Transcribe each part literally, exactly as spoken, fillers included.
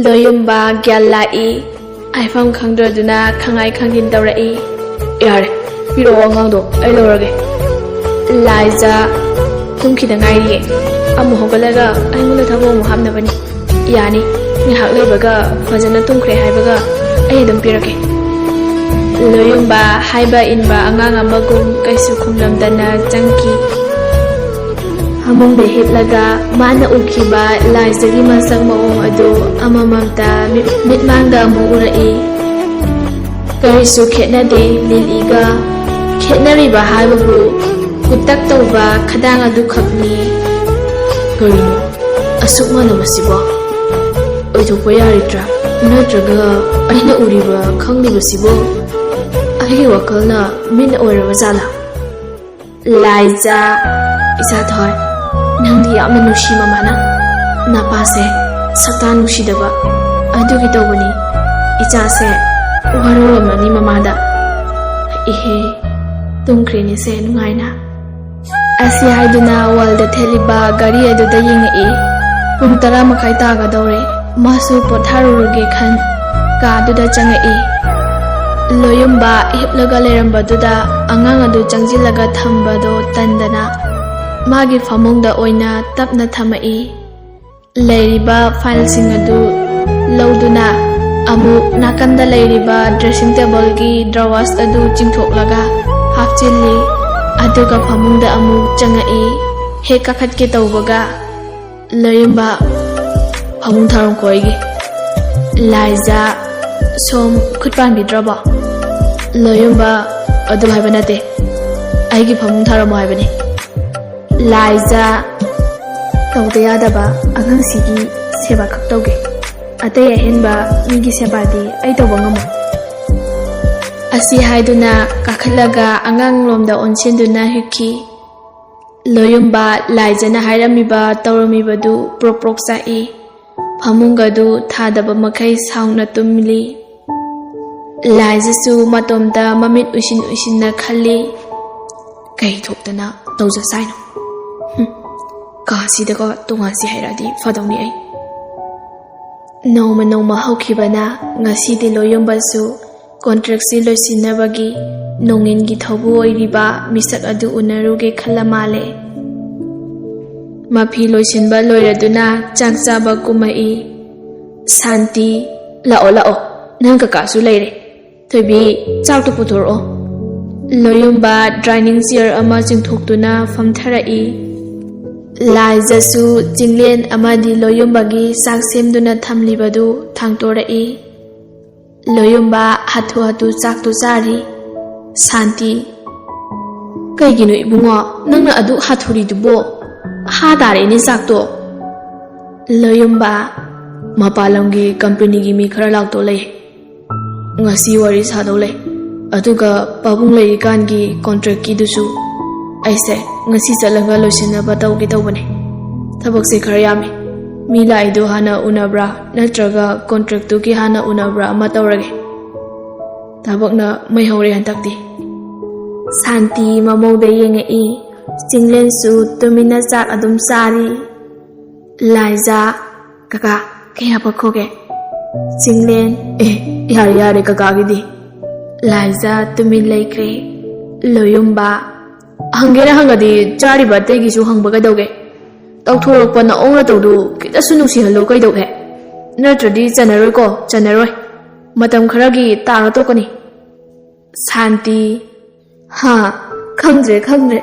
ꯂꯣꯌꯨꯝꯕ ꯒ꯭ꯌꯥꯟ ꯂꯥꯛꯏ꯫ ꯍꯥꯏꯐꯝ ꯈꯪꯗ꯭ꯔꯗꯨꯅ ꯈꯪꯉꯥꯏ ꯈꯪꯖꯤꯟ ꯇꯧꯔꯛꯏ꯫ "ꯌꯥꯔꯦ, ꯄꯤꯔꯛꯑꯣ ꯑꯉꯥꯡꯗꯣ, ꯑꯩ ꯂꯧꯔꯒꯦ꯫" ꯂꯥꯏꯖ ꯇꯨꯝꯈꯤꯗ ꯉꯥꯏꯔꯤꯌꯦ꯫ ꯑꯃꯨꯛ ꯍꯧꯒꯠꯂꯒ ꯑꯩꯉꯣꯟꯗ ꯊꯕꯛ ꯑꯃꯨꯛ ꯍꯥꯞꯅꯕꯅꯤ꯫ "ꯌꯥꯅꯤ, ꯉꯥꯏꯍꯥꯛ ꯂꯩꯕꯒ ꯐꯖꯅ ꯇꯨꯝꯈ꯭ꯔꯦ ꯍꯥꯏꯕꯒ ꯑꯩ ꯑꯗꯨꯝ ꯄꯤꯔꯛꯀꯦ꯫" ꯂꯣꯌꯨꯝꯕ ꯍꯥꯏꯕ ꯏꯟꯕ ꯑꯉꯥꯡ ꯑꯃꯒꯨꯝ ꯀꯩꯁꯨ ꯈꯨꯝꯂꯝꯗꯅ ꯆꯪꯈꯤ꯫ ꯐꯃꯨꯡꯗ ꯍꯤꯞꯂꯒ ꯃꯥꯅ ꯎꯈꯤꯕ ꯂꯥꯏꯖꯒꯤ ꯃꯁꯛ ꯃꯑꯣꯡ ꯑꯗꯨ ꯑꯃꯃꯝꯇ ꯃꯤꯠ-, ꯃꯤꯠꯃꯥꯡꯗ ꯑꯃꯨꯛ ꯎꯔꯛꯏ꯫ ꯀꯔꯤꯁꯨ ꯈꯦꯠꯅꯗꯦ ꯂꯤꯂꯤꯒ꯫ ꯈꯦꯠꯅꯔꯤꯕ ꯍꯥꯏꯕꯕꯨ ꯀꯨꯇꯛ ꯇꯧꯕ ꯈꯗꯥꯡ ꯑꯗꯨꯈꯛꯅꯤ꯫ ꯀꯔꯤꯅꯣ ꯑꯁꯨꯛ ꯃꯥꯟꯅꯕꯁꯤꯕꯣ? ꯑꯣꯏꯊꯣꯛꯄ ꯌꯥꯔꯣꯏꯗ꯭ꯔꯥ? ꯅꯠꯇ꯭ꯔꯒ ꯑꯩꯅ ꯎꯔꯤꯕ ꯈꯪꯂꯤꯕꯁꯤꯕꯨ ꯑꯩꯒꯤ ꯋꯥꯈꯜꯅ ꯃꯤꯠꯅ ꯑꯣꯏꯔꯕ ꯖꯥꯠꯂꯥ? ꯂꯥꯏꯖꯥ, ꯏꯆꯥ ꯊꯣꯏ, ꯅꯪꯗꯤ ꯌꯥꯝꯅ ꯅꯨꯡꯁꯤ ꯃꯃꯥꯅ꯫ ꯅꯄꯥꯁꯦ ꯁꯛꯇꯥ ꯅꯨꯡꯁꯤꯗꯕ ꯑꯗꯨꯒꯤ ꯇꯧꯕꯅꯤ꯫ ꯏꯆꯥꯁꯦ ꯋꯥꯔꯧꯔꯝꯃꯅꯤ ꯃꯃꯥꯗ꯫ ꯏꯍꯦ, ꯇꯨꯝꯈ꯭ꯔꯦꯅꯦꯁꯦ ꯅꯨꯡꯉꯥꯏꯅ꯫ ꯑꯁꯤ ꯍꯥꯏꯗꯨꯅ ꯋꯥꯜꯗ ꯊꯦꯠꯂꯤꯕ ꯘꯔꯤ ꯑꯗꯨꯗ ꯌꯦꯡꯉꯛꯏ꯫ ꯄꯨꯡ ꯇꯔꯥ ꯃꯈꯥꯏ ꯇꯥꯒꯗꯧꯔꯦ꯫ ꯃꯥꯁꯨ ꯄꯣꯊꯥꯔꯨꯔꯒꯦ ꯈꯟ ꯀꯥꯗꯨꯗ ꯆꯪꯉꯛꯏ꯫ ꯂꯣꯌꯨꯝꯕ ꯍꯤꯞꯂꯒ ꯂꯩꯔꯝꯕꯗꯨꯗ ꯑꯉꯥꯡ ꯑꯗꯨ ꯆꯪꯁꯤꯜꯂꯒ ꯊꯝꯕꯗꯣ ꯇꯟꯗꯅ ꯃꯥꯒꯤ ꯐꯃꯨꯡꯗ ꯑꯣꯏꯅ ꯇꯞꯅ ꯊꯝꯃꯛꯏ꯫ ꯂꯩꯔꯤꯕ ꯐꯥꯏꯜꯁꯤꯡ ꯑꯗꯨ ꯂꯧꯗꯨꯅ ꯑꯃꯨꯛ ꯅꯥꯀꯟꯗ ꯂꯩꯔꯤꯕ ꯗ꯭ꯔꯦꯁꯤꯡ ꯇꯦꯕꯜꯒꯤ ꯗ꯭ꯔꯋꯥꯁ ꯑꯗꯨ ꯆꯤꯡꯊꯣꯛꯂꯒ ꯍꯥꯞꯆꯤꯜꯂꯤ꯫ ꯑꯗꯨꯒ ꯐꯃꯨꯡꯗ ꯑꯃꯨꯛ ꯆꯪꯉꯛꯏ꯫ ꯍꯦꯛ ꯀꯥꯈꯠꯀꯦ ꯇꯧꯕꯒ, "ꯂꯣꯌꯨꯝꯕ, ꯐꯃꯨꯡ ꯊꯥꯔꯣꯝ ꯀꯣꯏꯒꯤ꯫" ꯂꯥꯏꯖꯥ, "ꯁꯣꯝ ꯈꯨꯠ ꯄꯥꯟꯕꯤꯗ꯭ꯔꯕꯣ?" ꯂꯣꯌꯨꯝꯕ, "ꯑꯗꯨ ꯍꯥꯏꯕ ꯅꯠꯇꯦ, ꯑꯩꯒꯤ ꯐꯃꯨꯡ ꯊꯥꯔꯝꯃꯣ ꯍꯥꯏꯕꯅꯤ꯫" ꯂꯥꯏꯖꯥ, "ꯇꯧꯗ ꯌꯥꯗꯕ ꯑꯉꯥꯡꯁꯤꯒꯤ ꯁꯦꯕꯥ ꯈꯛ ꯇꯧꯒꯦ꯫ ꯑꯇꯩ ꯑꯍꯦꯟꯕ ꯃꯤꯒꯤ ꯁꯦꯕꯥꯗꯤ ꯑꯩ ꯇꯧꯕ ꯉꯝꯃꯣꯏ꯫" ꯑꯁꯤ ꯍꯥꯏꯗꯨꯅ ꯀꯥꯈꯠꯂꯒ ꯑꯉꯥꯡꯂꯣꯝꯗ ꯑꯣꯟꯁꯤꯟꯗꯨꯅ ꯍꯤꯞꯈꯤ꯫ ꯂꯣꯌꯨꯝꯕ ꯂꯥꯏꯖꯅ ꯍꯥꯏꯔꯝꯃꯤꯕ ꯇꯧꯔꯝꯃꯤꯕꯗꯨ ꯄ꯭ꯔꯣꯛ ꯄ꯭ꯔꯣꯛ ꯆꯥꯛꯏ꯫ ꯐꯃꯨꯡꯒꯗꯨ ꯊꯥꯗꯕ ꯃꯈꯩ ꯁꯥꯎꯅ ꯇꯨꯝꯂꯤ꯫ ꯂꯥꯏꯖꯁꯨ ꯃꯇꯣꯝꯇ ꯃꯃꯤꯠ ꯎꯏꯁꯤꯟ ꯎꯏꯁꯤꯟꯅ ꯈꯜꯂꯤ, "ꯀꯩ ꯊꯣꯛꯇꯅ ꯇꯧꯖꯁꯥꯏꯅꯣ? ꯍꯨꯝ, ꯀꯥꯁꯤꯗꯒ ꯇꯣꯉꯥꯟꯁꯤ ꯍꯥꯏꯔꯛꯑꯗꯤ ꯐꯗꯧꯅꯤ ꯑꯩ꯫" ꯅꯣꯡꯃ ꯅꯣꯡꯃ ꯍꯧꯈꯤꯕꯅ ꯉꯁꯤꯗꯤ ꯂꯣꯌꯨꯝꯕꯁꯨ ꯀꯣꯟꯇ꯭ꯔꯦꯛꯁꯤ ꯂꯣꯏꯁꯤꯟꯅꯕꯒꯤ ꯅꯣꯡꯏꯟꯒꯤ ꯊꯧꯕꯨ ꯑꯣꯏꯔꯤꯕ ꯃꯤꯁꯛ ꯑꯗꯨ ꯎꯅꯔꯨꯒꯦ ꯈꯜꯂ ꯃꯥꯜꯂꯦ꯫ ꯃꯐꯤ ꯂꯣꯏꯁꯤꯟꯕ ꯂꯣꯏꯔꯗꯨꯅ ꯆꯥꯛ ꯆꯥꯕ ꯀꯨꯝꯃꯛꯏ꯫ ꯁꯥꯟꯇꯤ, ꯂꯥꯛꯑꯣ ꯂꯥꯛꯑꯣ, ꯅꯪ ꯀꯀꯥꯁꯨ ꯂꯩꯔꯦ꯫ ꯊꯣꯏꯕꯤ, ꯆꯥꯛꯇꯨ ꯄꯨꯊꯣꯔꯛꯑꯣ꯫ ꯂꯣꯌꯨꯝꯕ ꯗꯥꯏꯅꯤꯡ ꯆꯤꯌꯔ ꯑꯃ ꯆꯤꯡꯊꯣꯛꯇꯨꯅ ꯐꯝꯊꯔꯛꯏ꯫ ꯂꯥꯏꯖꯁꯨ ꯆꯤꯡꯂꯦꯟ ꯑꯃꯗꯤ ꯂꯣꯌꯨꯝꯕꯒꯤ ꯆꯥꯛ ꯁꯦꯝꯗꯨꯅ ꯊꯝꯂꯤꯕꯗꯨ ꯊꯥꯡꯇꯣꯔꯛꯏ꯫ ꯂꯣꯌꯨꯝꯕ ꯍꯥꯊꯨ ꯍꯥꯊꯨ ꯆꯥꯛꯇꯨ ꯆꯥꯔꯤ꯫ ꯁꯥꯟꯇꯤ, ꯀꯩꯒꯤꯅꯣ ꯏꯕꯨꯡꯉꯣ, ꯅꯪꯅ ꯑꯗꯨꯛ ꯍꯥꯊꯨꯔꯤꯗꯨꯕꯣ? ꯍꯥ ꯇꯥꯔꯦꯅꯦ ꯆꯥꯛꯇꯣ꯫ ꯂꯣꯌꯨꯝꯕ, ꯃꯄꯥꯟ ꯂꯝꯒꯤ ꯀꯝꯄꯦꯅꯤꯒꯤ ꯃꯤ ꯈꯔ ꯂꯥꯛꯇꯧ ꯂꯩ꯫ ꯉꯁꯤ ꯋꯥꯔꯤ ꯁꯥꯗꯧ ꯂꯩ꯫ ꯑꯗꯨꯒ ꯄꯥꯕꯨꯡ ꯂꯩꯔꯤꯀꯥꯟꯒꯤ ꯀꯣꯟꯇ꯭ꯔꯦꯛꯀꯤꯗꯨꯁꯨ ꯑꯩꯁꯦ ꯉꯁꯤ ꯆꯠꯂꯒ ꯂꯣꯏꯁꯤꯟꯅꯕ ꯇꯧꯒꯦ ꯇꯧꯕꯅꯦ꯫ ꯊꯕꯛꯁꯦ ꯈꯔ ꯌꯥꯝꯃꯤ꯫ ꯃꯤ ꯂꯥꯛꯏꯗꯣ ꯍꯥꯟꯅ ꯎꯅꯕ꯭ꯔꯥ ꯅꯠꯇ꯭ꯔꯒ ꯀꯣꯟꯇ꯭ꯔꯦꯛꯇꯨꯒꯤ ꯍꯥꯟꯅ ꯎꯅꯕ꯭ꯔꯥ ꯑꯃ ꯇꯧꯔꯒꯦ꯫ ꯊꯕꯛꯅ ꯃꯩ ꯍꯧꯔꯦ ꯍꯟꯗꯛꯇꯤ꯫ ꯁꯥꯟꯇꯤ ꯃꯃꯧꯗ ꯌꯦꯡꯉꯛꯏ꯫ ꯆꯤꯡꯂꯦꯟꯁꯨ ꯇꯨꯃꯤꯟꯅ ꯆꯥꯛ ꯑꯗꯨꯝ ꯆꯥꯔꯤ꯫ ꯂꯥꯏꯖꯥ, ꯀꯀꯥ, ꯀꯌꯥ ꯄꯛꯈꯣꯒꯦ? ꯆꯤꯡꯂꯦꯟ, ꯑꯦ, ꯌꯥꯔꯦ ꯌꯥꯔꯦ ꯀꯀꯥꯒꯤꯗꯤ꯫ ꯂꯥꯏꯖꯥ ꯇꯨꯃꯤꯟ ꯂꯩꯈ꯭ꯔꯦ꯫ ꯂꯣꯌꯨꯝꯕ, ꯍꯪꯒꯦꯅ ꯍꯪꯉꯗꯤ ꯆꯥꯔꯤꯕ ꯑꯇꯩꯒꯤꯁꯨ ꯍꯪꯕ ꯀꯩꯗꯧꯒꯦ? ꯇꯧꯊꯣꯔꯛꯄ ꯅꯑꯣꯡ ꯅꯇꯧꯗꯨ ꯈꯤꯇꯁꯨ ꯅꯨꯡꯁꯤꯍꯜꯂꯣ ꯀꯩꯗꯧꯒꯦ? ꯅꯠꯇ꯭ꯔꯗꯤ ꯆꯟꯅꯔꯣꯏꯀꯣ, ꯆꯟꯅꯔꯣꯏ꯫ ꯃꯇꯝ ꯈꯔꯒꯤ ꯇꯥꯔ ꯇꯣꯛꯀꯅꯤ꯫ ꯁꯥꯟꯇꯤ, ꯍꯥ, ꯈꯪꯗ꯭ꯔꯦ ꯈꯪꯗ꯭ꯔꯦ꯫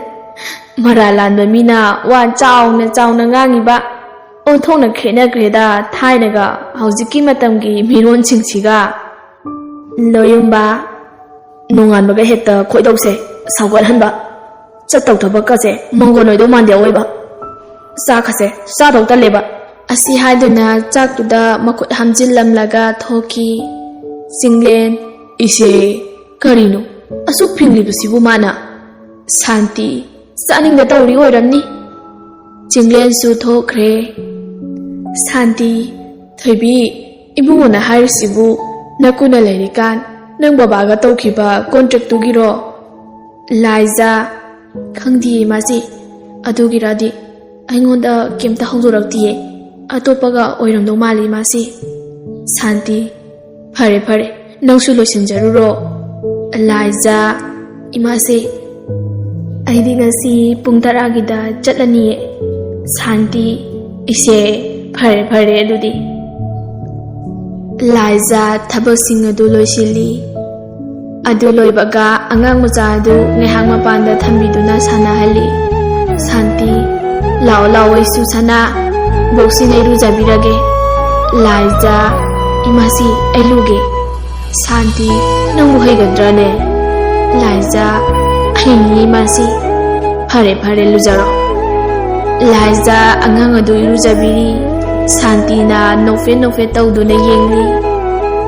ꯃꯔꯥꯜ ꯂꯥꯟꯕ ꯃꯤꯅ ꯋꯥ ꯆꯥꯎꯅ ꯆꯥꯎꯅ ꯉꯥꯡꯉꯤꯕ꯫ ꯑꯣꯟꯊꯣꯛꯅ ꯈꯦꯠꯅꯈ꯭ꯔꯦꯗ ꯊꯥꯏꯅꯒ ꯍꯧꯖꯤꯛꯀꯤ ꯃꯇꯝꯒꯤ ꯃꯤꯔꯣꯟꯁꯤꯡꯁꯤꯒ꯫ ꯂꯣꯌꯨꯝꯕ, ꯅꯣꯡꯉꯥꯟꯕꯒ ꯍꯦꯛꯇ ꯈꯣꯏꯗꯧꯁꯦ ꯁꯥꯎꯒꯠꯍꯟꯕ꯫ ꯆꯠꯇꯧ ꯊꯕꯛꯀꯁꯦ ꯃꯪꯒꯣꯟ ꯑꯣꯏꯗꯧ ꯃꯥꯟꯗꯦ ꯑꯑꯣꯏꯕ꯫ ꯆꯥꯛꯀꯁꯦ ꯆꯥꯗꯧ ꯇꯜꯂꯦꯕ꯫ ꯑꯁꯤ ꯍꯥꯏꯗꯨꯅ ꯆꯥꯛꯇꯨꯗ ꯃꯈꯨꯠ ꯍꯥꯝꯖꯤꯜꯂꯝꯂꯒ ꯊꯣꯛꯈꯤ꯫ ꯆꯤꯡꯂꯦꯟ, ꯏꯆꯦ, ꯀꯔꯤꯅꯣ ꯑꯁꯨꯛ ꯐꯤꯡꯂꯤꯕꯁꯤꯕꯨ ꯃꯥꯅ? ꯁꯥꯟꯇꯤ, ꯆꯥꯅꯤꯡꯗ ꯇꯧꯔꯤ ꯑꯣꯏꯔꯝꯅꯤ꯫ ꯆꯤꯡꯂꯦꯟꯁꯨ ꯊꯣꯛꯈ꯭ꯔꯦ꯫ ꯁꯥꯟꯇꯤ, ꯊꯣꯏꯕꯤ, ꯏꯕꯨꯡꯉꯣꯅ ꯍꯥꯏꯔꯤꯁꯤꯕꯨ ꯅꯀꯨꯅ ꯂꯩꯔꯤꯀꯥꯟ ꯅꯪ ꯕꯕꯥꯒ ꯇꯧꯈꯤꯕ ꯀꯣꯟꯇ꯭ꯔꯦꯛꯇꯨꯒꯤꯔꯣ? ꯂꯥꯏꯖꯥ, ꯈꯪꯗꯤꯌꯦ ꯃꯥꯁꯤ, ꯑꯗꯨꯒꯤꯔꯗꯤ ꯑꯩꯉꯣꯟꯗ ꯀꯩꯝꯇ ꯍꯧꯗꯣꯔꯛꯇꯤꯌꯦ꯫ ꯑꯇꯣꯞꯄꯒ ꯑꯣꯏꯔꯝꯗꯧ ꯃꯥꯜꯂꯤ ꯏꯃꯥꯁꯤ꯫ ꯁꯥꯟꯇꯤ, ꯐꯔꯦ ꯐꯔꯦ, ꯅꯪꯁꯨ ꯂꯣꯏꯁꯤꯟꯖꯔꯨꯔꯣ꯫ ꯂꯥꯏꯖꯥ, ꯏꯃꯥꯁꯤ, ꯑꯩꯗꯤ ꯉꯁꯤ ꯄꯨꯡ ꯇꯔꯥꯒꯤꯗ ꯆꯠꯂꯅꯤꯌꯦ꯫ ꯁꯥꯟꯇꯤ, ꯏꯆꯦ, ꯐꯔꯦ ꯐꯔꯦ ꯑꯗꯨꯗꯤ꯫ ꯂꯥꯏꯖꯥ ꯊꯕꯛꯁꯤꯡ ꯑꯗꯨ ꯂꯣꯏꯁꯤꯜꯂꯤ꯫ ꯑꯗꯨ ꯂꯣꯏꯕꯒ ꯑꯉꯥꯡ ꯃꯆꯥ ꯑꯗꯨ ꯉꯥꯏꯍꯥꯛ ꯃꯄꯥꯟꯗ ꯊꯝꯕꯤꯗꯨꯅ ꯁꯥꯟꯅꯍꯜꯂꯤ꯫ ꯁꯥꯟꯇꯤ, ꯂꯥꯛꯑꯣ ꯂꯥꯛꯑꯣ ꯑꯩꯁꯨ ꯁꯅꯥ, ꯕꯣꯛꯁꯤꯅ ꯏꯔꯨꯖꯕꯤꯔꯒꯦ꯫ ꯂꯥꯏꯖꯥ, ꯏꯃꯥꯁꯤ, ꯑꯩ ꯂꯨꯒꯦ꯫ ꯁꯥꯟꯇꯤ, ꯅꯪꯕꯨ ꯍꯩꯒꯗ꯭ꯔꯥꯅꯦ? ꯂꯥꯏꯖꯥ, ꯍꯩꯅꯤꯌꯦ ꯏꯃꯥꯁꯤ꯫ ꯐꯔꯦ ꯐꯔꯦ, ꯂꯨꯖꯔꯣ꯫ ꯂꯥꯏꯖꯥ ꯑꯉꯥꯡ ꯑꯗꯨ ꯏꯔꯨꯖꯕꯤꯔꯤ꯫ ꯁꯥꯟꯇꯤꯅ ꯅꯣꯛꯐꯦꯠ ꯅꯣꯛꯐꯦꯠ ꯇꯧꯗꯨꯅ ꯌꯦꯡꯂꯤ꯫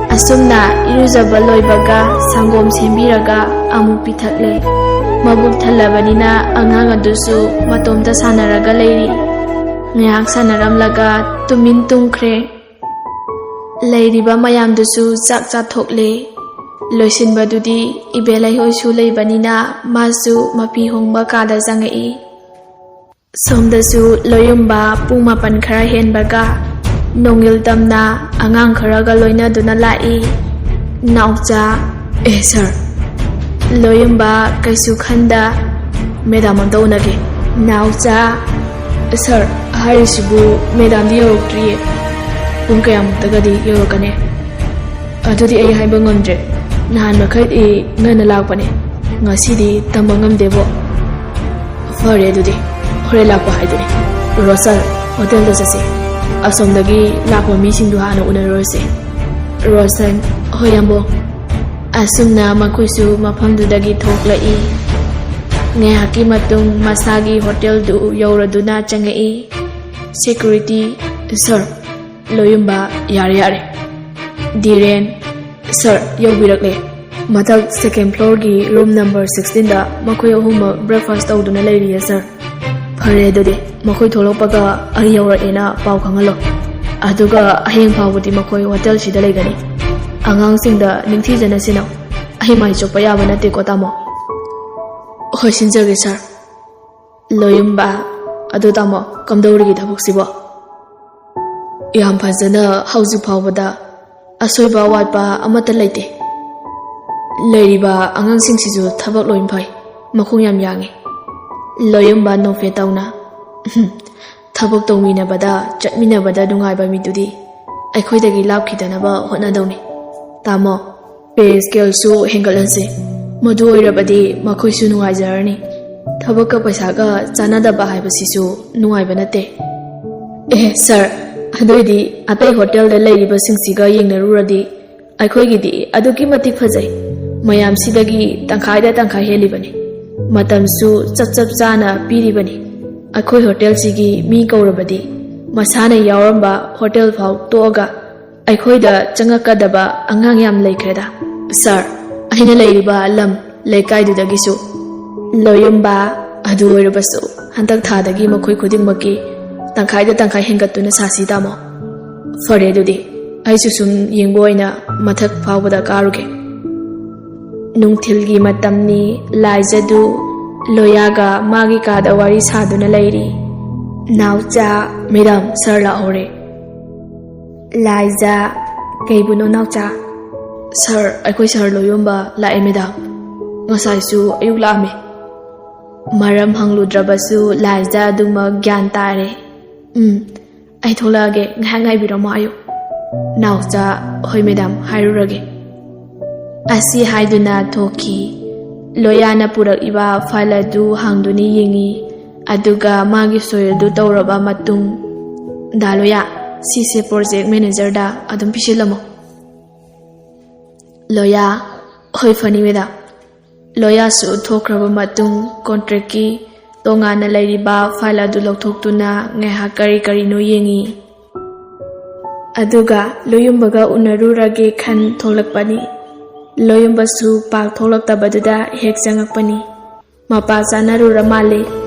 ꯑꯁꯨꯝꯅ ꯏꯔꯨꯖꯕ ꯂꯣꯏꯕꯒ ꯁꯪꯒꯣꯝ ꯁꯦꯝꯕꯤꯔꯒ ꯑꯃꯨꯛ ꯄꯤꯊꯛꯂꯦ꯫ ꯃꯕꯨꯛ ꯊꯜꯂꯕꯅꯤꯅ ꯑꯉꯥꯡ ꯑꯗꯨꯁꯨ ꯃꯇꯣꯝꯇ ꯁꯥꯟꯅꯔꯒ ꯂꯩꯔꯤ꯫ ꯉꯥꯏꯍꯥꯛ ꯁꯥꯟꯅꯔꯝꯂꯒ ꯇꯨꯃꯤꯟ ꯇꯨꯝꯈ꯭ꯔꯦ꯫ ꯂꯩꯔꯤꯕ ꯃꯌꯥꯝꯗꯨꯁꯨ ꯆꯥꯛ ꯆꯥꯊꯣꯛꯂꯦ꯫ ꯂꯣꯏꯁꯤꯟꯕꯗꯨꯗꯤ ꯏꯕꯦꯂꯩ ꯍꯣꯏꯁꯨ ꯂꯩꯕꯅꯤꯅ ꯃꯥꯁꯨ ꯃꯐꯤ ꯍꯣꯡꯕ ꯀꯥꯗ ꯆꯪꯉꯛꯏ꯫ ꯁꯣꯝꯗꯁꯨ ꯂꯣꯌꯨꯝꯕ ꯄꯨꯡ ꯃꯥꯄꯟ ꯈꯔ ꯍꯦꯟꯕꯒ ꯅꯣꯡꯏꯜ ꯇꯝꯅ ꯑꯉꯥꯡ ꯈꯔꯒ ꯂꯣꯏꯅꯗꯨꯅ ꯂꯥꯛꯏ꯫ ꯅꯥꯎꯆꯥ, ꯑꯦ ꯁꯥꯔ꯫ ꯂꯣꯌꯨꯝꯕ ꯀꯩꯁꯨ ꯈꯟꯗ, ꯃꯦꯗꯥꯝ ꯑꯝꯇ ꯎꯅꯒꯦ꯫ ꯅꯥꯎꯆꯥ, ꯁꯥꯔ, ꯍꯥꯏꯔꯤꯁꯤꯕꯨ ꯃꯦꯗꯥꯝꯗꯤ ꯌꯧꯔꯛꯇ꯭ꯔꯤꯌꯦ꯫ ꯄꯨꯡ ꯀꯌꯥꯃꯨꯛꯇꯒꯗꯤ ꯌꯧꯔꯛꯀꯅꯤ? ꯑꯗꯨꯗꯤ ꯑꯩ ꯍꯥꯏꯕ ꯉꯝꯗ꯭ꯔꯦ꯫ ꯅꯍꯥꯟ ꯃꯈꯩꯗꯤ ꯉꯟꯅ ꯂꯥꯛꯄꯅꯦ, ꯉꯁꯤꯗꯤ ꯇꯝꯕ ꯉꯝꯗꯦꯕꯣ꯫ ꯐꯔꯦ ꯑꯗꯨꯗꯤ, ꯍꯣꯔꯦꯟ ꯂꯥꯛꯄ ꯍꯥꯏꯗꯨꯅꯤ꯫ ꯔꯣꯁꯟ, ꯍꯣꯇꯦꯜꯗ ꯆꯠꯁꯤ꯫ ꯑꯁꯣꯝꯗꯒꯤ ꯂꯥꯛꯄ ꯃꯤꯁꯤꯡꯗꯨ ꯍꯥꯟꯅ ꯎꯅꯔꯨꯔꯁꯤ꯫ ꯔꯣꯁꯟ, ꯍꯣꯏ ꯌꯥꯝꯕꯨꯡ꯫ ꯑꯁꯨꯝꯅ ꯃꯈꯣꯏꯁꯨ ꯃꯐꯝꯗꯨꯗꯒꯤ ꯊꯣꯛꯂꯛꯏ꯫ ꯉꯥꯏꯍꯥꯛꯀꯤ ꯃꯇꯨꯡ ꯃꯁꯥꯒꯤ ꯍꯣꯇꯦꯜꯗꯨ ꯌꯧꯔꯗꯨꯅ ꯆꯪꯉꯛꯏ꯫ ꯁꯦꯀ꯭ꯌꯨꯔꯤꯇꯤ, ꯁꯥꯔ, ꯂꯣꯌꯨꯝꯕ, ꯌꯥꯔꯦ, ꯌꯥꯔꯦ꯫ ꯙꯤꯔꯦꯟ, ꯁꯥꯔ, ꯌꯧꯕꯤꯔꯛꯂꯦ꯫ ꯃꯊꯛ ꯁꯦꯀꯦꯟ ꯐ꯭ꯂꯣꯔꯒꯤ ꯔꯨꯝ ꯅꯝꯕꯔ ꯁꯤꯛꯁꯇꯤꯟꯗ ꯃꯈꯣꯏ ꯑꯍꯨꯝꯃꯛ ꯕ꯭ꯔꯦꯛꯐꯥꯁ ꯇꯧꯗꯨꯅ ꯂꯩꯔꯤꯌꯦ, ꯁꯥꯔ꯫ ꯐꯔꯦ, ꯑꯗꯨꯗꯤ ꯃꯈꯣꯏ ꯊꯣꯛꯂꯛꯄꯒ ꯑꯩ ꯌꯧꯔꯛꯑꯦꯅ ꯄꯥꯎ ꯈꯪꯍꯜꯂꯣ꯫ ꯑꯗꯨꯒ ꯍꯌꯦꯡ ꯐꯥꯎꯕꯗꯤ ꯃꯈꯣꯏ ꯍꯣꯇꯦꯜꯁꯤꯗ ꯂꯩꯒꯅꯤ꯫ ꯑꯉꯥꯡꯁꯤꯡꯗ ꯅꯤꯡꯊꯤꯖꯅ ꯁꯤꯟꯅꯧ꯫ ꯑꯩ ꯃꯥꯏ ꯆꯣꯞꯄ ꯌꯥꯕ ꯅꯠꯇꯦꯀꯣ, ꯇꯥꯃꯣ꯫ ꯍꯣꯏ, ꯁꯤꯟꯖꯒꯦ, ꯁꯥꯔ꯫ ꯂꯣꯌꯨꯝꯕ, ꯑꯗꯨ ꯇꯥꯃꯣ, ꯀꯝꯗꯧꯔꯤꯒꯦ ꯊꯕꯛꯁꯤꯕꯣ? ꯌꯥꯝ ꯐꯖꯅ ꯍꯧꯖꯤꯛ ꯐꯥꯎꯕꯗ ꯑꯁꯣꯏꯕ ꯑꯋꯥꯠꯄ ꯑꯃꯠꯇ ꯂꯩꯇꯦ꯫ ꯂꯩꯔꯤꯕ ꯑꯉꯥꯡꯁꯤꯡꯁꯤꯁꯨ ꯊꯕꯛ ꯂꯣꯏ ꯐꯩ, ꯃꯈꯣꯡ ꯌꯥꯝ ꯌꯥꯡꯉꯤ꯫ ꯂꯣꯌꯨꯝꯕ ꯅꯣꯛꯐꯦꯠ ꯇꯧꯅ, "ꯊꯕꯛ ꯇꯧꯃꯤꯟꯅꯕꯗ, ꯆꯠꯃꯤꯟꯅꯕꯗ ꯅꯨꯡꯉꯥꯏꯕ ꯃꯤꯗꯨꯗꯤ ꯑꯩꯈꯣꯏꯗꯒꯤ ꯂꯥꯞꯈꯤꯗꯅꯕ ꯍꯣꯠꯅꯗꯧꯅꯤ꯫ ꯇꯥꯃꯣ, ꯄꯦ ꯁ꯭ꯀꯦꯜꯁꯨ ꯍꯦꯟꯒꯠꯍꯟꯁꯤ꯫ ꯃꯗꯨ ꯑꯣꯏꯔꯕꯗꯤ ꯃꯈꯣꯏꯁꯨ ꯅꯨꯡꯉꯥꯏꯖꯔꯅꯤ꯫ ꯊꯕꯛꯀ ꯄꯩꯁꯥꯒ ꯆꯥꯟꯅꯗꯕ ꯍꯥꯏꯕꯁꯤꯁꯨ ꯅꯨꯡꯉꯥꯏꯕ ꯅꯠꯇꯦ꯫" "ꯑꯦ ꯁꯥꯔ, ꯑꯗꯨꯏꯗꯤ ꯑꯇꯩ ꯍꯣꯇꯦꯜꯗ ꯂꯩꯔꯤꯕꯁꯤꯡꯁꯤꯒ ꯌꯦꯡꯅꯔꯨꯔꯗꯤ ꯑꯩꯈꯣꯏꯒꯤꯗꯤ ꯑꯗꯨꯛꯀꯤ ꯃꯇꯤꯛ ꯐꯖꯩ꯫ ꯃꯌꯥꯝꯁꯤꯗꯒꯤ ꯇꯪꯈꯥꯏꯗ ꯇꯪꯈꯥꯏ ꯍꯦꯜꯂꯤꯕꯅꯤ꯫ ꯃꯇꯝꯁꯨ ꯆꯞ ꯆꯞ ꯆꯥꯅ ꯄꯤꯔꯤꯕꯅꯤ꯫ ꯑꯩꯈꯣꯏ ꯍꯣꯇꯦꯜꯁꯤꯒꯤ ꯃꯤ ꯀꯧꯔꯕꯗꯤ ꯃꯁꯥꯅ ꯌꯥꯎꯔꯝꯕ ꯍꯣꯇꯦꯜ ꯐꯥꯎ ꯇꯣꯛꯑꯒ ꯑꯩꯈꯣꯏꯗ ꯆꯪꯉꯛꯀꯗꯕ ꯑꯉꯥꯡ ꯌꯥꯝ ꯂꯩꯈ꯭ꯔꯦꯗ꯫ ꯁꯥꯔ, ꯑꯩꯅ ꯂꯩꯔꯤꯕ ꯂꯝ ꯂꯩꯀꯥꯏꯗꯨꯗꯒꯤꯁꯨ꯫ ꯂꯣꯌꯨꯝꯕ, ꯑꯗꯨ ꯑꯣꯏꯔꯕꯁꯨ ꯍꯟꯗꯛ ꯊꯥꯗꯒꯤ ꯃꯈꯣꯏ ꯈꯨꯗꯤꯡꯃꯛꯀꯤ ꯇꯪꯈꯥꯏꯗ ꯇꯪꯈꯥꯏ ꯍꯦꯟꯒꯠꯇꯨꯅ ꯁꯥꯁꯤ ꯇꯥꯃꯣ꯫ ꯐꯔꯦ ꯑꯗꯨꯗꯤ, ꯑꯩꯁꯨ ꯁꯨꯝ ꯌꯦꯡꯕ ꯑꯣꯏꯅ ꯃꯊꯛ ꯐꯥꯎꯕꯗ ꯀꯥꯔꯨꯒꯦ꯫ ꯅꯨꯡꯊꯤꯜꯒꯤ ꯃꯇꯝꯅꯤ꯫ ꯂꯥꯏꯖꯗꯨ ꯂꯣꯌꯥꯒ ꯃꯥꯒꯤ ꯀꯥꯗ ꯋꯥꯔꯤ ꯁꯥꯗꯨꯅ ꯂꯩꯔꯤ꯫ "ꯅꯥꯎꯆꯥ, ꯃꯦꯗꯥꯝ, ꯁꯥꯔ ꯂꯥꯛꯍꯧꯔꯦ꯫" "ꯂꯥꯏꯖ, ꯀꯩꯕꯨꯅꯣ ꯅꯥꯎꯆꯥ?" "ꯁꯥꯔ, ꯑꯩꯈꯣꯏ ꯁꯥꯔ ꯂꯣꯌꯣꯝꯕ ꯂꯥꯛꯑꯦ ꯃꯦꯗꯥꯝ꯫ ꯉꯁꯥꯏꯁꯨ ꯑꯌꯨꯛ ꯂꯥꯛꯑꯝꯃꯦ꯫" ꯃꯔꯝ ꯍꯪꯂꯨꯗ꯭ꯔꯕꯁꯨ ꯂꯥꯏꯖ ꯑꯗꯨꯃꯛ ꯒ꯭ꯌꯥꯟ ꯇꯥꯔꯦ꯫ "ꯎꯝ, ꯑꯩ ꯊꯣꯛꯂꯛꯑꯒꯦ, ꯉꯥꯏꯍꯥꯛ ꯉꯥꯏꯕꯤꯔꯝꯃꯣ ꯍꯥꯏꯌꯨ꯫" "ꯅꯥꯎꯆꯥ, ꯍꯣꯏ ꯃꯦꯗꯥꯝ, ꯍꯥꯏꯔꯨꯔꯒꯦ꯫" ꯑꯁꯤ ꯍꯥꯏꯗꯨꯅ ꯊꯣꯛꯈꯤ꯫ ꯂꯣꯌꯥꯅ ꯄꯨꯔꯛꯏꯕ ꯐꯥꯏꯜ ꯑꯗꯨ ꯍꯥꯡꯗꯨꯅ ꯌꯦꯡꯉꯤ꯫ ꯑꯗꯨꯒ ꯃꯥꯒꯤ ꯁꯣꯏ ꯑꯗꯨ ꯇꯧꯔꯕ ꯃꯇꯨꯡ, "ꯗꯥ ꯂꯣꯌꯥ, ꯁꯤꯁꯦ ꯄ꯭ꯔꯣꯖꯦꯛ ꯃꯦꯅꯦꯖꯔꯗ ꯑꯗꯨꯝ ꯄꯤꯁꯤꯜꯂꯝꯃꯣ꯫" "ꯂꯣꯌꯥ, ꯍꯣꯏ, ꯐꯅꯤ ꯃꯦꯗꯥꯝ꯫" ꯂꯣꯌꯥꯁꯨ ꯊꯣꯛꯈ꯭ꯔꯕ ꯃꯇꯨꯡ, ꯀꯣꯟꯇ꯭ꯔꯦꯛꯀꯤ ꯇꯣꯉꯥꯟꯅ ꯂꯩꯔꯤꯕ ꯐꯥꯏꯜ ꯑꯗꯨ ꯂꯧꯊꯣꯛꯇꯨꯅ ꯉꯥꯏꯍꯥꯛ ꯀꯔꯤ ꯀꯔꯤꯅꯣ ꯌꯦꯡꯉꯤ꯫ ꯑꯗꯨꯒ ꯂꯣꯌꯨꯝꯕꯒ ꯎꯅꯔꯨꯔꯒꯦ ꯈꯟ ꯊꯣꯛꯂꯛꯄꯅꯤ꯫ ꯂꯣꯌꯨꯝꯕꯁꯨ ꯄꯥꯛ ꯊꯣꯛꯂꯛꯇꯕꯗꯨꯗ ꯍꯦꯛ ꯆꯪꯉꯛꯄꯅꯤ꯫ ꯃꯄꯥ ꯆꯥꯅꯔꯨꯔ ꯃꯥꯜꯂꯦ꯫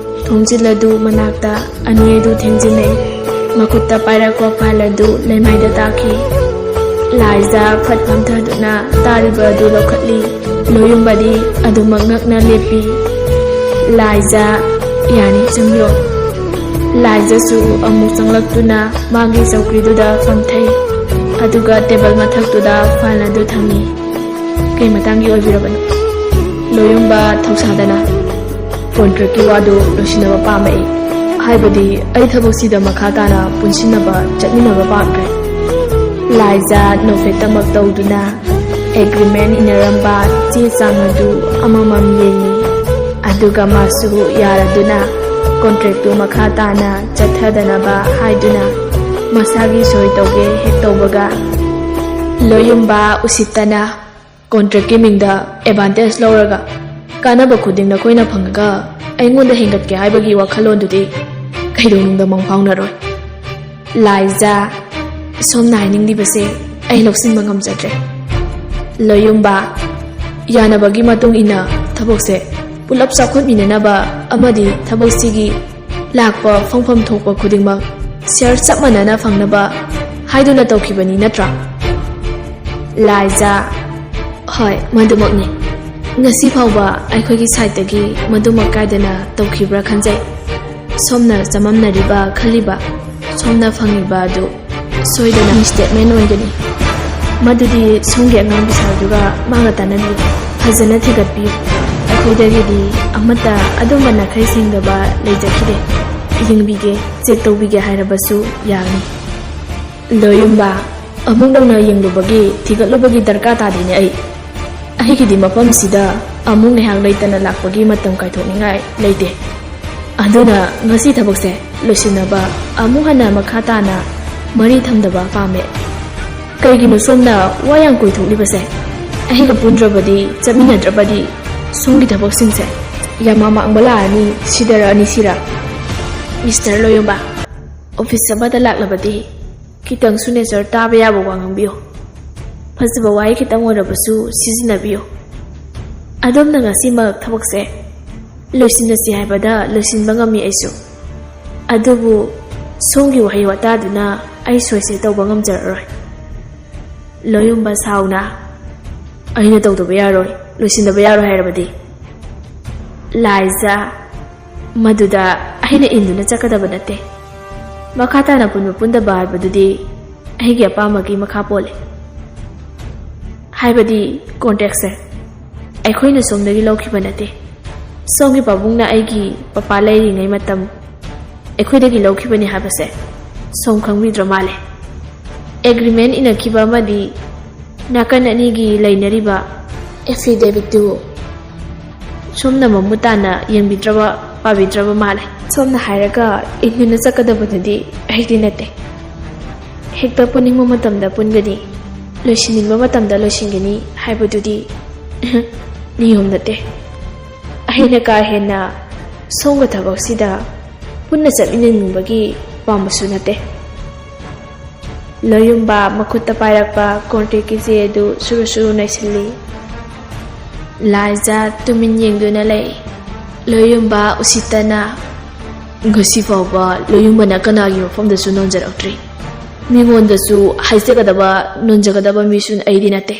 ꯊꯣꯡꯖꯤꯜ ꯑꯗꯨ ꯃꯅꯥꯛꯇ ꯑꯅꯤ ꯑꯗꯨ ꯊꯦꯡꯖꯤꯟꯅꯩ꯫ ꯃꯈꯨꯠꯇ ꯄꯥꯏꯔꯛꯄ ꯐꯥꯏꯜ ꯑꯗꯨ ꯂꯩꯃꯥꯏꯗ ꯇꯥꯈꯤ꯫ ꯂꯥꯏꯖꯥ ꯐꯠ ꯐꯝꯊꯗꯨꯅ ꯇꯥꯔꯤꯕ ꯑꯗꯨ ꯂꯧꯈꯠꯂꯤ꯫ ꯂꯣꯌꯨꯝꯕꯗꯤ ꯑꯗꯨꯃꯛ ꯉꯛꯅ ꯂꯦꯞꯄꯤ꯫ "ꯂꯥꯏꯖꯥ, ꯌꯥꯅꯤ, ꯆꯪꯕꯤꯔꯣ꯫" ꯂꯥꯏꯖꯁꯨ ꯑꯃꯨꯛ ꯆꯪꯂꯛꯇꯨꯅ ꯃꯥꯒꯤ ꯆꯧꯀ꯭ꯔꯤꯗꯨꯗ ꯐꯝꯊꯩ꯫ ꯑꯗꯨꯒ ꯇꯦꯕꯜ ꯃꯊꯛꯇꯨꯗ ꯐꯥꯏꯜ ꯑꯗꯨ ꯊꯝꯃꯤ꯫ "ꯀꯩ ꯃꯇꯥꯡꯒꯤ ꯑꯣꯏꯕꯤꯔꯕꯅꯣ?" ꯂꯣꯌꯨꯝꯕ ꯊꯧꯁꯥꯗꯅ, "ꯀꯣꯟꯇ꯭ꯔꯦꯛꯀꯤ ꯋꯥꯗꯨ ꯂꯣꯏꯁꯤꯟꯅꯕ ꯄꯥꯝꯃꯛꯏ꯫ ꯍꯥꯏꯕꯗꯤ, ꯑꯩ ꯊꯕꯛꯁꯤꯗ ꯃꯈꯥ ꯇꯥꯅ ꯄꯨꯟꯁꯤꯟꯅꯕ ꯆꯠꯃꯤꯟꯅꯕ ꯄꯥꯝꯗ꯭ꯔꯦ꯫" ꯂꯥꯏꯖꯥ ꯅꯣꯛꯐꯦꯠꯇꯃꯛ ꯇꯧꯗꯨꯅ ꯑꯦꯒ꯭ꯔꯤꯃꯦꯟ ꯏꯅꯔꯝꯕ ꯆꯦ ꯆꯥꯡ ꯑꯗꯨ ꯑꯃꯃꯝ ꯌꯦꯡꯉꯤ꯫ ꯑꯗꯨꯒ ꯃꯥꯁꯨ ꯌꯥꯔꯗꯨꯅ ꯀꯣꯟꯇ꯭ꯔꯦꯛꯇꯨ ꯃꯈꯥ ꯇꯥꯅ ꯆꯠꯊꯗꯅꯕ ꯍꯥꯏꯗꯨꯅ ꯃꯁꯥꯒꯤ ꯁꯣꯏ ꯇꯧꯒꯦ ꯍꯦꯛ ꯇꯧꯕꯒ, ꯂꯣꯌꯨꯝꯕ ꯎꯁꯤꯠꯇꯅ ꯀꯣꯟꯇ꯭ꯔꯦꯛꯀꯤ ꯃꯤꯡꯗ ꯑꯦꯗꯚꯥꯟꯇꯦꯖ ꯂꯧꯔꯒ ꯀꯥꯟꯅꯕ ꯈꯨꯗꯤꯡ ꯅꯈꯣꯏꯅ ꯐꯪꯉꯒ ꯑꯩꯉꯣꯟꯗ ꯍꯦꯟꯒꯠꯀꯦ ꯍꯥꯏꯕꯒꯤ ꯋꯥꯈꯜꯂꯣꯟꯗꯨꯗꯤ ꯀꯩꯗꯧꯅꯨꯡꯗ ꯃꯪ ꯐꯥꯎꯅꯔꯣꯏ꯫ ꯂꯥꯏꯖꯥ, ꯁꯣꯝꯅ ꯍꯥꯏꯅꯤꯡꯂꯤꯕꯁꯦ ꯑꯩ ꯂꯧꯁꯤꯟꯕ ꯉꯝꯖꯗ꯭ꯔꯦ꯫ ꯂꯣꯌꯨꯝꯕ, ꯌꯥꯅꯕꯒꯤ ꯃꯇꯨꯡ ꯏꯟꯅ ꯊꯕꯛꯁꯦ ꯄꯨꯂꯞ ꯆꯥꯎꯈꯠꯃꯤꯟꯅꯅꯕ ꯑꯃꯗꯤ ꯊꯕꯛꯁꯤꯒꯤ ꯂꯥꯛꯄ ꯐꯪꯐꯝ ꯊꯣꯛꯄ ꯈꯨꯗꯤꯡꯃꯛ ꯁꯤꯌꯔ ꯆꯞ ꯃꯥꯟꯅꯅ ꯐꯪꯅꯕ ꯍꯥꯏꯗꯨꯅ ꯇꯧꯈꯤꯕꯅꯤ ꯅꯠꯇ꯭ꯔꯥ? ꯂꯥꯏꯖꯥ, ꯍꯣꯏ, ꯃꯗꯨꯃꯛꯅꯤ꯫ ꯉꯁꯤ ꯐꯥꯎꯕ ꯑꯩꯈꯣꯏꯒꯤ ꯁꯥꯏꯠꯇꯒꯤ ꯃꯗꯨꯃꯛ ꯀꯥꯏꯗꯅ ꯇꯧꯈꯤꯕ꯭ꯔꯥ ꯈꯟꯖꯩ꯫ ꯁꯣꯝꯅ ꯆꯃꯝꯅꯔꯤꯕ, ꯈꯜꯂꯤꯕ, ꯁꯣꯝꯅ ꯐꯪꯉꯤꯕ ꯑꯗꯨ ꯁꯣꯏꯗꯅ ꯃꯤꯁꯇꯦꯠꯃꯦꯟ ꯑꯣꯏꯒꯅꯤ꯫ ꯃꯗꯨꯗꯤ ꯁꯣꯝꯒꯤ ꯑꯉꯥꯡ ꯕꯤꯁꯥꯜꯗꯨꯒ ꯃꯥꯒ ꯇꯥꯟꯅꯕꯤꯌꯨ꯫ ꯐꯖꯅ ꯊꯤꯒꯠꯄꯤꯌꯨ꯫ ꯑꯩꯈꯣꯏꯗꯒꯤꯗꯤ ꯑꯃꯠꯇ ꯑꯗꯨꯝꯕ ꯅꯥꯈꯩ ꯁꯦꯡꯗꯕ ꯂꯩꯖꯈꯤꯗꯦ꯫ ꯌꯦꯡꯕꯤꯒꯦ, ꯆꯦꯛ ꯇꯧꯕꯤꯒꯦ ꯍꯥꯏꯔꯕꯁꯨ ꯌꯥꯒꯅꯤ꯫ ꯂꯣꯌꯨꯝꯕ, ꯑꯃꯨꯛ ꯅꯧꯅ ꯌꯦꯡꯂꯨꯕꯒꯤ, ꯊꯤꯒꯠꯂꯨꯕꯒꯤ ꯗꯔꯀꯥꯔ ꯇꯥꯗꯦꯅꯦ ꯑꯩ꯫ ꯑꯩꯒꯤꯗꯤ ꯃꯐꯝꯁꯤꯗ ꯑꯃꯨꯛ ꯉꯥꯏꯍꯥꯛ ꯂꯩꯇꯅ ꯂꯥꯛꯄꯒꯤ ꯃꯇꯝ ꯀꯥꯏꯊꯣꯛꯅꯤꯡꯉꯥꯏ ꯂꯩꯇꯦ꯫ ꯑꯗꯨꯅ ꯉꯁꯤ ꯊꯕꯛꯁꯦ ꯂꯣꯏꯁꯤꯟꯅꯕ ꯑꯃꯨꯛ ꯍꯟꯅ ꯃꯈꯥ ꯇꯥꯅ ꯃꯔꯤ ꯊꯝꯗꯕ ꯄꯥꯝꯃꯦ꯫ ꯀꯩꯒꯤꯅꯣ ꯁꯣꯝꯅ ꯋꯥ ꯌꯥꯝ ꯀꯣꯏꯊꯣꯛꯂꯤꯕꯁꯦ? ꯑꯩꯒ ꯄꯨꯟꯗ꯭ꯔꯕꯗꯤ, ꯆꯠꯃꯤꯟꯅꯗ꯭ꯔꯕꯗꯤ ꯁꯣꯝꯒꯤ ꯊꯕꯛꯁꯤꯡꯁꯦ ꯌꯥꯝ ꯃꯥꯡꯕ ꯂꯥꯛꯑꯅꯤ, ꯁꯤꯗꯔꯛꯑꯅꯤ ꯁꯤꯔ? ꯃꯤꯁꯇꯔ ꯂꯣꯌꯣꯝꯕ, ꯑꯣꯐꯤꯁ ꯑꯃꯗ ꯂꯥꯛꯂꯕꯗꯤ ꯈꯤꯇꯪꯁꯨ ꯅꯦꯆꯔ ꯇꯥꯕ ꯌꯥꯕ ꯋꯥ ꯉꯥꯡꯕꯤꯌꯨ꯫ ꯐꯖꯕ ꯋꯥꯍꯩ ꯈꯤꯇꯪ ꯑꯣꯏꯔꯕꯁꯨ ꯁꯤꯖꯤꯟꯅꯕꯤꯌꯨ꯫ ꯑꯗꯣꯝꯅ ꯉꯁꯤꯃꯛ ꯊꯕꯛꯁꯦ ꯂꯣꯏꯁꯤꯟꯅꯁꯤ ꯍꯥꯏꯕꯗ ꯂꯣꯏꯁꯤꯟꯕ ꯉꯝꯃꯤ ꯑꯩꯁꯨ꯫ ꯑꯗꯨꯕꯨ ꯁꯣꯝꯒꯤ ꯋꯥꯍꯩ ꯋꯥꯇꯥꯗꯨꯅ ꯑꯩ ꯁꯣꯏꯁꯦ ꯇꯧꯕ ꯉꯝꯖꯔꯔꯣꯏ꯫ ꯂꯣꯌꯨꯝꯕ ꯁꯥꯎꯅ, "ꯑꯩꯅ ꯇꯧꯗꯕ ꯌꯥꯔꯣꯏ, ꯂꯣꯏꯁꯤꯟꯗꯕ ꯌꯥꯔꯣꯏ ꯍꯥꯏꯔꯕꯗꯤ?" ꯂꯥꯏꯖꯥ, "ꯃꯗꯨꯗ ꯑꯩꯅ ꯏꯟꯗꯨꯅ ꯆꯠꯀꯗꯕ ꯅꯠꯇꯦ꯫ ꯃꯈꯥ ꯇꯥꯅ ꯄꯨꯟꯕ ꯄꯨꯟꯗꯕ ꯍꯥꯏꯕꯗꯨꯗꯤ ꯑꯩꯒꯤ ꯑꯄꯥꯝꯕꯒꯤ ꯃꯈꯥ ꯄꯣꯜꯂꯤ꯫ ꯍꯥꯏꯕꯗꯤ ꯀꯣꯟꯇ꯭ꯔꯦꯛꯁꯦ ꯑꯩꯈꯣꯏꯅ ꯁꯣꯝꯗꯒꯤ ꯂꯧꯈꯤꯕ ꯅꯠꯇꯦ꯫ ꯁꯣꯝꯒꯤ ꯄꯥꯕꯨꯡꯅ ꯑꯩꯒꯤ ꯄꯄꯥ ꯂꯩꯔꯤꯉꯩ ꯃꯇꯝ ꯑꯩꯈꯣꯏꯗꯒꯤ ꯂꯧꯈꯤꯕꯅꯤ ꯍꯥꯏꯕꯁꯦ ꯁꯣꯝ ꯈꯪꯕꯤꯗ꯭ꯔ ꯃꯥꯜꯂꯦ꯫ ꯑꯦꯒ꯭ꯔꯤꯃꯦꯟ ꯏꯅꯈꯤꯕ ꯑꯃꯗꯤ ꯅꯥꯀꯟ ꯑꯅꯤꯒꯤ ꯂꯩꯅꯔꯤꯕ ꯑꯦꯐꯤꯗꯦꯕꯤꯠꯇꯨ ꯁꯣꯝꯅ ꯃꯃꯨꯠ ꯇꯥꯅ ꯌꯦꯡꯕꯤꯗ꯭ꯔꯕ ꯄꯥꯕꯤꯗ꯭ꯔꯕ ꯃꯥꯜꯂꯦ꯫ ꯁꯣꯝꯅ ꯍꯥꯏꯔꯒ ꯏꯟꯗꯨꯅ ꯆꯠꯀꯗꯕꯗꯨꯗꯤ ꯑꯩꯗꯤ ꯅꯠꯇꯦ꯫ ꯍꯦꯛꯇ ꯄꯨꯅꯤꯡꯕ ꯃꯇꯝꯗ ꯄꯨꯟꯒꯅꯤ, ꯂꯣꯏꯁꯤꯟꯅꯤꯡꯕ ꯃꯇꯝꯗ ꯂꯣꯏꯁꯤꯟꯒꯅꯤ ꯍꯥꯏꯕꯗꯨꯗꯤ ꯅꯤꯌꯣꯝ ꯅꯠꯇꯦ꯫ ꯑꯩꯅ ꯀꯥ ꯍꯦꯟꯅ ꯁꯣꯝꯒ ꯊꯕꯛꯁꯤꯗ ꯄꯨꯟꯅ ꯆꯠꯃꯤꯟꯅꯅꯤꯡꯕꯒꯤ ꯄꯥꯝꯕꯁꯨ ꯅꯠꯇꯦ꯫ ꯂꯣꯌꯨꯝꯕ ꯃꯈꯨꯠꯇ ꯄꯥꯏꯔꯛꯄ ꯀꯣꯟꯇ꯭ꯔꯦꯛꯀꯤ ꯆꯦ ꯑꯗꯨ ꯁꯨꯔꯨ ꯁꯨꯔꯨ ꯅꯩꯁꯤꯜꯂꯤ꯫ ꯂꯥꯏꯖ ꯇꯨꯃꯤꯟ ꯌꯦꯡꯗꯨꯅ ꯂꯩ꯫ ꯂꯣꯌꯨꯝꯕ ꯎꯁꯤꯠꯇꯅ, "ꯉꯁꯤ ꯐꯥꯎꯕ ꯂꯣꯌꯨꯝꯕꯅ ꯀꯅꯥꯒꯤ ꯃꯐꯝꯗꯁꯨ ꯅꯣꯟꯖꯔꯛꯇ꯭ꯔꯤ꯫ ꯃꯤꯉꯣꯟꯗꯁꯨ ꯍꯥꯏꯖꯒꯗꯕ, ꯅꯣꯟꯖꯒꯗꯕ ꯃꯤꯁꯨ ꯑꯩꯗꯤ ꯅꯠꯇꯦ꯫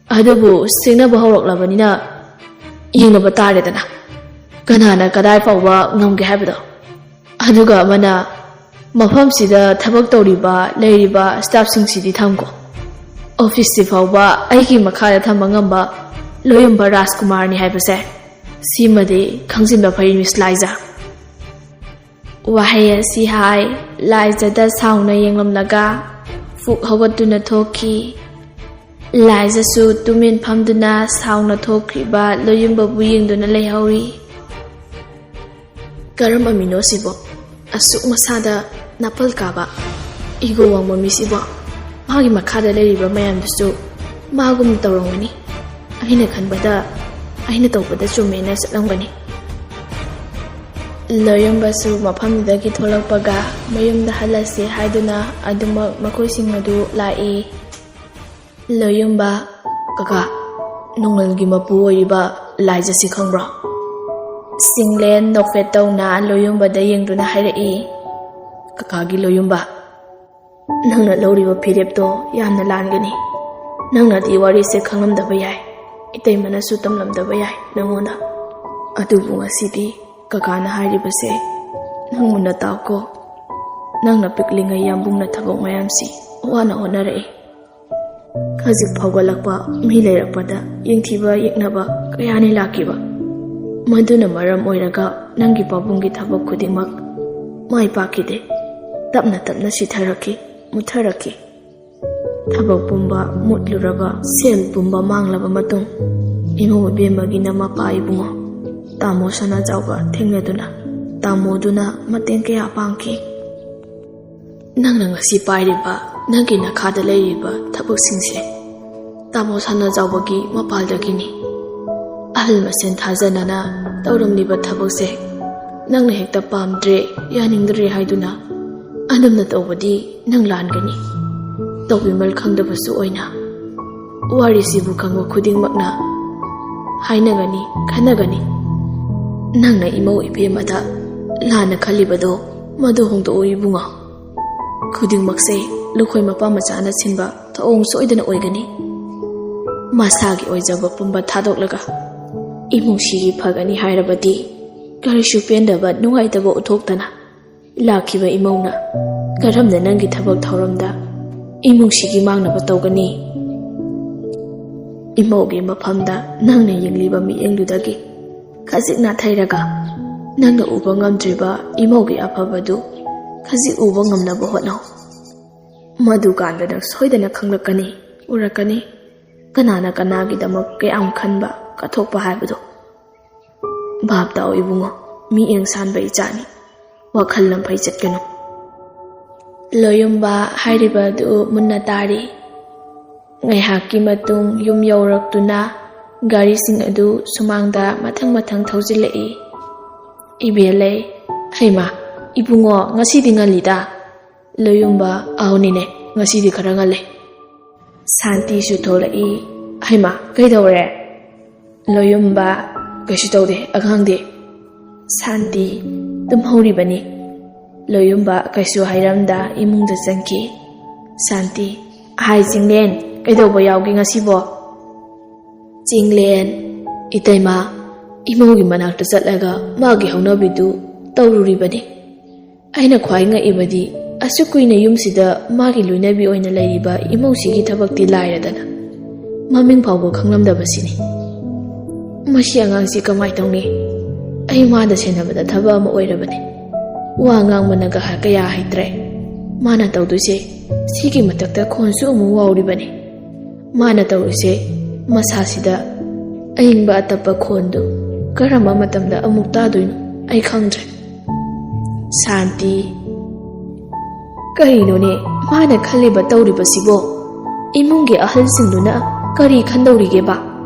ꯑꯗꯨꯕꯨ ꯁꯤꯡꯅꯕ ꯍꯧꯔꯛꯂꯕꯅꯤꯅ ꯌꯦꯡꯅꯕ ꯇꯥꯔꯦꯗꯅ, ꯀꯅꯥꯅ ꯀꯗꯥꯏ ꯐꯥꯎꯕ ꯉꯝꯒꯦ ꯍꯥꯏꯕꯗꯣ꯫ ꯑꯗꯨꯒ ꯑꯃꯅ, ꯃꯐꯝꯁꯤꯗ ꯊꯕꯛ ꯇꯧꯔꯤꯕ, ꯂꯩꯔꯤꯕ ꯁ꯭ꯇꯥꯐꯁꯤꯡꯁꯤꯗꯤ ꯊꯝꯈꯣ꯫ ꯑꯣꯐꯤꯁꯁꯤ ꯐꯥꯎꯕ ꯑꯩꯒꯤ ꯃꯈꯥꯗ ꯊꯝꯕ ꯉꯝꯕ ꯂꯣꯌꯨꯝꯕ ꯔꯥꯖꯀꯨꯃꯥꯔꯅꯤ ꯍꯥꯏꯕꯁꯦ ꯁꯤꯃꯗꯤ ꯈꯪꯖꯤꯟꯕ ꯐꯩ, ꯃꯤꯁ ꯂꯥꯏꯖꯥ"꯫ ꯋꯥꯍꯩ ꯑꯁꯤ ꯍꯥꯏ ꯂꯥꯏꯖꯗ ꯁꯥꯎꯅ ꯌꯦꯡꯂꯝꯂꯒ ꯐꯨꯛ ꯍꯧꯒꯠꯇꯨꯅ ꯊꯣꯛꯈꯤ꯫ ꯂꯥꯏꯖꯁꯨ ꯇꯨꯃꯤꯟ ꯐꯝꯗꯨꯅ ꯁꯥꯎꯅ ꯊꯣꯛꯈ꯭ꯔꯤꯕ ꯂꯣꯌꯨꯝꯕꯕꯨ ꯌꯦꯡꯗꯨꯅ ꯂꯩꯍꯧꯔꯤ꯫ ꯀꯔꯝꯕ ꯃꯤꯅꯣ ꯁꯤꯕꯣ? ꯑꯁꯨꯛ ꯃꯁꯥꯗ ꯅꯥꯄꯜ ꯀꯥꯕ, ꯏꯒꯣ ꯋꯥꯡꯕ ꯃꯤꯁꯤꯕꯣ? ꯃꯥꯒꯤ ꯃꯈꯥꯗ ꯂꯩꯔꯤꯕ ꯃꯌꯥꯝꯗꯨꯁꯨ ꯃꯥꯒꯨꯝ ꯇꯧꯔꯝꯒꯅꯤ꯫ ꯑꯩꯅ ꯈꯟꯕꯗ ꯑꯩꯅ ꯇꯧꯕꯗ ꯆꯨꯝꯃꯦꯅ ꯆꯠꯂꯝꯒꯅꯤ꯫ ꯂꯣꯌꯨꯝꯕꯁꯨ ꯃꯐꯝꯗꯨꯗꯒꯤ ꯊꯣꯛꯂꯛꯄꯒ ꯃꯌꯨꯝꯗ ꯍꯜꯂꯁꯤ ꯍꯥꯏꯗꯨꯅ ꯑꯗꯨꯃꯛ ꯃꯈꯣꯏꯁꯤꯡ ꯑꯗꯨ ꯂꯥꯛꯏ꯫ ꯂꯣꯌꯨꯝꯕ, "ꯀꯀꯥ, ꯅꯣꯡꯃꯜꯒꯤ ꯃꯄꯨ ꯑꯣꯏꯔꯤꯕ ꯂꯥꯏꯖꯁꯤ ꯈꯪꯕ꯭ꯔꯣ?" ꯁꯤꯡꯂꯦꯟ ꯅꯣꯛꯐꯦꯠ ꯇꯧꯅ ꯂꯣꯌꯨꯝꯕꯗ ꯌꯦꯡꯗꯨꯅ ꯍꯥꯏꯔꯛꯏ꯫ "ꯀꯀꯥꯒꯤ ꯂꯣꯌꯨꯝꯕ, ꯅꯪꯅ ꯂꯧꯔꯤꯕ ꯐꯤꯔꯦꯞꯇꯣ ꯌꯥꯝꯅ ꯂꯥꯟꯒꯅꯤ꯫ ꯅꯪꯅꯗꯤ ꯋꯥꯔꯤꯁꯦ ꯈꯪꯂꯝꯗꯕ ꯌꯥꯏ, ꯏꯇꯩꯃꯅꯁꯨ ꯇꯝꯂꯝꯗꯕ ꯌꯥꯏ ꯅꯪꯉꯣꯟꯗ꯫ ꯑꯗꯨꯕꯨ ꯉꯁꯤꯗꯤ ꯀꯀꯥꯅ ꯍꯥꯏꯔꯤꯕꯁꯦ ꯅꯪ ꯃꯨꯟꯅ ꯇꯥꯎꯀꯣ꯫ ꯅꯪꯅ ꯄꯤꯛꯂꯤꯉꯩ ꯌꯥꯝꯕꯨꯡꯅ ꯊꯕꯛ ꯃꯌꯥꯝꯁꯤ ꯋꯥꯅ ꯍꯣꯠꯅꯔꯛꯏ꯫ ꯈꯖꯤꯛ ꯐꯥꯎꯒꯠꯂꯛꯄ ꯃꯤ ꯂꯩꯔꯛꯄꯗ ꯌꯦꯡꯊꯤꯕ ꯌꯦꯛꯅꯕ ꯀꯌꯥꯅꯤ ꯂꯥꯛꯈꯤꯕ꯫ ꯃꯗꯨꯅ ꯃꯔꯝ ꯑꯣꯏꯔꯒ ꯅꯪꯒꯤ ꯄꯥꯕꯨꯡꯒꯤ ꯊꯕꯛ ꯈꯨꯗꯤꯡꯃꯛ ꯃꯥꯏ ꯄꯥꯛꯈꯤꯗꯦ꯫ ꯇꯞꯅ ꯇꯞꯅ ꯁꯤꯊꯔꯛꯈꯤ, ꯃꯨꯠꯊꯔꯛꯈꯤ꯫ ꯊꯕꯛ ꯄꯨꯝꯕ ꯃꯨꯠꯂꯨꯔꯕ, ꯁꯦꯜ ꯄꯨꯝꯕ ꯃꯥꯡꯂꯕ ꯃꯇꯨꯡ, ꯏꯃꯧ ꯏꯕꯦꯝꯃꯒꯤꯅ ꯃꯄꯥ ꯏꯕꯨꯡꯉꯣ ꯇꯥꯃꯣ ꯁꯅꯥꯖꯥꯎꯕ ꯊꯦꯡꯅꯗꯨꯅ, ꯇꯥꯃꯣꯗꯨꯅ ꯃꯇꯦꯡ ꯀꯌꯥ ꯄꯥꯡꯈꯤ꯫ ꯅꯪꯅ ꯉꯁꯤ ꯄꯥꯏꯔꯤꯕ ꯅꯪꯒꯤ ꯅꯈꯥꯗ ꯂꯩꯔꯤꯕ ꯊꯕꯛꯁꯤꯡꯁꯦ ꯇꯥꯃꯣ ꯁꯅꯥꯖꯥꯎꯕꯒꯤ ꯃꯄꯥꯜꯗꯒꯤꯅꯤ꯫ ꯑꯍꯜ ꯃꯁꯦꯟ ꯊꯥꯖꯅꯅ ꯇꯧꯔꯝꯂꯤꯕ ꯊꯕꯛꯁꯦ ꯅꯪꯅ ꯍꯦꯛꯇ ꯄꯥꯝꯗ꯭ꯔꯦ, ꯌꯥꯅꯤꯡꯗ꯭ꯔꯦ ꯍꯥꯏꯗꯨꯅ ꯑꯗꯨꯝꯅ ꯇꯧꯕꯗꯤ ꯅꯪ ꯂꯥꯟꯒꯅꯤ꯫ ꯇꯧꯕꯤꯃꯜ ꯈꯪꯗꯕꯁꯨ ꯑꯣꯏꯅ ꯋꯥꯔꯤꯁꯤꯕꯨ ꯈꯪꯕ ꯈꯨꯗꯤꯡꯃꯛꯅ ꯍꯥꯏꯅꯒꯅꯤ, ꯈꯟꯅꯒꯅꯤ꯫ ꯅꯪꯅ ꯏꯃꯧ ꯏꯕꯦꯝꯃꯗ ꯂꯥꯟꯅ ꯈꯜꯂꯤꯕꯗꯣ ꯃꯗꯨ ꯍꯣꯡꯗꯣꯛꯎ ꯏꯕꯨꯡꯉꯣ꯫ ꯈꯨꯗꯤꯡꯃꯛꯁꯦ ꯂꯨꯈꯣꯏ ꯃꯄꯥ ꯃꯆꯥꯅ ꯁꯤꯟꯕ ꯊꯧꯑꯣꯡ ꯁꯣꯏꯗꯅ ꯑꯣꯏꯒꯅꯤ꯫ ꯃꯁꯥꯒꯤ ꯑꯣꯏꯖꯕ ꯄꯨꯝꯕ ꯊꯥꯗꯣꯛꯂꯒ ꯏꯃꯨꯡꯁꯤꯒꯤ ꯐꯒꯅꯤ ꯍꯥꯏꯔꯕꯗꯤ ꯀꯔꯤꯁꯨ ꯄꯦꯟꯗꯕ, ꯅꯨꯡꯉꯥꯏꯇꯕ ꯎꯠꯊꯣꯛꯇꯅ ꯂꯥꯛꯈꯤꯕ ꯏꯃꯧꯅ ꯀꯔꯝꯅ ꯅꯪꯒꯤ ꯊꯕꯛ ꯊꯧꯔꯝꯗ ꯏꯃꯨꯡꯁꯤꯒꯤ ꯃꯥꯡꯅꯕ ꯇꯧꯒꯅꯤ? ꯏꯃꯧꯒꯤ ꯃꯐꯝꯗ ꯅꯪꯅ ꯌꯦꯡꯂꯤꯕ ꯃꯤꯠꯌꯦꯡꯗꯨꯗꯒꯤ ꯈꯖꯤꯛ ꯅꯥꯊꯩꯔꯒ ꯅꯪꯅ ꯎꯕ ꯉꯝꯗ꯭ꯔꯤꯕ ꯏꯃꯧꯒꯤ ꯑꯐꯕꯗꯨ ꯈꯖꯤꯛ ꯎꯕ ꯉꯝꯅꯕ ꯍꯣꯠꯅꯧ꯫ ꯃꯗꯨꯀꯥꯟꯗ ꯅꯪ ꯁꯣꯏꯗꯅ ꯈꯪꯂꯛꯀꯅꯤ, ꯎꯔꯛꯀꯅꯤ꯫ ꯀꯅꯥꯅ ꯀꯅꯥꯒꯤꯗꯃꯛ ꯀꯌꯥꯝ ꯈꯟꯕ, ꯀꯠꯊꯣꯛꯄ ꯍꯥꯏꯕꯗꯣ꯫ ꯚꯥꯞ ꯇꯥꯎ ꯏꯕꯨꯡꯉꯣ, ꯃꯤꯠꯌꯦꯡ ꯁꯥꯟꯕ ꯏꯆꯥꯅꯤ꯫ ꯋꯥꯈꯜ ꯂꯝꯐꯩ ꯆꯠꯀꯅꯨ꯫ ꯂꯣꯌꯨꯝꯕ ꯍꯥꯏꯔꯤꯕ ꯑꯗꯨ ꯃꯨꯟꯅ ꯇꯥꯔꯤ꯫ ꯉꯥꯏꯍꯥꯛꯀꯤ ꯃꯇꯨꯡ ꯌꯨꯝ ꯌꯧꯔꯛꯇꯨꯅ ꯒꯥꯔꯤꯁꯤꯡ ꯑꯗꯨ ꯁꯨꯃꯥꯡꯗ ꯃꯊꯪ ꯃꯊꯪ ꯊꯧꯖꯤꯜꯂꯛꯏ꯫ ꯏꯕꯦꯜꯂꯩ, "ꯍꯩꯃꯥ, ꯏꯕꯨꯡꯉꯣ, ꯉꯁꯤꯗꯤ ꯉꯜꯂꯤꯗ"꯫ ꯂꯣꯌꯨꯝꯕ, "ꯑꯧꯅꯤꯅꯦ, ꯉꯁꯤꯗꯤ ꯈꯔ ꯉꯜꯂꯦ"꯫ ꯁꯥꯟꯇꯤꯁꯨ ꯊꯣꯛꯂꯛꯏ꯫ "ꯍꯩꯃꯥ, ꯀꯩꯗꯧꯔꯦ?" ꯂꯣꯌꯨꯝꯕ, "ꯀꯩꯁꯨ ꯇꯧꯗꯦ, ꯑꯉꯥꯡꯗꯤ"꯫ ꯁꯥꯟꯇꯤ, "ꯇꯨꯝꯍꯧꯔꯤꯕꯅꯤ"꯫ ꯂꯣꯌꯨꯝꯕ ꯀꯩꯁꯨ ꯍꯥꯏꯔꯝꯗ ꯏꯃꯨꯡꯗ ꯆꯪꯈꯤ꯫ ꯁꯥꯟꯇꯤ, "ꯍꯥꯏ ꯆꯤꯡꯂꯦꯟ, ꯀꯩꯗꯧꯕ ꯌꯥꯎꯒꯦ ꯉꯁꯤꯕꯣ?" ꯆꯤꯡꯂꯦꯟ, "ꯏꯇꯩꯃ, ꯏꯃꯧꯒꯤ ꯃꯅꯥꯛꯇ ꯆꯠꯂꯒ ꯃꯥꯒꯤ ꯍꯧꯅꯕꯤꯗꯨ ꯇꯧꯔꯨꯔꯤꯕꯅꯤ"꯫ ꯑꯩꯅ ꯈ꯭ꯋꯥꯏ ꯉꯛꯏꯕꯗꯤ, ꯑꯁꯨꯛ ꯀꯨꯏꯅ ꯌꯨꯝꯁꯤꯗ ꯃꯥꯒꯤ ꯂꯣꯏꯅꯕꯤ ꯑꯣꯏꯅ ꯂꯩꯔꯤꯕ ꯏꯃꯧꯁꯤꯒꯤ ꯊꯕꯛꯇꯤ ꯂꯥꯏꯔꯗꯅ, ꯃꯃꯤꯡ ꯐꯥꯎꯕ ꯈꯪꯂꯝꯗꯕꯁꯤꯅꯤ꯫ ꯃꯁꯤ ꯑꯉꯥꯡꯁꯤ ꯀꯃꯥꯏ ꯇꯧꯅꯤ? ꯑꯩ ꯃꯥꯗ ꯁꯦꯟꯅꯕꯗ ꯊꯕꯛ ꯑꯃ ꯑꯣꯏꯔꯕꯅꯤ꯫ ꯋꯥ ꯉꯥꯡꯕꯅꯒ ꯀꯌꯥ ꯍꯩꯇ꯭ꯔꯦ꯫ ꯃꯥꯅ ꯇꯧꯗꯣꯏꯁꯦ ꯁꯤꯒꯤ ꯃꯊꯛꯇ ꯈꯣꯟꯁꯨ ꯑꯃꯨꯛ ꯋꯥꯎꯔꯤꯕꯅꯤ꯫ ꯃꯥꯅ ꯇꯧꯔꯤꯁꯦ ꯃꯁꯥꯁꯤꯗ ꯑꯏꯪꯕ ꯑꯇꯞꯄ ꯈꯣꯟꯗꯨ ꯀꯔꯝꯕ ꯃꯇꯝꯗ ꯑꯃꯨꯛ ꯇꯥꯗꯣꯏꯅꯣ ꯑꯩ ꯈꯪꯗ꯭ꯔꯦ꯫ ꯁꯥꯟꯇꯤ꯫ ꯀꯔꯤꯅꯣꯅꯦ ꯃꯥꯅ ꯈꯜꯂꯤꯕ ꯇꯧꯔꯤꯕꯁꯤꯕꯣ? ꯏꯃꯨꯡꯒꯤ ꯑꯍꯜꯁꯤꯡꯗꯨꯅ ꯀꯔꯤ ꯈꯟꯗꯧꯔꯤꯒꯦꯕ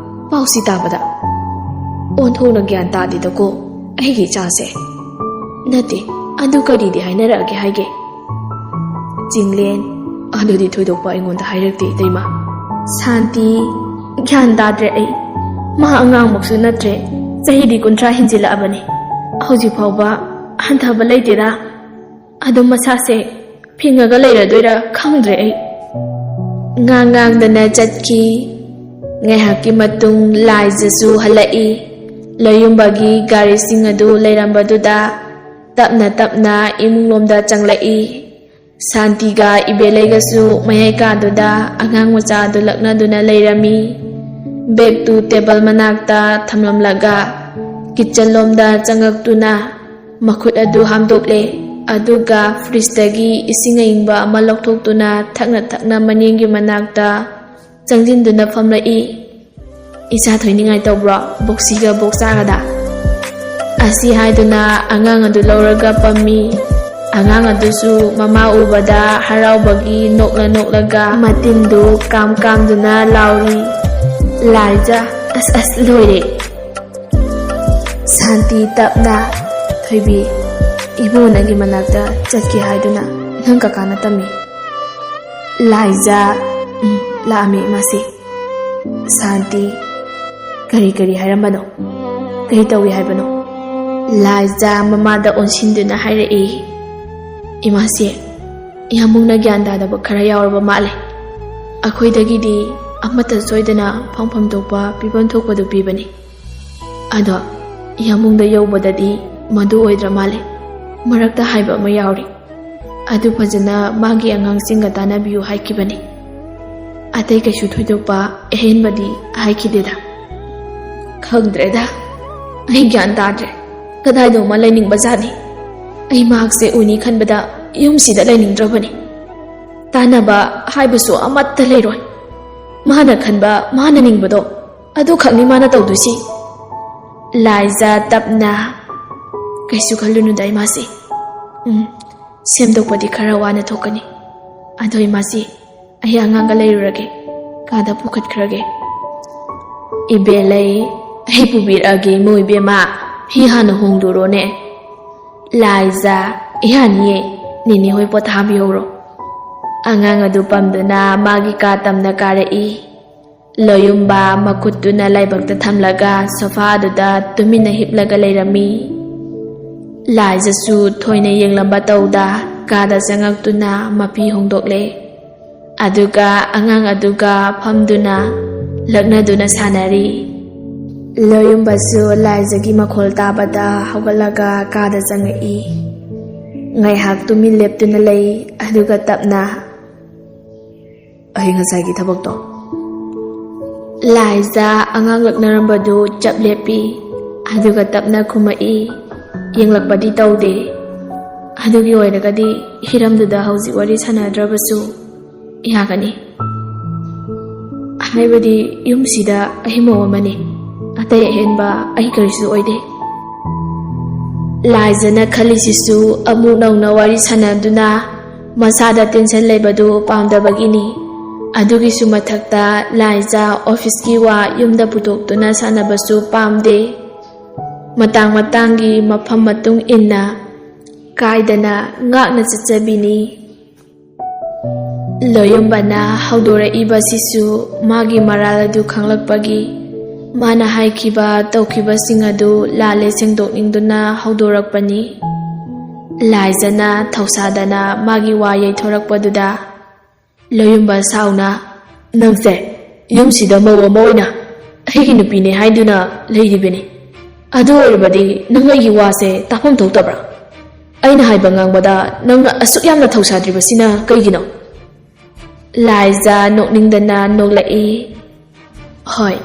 ꯄꯥꯎꯁꯤ ꯇꯥꯕꯗ? ꯑꯣꯟꯊꯣꯛꯅ ꯒ꯭ꯌꯥꯟ ꯇꯥꯗꯦꯗꯀꯣ ꯑꯩꯒꯤ ꯏꯆꯥꯁꯦ꯫ ꯅꯠꯇꯦ, ꯑꯗꯨ ꯀꯔꯤꯗꯤ ꯍꯥꯏꯅꯔꯛꯑꯒꯦ ꯍꯥꯏꯒꯦ? ꯆꯤꯡꯂꯦꯟ, ꯑꯗꯨꯗꯤ ꯊꯣꯏꯗꯣꯛꯄ ꯑꯩꯉꯣꯟꯗ ꯍꯥꯏꯔꯛꯇꯦ ꯏꯇꯩꯃ꯫ ꯁꯥꯟꯇꯤ, ꯒ꯭ꯌꯥꯟ ꯇꯥꯗ꯭ꯔꯦ ꯑꯩ꯫ ꯃꯥ ꯑꯉꯥꯡꯃꯛꯁꯨ ꯅꯠꯇ꯭ꯔꯦ, ꯆꯍꯤꯗꯤ ꯀꯨꯟꯊ꯭ꯔꯥ ꯍꯦꯟꯖꯤꯜꯂꯛꯑꯕꯅꯤ꯫ ꯍꯧꯖꯤꯛ ꯐꯥꯎꯕ ꯍꯟꯊꯕ ꯂꯩꯇꯦꯗ꯫ ꯑꯗꯨꯝ ꯃꯁꯥꯁꯦ ꯐꯤꯡꯉꯒ ꯂꯩꯔꯗꯣꯏꯔꯥ ꯈꯪꯗ꯭ꯔꯦ ꯑꯩ꯫ ꯉꯥꯡ ꯉꯥꯡꯗꯅ ꯆꯠꯈꯤ꯫ ꯉꯥꯏꯍꯥꯛꯀꯤ ꯃꯇꯨꯡ ꯂꯥꯏꯖꯁꯨ ꯍꯜꯂꯛꯏ꯫ ꯂꯣꯌꯨꯝꯕꯒꯤ ꯒꯥꯔꯤꯁꯤꯡ ꯑꯗꯨ ꯂꯩꯔꯝꯕꯗꯨꯗ ꯇꯞꯅ ꯇꯞꯅ ꯏꯃꯨꯡꯂꯣꯝꯗ ꯆꯪꯂꯛꯏ꯫ ꯁꯥꯟꯇꯤꯒ ꯏꯕꯦꯂꯩꯒꯁꯨ ꯃꯌꯥꯏ ꯀꯥꯗꯨꯗ ꯑꯉꯥꯡ ꯃꯆꯥꯗꯨ ꯂꯛꯅꯗꯨꯅ ꯂꯩꯔꯝꯃꯤ꯫ ꯕꯦꯒꯇꯨ ꯇꯦꯕꯜ ꯃꯅꯥꯛꯇ ꯊꯝꯂꯝꯂꯒ ꯀꯤꯠꯆꯟꯂꯣꯝꯗ ꯆꯪꯉꯛꯇꯨꯅ ꯃꯈꯨꯠ ꯑꯗꯨ ꯍꯥꯝꯗꯣꯛꯂꯦ꯫ ꯑꯗꯨꯒ ꯐ꯭ꯔꯤꯖꯇꯒꯤ ꯏꯁꯤꯡ ꯑꯏꯪꯕ ꯑꯃ ꯂꯧꯊꯣꯛꯇꯨꯅ ꯊꯛꯅ ꯊꯛꯅ ꯃꯅꯦꯝꯒꯤ ꯃꯅꯥꯛꯇ ꯆꯪꯁꯤꯟꯗꯨꯅ ꯐꯝꯂꯛꯏ꯫ "ꯏꯆꯥ ꯊꯣꯏꯅꯤꯡꯉꯥꯏ ꯇꯧꯕ꯭ꯔꯣ? ꯕꯣꯛꯁꯤꯒ ꯕꯣꯛꯁꯥꯒꯗ?" ꯑꯁꯤ ꯍꯥꯏꯗꯨꯅ ꯑꯉꯥꯡ ꯑꯗꯨ ꯂꯧꯔꯒ ꯄꯝꯃꯤ꯫ ꯑꯉꯥꯡ ꯑꯗꯨꯁꯨ ꯃꯃꯥ ꯎꯕꯗ ꯍꯔꯥꯎꯕꯒꯤ ꯅꯣꯛꯂ ꯅꯣꯛꯂꯒ ꯃꯇꯤꯟꯗꯨ ꯀꯥꯝ ꯀꯥꯝꯗꯨꯅ ꯂꯥꯎꯔꯤ꯫ ꯂꯥꯏꯖ, ꯑꯁ ꯑꯁ ꯂꯣꯏꯔꯦ꯫ ꯁꯥꯟꯇꯤ ꯇꯞꯅ, "ꯊꯣꯏꯕꯤ, ꯏꯕꯨꯡꯉꯣ ꯅꯪꯒꯤ ꯃꯅꯥꯛꯇ ꯆꯠꯀꯦ ꯍꯥꯏꯗꯨꯅ ꯅꯪ ꯀꯀꯥꯅ ꯇꯝꯃꯤ?" ꯂꯥꯏꯖ, "ꯎꯝ, ꯂꯥꯛꯑꯝꯃꯤ ꯏꯃꯥꯁꯤ꯫" ꯁꯥꯟꯇꯤ, "ꯀꯔꯤ ꯀꯔꯤ ꯍꯥꯏꯔꯝꯕꯅꯣ? ꯀꯔꯤ ꯇꯧꯏ ꯍꯥꯏꯕꯅꯣ?" ꯂꯥꯏꯖ ꯃꯃꯥꯗ ꯑꯣꯟꯁꯤꯟꯗꯨꯅ ꯍꯥꯏꯔꯛꯏ, "ꯏꯃꯥꯁꯤ, ꯏꯌꯥꯝꯕꯨꯡꯅ ꯒ꯭ꯌꯥꯟ ꯇꯥꯗꯕ ꯈꯔ ꯌꯥꯎꯔꯕ ꯃꯥꯜꯂꯦ꯫ ꯑꯩꯈꯣꯏꯗꯒꯤꯗꯤ ꯑꯃꯠꯇ ꯁꯣꯏꯗꯅ ꯐꯪꯐꯝ ꯊꯣꯛꯄ ꯄꯤꯐꯝ ꯊꯣꯛꯄꯗꯨ ꯄꯤꯕꯅꯤ꯫ ꯑꯗꯣ ꯏꯌꯥꯝꯕꯨꯡꯗ ꯌꯧꯕꯗꯗꯤ ꯃꯗꯨ ꯑꯣꯏꯗ꯭ꯔ ꯃꯥꯜꯂꯦ꯫ ꯃꯔꯛꯇ ꯍꯥꯏꯕ ꯑꯃ ꯌꯥꯎꯔꯤ꯫ ꯑꯗꯨ ꯐꯖꯅ ꯃꯥꯒꯤ ꯑꯉꯥꯡꯁꯤꯡꯒ ꯇꯥꯟꯅꯕꯤꯌꯨ ꯍꯥꯏꯈꯤꯕꯅꯤ꯫ ꯑꯇꯩ ꯀꯩꯁꯨ ꯊꯣꯏꯗꯣꯛꯄ ꯑꯍꯦꯟꯕꯗꯤ ꯍꯥꯏꯈꯤꯗꯦꯗ꯫ ꯈꯪꯗ꯭ꯔꯦꯗ, ꯑꯩ ꯒ꯭ꯌꯥꯟ ꯇꯥꯗ꯭ꯔꯦ꯫ ꯀꯗꯥꯏꯗꯅꯣꯃ ꯂꯩꯅꯤꯡꯕ ꯖꯥꯠꯅꯤ꯫ ꯑꯩ ꯃꯍꯥꯛꯁꯦ ꯎꯅꯤ ꯈꯟꯕꯗ ꯌꯨꯝꯁꯤꯗ ꯂꯩꯅꯤꯡꯗ꯭ꯔꯕꯅꯤ꯫ ꯇꯥꯟꯅꯕ ꯍꯥꯏꯕꯁꯨ ꯑꯃꯠꯇ ꯂꯩꯔꯣꯏ꯫ ꯃꯥꯅ ꯈꯟꯕ, ꯃꯥꯅ ꯅꯤꯡꯕꯗꯣ ꯑꯗꯨꯈꯛꯅꯤ ꯃꯥꯅ ꯇꯧꯗꯣꯏꯁꯤ꯫ ꯂꯥꯏꯖ ꯇꯞꯅ, "ꯀꯩꯁꯨ ꯈꯜꯂꯨꯅꯨꯗ ꯏꯃꯥꯁꯤ꯫ ꯎꯝ, ꯁꯦꯝꯗꯣꯛꯄꯗꯤ ꯈꯔ ꯋꯥꯅ ꯊꯣꯛꯀꯅꯤ꯫ ꯑꯗꯣ ꯏꯃꯥꯁꯤ, ꯑꯩ ꯑꯉꯥꯡꯒ ꯂꯩꯔꯨꯔꯒꯦ, ꯀꯥꯗ ꯄꯨꯈꯠꯈ꯭ꯔꯒꯦ꯫" "ꯏꯕꯦꯜꯂꯩ, ꯑꯩ ꯄꯨꯕꯤꯔꯛꯑꯒꯦ ꯏꯃꯧ ꯏꯕꯦꯝꯃ, ꯐꯤ ꯍꯥꯟꯅ ꯍꯣꯡꯗꯣꯔꯣꯅꯦ꯫" ꯂꯥꯏꯖ, "ꯌꯥꯅꯤꯌꯦ, ꯅꯦꯅꯦ ꯍꯣꯏ ꯄꯣꯊꯥꯕꯤꯍꯧꯔꯣ꯫" ꯑꯉꯥꯡ ꯑꯗꯨ ꯄꯝꯗꯨꯅ ꯃꯥꯒꯤ ꯀꯥ ꯇꯝꯅ ꯀꯥꯔꯛꯏ꯫ ꯂꯣꯌꯨꯝꯕ ꯃꯈꯨꯠꯇꯨꯅ ꯂꯥꯏꯕꯛꯇ ꯊꯝꯂꯒ ꯁꯣꯐꯥꯗꯨꯗ ꯇꯨꯃꯤꯟꯅ ꯍꯤꯞꯂꯒ ꯂꯩꯔꯝꯃꯤ꯫ ꯂꯥꯏꯖꯁꯨ ꯊꯣꯏꯅ ꯌꯦꯡꯂꯝꯕ ꯇꯧꯗ ꯀꯥꯗ ꯆꯪꯉꯛꯇꯨꯅ ꯃꯐꯤ ꯍꯣꯡꯗꯣꯛꯂꯦ꯫ ꯑꯗꯨꯒ ꯑꯉꯥꯡ ꯑꯗꯨꯒ ꯐꯝꯗꯨꯅ ꯂꯛꯅꯗꯨꯅ ꯁꯥꯟꯅꯔꯤ꯫ ꯂꯣꯌꯨꯝꯕꯁꯨ ꯂꯥꯏꯖꯒꯤ ꯃꯈꯣꯜ ꯇꯥꯕꯗ ꯍꯧꯒꯠꯂꯒ ꯀꯥꯗ ꯆꯪꯉꯛꯏ꯫ ꯉꯥꯏꯍꯥꯛ ꯇꯨꯃꯤꯟ ꯂꯦꯞꯇꯨꯅ ꯂꯩ, ꯑꯗꯨꯒ ꯇꯞꯅ, "ꯑꯩ ꯉꯁꯥꯏꯒꯤ ꯊꯕꯛꯇꯣ?" ꯂꯥꯏꯖ ꯑꯉꯥꯡ ꯂꯛꯅꯔꯝꯕꯗꯨ ꯆꯞ ꯂꯦꯞꯄꯤ, ꯑꯗꯨꯒ ꯇꯞꯅ ꯈꯨꯝꯃꯛꯏ꯫ ꯌꯦꯡꯂꯛꯄꯗꯤ ꯇꯧꯗꯦ꯫ ꯑꯗꯨꯒꯤ ꯑꯣꯏꯔꯒꯗꯤ ꯍꯤꯔꯝꯗꯨꯗ ꯍꯧꯖꯤꯛ ꯋꯥꯔꯤ ꯁꯥꯟꯅꯗ꯭ꯔꯕꯁꯨ ꯌꯥꯒꯅꯤ꯫ ꯍꯥꯏꯕꯗꯤ ꯌꯨꯝꯁꯤꯗ ꯑꯩ ꯃꯧ ꯑꯃꯅꯤ, ꯑꯇꯩ ꯑꯍꯦꯟꯕ ꯑꯩ ꯀꯔꯤꯁꯨ ꯑꯣꯏꯗꯦ꯫ ꯂꯥꯏꯖꯅ ꯈꯜꯂꯤꯁꯤꯁꯨ ꯑꯃꯨꯛ ꯅꯧꯅ ꯋꯥꯔꯤ ꯁꯥꯟꯅꯗꯨꯅ ꯃꯁꯥꯗ ꯇꯦꯟꯁꯟ ꯂꯩꯕꯗꯨ ꯄꯥꯝꯗꯕꯒꯤꯅꯤ꯫ ꯑꯗꯨꯒꯤꯁꯨ ꯃꯊꯛꯇ ꯂꯥꯏꯖ ꯑꯣꯐꯤꯁꯀꯤ ꯋꯥ ꯌꯨꯝꯗ ꯄꯨꯊꯣꯛꯇꯨꯅ ꯁꯥꯟꯅꯕꯁꯨ ꯄꯥꯝꯗꯦ꯫ ꯃꯇꯥꯡ ꯃꯇꯥꯡꯒꯤ ꯃꯐꯝ ꯃꯇꯨꯡ ꯏꯟꯅ ꯀꯥꯏꯗꯅ ꯉꯥꯛꯅ ꯆꯠꯆꯕꯤꯅꯤ꯫ ꯂꯣꯌꯨꯝꯕꯅ ꯍꯧꯗꯣꯔꯛꯏꯕꯁꯤꯁꯨ ꯃꯥꯒꯤ ꯃꯔꯥꯜ ꯑꯗꯨ ꯈꯪꯂꯛꯄꯒꯤ, ꯃꯥꯅ ꯍꯥꯏꯈꯤꯕ ꯇꯧꯈꯤꯕꯁꯤꯡ ꯑꯗꯨ ꯂꯥꯜꯂꯦ ꯁꯦꯡꯗꯣꯛꯅꯤꯡꯗꯨꯅ ꯍꯧꯗꯣꯔꯛꯄꯅꯤ꯫ ꯂꯥꯏꯖꯅ ꯊꯧꯁꯥꯗꯅ ꯃꯥꯒꯤ ꯋꯥ ꯌꯩꯊꯣꯔꯛꯄꯗꯨꯗ ꯂꯣꯌꯨꯝꯕ ꯁꯥꯎꯅ, "ꯅꯪꯁꯦ ꯌꯨꯝꯁꯤꯗ ꯃꯧ ꯑꯃ ꯑꯣꯏꯅ ꯑꯩꯒꯤ ꯅꯨꯄꯤꯅꯦ ꯍꯥꯏꯗꯨꯅ ꯂꯩꯔꯤꯕꯅꯤ꯫ ꯑꯗꯨ ꯑꯣꯏꯔꯕꯗꯤ ꯅꯪ ꯑꯩꯒꯤ ꯋꯥꯁꯦ ꯇꯥꯐꯝ ꯊꯣꯛꯇꯕ꯭ꯔꯥ? ꯑꯩꯅ ꯍꯥꯏꯕ ꯉꯥꯡꯕꯗ ꯅꯪꯅ ꯑꯁꯨꯛ ꯌꯥꯝꯅ ꯊꯧꯁꯥꯗ꯭ꯔꯤꯕꯁꯤꯅ ꯀꯩꯒꯤꯅꯣ? ꯂꯥꯏꯖꯥ ꯅꯣꯛꯅꯤꯡꯗꯅ ꯅꯣꯛꯂꯛꯏ꯫ ꯍꯣꯏ,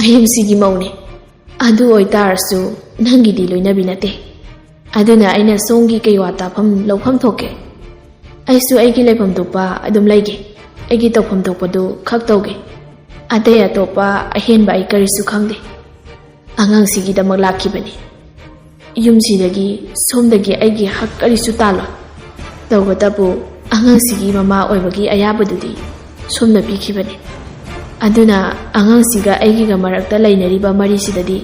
ꯑꯍꯤꯝꯁꯤꯒꯤ ꯃꯧꯅꯦ꯫ ꯑꯗꯨ ꯑꯣꯏꯇꯥꯔꯁꯨ ꯅꯪꯒꯤꯗꯤ ꯂꯣꯏꯅꯕꯤ ꯅꯠꯇꯦ꯫ ꯑꯗꯨꯅ ꯑꯩꯅ ꯁꯣꯝꯒꯤ ꯀꯩ ꯋꯥ ꯇꯥꯐꯝ ꯂꯧꯐꯝ ꯊꯣꯛꯀꯦ? ꯑꯩꯁꯨ ꯑꯩꯒꯤ ꯂꯩꯐꯝ ꯊꯣꯛꯄ ꯑꯗꯨꯝ ꯂꯩꯒꯦ꯫ ꯑꯩꯒꯤ ꯇꯧꯐꯝ ꯊꯣꯛꯄꯗꯨ ꯈꯛ ꯇꯧꯒꯦ꯫ ꯑꯇꯩ ꯑꯇꯣꯞꯄ ꯑꯍꯦꯟꯕ ꯑꯩ ꯀꯔꯤꯁꯨ ꯈꯪꯗꯦ꯫ ꯑꯉꯥꯡꯁꯤꯒꯤꯗꯃꯛ ꯂꯥꯛꯈꯤꯕꯅꯤ꯫ ꯌꯨꯝꯁꯤꯗꯒꯤ ꯁꯣꯝꯗꯒꯤ ꯑꯩꯒꯤ ꯍꯛ ꯀꯔꯤꯁꯨ ꯇꯥꯜꯂꯣꯏ꯫ ꯇꯧꯕꯇꯕꯨ ꯑꯉꯥꯡꯁꯤꯒꯤ ꯃꯃꯥ ꯑꯣꯏꯕꯒꯤ ꯑꯌꯥꯕꯗꯨꯗꯤ ꯁꯣꯝꯅ ꯄꯤꯈꯤꯕꯅꯤ꯫ ꯑꯗꯨꯅ ꯑꯉꯥꯡꯁꯤꯒ ꯑꯩꯒꯤꯒ ꯃꯔꯛꯇ ꯂꯩꯅꯔꯤꯕ ꯃꯔꯤꯁꯤꯗꯗꯤ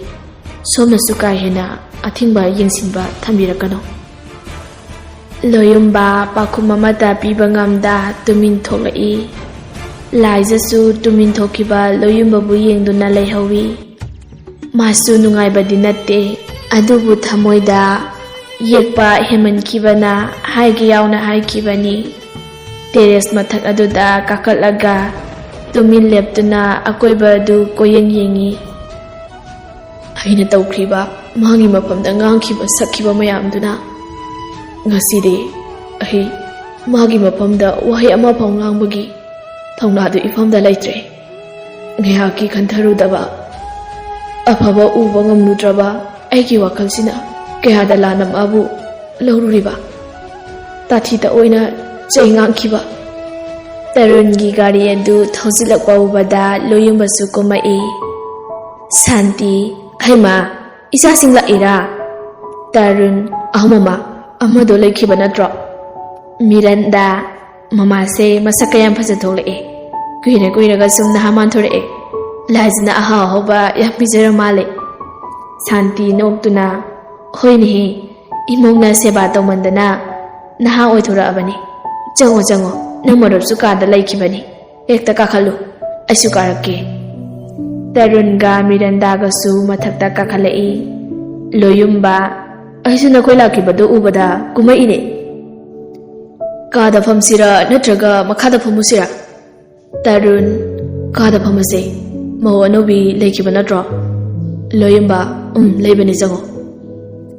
ꯁꯣꯝꯅꯁꯨ ꯀꯥ ꯍꯦꯟꯅ ꯑꯊꯤꯡꯕ ꯌꯦꯡꯁꯤꯟꯕ ꯊꯝꯕꯤꯔꯛꯀꯅꯨ꯫ ꯂꯣꯌꯨꯝꯕ ꯄꯥꯎꯈꯨꯝ ꯑꯃꯠꯇ ꯄꯤꯕ ꯉꯝꯗ ꯇꯨꯃꯤꯟ ꯊꯣꯛꯂꯛꯏ꯫ ꯂꯥꯏꯖꯁꯨ ꯇꯨꯃꯤꯟ ꯊꯣꯛꯈꯤꯕ ꯂꯣꯌꯨꯝꯕꯕꯨ ꯌꯦꯡꯗꯨꯅ ꯂꯩꯍꯧꯏ꯫ ꯃꯥꯁꯨ ꯅꯨꯡꯉꯥꯏꯕꯗꯤ ꯅꯠꯇꯦ, ꯑꯗꯨꯕꯨ ꯊꯃꯣꯏꯗ ꯌꯦꯛꯄ ꯍꯦꯟꯃꯟꯈꯤꯕꯅ ꯍꯥꯏꯒꯦ ꯌꯥꯎꯅ ꯍꯥꯏꯈꯤꯕꯅꯤ꯫ ꯇꯦꯔꯦꯁ ꯃꯊꯛ ꯑꯗꯨꯗ ꯀꯥꯈꯠꯂꯒ ꯇꯨꯃꯤꯟ ꯂꯦꯞꯇꯨꯅ ꯑꯀꯣꯏꯕ ꯑꯗꯨ ꯀꯣꯏꯌꯦꯡ ꯌꯦꯡꯏ꯫ ꯑꯩꯅ ꯇꯧꯈ꯭ꯔꯤꯕ, ꯃꯥꯒꯤ ꯃꯐꯝꯗ ꯉꯥꯡꯈꯤꯕ ꯁꯛꯈꯤꯕ ꯃꯌꯥꯝꯗꯨꯅ ꯉꯁꯤꯗꯤ ꯑꯩ ꯃꯥꯒꯤ ꯃꯐꯝꯗ ꯋꯥꯍꯩ ꯑꯃꯐꯥꯎ ꯉꯥꯡꯕꯒꯤ ꯊꯧꯅꯥꯗꯨ ꯏꯐꯝꯗ ꯂꯩꯇ꯭ꯔꯦ꯫ ꯉꯥꯏꯍꯥꯛꯀꯤ ꯈꯟꯊꯔꯨꯗꯕ, ꯑꯐꯕ ꯎꯕ ꯉꯝꯂꯨꯗ꯭ꯔꯕ ꯑꯩꯒꯤ ꯋꯥꯈꯜꯁꯤꯅ ꯀꯌꯥꯗ ꯂꯥꯟꯅ ꯃꯥꯕꯨ ꯂꯧꯔꯨꯔꯤꯕ? ꯇꯥꯊꯤꯗ ꯑꯣꯏꯅ ꯆꯩ ꯉꯥꯡꯈꯤꯕ꯫ ꯇꯔꯨꯟꯒꯤ ꯒꯥꯔꯤ ꯑꯗꯨ ꯊꯧꯖꯤꯜꯂꯛꯄ ꯎꯕꯗ ꯂꯣꯌꯨꯝꯕꯁꯨ ꯀꯨꯝꯃꯛꯏ꯫ ꯁꯥꯟꯇꯤ, "ꯍꯩꯃꯥ, ꯏꯆꯥꯁꯤꯡ ꯂꯥꯛꯏꯔꯥ?" ꯇꯔꯨꯟ, "ꯑꯍꯨꯝ ꯃꯃꯥ, ꯑꯃꯗꯣ ꯂꯩꯈꯤꯕ ꯅꯠꯇ꯭ꯔꯣ?" ꯃꯤꯔꯟꯗꯥ, "ꯃꯃꯥꯁꯦ ꯃꯁꯛ ꯀꯌꯥꯝ ꯐꯖ ꯊꯣꯛꯂꯛꯑꯦ꯫ ꯀꯨꯏꯔ ꯀꯨꯏꯔꯒ ꯁꯨꯝ ꯅꯍꯥ ꯃꯥꯟꯊꯣꯔꯛꯑꯦ꯫ ꯂꯥꯏꯖꯅ ꯑꯍꯥꯎ ꯑꯍꯥꯎꯕ ꯌꯥꯝ ꯄꯤꯖꯔ ꯃꯥꯜꯂꯦ꯫" ꯁꯥꯟꯇꯤ ꯅꯣꯛꯇꯨꯅ, "ꯍꯣꯏꯅꯦꯍꯦ, ꯏꯃꯧꯅ ꯁꯦꯕꯥ ꯇꯧꯃꯟꯗꯅ ꯅꯍꯥ ꯑꯣꯏꯊꯣꯔꯛꯑꯕꯅꯤ꯫ ꯆꯪꯉꯣ, ꯆꯪꯉꯣ, ꯅꯪ ꯃꯔꯨꯞꯁꯨ ꯀꯥꯗ ꯂꯩꯈꯤꯕꯅꯤ꯫ ꯍꯦꯛꯇ ꯀꯥꯈꯠꯂꯨ, ꯑꯩꯁꯨ ꯀꯥꯔꯛꯀꯦ꯫" ꯇꯔꯨꯟꯒ ꯃꯤꯔꯟꯗꯥꯒꯁꯨ ꯃꯊꯛꯇ ꯀꯥꯈꯠꯂꯛꯏ꯫ ꯂꯣꯌꯨꯝꯕ, "ꯑꯩꯁꯨ ꯅꯈꯣꯏ ꯂꯥꯛꯈꯤꯕꯗꯨ ꯎꯕꯗ ꯀꯨꯝꯃꯛꯏꯅꯦ꯫ ꯀꯥꯗ ꯐꯝꯁꯤꯔꯥ ꯅꯠꯇ꯭ꯔꯒ ꯃꯈꯥꯗ ꯐꯝꯃꯨꯁꯤꯔꯥ?" ꯇꯔꯨꯟ, "ꯀꯥꯗ ꯐꯝꯃꯁꯦ꯫ ꯃꯧ ꯑꯅꯧꯕꯤ ꯂꯩꯈꯤꯕ ꯅꯠꯇ꯭ꯔꯣ?" ꯂꯣꯌꯨꯝꯕ, "ꯎꯝ, ꯂꯩꯕꯅꯤ, ꯆꯪꯉꯣ꯫"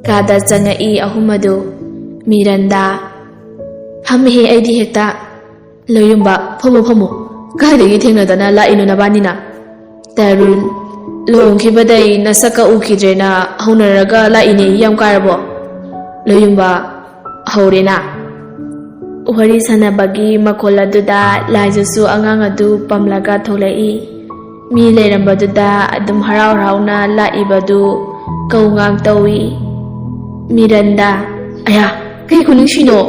ꯀꯥꯗ ꯆꯪꯉꯛꯏ ꯑꯍꯨꯝ ꯑꯗꯨ꯫ ꯃꯤꯔꯟꯗꯥ, ꯐꯝꯃꯤꯍꯦ ꯑꯩꯗꯤ ꯍꯦꯛꯇ꯫ ꯂꯣꯌꯨꯝꯕ, ꯐꯝꯃꯨ ꯐꯝꯃꯨ꯫ ꯀꯥꯏꯗꯒꯤ ꯊꯦꯡꯅꯗꯅ ꯂꯥꯛꯏꯅꯣ ꯅꯕꯥꯅꯤꯅ? ꯇꯔꯨꯟ, ꯂꯨꯍꯣꯡꯈꯤꯕꯗꯩ ꯅꯁꯛꯀ ꯎꯈꯤꯗ꯭ꯔꯦꯅ ꯍꯧꯅꯔꯒ ꯂꯥꯛꯏꯅꯦ, ꯌꯥꯝ ꯀꯥꯏꯔꯕꯣ? ꯂꯣꯌꯨꯝꯕ, ꯍꯧꯔꯦꯅ꯫ ꯋꯥꯔꯤ ꯁꯥꯟꯅꯕꯒꯤ ꯃꯈꯣꯜ ꯑꯗꯨꯗ ꯂꯥꯏꯖꯁꯨ ꯑꯉꯥꯡ ꯑꯗꯨ ꯄꯝꯂꯒ ꯊꯣꯛꯂꯛꯏ꯫ ꯃꯤ ꯂꯩꯔꯝꯕꯗꯨꯗ ꯑꯗꯨꯝ ꯍꯔꯥꯎ ꯍꯔꯥꯎꯅ ꯂꯥꯛꯏꯕꯗꯨ ꯀꯧ ꯉꯥꯡ ꯇꯧꯏ꯫ ꯃꯤꯔꯟꯗꯥ, ꯑꯌꯥ, ꯀꯩ ꯈꯨꯅꯨꯡꯁꯤꯅꯣ?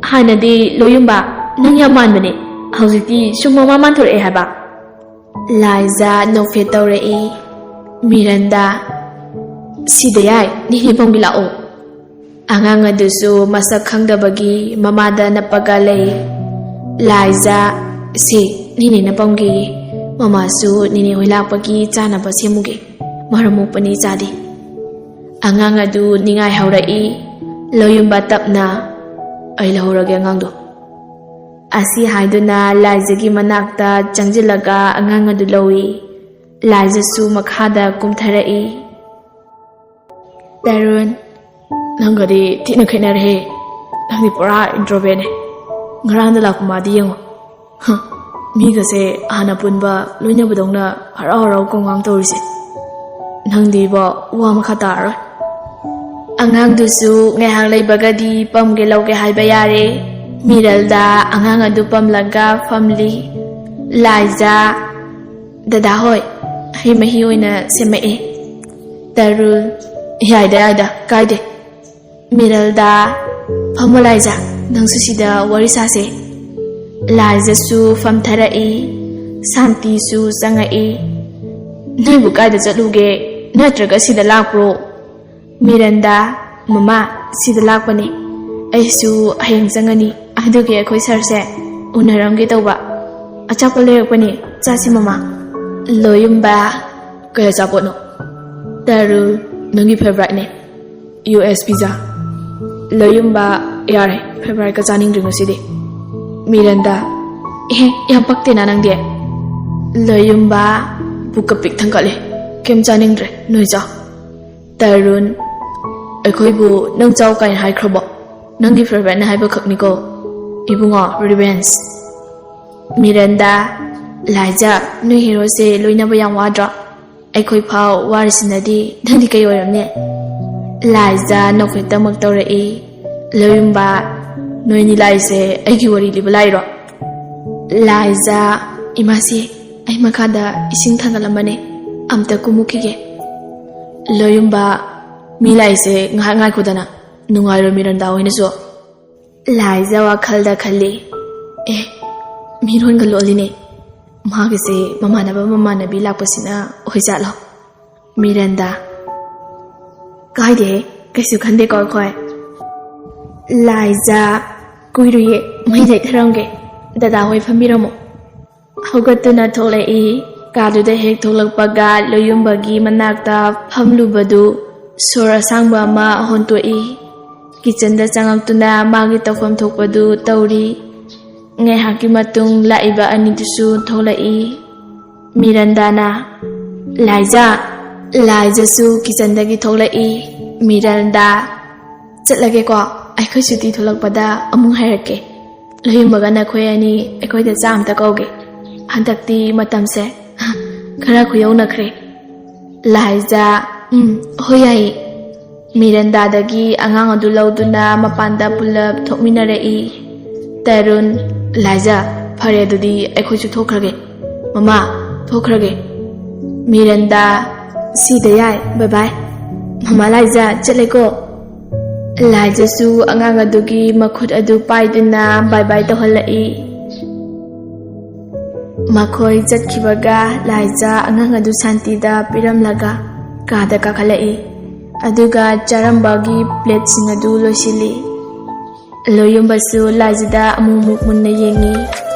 ꯍꯥꯟꯅꯗꯤ ꯂꯣꯌꯨꯝꯕ, ꯅꯪ ꯌꯥꯝ ꯃꯥꯟꯕꯅꯦ, ꯍꯧꯖꯤꯛꯇꯤ ꯁꯨꯝ ꯃꯃꯥ ꯃꯥꯟꯊꯣꯔꯛꯑꯦ ꯍꯥꯏꯕ꯫ ꯂꯥꯏꯖꯥ ꯅꯣꯛꯐꯦꯠ ꯇꯧꯔꯛꯏ꯫ ꯃꯤꯔꯟꯗꯥ, ꯁꯤꯗ ꯌꯥꯏ, ꯅꯤꯅꯦ ꯄꯝꯒꯦ ꯂꯥꯛꯑꯣ꯫ ꯑꯉꯥꯡ ꯑꯗꯨꯁꯨ ꯃꯁꯛ ꯈꯪꯗꯕꯒꯤ ꯃꯃꯥꯗ ꯅꯞꯄꯒ ꯂꯩ꯫ ꯂꯥꯏꯖꯥ, ꯁꯦ, ꯅꯤꯅꯦꯅ ꯄꯝꯒꯦꯌꯦ꯫ ꯃꯃꯥꯁꯨ ꯅꯤꯅꯦ ꯍꯣꯏ ꯂꯥꯛꯄꯒꯤ ꯆꯥꯅꯕ ꯁꯦꯝꯃꯨꯒꯦ꯫ ꯃꯔꯝ ꯃꯣꯛꯄꯅꯤ ꯆꯥꯗꯦ꯫ ꯑꯉꯥꯡ ꯑꯗꯨ ꯅꯤꯡꯉꯥꯏ ꯍꯧꯔꯛꯏ꯫ ꯂꯣꯌꯨꯝꯕ ꯇꯞꯅ, ꯑꯩ ꯂꯧꯍꯧꯔꯒꯦ ꯑꯉꯥꯡꯗꯣ꯫ ꯑꯁꯤ ꯍꯥꯏꯗꯨꯅ ꯂꯥꯏꯖꯒꯤ ꯃꯅꯥꯛꯇ ꯆꯪꯁꯤꯜꯂꯒ ꯑꯉꯥꯡ ꯑꯗꯨ ꯂꯧꯏ꯫ ꯂꯥꯏꯖꯁꯨ ꯃꯈꯥꯗ ꯀꯨꯝꯊꯔꯛꯏ꯫ ꯇꯔꯨꯟ, ꯅꯪꯒꯗꯤ ꯊꯤꯅ ꯈꯦꯠꯅꯔꯦꯍꯦ꯫ ꯅꯪꯗꯤ ꯄꯨꯔꯥ introvertꯅꯦ꯫ ꯉꯔꯥꯡꯗ ꯂꯥꯛꯄ ꯃꯥꯗꯤ ꯌꯦꯡꯉꯣ꯫ ꯍ, ꯃꯤꯒꯁꯦ ꯍꯥꯟꯅ ꯄꯨꯟꯕ ꯂꯣꯏꯅꯕꯗꯧꯅ ꯍꯔꯥꯎ ꯍꯔꯥꯎ ꯀꯧꯉꯥꯡ ꯇꯧꯔꯤꯁꯦ꯫ ꯅꯪꯗꯤꯕꯣ ꯋꯥ ꯃꯈꯥ ꯇꯥꯔꯔꯣꯏ꯫ ꯑꯉꯥꯡꯗꯨꯁꯨ ꯉꯥꯏꯍꯥꯛ ꯂꯩꯕꯒꯗꯤ ꯄꯝꯒꯦ ꯂꯧꯒꯦ ꯍꯥꯏꯕ ꯌꯥꯔꯦ꯫ ꯃꯤꯔꯜꯗ ꯑꯉꯥꯡ ꯑꯗꯨ ꯄꯝꯂꯒ ꯐꯝꯂꯤ꯫ ꯂꯥꯏꯖꯥ, ꯗꯗꯥ ꯍꯣꯏ, ꯍꯩ ꯃꯍꯤ ꯑꯣꯏꯅ ꯁꯦꯝꯃꯛꯑꯦ꯫ ꯇꯔꯨꯜ, ꯌꯥꯏꯗ ꯌꯥꯏꯗ, ꯀꯥꯏꯗꯦ꯫ ꯃꯤꯔꯜꯗ, ꯐꯝꯃꯣ ꯂꯥꯏꯖꯥ, ꯅꯪꯁꯨ ꯁꯤꯗ ꯋꯥꯔꯤ ꯁꯥꯁꯦ꯫ ꯂꯥꯏꯖꯥꯁꯨ ꯐꯝꯊꯔꯛꯏ, ꯁꯥꯟꯇꯤꯁꯨ ꯆꯪꯉꯛꯏ꯫ ꯅꯣꯏꯕꯨ ꯀꯥꯏꯗ ꯆꯠꯂꯨꯒꯦ? ꯅꯠꯇ꯭ꯔꯒ ꯁꯤꯗ ꯂꯥꯛꯄ꯭ꯔꯣ? ꯃꯤꯔꯟꯗꯥ, ꯃꯃꯥ, ꯁꯤꯗ ꯂꯥꯛꯄꯅꯦ꯫ ꯑꯩꯁꯨ ꯍꯌꯦꯡ ꯆꯪꯉꯅꯤ, ꯑꯗꯨꯒꯤ ꯑꯩꯈꯣꯏ ꯁꯥꯔꯁꯦ ꯎꯅꯔꯝꯒꯦ ꯇꯧꯕ꯫ ꯑꯆꯥꯄꯣꯠ ꯂꯩꯔꯛꯄꯅꯦ, ꯆꯥꯁꯤ ꯃꯃꯥ꯫ ꯂꯣꯌꯨꯝꯕ, ꯀꯩ ꯑꯆꯥꯄꯣꯠꯅꯣ? ꯇꯔꯨꯜ, ꯅꯪꯒꯤ favouriteꯅꯦ꯫ U S pizza. ꯂꯣꯌꯨꯝꯕ, ꯌꯥꯔꯦ, favouriteꯀ ꯆꯥꯅꯤꯡꯗ꯭ꯔꯦ ꯉꯁꯤꯗꯤ꯫ ꯃꯤꯔꯟꯗꯥ, ꯑꯦ, ꯌꯥꯝ ꯄꯛꯇꯦꯅ ꯅꯪꯗꯤ꯫ ꯂꯣꯌꯨꯝꯕ, ꯄꯨꯛꯀ ꯄꯤꯛ ꯊꯟꯒꯠꯂꯦ, ꯀꯩꯝ ꯆꯥꯅꯤꯡꯗ꯭ꯔꯦ, ꯅꯣꯏ ꯆꯥꯎ꯫ ꯇꯔꯨꯟ, ꯑꯩꯈꯣꯏꯕꯨ ꯅꯪ ꯆꯥꯎ ꯀꯥꯏꯅ ꯍꯥꯏꯈ꯭ꯔꯕꯣ? ꯅꯪꯒꯤ ꯐꯦꯚꯔꯥꯏꯠꯅ ꯍꯥꯏꯕꯈꯛꯅꯤꯀꯣ, ꯏꯕꯨꯡꯉꯣ ꯔꯤꯚꯦꯟꯁ꯫ ꯃꯤꯔꯟꯗꯥ, ꯂꯥꯏꯖꯥ, ꯅꯣꯏ ꯍꯦꯔꯣꯁꯦ ꯂꯣꯏꯅꯕ ꯌꯥꯝ ꯋꯥꯗ꯭ꯔꯣ? ꯑꯩꯈꯣꯏ ꯐꯥꯎ ꯋꯥꯔꯤꯁꯤꯅꯗꯤ ꯅꯪꯗꯤ ꯀꯩ ꯑꯣꯏꯔꯝꯅꯤ? ꯂꯥꯏꯖꯥ ꯅꯣꯛꯐꯦꯠꯇꯃꯛ ꯇꯧꯔꯛꯏ꯫ ꯂꯣꯌꯨꯝꯕ, ꯅꯣꯏꯅꯤ ꯂꯥꯛꯏꯁꯦ ꯑꯩꯒꯤ ꯋꯥꯔꯤ ꯂꯤꯕ ꯂꯥꯛꯏꯔꯣ? ꯂꯥꯏꯖꯥ, ꯏꯃꯥꯁꯤ, ꯑꯩ ꯃꯈꯥꯗ ꯏꯁꯤꯡ ꯊꯥꯡꯒꯠꯂꯝꯕꯅꯦ, ꯑꯝꯇ ꯀꯨꯝꯃꯨꯈꯤꯒꯦ꯫ ꯂꯣꯌꯨꯝꯕ, ꯃꯤ ꯂꯥꯛꯏꯁꯦ ꯉꯥꯏꯍꯥꯛ ꯉꯥꯏꯈꯣꯗꯅ, ꯅꯨꯡꯉꯥꯏꯔꯣꯏ ꯃꯤꯔꯟꯗꯥ ꯍꯣꯏꯅꯁꯨ꯫ ꯂꯥꯏꯖꯥ ꯋꯥꯈꯜꯗ ꯈꯜꯂꯤ, ꯑꯦ, ꯃꯤꯔꯣꯟꯒ ꯂꯣꯜꯂꯤꯅꯦ꯫ ꯃꯥꯒꯤꯁꯦ ꯃꯃꯥꯟꯅꯕ ꯃꯃꯥꯟꯅꯕꯤ ꯂꯥꯛꯄꯁꯤꯅ ꯑꯣꯏꯖꯥꯠꯂꯣ? ꯃꯤꯔꯟꯗꯥ, ꯀꯥꯏꯗꯦꯍꯦ, ꯀꯩꯁꯨ ꯈꯟꯗꯦꯀꯣ ꯑꯩꯈꯣꯏ꯫ ꯂꯥꯏꯖꯥ, ꯀꯨꯏꯔꯨꯏꯌꯦ, ꯃꯩ ꯂꯩꯊꯔꯝꯒꯦ, ꯗꯗꯥ ꯍꯣꯏ ꯐꯝꯕꯤꯔꯝꯃꯣ꯫ ꯍꯧꯒꯠꯇꯨꯅ ꯊꯣꯛꯂꯛꯏ꯫ ꯀꯥꯗꯨꯗ ꯍꯦꯛ ꯊꯣꯛꯂꯛꯄꯒ ꯂꯣꯌꯨꯝꯕꯒꯤ ꯃꯅꯥꯛꯇ ꯐꯝꯂꯨꯕꯗꯨ ꯁꯣꯔ ꯑꯁꯥꯡꯕ ꯑꯃ ꯍꯣꯟꯇꯣꯛꯏ꯫ ꯀꯤꯆꯟꯗ ꯆꯪꯉꯛꯇꯨꯅ ꯃꯥꯒꯤ ꯇꯧꯐꯝ ꯊꯣꯛꯄꯗꯨ ꯇꯧꯔꯤ꯫ ꯉꯥꯏꯍꯥꯛꯀꯤ ꯃꯇꯨꯡ ꯂꯥꯛꯏꯕ ꯑꯅꯤꯗꯨꯁꯨ ꯊꯣꯛꯂꯛꯏ꯫ ꯃꯤꯔꯟꯗꯥꯅ, "ꯂꯥꯏꯖꯥ!" ꯂꯥꯏꯖꯥꯁꯨ ꯀꯤꯆꯟꯗꯒꯤ ꯊꯣꯛꯂꯛꯏ꯫ ꯃꯤꯔꯟꯗꯥ, "ꯆꯠꯂꯒꯦꯀꯣ, ꯑꯩꯈꯣꯏ ꯁꯨꯇꯤ ꯊꯣꯛꯂꯛꯄꯗ ꯑꯃꯨꯛ ꯍꯥꯏꯔꯛꯀꯦ꯫ ꯂꯣꯌꯨꯝꯕꯒ ꯅꯈꯣꯏ ꯑꯅꯤ ꯑꯩꯈꯣꯏꯗ ꯆꯥ ꯑꯝꯇ ꯀꯧꯒꯦ꯫ ꯍꯟꯗꯛꯇꯤ ꯃꯇꯝꯁꯦ ꯈꯔ ꯈꯨꯌꯧꯅꯈ꯭ꯔꯦ꯫" ꯂꯥꯏꯖꯥ, "ꯎꯝ, ꯍꯣꯏ, ꯌꯥꯏꯌꯦ꯫" ꯃꯤꯔꯟꯗꯥꯗꯒꯤ ꯑꯉꯥꯡ ꯑꯗꯨ ꯂꯧꯗꯨꯅ ꯃꯄꯥꯟꯗ ꯄꯨꯂꯞ ꯊꯣꯛꯃꯤꯟꯅꯔꯛꯏ꯫ ꯇꯔꯨꯟ, "ꯂꯥꯏꯖꯥ, ꯐꯔꯦ, ꯑꯗꯨꯗꯤ ꯑꯩꯈꯣꯏꯁꯨ ꯊꯣꯛꯈ꯭ꯔꯒꯦ꯫ ꯃꯃꯥ, ꯊꯣꯛꯈ꯭ꯔꯒꯦ꯫" ꯃꯤꯔꯟꯗꯥ, "ꯁꯤꯗ ꯌꯥꯏ, ꯕꯥꯏ ꯕꯥꯏ꯫ ꯃꯃꯥ ꯂꯥꯏꯖꯥ, ꯆꯠꯂꯦꯀꯣ꯫" ꯂꯥꯏꯖꯥꯁꯨ ꯑꯉꯥꯡ ꯑꯗꯨꯒꯤ ꯃꯈꯨꯠ ꯑꯗꯨ ꯄꯥꯏꯗꯨꯅ ꯕꯥꯏ ꯕꯥꯏ ꯇꯧꯍꯜꯂꯛꯏ꯫ ꯃꯈꯣꯏ ꯆꯠꯈꯤꯕꯒ ꯂꯥꯏꯖꯥ ꯑꯉꯥꯡ ꯑꯗꯨ ꯁꯥꯟꯇꯤꯗ ꯄꯤꯔꯝꯂꯒ ꯀꯥꯗ ꯀꯥꯈꯠꯂꯛꯏ꯫ ꯑꯗꯨꯒ ꯆꯥꯔꯝꯕꯒꯤ ꯄ꯭ꯂꯦꯠꯁꯤꯡ ꯑꯗꯨ ꯂꯣꯏꯁꯤꯜꯂꯤ꯫ ꯂꯣꯌꯨꯝꯕꯁꯨ ꯂꯥꯏꯖꯥꯗ ꯑꯃꯨꯛꯃꯨꯛ ꯃꯨꯟꯅ ꯌꯦꯡꯉꯤ꯫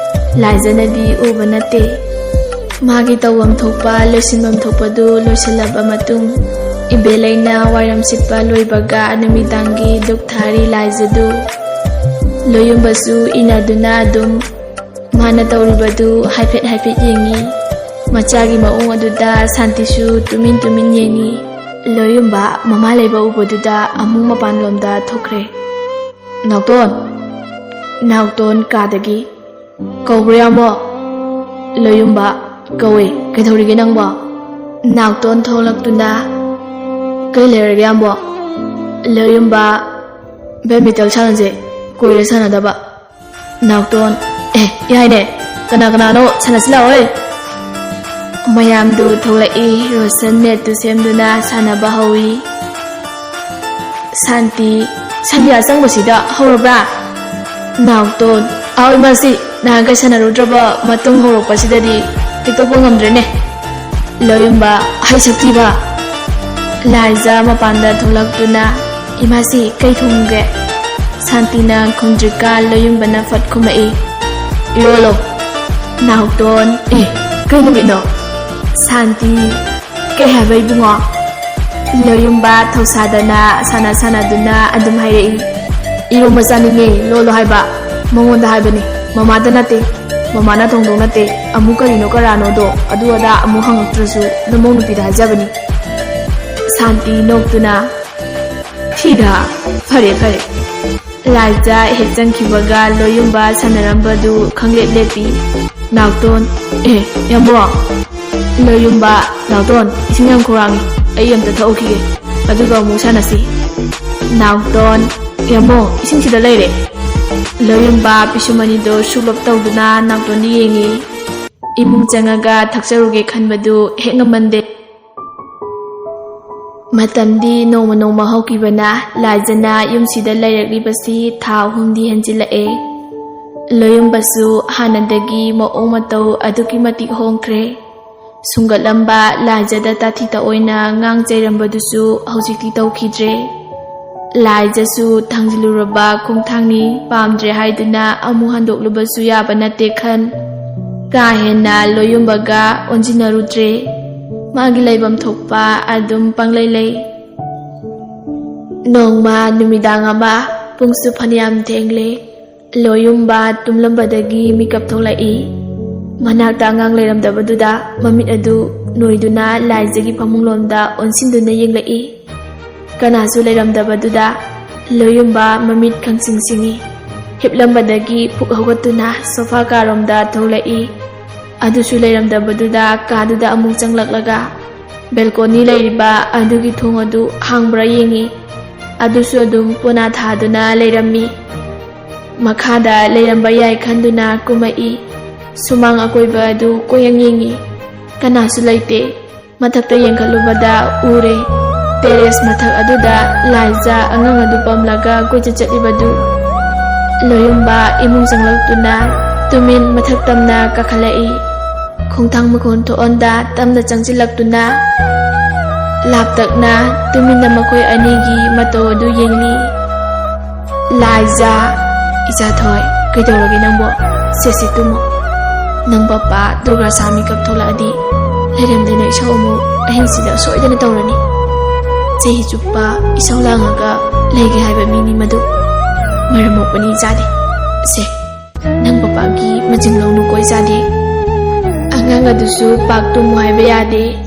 ꯂꯥꯏꯖꯥꯅꯗꯤ ꯎꯕ ꯅꯠꯇꯦ꯫ ꯃꯥꯒꯤ ꯇꯧꯐꯝ ꯊꯣꯛꯄ, ꯂꯣꯏꯁꯤꯟꯐꯝ ꯊꯣꯛꯄꯗꯨ ꯂꯣꯏꯁꯤꯜꯂꯕ ꯃꯇꯨꯡ, ꯏꯕꯦꯂꯩꯅ ꯋꯥꯏꯔꯝ ꯁꯤꯠꯄ ꯂꯣꯏꯕꯒ ꯅꯨꯃꯤꯗꯥꯡꯒꯤ ꯙꯨꯞ ꯊꯥꯔꯤ ꯂꯥꯏꯖꯥꯗꯨ꯫ ꯂꯣꯌꯨꯝꯕꯁꯨ ꯏꯟꯅꯗꯨꯅ ꯑꯗꯨꯝ ꯃꯥꯅ ꯇꯧꯔꯤꯕꯗꯨ ꯍꯥꯏꯐꯦꯠ ꯍꯥꯏꯐꯦꯠ ꯌꯦꯡꯉꯤ꯫ ꯃꯆꯥꯒꯤ ꯃꯑꯣꯡ ꯑꯗꯨꯗ ꯁꯥꯟꯇꯤꯁꯨ ꯇꯨꯃꯤꯟ ꯇꯨꯃꯤꯟ ꯌꯦꯡꯉꯤ꯫ ꯂꯣꯌꯨꯝꯕ ꯃꯃꯥ ꯂꯩꯕ ꯎꯕꯗꯨꯗ ꯑꯃꯨꯛ ꯃꯄꯥꯟꯂꯣꯝꯗ ꯊꯣꯛꯈ꯭ꯔꯦ꯫ ꯅꯥꯎꯇꯣꯟ! ꯅꯥꯎꯇꯣꯟ ꯀꯥꯗꯒꯤ꯫ "ꯀꯧꯕ꯭ꯔꯣ, ꯏꯌꯥꯝꯕꯣ?" "ꯂꯣꯌꯨꯝꯕ ꯀꯧꯏ꯫ ꯀꯩꯗꯧꯔꯤꯒꯦ ꯅꯪꯕꯣ?" ꯅꯥꯎꯇꯣꯟ ꯊꯣꯛꯂꯛꯇꯨꯅ, "ꯀꯩ ꯂꯩꯔꯒꯦ, ꯏꯌꯥꯝꯕꯣ?" ꯂꯣꯌꯨꯝꯕ, "ꯕꯦꯗꯃꯤꯟꯇꯟ ꯁꯥꯟꯅꯁꯦ, ꯀꯨꯏꯔꯦ ꯁꯥꯟꯅꯗꯕ꯫" ꯅꯥꯎꯇꯣꯟ, "ꯑꯦ, ꯌꯥꯏꯅꯦ꯫ ꯀꯅꯥ ꯀꯅꯥꯅꯣ? ꯁꯥꯟꯅꯁꯤ ꯂꯥꯛꯑꯣꯏ꯫" ꯃꯌꯥꯝꯗꯨ ꯊꯣꯛꯂꯛꯏ꯫ ꯔꯣꯁꯟ ꯅꯦꯠꯇꯨ ꯁꯦꯝꯗꯨꯅ ꯁꯥꯟꯅꯕ ꯍꯧꯏ꯫ ꯁꯥꯟꯇꯤ, "ꯁꯟꯗ꯭ꯌꯥ ꯆꯪꯕꯁꯤꯗ ꯍꯧꯔꯕ꯭ꯔꯥ?" ꯅꯥꯎꯇꯣꯟ, "ꯑꯥꯎ ꯏꯃꯥꯁꯤ, ꯅꯍꯥꯟꯈꯩ ꯁꯥꯟꯅꯔꯨꯗ꯭ꯔꯕ ꯃꯇꯨꯡ ꯍꯧꯔꯛꯄꯁꯤꯗꯗꯤ ꯇꯦꯛꯇꯣꯛꯄ ꯉꯝꯗ꯭ꯔꯦꯅꯦ꯫" ꯂꯣꯌꯨꯝꯕ, "ꯍꯩ ꯁꯛꯊꯤꯕ꯫" ꯂꯥꯏꯖ ꯃꯄꯥꯟꯗ ꯊꯣꯛꯂꯛꯇꯨꯅ, "ꯏꯃꯥꯁꯤ, ꯀꯩ ꯊꯣꯡꯒꯦ?" ꯁꯥꯟꯇꯤꯅ ꯈꯨꯝꯗ꯭ꯔꯤꯀꯥꯟ ꯂꯣꯌꯨꯝꯕꯅ ꯐꯠ ꯈꯨꯝꯃꯛꯏ, "ꯏꯔꯣꯜꯂꯣ꯫" ꯅꯥꯎꯇꯣꯟ, "ꯑꯦ, ꯀꯩ ꯅꯨꯃꯤꯠꯅꯣ?" ꯁꯥꯟꯇꯤ, "ꯀꯩ ꯍꯥꯏꯕ ꯏꯕꯨꯡꯉꯣ?" ꯂꯣꯌꯨꯝꯕ ꯊꯧꯁꯥꯗꯅ ꯁꯥꯟꯅ ꯁꯥꯟꯅꯗꯨꯅ ꯑꯗꯨꯝ ꯍꯥꯏꯔꯛꯏ, "ꯏꯔꯣꯝꯕ ꯆꯥꯅꯤꯡꯉꯦ, ꯂꯣꯜꯂꯣ ꯍꯥꯏꯕ꯫ ꯃꯉꯣꯟꯗ ꯍꯥꯏꯕꯅꯤ, ꯃꯃꯥꯗ ꯅꯠꯇꯦ꯫ ꯃꯃꯥꯅ ꯊꯣꯡꯗꯧ ꯅꯠꯇꯦ꯫ ꯑꯃꯨꯛ ꯀꯔꯤꯅꯣ ꯀꯔꯥꯅꯣꯗꯣ ꯑꯗꯨ ꯑꯗꯥ ꯑꯃꯨꯛ ꯍꯪꯉꯛꯇ꯭ꯔꯁꯨ ꯅꯃꯧ ꯅꯨꯄꯤꯗ ꯍꯥꯏꯖꯕꯅꯤ꯫" ꯁꯥꯟꯇꯤ ꯅꯣꯛꯇꯨꯅ, "ꯊꯤꯗ, ꯐꯔꯦ, ꯐꯔꯦ꯫" ꯂꯥꯏꯖ ꯍꯦꯛ ꯆꯪꯈꯤꯕꯒ ꯂꯣꯌꯨꯝꯕ ꯁꯥꯟꯅꯔꯝꯕꯗꯨ ꯈꯪꯂꯦꯞ ꯂꯦꯞꯄꯤ꯫ ꯅꯥꯎꯇꯣꯟ, "ꯑꯦ, ꯌꯥꯝꯕꯣ꯫" ꯂꯣꯌꯨꯝꯕ, "ꯅꯥꯎꯇꯣꯟ, ꯏꯁꯤꯡ ꯌꯥꯝ ꯈꯧꯔꯥꯡꯉꯤ, ꯑꯩ ꯑꯝꯇ ꯊꯛꯎꯈꯤꯒꯦ, ꯑꯗꯨꯒ ꯑꯃꯨꯛ ꯁꯥꯟꯅꯁꯤ꯫" ꯅꯥꯎꯇꯣꯟ, "ꯌꯥꯝꯕꯣ, ꯏꯁꯤꯡ ꯁꯤꯗ ꯂꯩꯔꯦ꯫" ꯂꯣꯌꯨꯝꯕ ꯄꯤꯁꯨꯝ ꯑꯅꯤꯗꯨ ꯁꯨꯛꯂꯞ ꯇꯧꯗꯨꯅ ꯅꯥꯎꯇꯣꯟꯗ ꯌꯦꯡꯉꯤ꯫ ꯏꯃꯨꯡ ꯆꯪꯉꯒ ꯊꯛꯆꯔꯨꯒꯦ ꯈꯟꯕꯗꯨ ꯍꯦꯛ ꯉꯝꯃꯟꯗꯦ꯫ ꯃꯇꯝꯗꯤ ꯅꯣꯡꯃ ꯅꯣꯡꯃ ꯍꯧꯈꯤꯕꯅ ꯂꯥꯏꯖꯅ ꯌꯨꯝꯁꯤꯗ ꯂꯩꯔꯛꯂꯤꯕꯁꯤ ꯊꯥ ꯑꯍꯨꯝꯗꯤ ꯍꯦꯟꯖꯤꯜꯂꯛꯑꯦ꯫ ꯂꯣꯌꯨꯝꯕꯁꯨ ꯍꯥꯟꯅꯗꯒꯤ ꯃꯑꯣꯡ ꯃꯇꯧ ꯑꯗꯨꯛꯀꯤ ꯃꯇꯤꯛ ꯍꯣꯡꯈ꯭ꯔꯦ꯫ ꯁꯨꯡꯒꯠꯂꯝꯕ ꯂꯥꯏꯖꯗ ꯇꯥꯊꯤ ꯇꯑꯣꯏꯅ ꯉꯥꯡ ꯆꯩꯔꯝꯕꯗꯨꯁꯨ ꯍꯧꯖꯤꯛꯇꯤ ꯇꯧꯈꯤꯗ꯭ꯔꯦ꯫ ꯂꯥꯏꯖꯁꯨ ꯊꯥꯡꯖꯤꯜꯂꯨꯔꯕ ꯈꯣꯡꯊꯥꯡꯅꯤ, ꯄꯥꯝꯗ꯭ꯔꯦ ꯍꯥꯏꯗꯨꯅ ꯑꯃꯨꯛ ꯍꯟꯗꯣꯛꯂꯨꯕꯁꯨ ꯌꯥꯕ ꯅꯠꯇꯦ ꯈꯟ, ꯀꯥ ꯍꯦꯟꯅ ꯂꯣꯌꯨꯝꯕꯒ ꯑꯣꯟꯁꯤꯟꯅꯔꯨꯗ꯭ꯔꯦ꯫ ꯃꯥꯒꯤ ꯂꯩꯐꯝ ꯊꯣꯛꯄ ꯑꯗꯨꯝ ꯄꯪꯂꯩ ꯂꯩ꯫ ꯅꯣꯡꯃ ꯅꯨꯃꯤꯗꯥꯡ ꯑꯃ, ꯄꯨꯡꯁꯨ ꯐꯅꯌꯥꯝ ꯊꯦꯡꯂꯦ, ꯂꯣꯌꯨꯝꯕ ꯇꯨꯝꯂꯝꯕꯗꯒꯤ ꯃꯤꯀꯞ ꯊꯣꯛꯂꯛꯏ꯫ ꯃꯅꯥꯛꯇ ꯑꯉꯥꯡ ꯂꯩꯔꯝꯗꯕꯗꯨꯗ ꯃꯃꯤꯠ ꯑꯗꯨ ꯅꯣꯏꯗꯨꯅ ꯂꯥꯏꯖꯒꯤ ꯐꯃꯨꯡꯂꯣꯝꯗ ꯑꯣꯟꯁꯤꯟꯗꯨꯅ ꯌꯦꯡꯂꯛꯏ꯫ ꯀꯅꯥꯁꯨ ꯂꯩꯔꯝꯗꯕꯗꯨꯗ ꯂꯣꯌꯨꯝꯕ ꯃꯃꯤꯠ ꯈꯪꯁꯤꯡ ꯁꯤꯡꯏ꯫ ꯍꯤꯞꯂꯝꯕꯗꯒꯤ ꯐꯨꯛ ꯍꯧꯒꯠꯇꯨꯅ ꯁꯣꯐꯥ ꯀꯥꯔꯣꯝꯗ ꯊꯣꯛꯂꯛꯏ꯫ ꯑꯗꯨꯁꯨ ꯂꯩꯔꯝꯗꯕꯗꯨꯗ ꯀꯥꯗꯨꯗ ꯑꯃꯨꯛ ꯆꯪꯂꯛꯂꯒ ꯕꯦꯜꯀꯣꯅꯤ ꯂꯩꯔꯤꯕ ꯑꯗꯨꯒꯤ ꯊꯣꯡ ꯑꯗꯨ ꯍꯥꯡꯕ꯭ꯔꯥ ꯌꯦꯡꯏ꯫ ꯑꯗꯨꯁꯨ ꯑꯗꯨꯝ ꯄꯣꯅꯥ ꯊꯥꯗꯨꯅ ꯂꯩꯔꯝꯃꯤ꯫ ꯃꯈꯥꯗ ꯂꯩꯔꯝꯕ ꯌꯥꯏ ꯈꯟꯗꯨꯅ ꯀꯨꯝꯃꯛꯏ꯫ ꯁꯨꯃꯥꯡ ꯑꯀꯣꯏꯕ ꯑꯗꯨ ꯀꯣꯏꯌꯦꯡ ꯌꯦꯡꯏ꯫ ꯀꯅꯥꯁꯨ ꯂꯩꯇꯦ꯫ ꯃꯊꯛꯇ ꯌꯦꯡꯈꯠꯂꯨꯕꯗ ꯎꯔꯦ꯫ ꯇꯦꯔꯦꯁ ꯃꯊꯛ ꯑꯗꯨꯗ ꯂꯥꯏꯖꯥ ꯑꯉꯥꯡ ꯑꯗꯨ ꯄꯝꯂꯒ ꯀꯣꯏꯆꯠ ꯆꯠꯂꯤꯕꯗꯨ꯫ ꯂꯣꯌꯨꯝꯕ ꯏꯃꯨꯡ ꯆꯪꯂꯛꯇꯨꯅ ꯇꯨꯃꯤꯟ ꯃꯊꯛ ꯇꯝꯅ ꯀꯥꯈꯠꯂꯛꯏ꯫ ꯈꯣꯡꯊꯥꯡ ꯃꯈꯣꯟ ꯊꯣꯛꯍꯟꯗ ꯇꯞꯅ ꯆꯪꯁꯤꯜꯂꯛꯇꯨꯅ ꯂꯥꯞꯇꯛꯅ ꯇꯨꯃꯤꯟꯅ ꯃꯈꯣꯏ ꯑꯅꯤꯒꯤ ꯃꯇꯧ ꯑꯗꯨ ꯌꯦꯡꯂꯤ꯫ ꯂꯥꯏꯖꯥ, ꯏꯆꯥꯊꯣꯏ, ꯀꯩꯗꯧꯔꯒꯦ ꯅꯪꯕꯣ? ꯁꯦ, ꯁꯦ, ꯇꯨꯝꯃꯣ꯫ ꯅꯪ ꯄꯄꯥ ꯗꯨꯔꯒꯥ ꯁꯥ ꯃꯤꯀꯞ ꯊꯣꯛꯂꯛꯑꯗꯤ ꯂꯩꯔꯝꯗꯅ ꯏꯁꯧ ꯑꯃꯨꯛ ꯑꯍꯤꯡꯁꯤꯗ ꯁꯣꯏꯗꯅ ꯇꯧꯔꯅꯤ꯫ ꯆꯍꯤ ꯆꯨꯞꯄ ꯏꯁꯧ ꯂꯥꯡꯉꯒ ꯂꯩꯒꯦ ꯍꯥꯏꯕ ꯃꯤꯅꯤ ꯃꯗꯨ꯫ ꯃꯔꯝ ꯃꯣꯛꯄꯅꯤ ꯏꯆꯥꯗꯤ꯫ ꯁꯦ, ꯅꯪ ꯄꯄꯥꯒꯤ ꯃꯆꯤꯡ ꯂꯧꯅꯨꯀꯣ ꯏꯆꯥꯗꯤ꯫ ꯑꯉꯥꯡ ꯑꯗꯨꯁꯨ ꯄꯥꯛ ꯇꯨꯝꯃꯨ ꯍꯥꯏꯕ ꯌꯥꯗꯦ꯫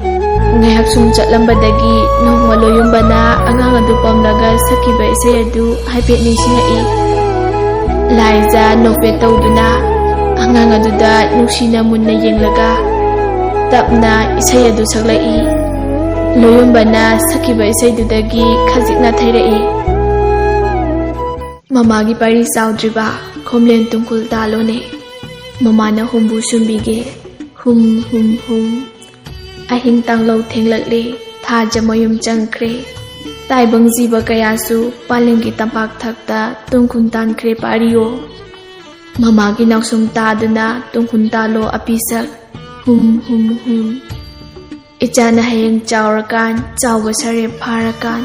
ꯉꯥꯏꯍꯥꯛ ꯁꯨꯝ ꯆꯠꯂꯝꯕꯗꯒꯤ ꯅꯣꯡꯃ ꯂꯣꯌꯨꯝꯕꯅ ꯑꯉꯥꯡ ꯑꯗꯨ ꯄꯝꯂꯒ ꯁꯛꯈꯤꯕ ꯏꯁꯩ ꯑꯗꯨ ꯍꯥꯏꯐꯦꯠ ꯅꯤꯡꯁꯤꯡꯂꯛꯏ꯫ ꯂꯥꯏꯖꯥ ꯅꯣꯛꯐꯦꯠ ꯇꯧꯗꯨꯅ ꯑꯉꯥꯡ ꯑꯗꯨꯗ ꯅꯨꯡꯁꯤꯅ ꯃꯨꯟꯅ ꯌꯦꯡꯂꯒ ꯇꯞꯅ ꯏꯁꯩ ꯑꯗꯨ ꯁꯛꯂꯛꯏ꯫ ꯂꯣꯌꯨꯝꯕꯅ ꯁꯛꯈꯤꯕ ꯏꯁꯩꯗꯨꯗꯒꯤ ꯈꯖꯤꯛ ꯅꯥꯊꯩꯔꯛꯏ꯫ ꯃꯃꯥꯒꯤ ꯄꯥꯔꯤ ꯆꯥꯎꯗ꯭ꯔꯤꯕ ꯈꯣꯝꯂꯦꯟ ꯇꯨꯡꯈꯨꯜ ꯇꯥꯂꯣꯅꯦ꯫ ꯃꯃꯥꯅ ꯍꯨꯝꯕꯨ ꯁꯨꯝꯕꯤꯒꯦ꯫ ꯍꯨꯝ, ꯍꯨꯝ, ꯍꯨꯝ꯫ ꯑꯍꯤꯡ ꯇꯥꯡꯂꯧ ꯊꯦꯡꯂꯛꯂꯦ, ꯊꯥꯖ ꯃꯌꯨꯝ ꯆꯪꯈ꯭ꯔꯦ꯫ ꯇꯥꯏꯕꯪ ꯖꯤꯕ ꯀꯌꯥꯁꯨ ꯄꯥꯂꯦꯝꯒꯤ ꯇꯝꯄꯥꯛ ꯊꯛꯇ ꯇꯨꯡꯈꯨꯟ ꯇꯥꯟꯈ꯭ꯔꯦ ꯄꯥꯔꯤꯌꯣ꯫ ꯃꯃꯥꯒꯤ ꯅꯥꯎꯁꯨꯝ ꯇꯥꯗꯨꯅ ꯇꯨꯡꯈꯨꯟ ꯇꯥꯂꯣ ꯑꯄꯤꯁꯛ꯫ ꯍꯨꯝ, ꯍꯨꯝ, ꯍꯨꯝ꯫ ꯏꯆꯥꯅ ꯍꯌꯦꯡ ꯆꯥꯎꯔꯀꯥꯟ, ꯆꯥꯎꯕ ꯁꯔꯦꯞ ꯐꯥꯔꯀꯥꯟ,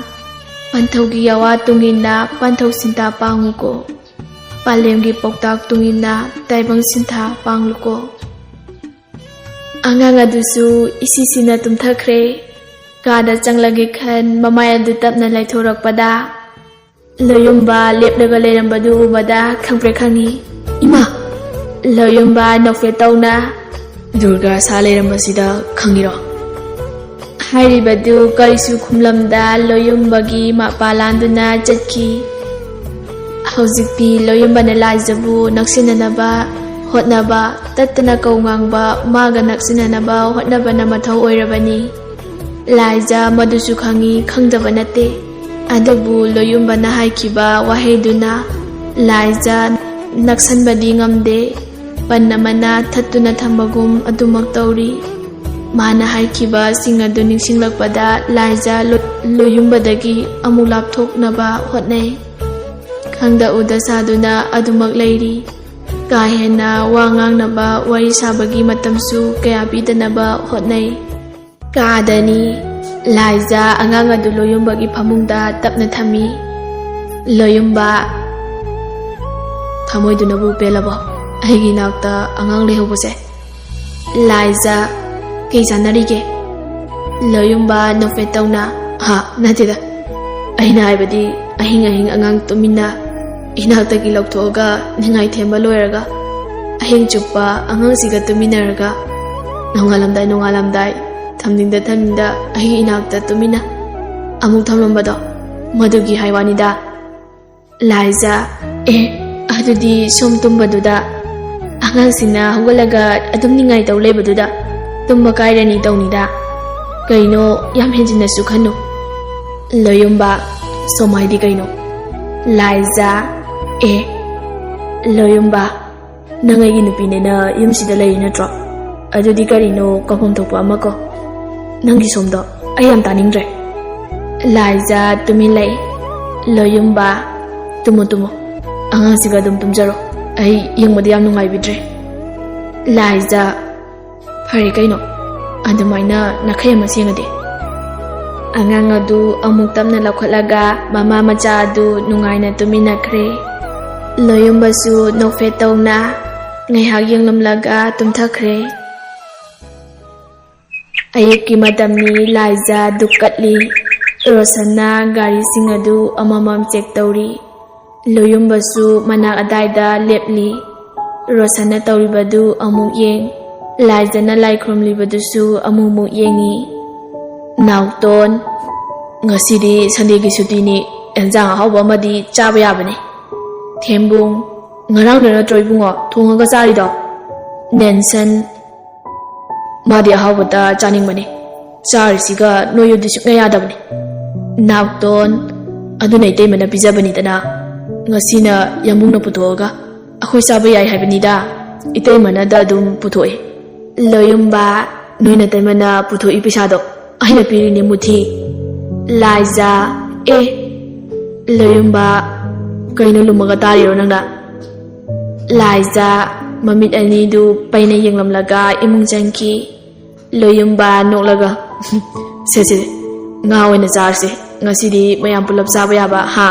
ꯄꯟꯊꯧꯒꯤ ꯌꯥꯋꯥ ꯇꯨꯡꯏꯟꯅ ꯄꯟꯊꯧ ꯁꯤꯟꯊꯥ ꯄꯥꯡꯉꯨꯀꯣ꯫ ꯄꯥꯂꯦꯝꯒꯤ ꯄꯥꯎꯇꯥꯛ ꯇꯨꯡꯏꯟꯅ ꯇꯥꯏꯕꯪ ꯁꯤꯟꯊꯥ ꯄꯥꯡꯂꯨꯀꯣ꯫ ꯑꯉꯥꯡ ꯑꯗꯨꯁꯨ ꯏꯁꯤꯁꯤꯅ ꯇꯨꯝꯊꯈ꯭ꯔꯦ꯫ ꯀꯥꯗ ꯆꯪꯂꯒꯦ ꯈꯟ ꯃꯃꯥꯏ ꯑꯗꯨ ꯇꯞꯅ ꯂꯩꯊꯣꯔꯛꯄꯗ, ꯂꯣꯌꯨꯝꯕ ꯂꯦꯞꯂꯒ ꯂꯩꯔꯝꯕꯗꯨ ꯎꯕꯗ ꯈꯪꯄ꯭ꯔꯦꯛ ꯈꯪꯉꯤ꯫ ꯏꯃꯥ! ꯂꯣꯌꯨꯝꯕ ꯅꯣꯛꯐꯦꯠ ꯇꯧꯅ, "ꯗꯨꯔꯒꯥ ꯁꯥ ꯂꯩꯔꯝꯕꯁꯤꯗ ꯈꯪꯉꯤꯔꯣ?" ꯍꯥꯏꯔꯤꯕꯗꯨ ꯀꯔꯤꯁꯨ ꯈꯨꯝꯂꯝꯗ ꯂꯣꯌꯨꯝꯕꯒꯤ ꯃꯄꯥ ꯂꯥꯟꯗꯨꯅ ꯆꯠꯈꯤ꯫ ꯍꯧꯖꯤꯛꯇꯤ ꯂꯣꯌꯨꯝꯕꯅ ꯂꯥꯏꯖꯕꯨ ꯅꯛꯁꯤꯟꯅꯅꯕ ꯍꯣꯠꯅꯕ, ꯇꯠꯇꯅ ꯀꯧ ꯉꯥꯡꯕ, ꯃꯥꯒ ꯅꯛꯁꯤꯟꯅꯅꯕ ꯍꯣꯠꯅꯕꯅ ꯃꯊꯧ ꯑꯣꯏꯔꯕꯅꯤ꯫ ꯂꯥꯏꯖ ꯃꯗꯨꯁꯨ ꯈꯪꯏ, ꯈꯪꯗꯕ ꯅꯠꯇꯦ꯫ ꯑꯗꯨꯕꯨ ꯂꯣꯌꯨꯝꯕꯅ ꯍꯥꯏꯈꯤꯕ ꯋꯥꯍꯩꯗꯨꯅ ꯂꯥꯏꯖ ꯅꯛꯁꯟꯕꯗꯤ ꯉꯝꯗꯦ꯫ ꯄꯟ ꯑꯃꯅ ꯊꯠꯇꯨꯅ ꯊꯝꯕꯒꯨꯝ ꯑꯗꯨꯃꯛ ꯇꯧꯔꯤ꯫ ꯃꯥꯅ ꯍꯥꯏꯈꯤꯕꯁꯤꯡ ꯑꯗꯨ ꯅꯤꯡꯁꯤꯡꯂꯛꯄꯗ ꯂꯥꯏꯖ ꯂꯣ-, ꯂꯣꯌꯨꯝꯕꯗꯒꯤ ꯑꯃꯨꯛ ꯂꯥꯞꯊꯣꯛꯅꯕ ꯍꯣꯠꯅꯩ꯫ ꯈꯪꯗ ꯎꯗ ꯁꯥꯗꯨꯅ ꯑꯗꯨꯃꯛ ꯂꯩꯔꯤ꯫ ꯀꯥ ꯍꯦꯟꯅ ꯋꯥ ꯉꯥꯡꯅꯕ, ꯋꯥꯔꯤ ꯁꯥꯕꯒꯤ ꯃꯇꯝꯁꯨ ꯀꯌꯥ ꯄꯤꯗꯅꯕ ꯍꯣꯠꯅꯩ꯫ ꯀꯥꯗꯅꯤ꯫ ꯂꯥꯏꯖ ꯑꯉꯥꯡ ꯑꯗꯨ ꯂꯣꯌꯨꯝꯕꯒꯤ ꯐꯃꯨꯡꯗ ꯇꯞꯅ ꯊꯝꯃꯤ꯫ ꯂꯣꯌꯨꯝꯕ, ꯊꯃꯣꯏꯗꯨꯅꯕꯨ ꯄꯦꯜꯂꯕꯣ? ꯑꯩꯒꯤ ꯏꯅꯥꯛꯇ ꯑꯉꯥꯡ ꯂꯩꯍꯧꯕꯁꯦ꯫ ꯂꯥꯏꯖ, ꯀꯩ ꯆꯥꯟꯅꯔꯤꯒꯦ? ꯂꯣꯌꯨꯝꯕ ꯅꯣꯛꯐꯦꯠ ꯇꯧꯅ, ꯍꯥ, ꯅꯠꯇꯦꯗ꯫ ꯑꯩꯅ ꯍꯥꯏꯕꯗꯤ ꯑꯍꯤꯡ ꯑꯍꯤꯡ ꯑꯉꯥꯡ ꯇꯨꯃꯤꯟꯅ, ꯏꯅꯥꯛꯇꯒꯤ ꯂꯧꯊꯣꯛꯑꯒ ꯅꯤꯡꯉꯥꯏ ꯊꯦꯝꯕ ꯂꯣꯏꯔꯒ ꯑꯍꯤꯡ ꯆꯨꯞꯄ ꯑꯉꯥꯡꯁꯤꯒ ꯇꯨꯃꯤꯟꯅꯔꯒ ꯅꯣꯡꯉꯥꯜꯂꯝꯗꯥꯏ ꯅꯣꯡꯉꯥꯜꯂꯝꯗꯥꯏ ꯊꯝꯅꯤꯡꯗ ꯊꯝꯅꯤꯡꯗ ꯑꯩꯒꯤ ꯏꯅꯥꯛꯇ ꯇꯨꯃꯤꯟꯅ ꯑꯃꯨꯛ ꯊꯝꯂꯝꯕꯗꯣ, ꯃꯗꯨꯒꯤ ꯍꯥꯏ ꯋꯥꯅꯤꯗ꯫ ꯂꯥꯏꯖ, ꯑꯦ, ꯑꯗꯨꯗꯤ ꯁꯣꯝ ꯇꯨꯝꯕꯗꯨꯗ ꯑꯉꯥꯡꯁꯤꯡꯅ ꯍꯧꯒꯠꯂꯒ ꯑꯗꯨꯝ ꯅꯤꯡꯉꯥꯏ ꯇꯧ ꯂꯩꯕꯗꯨꯗ ꯇꯨꯝꯕ ꯀꯥꯏꯔꯅꯤ ꯇꯧꯅꯤꯗ꯫ ꯀꯩꯅꯣ, ꯌꯥꯝ ꯍꯦꯟꯖꯤꯟꯅꯁꯨ ꯈꯟꯅꯨ꯫ ꯂꯣꯌꯨꯝꯕ, ꯁꯣꯝ ꯍꯥꯏꯗꯤ ꯀꯩꯅꯣ? ꯂꯥꯏꯖ, ꯑꯦ, ꯂꯣꯌꯨꯝꯕ, ꯅꯪ ꯑꯩꯒꯤ ꯅꯨꯄꯤꯅꯦꯅ ꯌꯨꯝꯁꯤꯗ ꯂꯩꯔꯤ ꯅꯠꯇ꯭ꯔꯣ? ꯑꯗꯨꯗꯤ ꯀꯔꯤꯅꯣ ꯀꯧꯐꯝ ꯊꯣꯛꯄ ꯑꯃ ꯀꯣ? ꯅꯪꯒꯤ ꯁꯣꯝꯗꯣ ꯑꯩ ꯌꯥꯝ ꯇꯥꯅꯤꯡꯗ꯭ꯔꯦ꯫ ꯂꯥꯏꯖ ꯇꯨꯃꯤꯟ ꯂꯩ꯫ ꯂꯣꯌꯨꯝꯕ, ꯇꯨꯝꯃꯣ ꯇꯨꯝꯃꯣ, ꯑꯉꯥꯡꯁꯤꯒ ꯑꯗꯨꯝ ꯇꯨꯝꯖꯔꯣ꯫ ꯑꯩ ꯌꯦꯡꯕꯗ ꯌꯥꯝ ꯅꯨꯡꯉꯥꯏꯕꯤꯗ꯭ꯔꯦ꯫ ꯂꯥꯏꯖ, ꯐꯔꯦ ꯀꯩꯅꯣ, ꯑꯗꯨꯃꯥꯏꯅ ꯅꯥꯈꯩ ꯑꯃ ꯁꯦꯡꯉꯗꯤ꯫ ꯑꯉꯥꯡ ꯑꯗꯨ ꯑꯃꯨꯛ ꯇꯞꯅ ꯂꯧꯈꯠꯂꯒ ꯃꯃꯥ ꯃꯆꯥ ꯑꯗꯨ ꯅꯨꯡꯉꯥꯏꯅ ꯇꯨꯃꯤꯟꯅꯈ꯭ꯔꯦ꯫ ꯂꯣꯌꯨꯝꯕꯁꯨ ꯅꯣꯛꯐꯦꯠ ꯇꯧꯅ ꯉꯥꯏꯍꯥꯛ ꯌꯦꯡꯂꯝꯂꯒ ꯇꯨꯝꯊꯈ꯭ꯔꯦ꯫ ꯑꯌꯨꯛꯀꯤ ꯃꯇꯝꯅꯤ꯫ ꯂꯥꯏꯖ ꯗꯨꯛ ꯀꯠꯂꯤ꯫ ꯔꯣꯁꯟꯅ ꯒꯥꯔꯤꯁꯤꯡ ꯑꯗꯨ ꯑꯃꯃꯝ ꯆꯦꯛ ꯇꯧꯔꯤ꯫ ꯂꯣꯌꯨꯝꯕꯁꯨ ꯃꯅꯥꯛ ꯑꯗꯥꯏꯗ ꯂꯦꯞꯂꯤ꯫ ꯔꯣꯁꯟꯅ ꯇꯧꯔꯤꯕꯗꯨ ꯑꯃꯨꯛ ꯌꯦꯡ, ꯂꯥꯏꯖꯅ ꯂꯥꯏ ꯈꯨꯔꯨꯝꯂꯤꯕꯗꯨꯁꯨ ꯑꯃꯨꯛꯃꯨꯛ ꯌꯦꯡꯉꯤ꯫ "ꯅꯥꯎꯇꯣꯟ, ꯉꯁꯤꯗꯤ ꯁꯟꯗꯦꯒꯤ ꯁꯨꯇꯤꯅꯤ, ꯑꯦꯟꯖꯥꯡ ꯑꯍꯥꯎꯕ ꯑꯃꯗꯤ ꯆꯥꯕ ꯌꯥꯕꯅꯤ꯫ ꯊꯦꯝꯕꯨꯡ, ꯉꯔꯥꯡꯗ ꯅꯠꯇ꯭ꯔꯣ ꯏꯕꯨꯡꯉꯣ ꯊꯣꯡꯉꯒ ꯆꯥꯔꯤꯗꯣ? ꯅꯦꯟꯁꯟ, ꯃꯥꯗꯤ ꯑꯍꯥꯎꯕꯇ ꯆꯥꯅꯤꯡꯕꯅꯤ꯫ ꯆꯥꯔꯤꯁꯤꯒ ꯅꯣꯏꯌꯨꯗꯤ ꯁꯨꯡꯌꯥ ꯌꯥꯗꯕꯅꯤ꯫ ꯅꯥꯎꯇꯣꯟ, ꯑꯗꯨꯅ ꯏꯇꯩꯃꯅ ꯄꯤꯖꯕꯅꯤꯗꯅ꯫ ꯉꯁꯤꯅ ꯌꯥꯝꯕꯨꯡꯅ ꯄꯨꯊꯣꯛꯑꯒ ꯑꯩꯈꯣꯏ ꯆꯥꯕ ꯌꯥꯏ ꯍꯥꯏꯕꯅꯤꯗ꯫ ꯏꯇꯩꯃꯅꯗ ꯑꯗꯨꯝ ꯄꯨꯊꯣꯛꯑꯦ꯫ ꯂꯣꯌꯨꯝꯕ, ꯅꯣꯏ ꯅꯇꯩꯃꯅ ꯄꯨꯊꯣꯛꯏ ꯄꯩꯁꯥꯗꯣ ꯑꯩꯅ ꯄꯤꯔꯤꯅꯦ ꯃꯨꯊꯤ꯫ ꯂꯥꯏꯖꯥ, ꯑꯦ, ꯂꯣꯌꯨꯝꯕ, ꯀꯩꯅꯣ ꯂꯨꯝꯃꯒ ꯇꯥꯔꯤꯔꯣ ꯅꯪꯅ? ꯂꯥꯏꯖꯥ, ꯃꯃꯤꯠ ꯑꯅꯤꯗꯨ ꯄꯩꯅ ꯌꯦꯡꯂꯝꯂꯒ ꯏꯃꯨꯡ ꯆꯪꯈꯤ꯫ ꯂꯣꯌꯨꯝꯕ ꯅꯣꯛꯂꯒ, "ꯁꯦ, ꯁꯦ, ꯉꯥ ꯑꯣꯏꯅ ꯆꯥꯔꯁꯦ꯫ ꯉꯁꯤꯗꯤ ꯃꯌꯥꯝ ꯄꯨꯂꯞ ꯆꯥꯕ ꯌꯥꯕ, ꯍꯥ?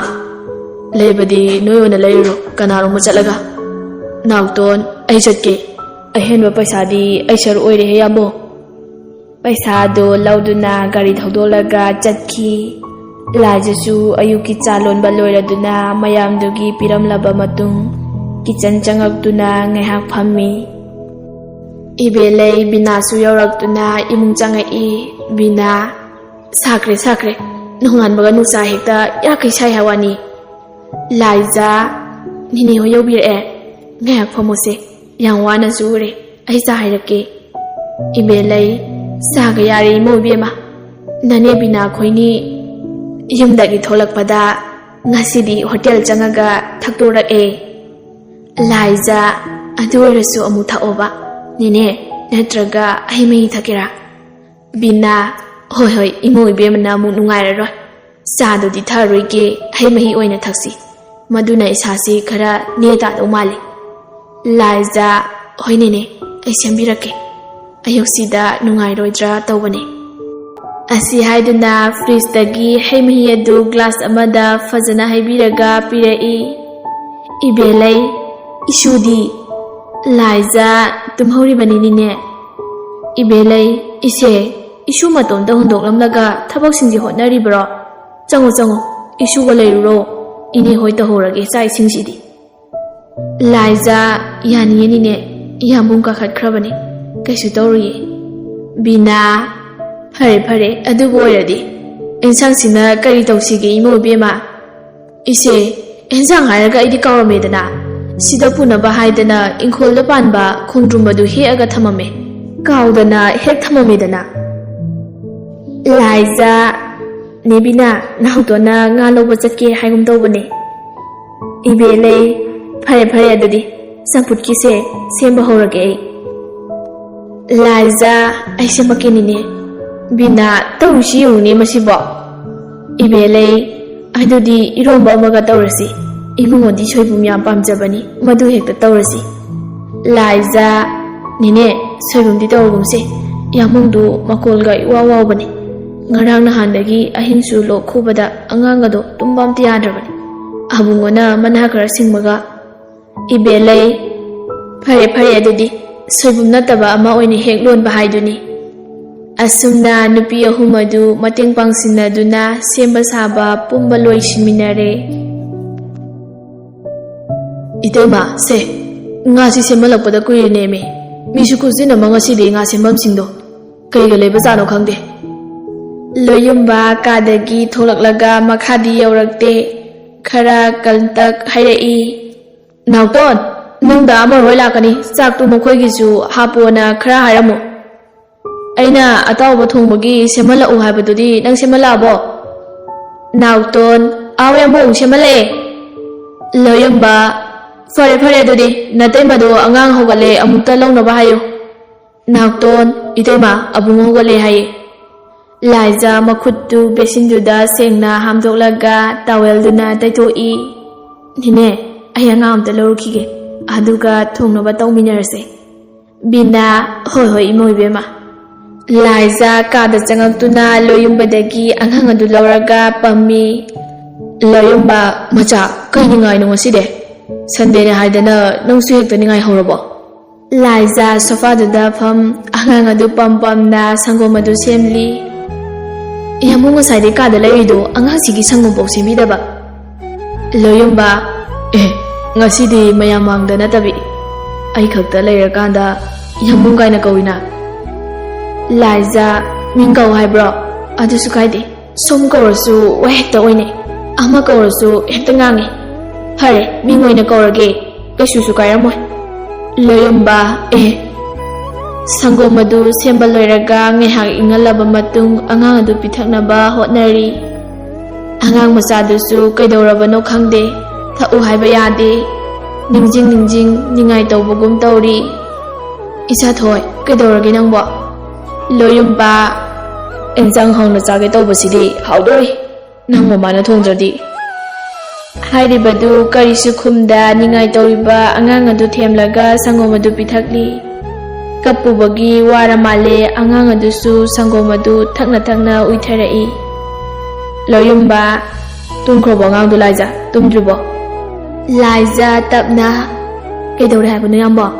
ꯂꯩꯕꯗꯤ ꯅꯣꯏ ꯑꯣꯏꯅ ꯂꯩꯔꯨꯔꯣ, ꯀꯅꯥꯔꯣꯝꯕ ꯆꯠꯂꯒ?" ꯅꯥꯎꯇꯣꯟ, "ꯑꯩ ꯆꯠꯀꯦ꯫ ꯑꯍꯦꯟꯕ ꯄꯩꯁꯥꯗꯤ ꯑꯩ ꯁꯔꯨꯛ ꯑꯣꯏꯔꯦꯍꯦ, ꯌꯥꯝꯕꯨꯡ꯫" ꯄꯩꯁꯥꯗꯣ ꯂꯧꯗꯨꯅ ꯒꯥꯔꯤ ꯊꯧꯗꯣꯛꯂꯒ ꯆꯠꯈꯤ꯫ ꯂꯥꯏꯖꯁꯨ ꯑꯌꯨꯛꯀꯤ ꯆꯥ ꯂꯣꯟꯕ ꯂꯣꯏꯔꯗꯨꯅ ꯃꯌꯥꯝꯗꯨꯒꯤ ꯄꯤꯔꯝꯂꯕ ꯃꯇꯨꯡ, ꯀꯤꯆꯟ ꯆꯪꯉꯛꯇꯨꯅ ꯉꯥꯏꯍꯥꯛ ꯐꯝꯃꯤ꯫ ꯏꯕꯦꯂꯩ ꯕꯤꯅꯥꯁꯨ ꯌꯧꯔꯛꯇꯨꯅ ꯏꯃꯨꯡ ꯆꯪꯉꯛꯏ꯫ ꯕꯤꯅꯥ, "ꯁꯥꯈ꯭ꯔꯦ, ꯁꯥꯈ꯭ꯔꯦ꯫ ꯅꯣꯡꯉꯥꯟꯕꯒ ꯅꯨꯡꯁꯥ ꯍꯦꯛꯇ ꯌꯥꯈꯩ ꯁꯥꯏ ꯍꯥꯏ ꯋꯥꯅꯤ꯫" ꯂꯥꯏꯖꯥ, "ꯅꯤꯅꯦ ꯍꯣꯏ ꯌꯧꯕꯤꯔꯛꯑꯦ꯫ ꯉꯥꯏꯍꯥꯛ ꯐꯝꯃꯣꯁꯦ꯫ ꯌꯥꯝ ꯋꯥꯅꯁꯨ ꯎꯔꯦ꯫ ꯑꯩ ꯆꯥ ꯍꯩꯔꯛꯀꯦ꯫" ꯏꯕꯦꯂꯩ, "ꯆꯥꯒ ꯌꯥꯔꯦ ꯏꯃꯧ ꯏꯕꯦꯝꯃ꯫ ꯅꯅꯦ ꯕꯤꯅꯥ ꯈꯣꯏꯅꯤ ꯌꯨꯝꯗꯒꯤ ꯊꯣꯛꯂꯛꯄꯗ ꯉꯁꯤꯗꯤ ꯍꯣꯇꯦꯜ ꯆꯪꯉꯒ ꯊꯛꯇꯣꯔꯛꯑꯦ꯫" ꯂꯥꯏꯖꯥ, "ꯑꯗꯨ ꯑꯣꯏꯔꯁꯨ ꯑꯃꯨꯛ ꯊꯛꯑꯣꯕ ꯅꯦꯅꯦ, ꯅꯠꯇ꯭ꯔꯒ ꯍꯩ ꯃꯍꯤ ꯊꯛꯀꯦꯔꯥ?" ꯕꯤꯅꯥ, "ꯍꯣꯏ, ꯍꯣꯏ, ꯏꯃꯧ ꯏꯕꯦꯝꯃꯅ ꯑꯃꯨꯛ ꯅꯨꯡꯉꯥꯏꯔꯔꯣꯏ꯫ ꯆꯥꯗꯨꯗꯤ ꯊꯛꯑꯔꯣꯏꯒꯦ, ꯍꯩ ꯃꯍꯤ ꯑꯣꯏꯅ ꯊꯛꯁꯤ꯫ ꯃꯗꯨꯅ ꯏꯁꯥꯁꯤ ꯈꯔ ꯅꯦ ꯇꯥꯗꯧ ꯃꯥꯜꯂꯤ꯫" ꯂꯥꯏꯖꯥ, "ꯍꯣꯏ ꯅꯦꯅꯦ, ꯑꯩ ꯁꯦꯝꯕꯤꯔꯛꯀꯦ꯫ ꯑꯌꯨꯛꯁꯤꯗ ꯅꯨꯡꯉꯥꯏꯔꯣꯏꯗ꯭ꯔꯥ ꯇꯧꯕꯅꯦ꯫" ꯑꯁꯤ ꯍꯥꯏꯗꯨꯅ ꯐ꯭ꯔꯤꯖꯇꯒꯤ ꯍꯩ ꯃꯍꯤ ꯑꯗꯨ ꯒ꯭ꯂꯥꯁ ꯑꯃꯗ ꯐꯖꯅ ꯍꯩꯕꯤꯔꯒ ꯄꯤꯔꯛꯏ꯫ ꯏꯕꯦꯂꯩ, "ꯏꯁꯨꯗꯤ?" ꯂꯥꯏꯖꯥ, "ꯇꯨꯝꯍꯧꯔꯤꯕꯅꯤꯅꯤꯅꯦ꯫" ꯏꯕꯦꯂꯩ, "ꯏꯆꯦ, ꯏꯁꯨ ꯃꯇꯣꯝꯇ ꯍꯨꯟꯗꯣꯛꯂꯝꯂꯒ ꯊꯕꯛꯁꯤꯡꯁꯤ ꯍꯣꯠꯅꯔꯤꯕ꯭ꯔꯣ? ꯆꯪꯉꯣ, ꯆꯪꯉꯣ, ꯏꯁꯨꯒ ꯂꯩꯔꯨꯔꯣ꯫ ꯏꯅꯦ ꯍꯣꯏ ꯇꯧꯍꯧꯔꯒꯦ ꯆꯥꯛ ꯏꯁꯤꯡꯁꯤꯗꯤ꯫" ꯂꯥꯏꯖꯥ, "ꯌꯥꯅꯤꯌꯦ ꯅꯤꯅꯦ, ꯏꯌꯥꯝꯕꯨꯡ ꯀꯥꯈꯠꯈ꯭ꯔꯕꯅꯤ, ꯀꯩꯁꯨ ꯇꯧꯔꯨꯏꯌꯦ꯫" ꯕꯤꯅꯥ, "ꯐꯔꯦ, ꯐꯔꯦ, ꯑꯗꯨꯕꯨ ꯑꯣꯏꯔꯗꯤ ꯏꯟꯁꯥꯡꯁꯤꯅ ꯀꯔꯤ ꯇꯧꯁꯤꯒꯦ ꯏꯃꯧ ꯏꯕꯦꯝꯃ?" "ꯏꯆꯦ, ꯑꯦꯟꯁꯥꯡ ꯍꯥꯏꯔꯒ ꯑꯩꯗꯤ ꯀꯥꯎꯔꯝꯃꯦꯗꯅ꯫ ꯁꯤꯗ ꯄꯨꯅꯕ ꯍꯥꯏꯗꯅ ꯏꯪꯈꯣꯜꯗ ꯄꯥꯟꯕ ꯈꯣꯡꯗ꯭ꯔꯨꯝ ꯑꯗꯨ ꯍꯦꯛꯑꯒ ꯊꯝꯃꯝꯃꯦ꯫ ꯀꯥꯎꯗꯅ ꯍꯦꯛ ꯊꯝꯃꯝꯃꯦꯗꯅ꯫ ꯂꯥꯏꯖꯥ, ꯅꯦꯕꯤꯅꯥ, ꯅꯥꯎꯇꯣꯟꯅ ꯉꯥ ꯂꯧꯕ ꯆꯠꯀꯦ ꯍꯥꯏꯒꯨꯝ ꯇꯧꯕꯅꯦ꯫ ꯏꯕꯦꯂꯩ, ꯐꯔꯦ ꯐꯔꯦ, ꯑꯗꯨꯗꯤ ꯆꯝꯐꯨꯠꯀꯤꯁꯦ ꯁꯦꯝꯕ ꯍꯧꯔꯒꯦ ꯑꯩ꯫ ꯂꯥꯏꯖꯥ, ꯑꯩ ꯁꯦꯝꯃꯛꯀꯦꯅꯤꯅꯦ꯫ ꯕꯤꯅꯥ, ꯇꯧꯔꯤꯁꯤ ꯌꯦꯡꯉꯨꯅꯦ ꯃꯁꯤꯕꯣ꯫ ꯏꯕꯦꯂꯩ, ꯑꯗꯨꯗꯤ ꯏꯔꯣꯝꯕ ꯑꯃꯒ ꯇꯧꯔꯁꯤ꯫ ꯏꯕꯨꯡꯉꯣꯗꯤ ꯁꯣꯏꯕꯨꯝ ꯌꯥꯝ ꯄꯥꯝꯖꯕꯅꯤ, ꯃꯗꯨ ꯍꯦꯛꯇ ꯇꯧꯔꯁꯤ꯫ ꯂꯥꯏꯖꯥ, ꯅꯦꯅꯦ, ꯁꯣꯏꯕꯨꯝꯗꯤ ꯇꯧꯔꯒꯨꯝꯁꯦ꯫ ꯌꯥꯝꯕꯨꯡꯗꯨ ꯃꯀꯣꯜꯒ ꯏꯋꯥ ꯋꯥꯎꯕꯅꯤ꯫ ꯉꯔꯥꯡ ꯅꯍꯥꯟꯗꯒꯤ ꯑꯍꯤꯡꯁꯨ ꯂꯣꯛ ꯈꯨꯕꯗ ꯑꯉꯥꯡ ꯑꯗꯣ ꯇꯨꯝꯕ ꯑꯝꯇ ꯌꯥꯗ꯭ꯔꯕꯅꯤ꯫ ꯑꯕꯨꯡꯉꯣꯅ ꯃꯅꯥ ꯈꯔ ꯁꯤꯡꯕꯒ, ꯏꯕꯦꯂꯩ, ꯐꯔꯦ ꯐꯔꯦ, ꯑꯗꯨꯗꯤ ꯁꯣꯏꯕꯨꯝ ꯅꯠꯇꯕ ꯑꯃ ꯑꯣꯏꯅ ꯍꯦꯛ ꯂꯣꯟꯕ ꯍꯥꯏꯗꯨꯅꯤ꯫ ꯑꯁꯨꯝꯅ ꯅꯨꯄꯤ ꯑꯍꯨꯝ ꯑꯗꯨ ꯃꯇꯦꯡ ꯄꯥꯡꯁꯤꯟꯅꯗꯨꯅ ꯁꯦꯝꯕ ꯁꯥꯕ ꯄꯨꯝꯕ ꯂꯣꯏꯁꯤꯟꯃꯤꯟꯅꯔꯦ꯫ ꯏꯇꯩꯃ, ꯁꯦ, ꯉꯥꯁꯤ ꯁꯦꯝꯍꯜꯂꯛꯄꯗ ꯀꯨꯏꯔꯦꯅꯦꯃꯤ꯫ ꯃꯤꯁꯨ ꯈꯨꯠꯁꯤꯟꯅꯃ ꯉꯁꯤꯗꯤ ꯉꯥ ꯁꯦꯝꯐꯝꯁꯤꯡꯗꯣ ꯀꯩꯒ ꯂꯩꯕꯖꯥꯠꯅꯣ ꯈꯪꯗꯦ꯫ ꯂꯣꯌꯨꯝꯕ ꯀꯥꯗꯒꯤ ꯊꯣꯛꯂꯛꯂꯒ ꯃꯈꯥꯗꯤ ꯌꯧꯔꯛꯇꯦ꯫ ꯈꯔ ꯀꯟꯇꯛ ꯍꯥꯏꯔꯛꯏ, "ꯅꯥꯎꯇꯣꯟ, ꯅꯪꯗ ꯑꯃꯔ ꯍꯣꯏ ꯂꯥꯛꯀꯅꯤ, ꯆꯥꯛꯇꯨ ꯃꯈꯣꯏꯒꯤꯁꯨ ꯍꯥꯞꯄꯣꯅ ꯈꯔ ꯍꯥꯏꯔꯝꯃꯨ꯫ ꯑꯩꯅ ꯑꯇꯥꯎꯕ ꯊꯣꯡꯕꯒꯤ ꯁꯦꯝꯍꯜꯂꯛꯎ ꯍꯥꯏꯕꯗꯨꯗꯤ ꯅꯪ ꯁꯦꯝꯍꯜꯂꯛꯑꯕꯣ?" ꯅꯥꯎꯇꯣꯟ, "ꯑꯥꯎ ꯌꯥꯝꯕꯨꯡ, ꯁꯦꯝꯍꯜꯂꯛꯑꯦ꯫" ꯂꯣꯌꯨꯝꯕ, "ꯐꯔꯦ ꯐꯔꯦ, ꯑꯗꯨꯗꯤ ꯅꯇꯩꯃꯗꯣ ꯑꯉꯥꯡ ꯍꯧꯒꯠꯂꯦ, ꯑꯃꯨꯛꯇ ꯂꯧꯅꯕ ꯍꯥꯏꯌꯨ꯫" ꯅꯥꯎꯇꯣꯟ, "ꯏꯇꯩꯃ, ꯑꯕꯨꯡ ꯍꯧꯒꯠꯂꯦ ꯍꯥꯏꯌꯦ꯫" ꯂꯥꯏꯖꯥ ꯃꯈꯨꯠꯇꯨ ꯕꯦꯁꯤꯟꯗꯨꯗ ꯁꯦꯡꯅ ꯍꯥꯝꯗꯣꯛꯂꯒ ꯇꯥꯋꯦꯜꯗꯨꯅ ꯇꯩꯊꯣꯛꯏ꯫ "ꯅꯦꯅꯦ, ꯑꯩ ꯑꯉꯥꯡ ꯑꯝꯇ ꯂꯧꯔꯨꯈꯤꯒꯦ, ꯑꯗꯨꯒ ꯊꯣꯡꯅꯕ ꯇꯧꯃꯤꯟꯅꯔꯁꯦ꯫" ꯕꯤꯅꯥ, "ꯍꯣꯏ ꯍꯣꯏ ꯏꯃꯧ ꯏꯕꯦꯝꯃ꯫" ꯂꯥꯏꯖꯥ ꯀꯥꯗ ꯆꯪꯉꯛꯇꯨꯅ ꯂꯣꯌꯨꯝꯕꯗꯒꯤ ꯑꯉꯥꯡ ꯑꯗꯨ ꯂꯧꯔꯒ ꯄꯝꯃꯤ꯫ ꯂꯣꯌꯨꯝꯕ, "ꯃꯆꯥ, ꯀꯩ ꯅꯤꯡꯉꯥꯏꯅꯣ ꯉꯁꯤꯗꯤ? ꯁꯟꯗꯦꯅꯦ ꯍꯥꯏꯗꯅ ꯅꯪꯁꯨ ꯍꯦꯛꯇ ꯅꯤꯡꯉꯥꯏ ꯍꯧꯔꯕꯣ?" ꯂꯥꯏꯖꯥ ꯁꯣꯐꯥꯗꯨꯗ ꯐꯝ, ꯑꯉꯥꯡ ꯑꯗꯨ ꯄꯝ ꯄꯝꯅ ꯁꯪꯒꯣꯝ ꯑꯗꯨ ꯁꯦꯝꯂꯤ꯫ "ꯌꯥꯝꯕꯨꯡ, ꯉꯁꯥꯏꯗꯩ ꯀꯥꯗ ꯂꯩꯔꯤꯗꯣ ꯑꯉꯥꯡꯁꯤꯒꯤ ꯁꯪꯒꯣꯝꯐꯥꯎ ꯁꯦꯝꯕꯤꯗꯕ?" ꯂꯣꯌꯨꯝꯕ, "ꯑꯦ, ꯉꯁꯤꯗꯤ ꯃꯌꯥꯝ ꯃꯥꯡꯗ ꯅꯠꯇꯕꯤ, ꯑꯩ ꯈꯛꯇ ꯂꯩꯔꯀꯥꯟꯗ ꯌꯥꯝꯕꯨꯡ ꯀꯥꯏꯅ ꯀꯧꯏꯅ?" ꯂꯥꯏꯖꯥ, "ꯃꯤꯡ ꯀꯧ ꯍꯥꯏꯕ꯭ꯔꯣ? ꯑꯗꯨꯁꯨ ꯀꯥꯏꯗꯦ꯫ ꯁꯣꯝ ꯀꯧꯔꯁꯨ ꯋꯥ ꯍꯦꯛꯇ ꯑꯣꯏꯅꯩ, ꯑꯃ ꯀꯧꯔꯁꯨ ꯍꯦꯛꯇ ꯉꯥꯡꯉꯤ꯫ ꯐꯔꯦ, ꯃꯤꯡ ꯑꯣꯏꯅ ꯀꯧꯔꯒꯦ꯫ ꯀꯩꯁꯨꯁꯨ ꯀꯥꯏꯔꯝꯃꯣꯏ꯫ ꯂꯣꯌꯨꯝꯕ, ꯑꯦ꯫ ꯁꯪꯒꯣꯝ ꯑꯗꯨ ꯁꯦꯝꯕ ꯂꯣꯏꯔꯒ ꯉꯥꯏꯍꯥꯛ ꯏꯪꯍꯜꯂꯕ ꯃꯇꯨꯡ ꯑꯉꯥꯡ ꯑꯗꯨ ꯄꯤꯊꯛꯅꯕ ꯍꯣꯠꯅꯔꯤ꯫ ꯑꯉꯥꯡ ꯃꯆꯥꯗꯨꯁꯨ ꯀꯩꯗꯧꯔꯕꯅꯣ ꯈꯪꯗꯦ, ꯊꯛꯎ ꯍꯥꯏꯕ ꯌꯥꯗꯦ꯫ ꯅꯤꯡꯖꯤꯡ ꯅꯤꯡꯖꯤꯡ ꯅꯤꯡꯉꯥꯏ ꯇꯧꯕꯒꯨꯝ ꯇꯧꯔꯤ꯫ ꯏꯁꯥꯊꯣꯏ, ꯀꯩꯗꯧꯔꯒꯦ ꯅꯪꯕꯣ? ꯂꯣꯌꯨꯝꯕ, ꯑꯦꯟꯁꯥꯡ ꯍꯥꯎꯅ ꯆꯥꯒꯦ ꯇꯧꯕꯁꯤꯗꯤ ꯍꯥꯎꯗꯣꯔꯤ꯫ ꯅꯪ ꯃꯃꯥꯅ ꯊꯣꯡꯗ꯭ꯔꯗꯤ꯫ ꯍꯥꯏꯔꯤꯕꯗꯨ ꯀꯔꯤꯁꯨ ꯈꯨꯝꯗ ꯅꯤꯡꯉꯥꯏ ꯇꯧꯔꯤꯕ ꯑꯉꯥꯡ ꯑꯗꯨ ꯊꯦꯝꯂꯒ ꯁꯪꯒꯣꯝ ꯑꯗꯨ ꯄꯤꯊꯛꯂꯤ꯫ ꯀꯞꯄꯨꯕꯒꯤ ꯋꯥꯔ ꯃꯥꯜꯂꯦ, ꯑꯉꯥꯡ ꯑꯗꯨꯁꯨ ꯁꯪꯒꯣꯝ ꯑꯗꯨ ꯊꯛꯅ ꯊꯛꯅ ꯎꯏꯊꯔꯛꯏ꯫ ꯂꯣꯌꯨꯝꯕ, ꯇꯨꯝꯈ꯭ꯔꯕꯣ ꯑꯉꯥꯡꯗꯣ ꯂꯥꯏꯖ? ꯇꯨꯝꯗ꯭ꯔꯤꯕꯣ? ꯂꯥꯏꯖ ꯇꯞꯅ, ꯀꯩꯗꯧꯔꯦ ꯍꯥꯏꯕꯅꯣ ꯏꯌꯥꯝꯕ?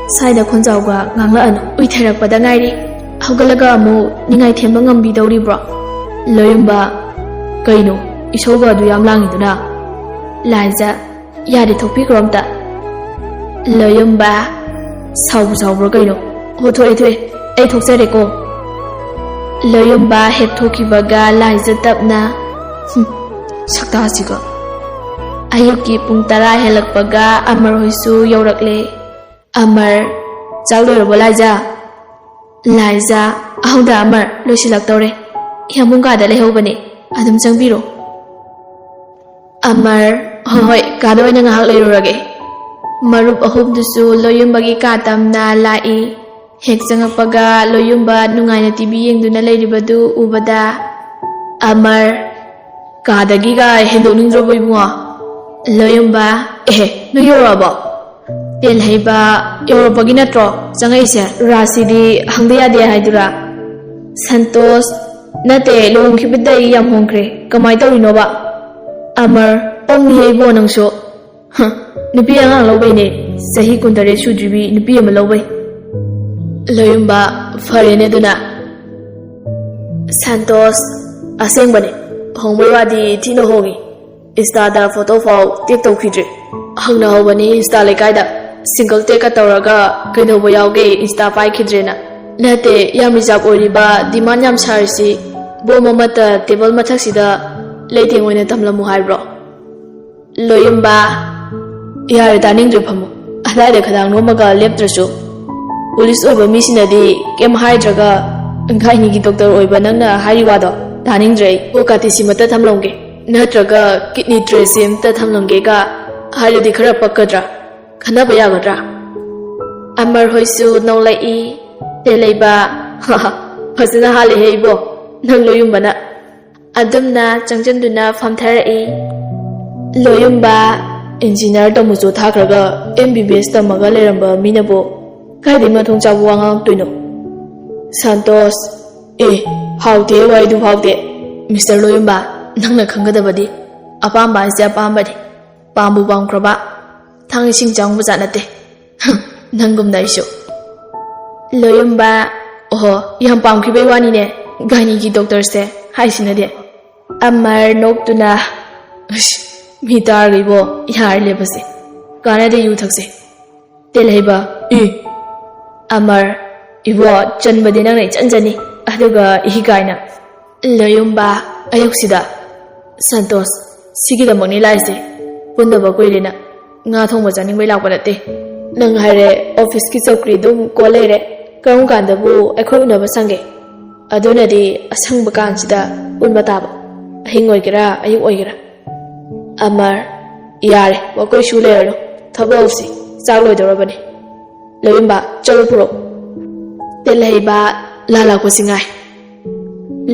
ꯁ꯭ꯋꯥꯏꯗ ꯈꯣꯟꯖꯥꯎꯒ ꯉꯥꯡꯂꯛꯑꯅꯨ꯫ ꯎꯏꯊꯔꯛꯄꯗ ꯉꯥꯏꯔꯤ꯫ ꯍꯧꯒꯠꯂꯒ ꯑꯃꯨꯛ ꯅꯤꯡꯉꯥꯏ ꯊꯦꯝꯕ ꯉꯝꯕꯤꯗꯧꯔꯤꯕ꯭ꯔꯣ? ꯂꯣꯌꯨꯝꯕ, ꯀꯩꯅꯣ? ꯏꯁꯧꯒ ꯑꯗꯨ ꯌꯥꯝ ꯂꯥꯡꯉꯤꯗꯨꯅ? ꯂꯥꯏꯖ, ꯌꯥꯔꯦ, ꯊꯣꯛꯄꯤꯈ꯭ꯔꯣ ꯑꯝꯇ꯫ ꯂꯣꯌꯨꯝꯕ, ꯁꯥꯎꯕꯨ ꯁꯥꯎꯕ꯭ꯔꯣ ꯀꯩꯅꯣ? ꯍꯣ, ꯊꯣꯛꯑꯦ, ꯊꯣꯛꯑꯦ, ꯑꯩ ꯊꯣꯛꯆꯔꯦꯀꯣ꯫ ꯂꯣꯌꯨꯝꯕ ꯍꯦꯛ ꯊꯣꯛꯈꯤꯕꯒ ꯂꯥꯏꯖ ꯇꯞꯅ, "ꯍꯨꯝ, ꯁꯛꯇꯥꯁꯤꯒ"꯫ ꯑꯌꯨꯛꯀꯤ ꯄꯨꯡ ꯇꯔꯥ ꯍꯦꯜꯂꯛꯄꯒ ꯑꯃꯔ ꯍꯣꯏꯁꯨ ꯌꯧꯔꯛꯂꯦ꯫ ꯑꯃꯔ, ꯆꯥꯛ ꯂꯣꯏꯔꯕꯣ ꯂꯥꯏꯖ? ꯂꯥꯏꯖ, ꯑꯍꯧꯗ ꯑꯃꯔ, ꯂꯣꯏꯁꯤꯜꯂꯛꯇꯧꯔꯦ꯫ ꯌꯥꯝꯕꯨꯡ ꯀꯥꯗ ꯂꯩꯍꯧꯕꯅꯦ, ꯑꯗꯨꯝ ꯆꯪꯕꯤꯔꯣ꯫ ꯑꯃꯔ, ꯍꯣꯏ ꯍꯣꯏ, ꯀꯥꯗ ꯑꯣꯏꯅ ꯉꯥꯏꯍꯥꯛ ꯂꯩꯔꯨꯔꯒꯦ꯫ ꯃꯔꯨꯞ ꯑꯍꯨꯝꯗꯨꯁꯨ ꯂꯣꯌꯨꯝꯕꯒꯤ ꯀꯥ ꯇꯝꯅ ꯂꯥꯛꯏ꯫ ꯍꯦꯛ ꯆꯪꯉꯛꯄꯒ ꯂꯣꯌꯨꯝꯕ ꯅꯨꯡꯉꯥꯏꯅ ꯇꯤ ꯚꯤ ꯌꯦꯡꯗꯨꯅ ꯂꯩꯔꯤꯕꯗꯨ ꯎꯕꯗ, ꯑꯃꯔ, ꯀꯥꯗꯒꯤꯒ ꯍꯦꯟꯗꯣꯛꯅꯤꯡꯗ꯭ꯔꯕꯣ ꯏꯕꯨꯡꯉꯣ? ꯂꯣꯌꯨꯝꯕ, ꯑꯦꯍꯦ, ꯅꯣꯏ ꯌꯧꯔꯛꯑꯕꯣ? ꯇꯦꯜꯍꯩꯕ, ꯌꯧꯔꯛꯄꯒꯤ ꯅꯠꯇ꯭ꯔꯣ ꯆꯪꯉꯛꯏꯁꯦ? ꯔꯥꯁꯤꯗꯤ ꯍꯪꯕ ꯌꯥꯗꯦ ꯍꯥꯏꯗꯨꯔꯥ? ꯁꯟꯇꯣꯁ, ꯅꯠꯇꯦ, ꯂꯨꯍꯣꯡꯈꯤꯕꯗꯩ ꯌꯥꯝ ꯍꯣꯡꯈ꯭ꯔꯦ꯫ ꯀꯃꯥꯏ ꯇꯧꯔꯤꯅꯣꯕ? ꯑꯃꯔ, ꯄꯪꯉꯤꯍꯦ ꯏꯕꯣ ꯅꯪꯁꯨ꯫ ꯍ, ꯅꯨꯄꯤ ꯑꯉꯥꯡ ꯂꯧꯕꯩꯅꯦ꯫ ꯆꯍꯤ ꯀꯨꯟꯇꯔꯦꯠ ꯁꯨꯗ꯭ꯔꯤꯕꯤ ꯅꯨꯄꯤ ꯑꯃ ꯂꯧꯕꯩ꯫ ꯂꯣꯌꯨꯝꯕ, ꯐꯔꯦꯅꯦ ꯑꯗꯨꯅ꯫ ꯁꯟꯇꯣꯁ, ꯑꯁꯦꯡꯕꯅꯦ, ꯍꯣꯡꯕꯩ ꯋꯥꯗꯤ ꯊꯤꯅ ꯍꯣꯡꯉꯤ꯫ ꯏꯟꯁꯇꯥꯗ ꯐꯣꯇꯣ ꯐꯥꯎ ꯇꯦꯛ ꯇꯧꯈꯤꯗ꯭ꯔꯦ꯫ ꯍꯪꯅꯍꯧꯕꯅꯤ ꯏꯟꯁꯇꯥ ꯂꯩꯀꯥꯏꯗ꯫ ꯁꯤꯡꯒꯜ ꯇꯦꯛꯀ ꯇꯧꯔꯒ ꯀꯩꯗꯧꯕ ꯌꯥꯎꯒꯦ ꯏꯟꯁꯇꯥ ꯄꯥꯏꯈꯤꯗ꯭ꯔꯦꯅ꯫ ꯅꯠꯇꯦ, ꯌꯥꯝ ꯔꯤꯖꯥꯕ ꯑꯣꯏꯔꯤꯕ, ꯗꯤꯃꯥꯟ ꯌꯥꯝ ꯁꯥꯔꯤꯁꯤ ꯕꯣꯝ ꯑꯃꯠꯇ ꯇꯦꯕꯜ ꯃꯊꯛꯁꯤꯗ ꯂꯩꯇꯦꯡ ꯑꯣꯏꯅ ꯊꯝꯂꯝꯃꯨ ꯍꯥꯏꯕ꯭ꯔꯣ? ꯂꯣꯌꯨꯝꯕ, ꯌꯥꯔꯦ, ꯇꯥꯅꯤꯡꯗ꯭ꯔꯦ, ꯐꯝꯃꯣ꯫ ꯑꯗꯥꯏꯗ ꯈꯗꯥꯡ ꯅꯣꯝꯃꯒ ꯂꯦꯞꯇ꯭ꯔꯁꯨ꯫ ꯄꯨꯂꯤꯁ ꯑꯣꯏꯕ ꯃꯤꯁꯤꯅꯗꯤ ꯀꯩꯝ ꯍꯥꯏꯗ꯭ꯔꯒ, ꯒꯥꯏꯅꯤꯒꯤ ꯗꯣꯛꯇꯔ ꯑꯣꯏꯕ ꯅꯪꯅ ꯍꯥꯏꯔꯤ ꯋꯥꯗꯣ ꯇꯥꯅꯤꯡꯗ꯭ꯔꯦ ꯑꯩ꯫ ꯑꯣ ꯀꯥꯇꯤꯁꯤ ꯑꯃꯇ ꯊꯝꯂꯝꯒꯦ, ꯅꯠꯇ꯭ꯔꯒ ꯀꯤꯠꯅꯤ ꯇ꯭ꯔꯦꯁꯤ ꯑꯃꯇ ꯊꯝꯂꯝꯒꯦꯒ ꯍꯥꯏꯔꯗꯤ ꯈꯔ ꯄꯛꯀꯗ꯭ꯔꯥ? ꯈꯟꯅꯕ ꯌꯥꯒꯗ꯭ꯔꯥ? ꯑꯃꯔ ꯍꯣꯏꯁꯨ ꯅꯣꯛꯂꯛꯏ꯫ ꯇꯦꯂꯩꯕ, ꯐꯖꯅ ꯍꯥꯠꯂꯦꯍꯦ ꯏꯕꯣ, ꯅꯪ ꯂꯣꯌꯨꯝꯕꯅ꯫ ꯑꯗꯨꯝꯅ ꯆꯪꯁꯤꯟꯗꯨꯅ ꯐꯝꯊꯔꯛꯏ꯫ ꯂꯣꯌꯨꯝꯕ, ꯏꯟꯖꯤꯅꯤꯌꯥꯔ ꯇꯝꯃꯨꯆꯣ ꯊꯥꯈ꯭ꯔꯒ ꯑꯦꯝ ꯕꯤ ꯕꯤ ꯑꯦꯁ ꯇꯝꯃꯒ ꯂꯩꯔꯝꯕ ꯃꯤꯅꯕꯨ ꯀꯥꯏꯗꯩ ꯃꯊꯣꯡ ꯆꯥꯕ ꯋꯥ ꯉꯥꯡꯉꯛꯇꯣꯏꯅꯣ? ꯁꯟꯇꯣꯁ, ꯑꯦ, ꯍꯥꯎꯇꯦ, ꯋꯥꯔꯤꯗꯨ ꯍꯥꯎꯇꯦ꯫ ꯃꯤꯁꯇꯔ ꯂꯣꯌꯨꯝꯕ, ꯅꯪꯅ ꯈꯪꯒꯗꯕꯗꯤ ꯑꯄꯥꯝꯕ ꯍꯥꯏꯁꯦ ꯑꯄꯥꯝꯕꯅꯤ꯫ ꯄꯥꯝꯕꯨ ꯄꯥꯝꯈ꯭ꯔꯕ ꯊꯥꯡ ꯏꯁꯤꯡ ꯆꯪꯕ ꯖꯥꯠ ꯅꯠꯇꯦ꯫ ꯅꯪꯒꯨꯝꯅ ꯑꯩꯁꯨ꯫ ꯂꯣꯌꯨꯝꯕ, ꯑꯣꯍꯣ, ꯌꯥꯝ ꯄꯥꯝꯈꯤꯕꯩ ꯋꯥꯅꯤꯅꯦ ꯒꯥꯏꯅꯤꯒꯤ ꯗꯣꯛꯇꯔꯁꯦ ꯍꯥꯏꯁꯤꯅꯗꯤ꯫ ꯑꯃꯔ ꯅꯣꯛꯇꯨꯅ, ꯑꯁ, ꯃꯤ ꯇꯥꯔꯒ ꯏꯕꯣ, ꯌꯥꯔꯦ ꯂꯦꯞꯄꯁꯦ, ꯀꯥꯟꯅꯗꯦ ꯌꯨ ꯊꯛꯁꯦ꯫ ꯇꯦꯜꯍꯩꯕ, ꯏ꯫ ꯑꯃꯔ, ꯏꯕꯣ, ꯆꯟꯕꯗꯤ ꯅꯪꯅ ꯏꯆꯟ ꯆꯟꯅꯤ, ꯑꯗꯨꯒ ꯏ ꯀꯥꯏꯅ꯫ ꯂꯣꯌꯨꯝꯕ, ꯑꯌꯨꯛꯁꯤꯗ꯫ ꯁꯟꯇꯣꯁ, ꯁꯤꯒꯤꯗꯃꯛꯅꯤ ꯂꯥꯛꯏꯁꯦ꯫ ꯄꯨꯟꯗꯕ ꯀꯨꯏꯔꯦꯅ꯫ ꯉꯥ ꯊꯣꯡꯕ ꯆꯥꯅꯤꯡꯕꯩ ꯂꯥꯛꯄ ꯅꯠꯇꯦ꯫ ꯅꯪ ꯍꯥꯏꯔꯦ ꯑꯣꯐꯤꯁꯀꯤ ꯆꯧꯀ꯭ꯔꯤ ꯑꯗꯨꯝ ꯀꯣꯜ ꯂꯩꯔꯦ꯫ ꯀꯔꯝ ꯀꯥꯟꯗꯕꯨ ꯑꯩꯈꯣꯏ ꯎꯅꯕ ꯁꯪꯒꯦ? ꯑꯗꯨꯅꯗꯤ ꯑꯁꯪꯕ ꯀꯥꯟꯁꯤꯗ ꯄꯨꯟꯕ ꯇꯥꯕ꯫ ꯑꯍꯤꯡ ꯑꯣꯏꯒꯦꯔꯥ, ꯑꯌꯨꯛ ꯑꯣꯏꯒꯦꯔꯥ꯫ ꯑꯃꯔ, ꯌꯥꯔꯦ, ꯋꯥꯀꯣꯏ ꯁꯨ ꯂꯩꯔꯅꯨ꯫ ꯊꯕꯛ ꯍꯧꯁꯤ, ꯆꯥꯛ ꯂꯣꯏꯗꯧꯔꯕꯅꯤ꯫ ꯂꯣꯌꯨꯝꯕ, ꯆꯠꯂꯣ ꯄꯨꯔꯛꯑꯣ꯫ ꯇꯦꯜꯍꯩꯕ, ꯂꯥꯂꯥ ꯀꯣꯆꯤ ꯉꯥꯏ꯫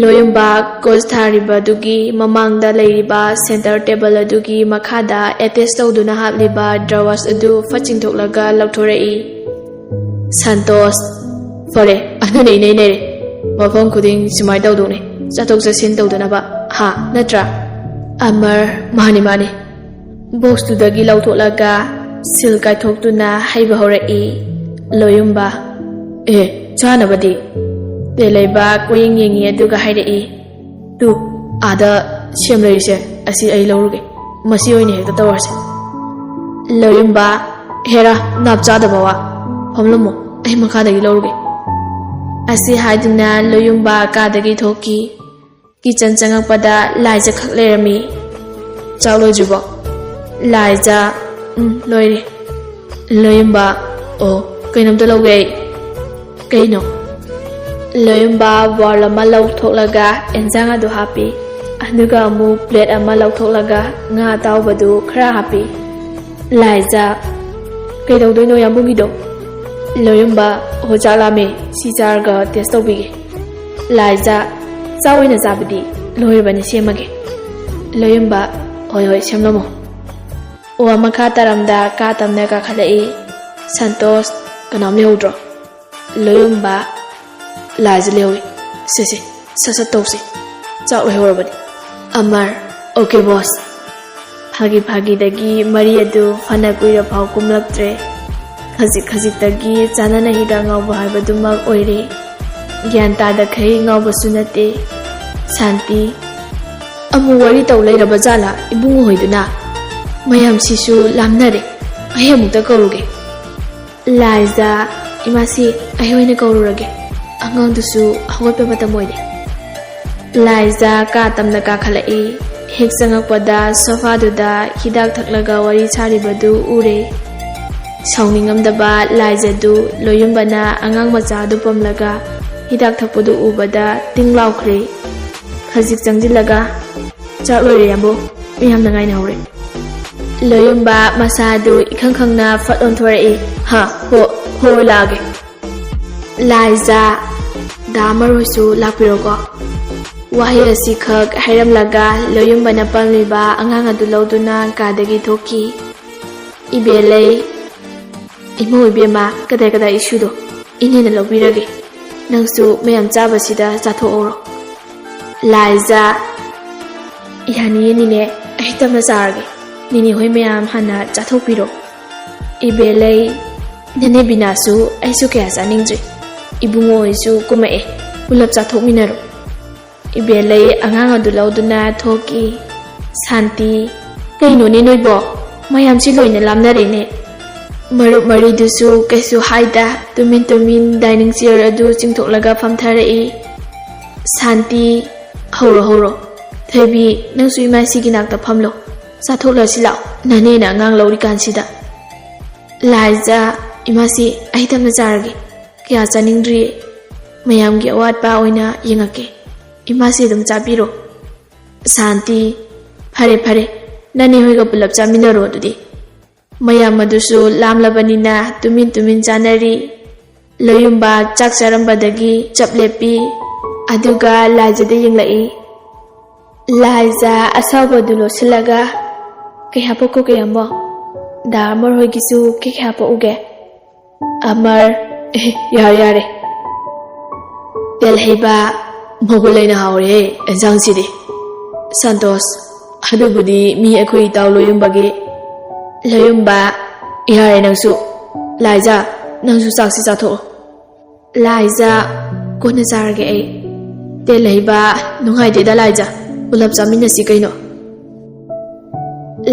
ꯂꯣꯌꯨꯝꯕ, ꯀꯣꯆ ꯊꯥꯔꯤꯕ ꯑꯗꯨꯒꯤ ꯃꯃꯥꯡꯗ ꯂꯩꯔꯤꯕ ꯁꯦꯟꯇꯔ ꯇꯦꯕꯜ ꯑꯗꯨꯒꯤ ꯃꯈꯥꯗ ꯑꯦꯇꯦꯆ ꯇꯧꯗꯨꯅ ꯍꯥꯞꯂꯤꯕ ꯗ꯭ꯔꯋꯥꯁ ꯑꯗꯨ ꯐꯠ ꯆꯤꯡꯊꯣꯛꯂꯒ ꯂꯧꯊꯣꯔꯛꯏ꯫ ꯁꯟꯇꯣꯁ, ꯐꯔꯦ, ꯑꯗꯨꯅ ꯏꯅꯩ ꯅꯩꯔꯦ꯫ ꯃꯐꯝ ꯈꯨꯗꯤꯡ ꯁꯨꯃꯥꯏꯅ ꯇꯧꯗꯧꯅꯦ, ꯆꯠꯊꯣꯛ ꯆꯠꯁꯤꯟ ꯇꯧꯗꯅꯕ, ꯍꯥ, ꯅꯠꯇ꯭ꯔꯥ? ꯑꯃꯔ, ꯃꯥꯅꯤ, ꯃꯥꯅꯤ꯫ ꯕꯣꯛꯁꯇꯨꯗꯒꯤ ꯂꯧꯊꯣꯛꯂꯒ ꯁꯤꯜ ꯀꯥꯏꯊꯣꯛꯇꯨꯅ ꯍꯩꯕ ꯍꯧꯔꯛꯏ꯫ ꯂꯣꯌꯨꯝꯕ, ꯑꯦ, ꯆꯥꯅꯕꯗꯤ? ꯇꯦꯂꯩꯕ ꯀꯣꯌꯦꯡ ꯌꯦꯡꯉꯤ ꯑꯗꯨꯒ ꯍꯥꯏꯔꯛꯏ, ꯇꯨ, ꯑꯥꯗ ꯁꯦꯝ ꯂꯩꯔꯤꯁꯦ, ꯑꯁꯤ ꯑꯩ ꯂꯧꯔꯨꯒꯦ꯫ ꯃꯁꯤ ꯑꯣꯏꯅ ꯍꯦꯛꯇ ꯇꯧꯔꯁꯦ꯫ ꯂꯣꯌꯨꯝꯕ, ꯍꯦꯔꯥ, ꯅꯥꯞ ꯆꯥꯗꯕ ꯋꯥ꯫ ꯐꯝꯂꯝꯃꯣ, ꯑꯩ ꯃꯈꯥꯗꯒꯤ ꯂꯧꯔꯨꯒꯦ꯫ ꯑꯁꯤ ꯍꯥꯏꯗꯨꯅ ꯂꯣꯌꯨꯝꯕ ꯀꯥꯗꯒꯤ ꯊꯣꯛꯈꯤ꯫ ꯀꯤꯆꯟ ꯆꯪꯉꯛꯄꯗ ꯂꯥꯏꯖ ꯈꯛ ꯂꯩꯔꯝꯃꯤ꯫ ꯆꯥꯛ ꯂꯣꯏꯗ꯭ꯔꯤꯕꯣ? ꯂꯥꯏꯖꯥ, ꯎꯝ, ꯂꯣꯏꯔꯦ꯫ ꯂꯣꯌꯨꯝꯕ, ꯑꯣ, ꯀꯩꯅꯣꯝꯇ ꯂꯧꯒꯦ ꯑꯩ꯫ ꯀꯩꯅꯣ? ꯂꯣꯌꯨꯝꯕ bowl ꯑꯃ ꯂꯧꯊꯣꯛꯂꯒ ꯑꯦꯟꯖꯥꯡ ꯑꯗꯨ ꯍꯥꯞꯄꯤ꯫ ꯑꯗꯨꯒ ꯑꯃꯨꯛ plate ꯑꯃ ꯂꯧꯊꯣꯛꯂꯒ ꯉꯥ ꯑꯇꯥꯎꯕꯗꯨ ꯈꯔ ꯍꯥꯞꯄꯤ꯫ ꯂꯥꯏꯖꯥ, ꯀꯩꯗꯧꯗꯣꯏꯅꯣ ꯌꯥꯝꯕꯨꯡꯒꯤꯗꯣ? ꯂꯣꯌꯨꯝꯕ, ꯑꯣ, ꯆꯥꯛ ꯂꯥꯝꯃꯦ, ꯁꯤ ꯆꯥꯔꯒ taste ꯇꯧꯕꯤꯒꯦ꯫ ꯂꯥꯏꯖꯥ, ꯆꯥꯛ ꯑꯣꯏꯅ ꯆꯥꯕꯗꯤ ꯂꯣꯏꯔꯕꯅꯤ, ꯁꯦꯝꯃꯒꯦ꯫ ꯂꯣꯌꯨꯝꯕ, ꯍꯣꯏ ꯍꯣꯏ, ꯁꯦꯝꯂꯝꯃꯣ꯫ ꯋꯥ ꯃꯈꯥ ꯇꯥꯔꯝꯗ ꯀꯥ ꯇꯝꯅ ꯀꯥꯈꯠꯂꯛꯏ꯫ ꯁꯟꯇꯣꯁ, ꯀꯅꯥꯝ ꯂꯩꯍꯧꯗ꯭ꯔꯣ? ꯂꯣꯌꯨꯝꯕ, ꯂꯥꯏꯖꯥ ꯂꯩꯍꯧꯏ꯫ ꯁꯦ ꯁꯦ, ꯁꯠ ꯁꯠ ꯇꯧꯁꯦ, ꯆꯥꯛ ꯂꯣꯏꯍꯧꯔꯕꯅꯤ꯫ ꯑꯃꯔ, okay boss꯫ ꯐꯥꯒꯤ ꯐꯥꯒꯤꯗꯒꯤ ꯃꯔꯤ ꯑꯗꯨ ꯐꯅ ꯀꯨꯏꯔ ꯐꯥꯎ ꯀꯨꯝꯂꯛꯇ꯭ꯔꯦ꯫ ꯈꯖꯤꯛ ꯈꯖꯤꯛꯇꯒꯤ ꯆꯥꯅꯅ ꯍꯤꯗꯥꯛ ꯉꯥꯎꯕ ꯍꯥꯏꯕꯗꯨꯃꯛ ꯑꯣꯏꯔꯦ꯫ ꯒ꯭ꯌꯥꯟ ꯇꯥꯗꯈꯩ ꯉꯥꯎꯕꯁꯨ ꯅꯠꯇꯦ꯫ ꯁꯥꯟꯇꯤ, ꯑꯃꯨꯛ ꯋꯥꯔꯤ ꯇꯧ ꯂꯩꯔꯕ ꯖꯥꯠꯂꯥ ꯏꯕꯨꯡꯉꯣ ꯍꯣꯏꯗꯨꯅ? ꯃꯌꯥꯝꯁꯤꯁꯨ ꯂꯥꯝꯅꯔꯦ꯫ ꯑꯩ ꯑꯃꯨꯛꯇ ꯀꯧꯔꯨꯒꯦ꯫ ꯂꯥꯏꯖꯥ, ꯏꯃꯥꯁꯤ, ꯑꯩ ꯑꯣꯏꯅ ꯀꯧꯔꯨꯔꯒꯦ꯫ ꯑꯉꯥꯡꯗꯨꯁꯨ ꯍꯧꯒꯠꯄ ꯃꯇꯝ ꯑꯣꯏꯔꯦ꯫ ꯂꯥꯏꯖꯥ ꯀꯥ ꯇꯝꯅ ꯀꯥꯈꯠꯂꯛꯏ꯫ ꯍꯦꯛ ꯆꯪꯉꯛꯄꯗ sofaꯗꯨꯗ ꯍꯤꯗꯥꯛ ꯊꯛꯂꯒ ꯋꯥꯔꯤ ꯁꯥꯔꯤꯕꯗꯨ ꯎꯔꯦ꯫ ꯁꯥꯎꯅꯤꯡꯉꯝꯗꯕ ꯂꯥꯏꯖꯥꯗꯨ ꯂꯣꯌꯨꯝꯕꯅ ꯑꯉꯥꯡ ꯃꯆꯥꯗꯨ ꯄꯝꯂꯒ ꯍꯤꯗꯥꯛ ꯊꯛꯄꯗꯨ ꯎꯕꯗ ꯇꯤꯡ ꯂꯥꯎꯈ꯭ꯔꯦ꯫ ꯈꯖꯤꯛ ꯆꯪꯁꯤꯜꯂꯒ, "ꯆꯥꯛ ꯂꯣꯏꯔꯦ ꯌꯥꯝꯕꯨ, ꯃꯌꯥꯝꯅ ꯉꯥꯏꯅꯍꯧꯔꯦ꯫" ꯂꯣꯌꯨꯝꯕ ꯃꯁꯥꯗꯨ ꯏꯈꯪ ꯈꯪꯅ ꯐꯠ ꯑꯣꯟꯊꯣꯔꯛꯏ꯫ "ꯍꯥ, ꯍꯣ, ꯍꯣ, ꯂꯥꯛꯑꯒꯦ꯫" "ꯂꯥꯏꯖꯥ, ꯗꯥ ꯑꯃꯔ ꯍꯣꯏꯁꯨ ꯂꯥꯛꯄꯤꯔꯣꯀꯣ꯫" ꯋꯥꯍꯩ ꯑꯁꯤꯈꯛ ꯍꯥꯏꯔꯝꯂꯒ ꯂꯣꯌꯨꯝꯕꯅ ꯄꯝꯂꯤꯕ ꯑꯉꯥꯡ ꯑꯗꯨ ꯂꯧꯗꯨꯅ ꯀꯥꯗꯒꯤ ꯊꯣꯛꯈꯤ꯫ ꯏꯕꯦꯂꯩ, "ꯏꯃꯧ ꯏꯕꯦꯝꯃ, ꯀꯗꯥꯏ ꯀꯗꯥꯏ ꯏꯁꯨꯗꯣ ꯏꯅꯦꯅ ꯂꯧꯕꯤꯔꯒꯦ꯫ ꯅꯪꯁꯨ ꯃꯌꯥꯝ ꯆꯥꯕꯁꯤꯗ ꯆꯥꯊꯣꯛꯍꯧꯔꯣ꯫" ꯂꯥꯏꯖꯥ, "ꯌꯥꯅꯤꯌꯦ ꯅꯤꯅꯦ, ꯑꯩ ꯇꯞꯅ ꯆꯥꯔꯒꯦ꯫ ꯅꯤꯅꯦ ꯍꯣꯏ ꯃꯌꯥꯝ ꯍꯥꯟꯅ ꯆꯥꯊꯣꯛꯄꯤꯔꯣ꯫" ꯏꯕꯦꯂꯩ, "ꯅꯅꯦ ꯕꯤꯅꯥꯁꯨ ꯑꯩꯁꯨ ꯀꯌꯥ ꯆꯥꯅꯤꯡꯗ꯭ꯔꯤ꯫ ꯏꯕꯨꯡꯉꯣ ꯍꯣꯏꯁꯨ ꯀꯨꯝꯃꯛꯑꯦ, ꯄꯨꯂꯞ ꯆꯥꯊꯣꯛꯃꯤꯟꯅꯔꯣ꯫" ꯏꯕꯦꯂꯩ ꯑꯉꯥꯡ ꯑꯗꯨ ꯂꯧꯗꯨꯅ ꯊꯣꯛꯈꯤ꯫ ꯁꯥꯟꯇꯤ, "ꯀꯩꯅꯣꯅꯦ ꯅꯣꯏꯕꯣ? ꯃꯌꯥꯝꯁꯤ ꯂꯣꯏꯅ ꯂꯥꯝꯅꯔꯦꯅꯦ꯫" ꯃꯔꯨꯞ ꯃꯔꯤꯗꯨꯁꯨ ꯀꯩꯁꯨ ꯍꯥꯏꯗ ꯇꯨꯃꯤꯟ ꯇꯨꯃꯤꯟ dining chair ꯑꯗꯨ ꯆꯤꯡꯊꯣꯛꯂꯒ ꯐꯝꯊꯔꯛꯏ꯫ ꯁꯥꯟꯇꯤ, "ꯍꯧꯔꯣ, ꯍꯧꯔꯣ꯫ ꯊꯣꯏꯕꯤ, ꯅꯪꯁꯨ ꯏꯃꯥ ꯏꯁꯤꯒꯤ ꯅꯥꯛꯇ ꯐꯝꯂꯣ꯫ ꯆꯥꯊꯣꯛꯂꯁꯤ ꯂꯥꯛꯑꯣ, ꯅꯅꯦꯅ ꯑꯉꯥꯡ ꯂꯧꯔꯤꯀꯥꯟꯁꯤꯗ꯫ ꯂꯥꯏꯖꯥ, ꯏꯃꯥꯁꯤ, ꯑꯩ ꯇꯞꯅ ꯆꯥꯔꯒꯦ, ꯀꯌꯥ ꯆꯥꯅꯤꯡꯗ꯭ꯔꯤ, ꯃꯌꯥꯝꯒꯤ ꯑꯋꯥꯠꯄ ꯑꯣꯏꯅ ꯌꯦꯡꯉꯛꯀꯦ꯫ ꯏꯃꯥꯁꯤ ꯑꯗꯨꯝ ꯆꯥꯕꯤꯔꯣ꯫ ꯁꯥꯟꯇꯤ, ꯐꯔꯦ ꯐꯔꯦ, ꯅꯅꯦ ꯍꯣꯏꯒ ꯄꯨꯂꯞ ꯆꯥꯃꯤꯟꯅꯔꯣ ꯑꯗꯨꯗꯤ꯫ ꯃꯌꯥꯝ ꯑꯗꯨꯁꯨ ꯂꯥꯝꯂꯕꯅꯤꯅ ꯇꯨꯃꯤꯟ ꯇꯨꯃꯤꯟ ꯆꯥꯅꯔꯤ꯫ ꯂꯣꯌꯨꯝꯕ ꯆꯥꯛ ꯆꯥꯔꯝꯕꯗꯒꯤ ꯆꯞ ꯂꯦꯞꯄꯤ, ꯑꯗꯨꯒ ꯂꯥꯏꯖꯗ ꯌꯦꯡꯂꯛꯏ꯫ ꯂꯥꯏꯖ ꯑꯁꯥꯎꯕꯗꯨ ꯂꯣꯠꯁꯤꯜꯂꯒ, "ꯀꯩ ꯍꯥꯄꯛꯈꯣꯒꯦ ꯑꯃꯣ? ꯗꯥ ꯑꯃꯔ ꯍꯣꯏꯒꯤꯁꯨ ꯀꯩ ꯀꯩ ꯍꯥꯄꯛꯎꯒꯦ?" ꯑꯃꯔ, "ꯑꯦ, ꯌꯥꯔꯦ, ꯌꯥꯔꯦ꯫ ꯇꯦꯜꯍꯩꯕ, ꯃꯒꯨꯟ ꯂꯩꯅ ꯍꯥꯎꯔꯦꯍꯦ ꯑꯦꯟꯁꯥꯡꯁꯤꯗꯤ꯫" ꯁꯟꯇꯣꯁ, "ꯑꯗꯨꯕꯨꯗꯤ ꯃꯤ ꯑꯩꯈꯣꯏ ꯏꯇꯥꯎ ꯂꯣꯌꯨꯝꯕꯒꯤ꯫" ꯂꯣꯌꯨꯝꯕ, "ꯌꯥꯔꯦ ꯅꯪꯁꯨ꯫ ꯂꯥꯏꯖ, ꯅꯪꯁꯨ ꯆꯥꯛꯁꯤ ꯆꯥꯊꯣꯛꯑꯣ꯫" ꯂꯥꯏꯖ, "ꯀꯣꯟꯅ ꯆꯥꯔꯒꯦ ꯑꯩ꯫" ꯇꯦꯜꯍꯩꯕ, "ꯅꯨꯡꯉꯥꯏꯇꯦꯗ ꯂꯥꯏꯖ, ꯄꯨꯂꯞ ꯆꯥꯃꯤꯟꯅꯁꯤ ꯀꯩꯅꯣ꯫"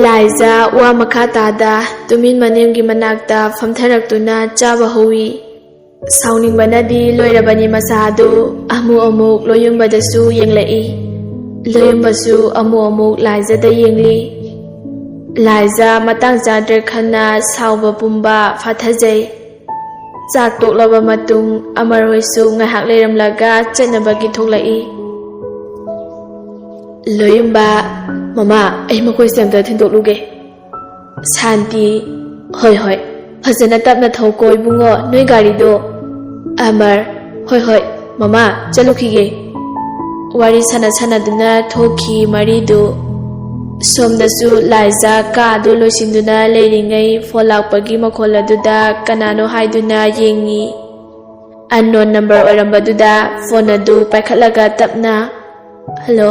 ꯂꯥꯏꯖ ꯋꯥ ꯃꯈꯥ ꯇꯥꯗ ꯇꯨꯃꯤꯟ ꯃꯅꯦꯝꯒꯤ ꯃꯅꯥꯛꯇ ꯐꯝꯊꯔꯛꯇꯨꯅ ꯆꯥꯕ ꯍꯧꯏ꯫ ꯁꯥꯎꯅꯤꯡꯕꯅꯗꯤ ꯂꯣꯏꯔꯕꯅꯤ ꯃꯁꯥ ꯑꯗꯨ꯫ ꯑꯃꯨꯛ ꯑꯃꯨꯛ ꯂꯣꯌꯨꯝꯕꯗꯁꯨ ꯌꯦꯡꯂꯛꯏ꯫ ꯂꯣꯌꯨꯝꯕꯁꯨ ꯑꯃꯨꯛ ꯑꯃꯨꯛ ꯂꯥꯏꯖꯗ ꯌꯦꯡꯂꯤ꯫ ꯂꯥꯏꯖ ꯃꯇꯥꯡ ꯆꯥꯗ꯭ꯔꯦ ꯈꯟꯅ ꯁꯥꯎꯕ ꯄꯨꯝꯕ ꯐꯥꯊꯖꯩ꯫ ꯆꯥꯛ ꯇꯣꯛꯂꯕ ꯃꯇꯨꯡ ꯑꯃꯔ ꯍꯣꯏꯁꯨ ꯉꯥꯏꯍꯥꯛ ꯂꯩꯔꯝꯂꯒ ꯆꯠꯅꯕꯒꯤ ꯊꯣꯛꯂꯛꯏ꯫ ꯂꯣꯌꯨꯝꯕ, "ꯃꯃꯥ, ꯑꯩ ꯃꯈꯣꯏꯁꯦ ꯑꯝꯇ ꯊꯤꯟꯗꯣꯛꯂꯨꯒꯦ꯫" ꯁꯥꯟꯇꯤ, "ꯍꯣꯏ, ꯍꯣꯏ, ꯐꯖꯅ ꯇꯞꯅ ꯊꯧꯀꯣ ꯏꯕꯨꯡꯉꯣ, ꯅꯣꯏ ꯒꯥꯔꯤꯗꯣ꯫" ꯑꯃꯔ, "ꯍꯣꯏ, ꯍꯣꯏ, ꯃꯃꯥ, ꯆꯠꯂꯨꯈꯤꯒꯦ꯫" ꯋꯥꯔꯤ ꯁꯥꯟꯅ ꯁꯥꯟꯅꯗꯨꯅ ꯊꯣꯛꯈꯤ ꯃꯔꯤꯗꯨ꯫ ꯁꯣꯝꯗꯁꯨ ꯂꯥꯏꯖ ꯀꯥ ꯑꯗꯨ ꯂꯣꯏꯁꯤꯟꯗꯨꯅ ꯂꯩꯔꯤꯉꯩ ꯐꯣꯟ ꯂꯥꯛꯄꯒꯤ ꯃꯈꯣꯜ ꯑꯗꯨꯗ ꯀꯅꯥꯅꯣ ꯍꯥꯏꯗꯨꯅ ꯌꯦꯡꯉꯤ꯫ ꯑꯟꯅꯣꯟ ꯅꯝꯕꯔ ꯑꯣꯏꯔꯝꯕꯗꯨꯗ ꯐꯣꯟ ꯑꯗꯨ ꯄꯥꯏꯈꯠꯂꯒ ꯇꯞꯅ, "ꯍꯜꯂꯣ?"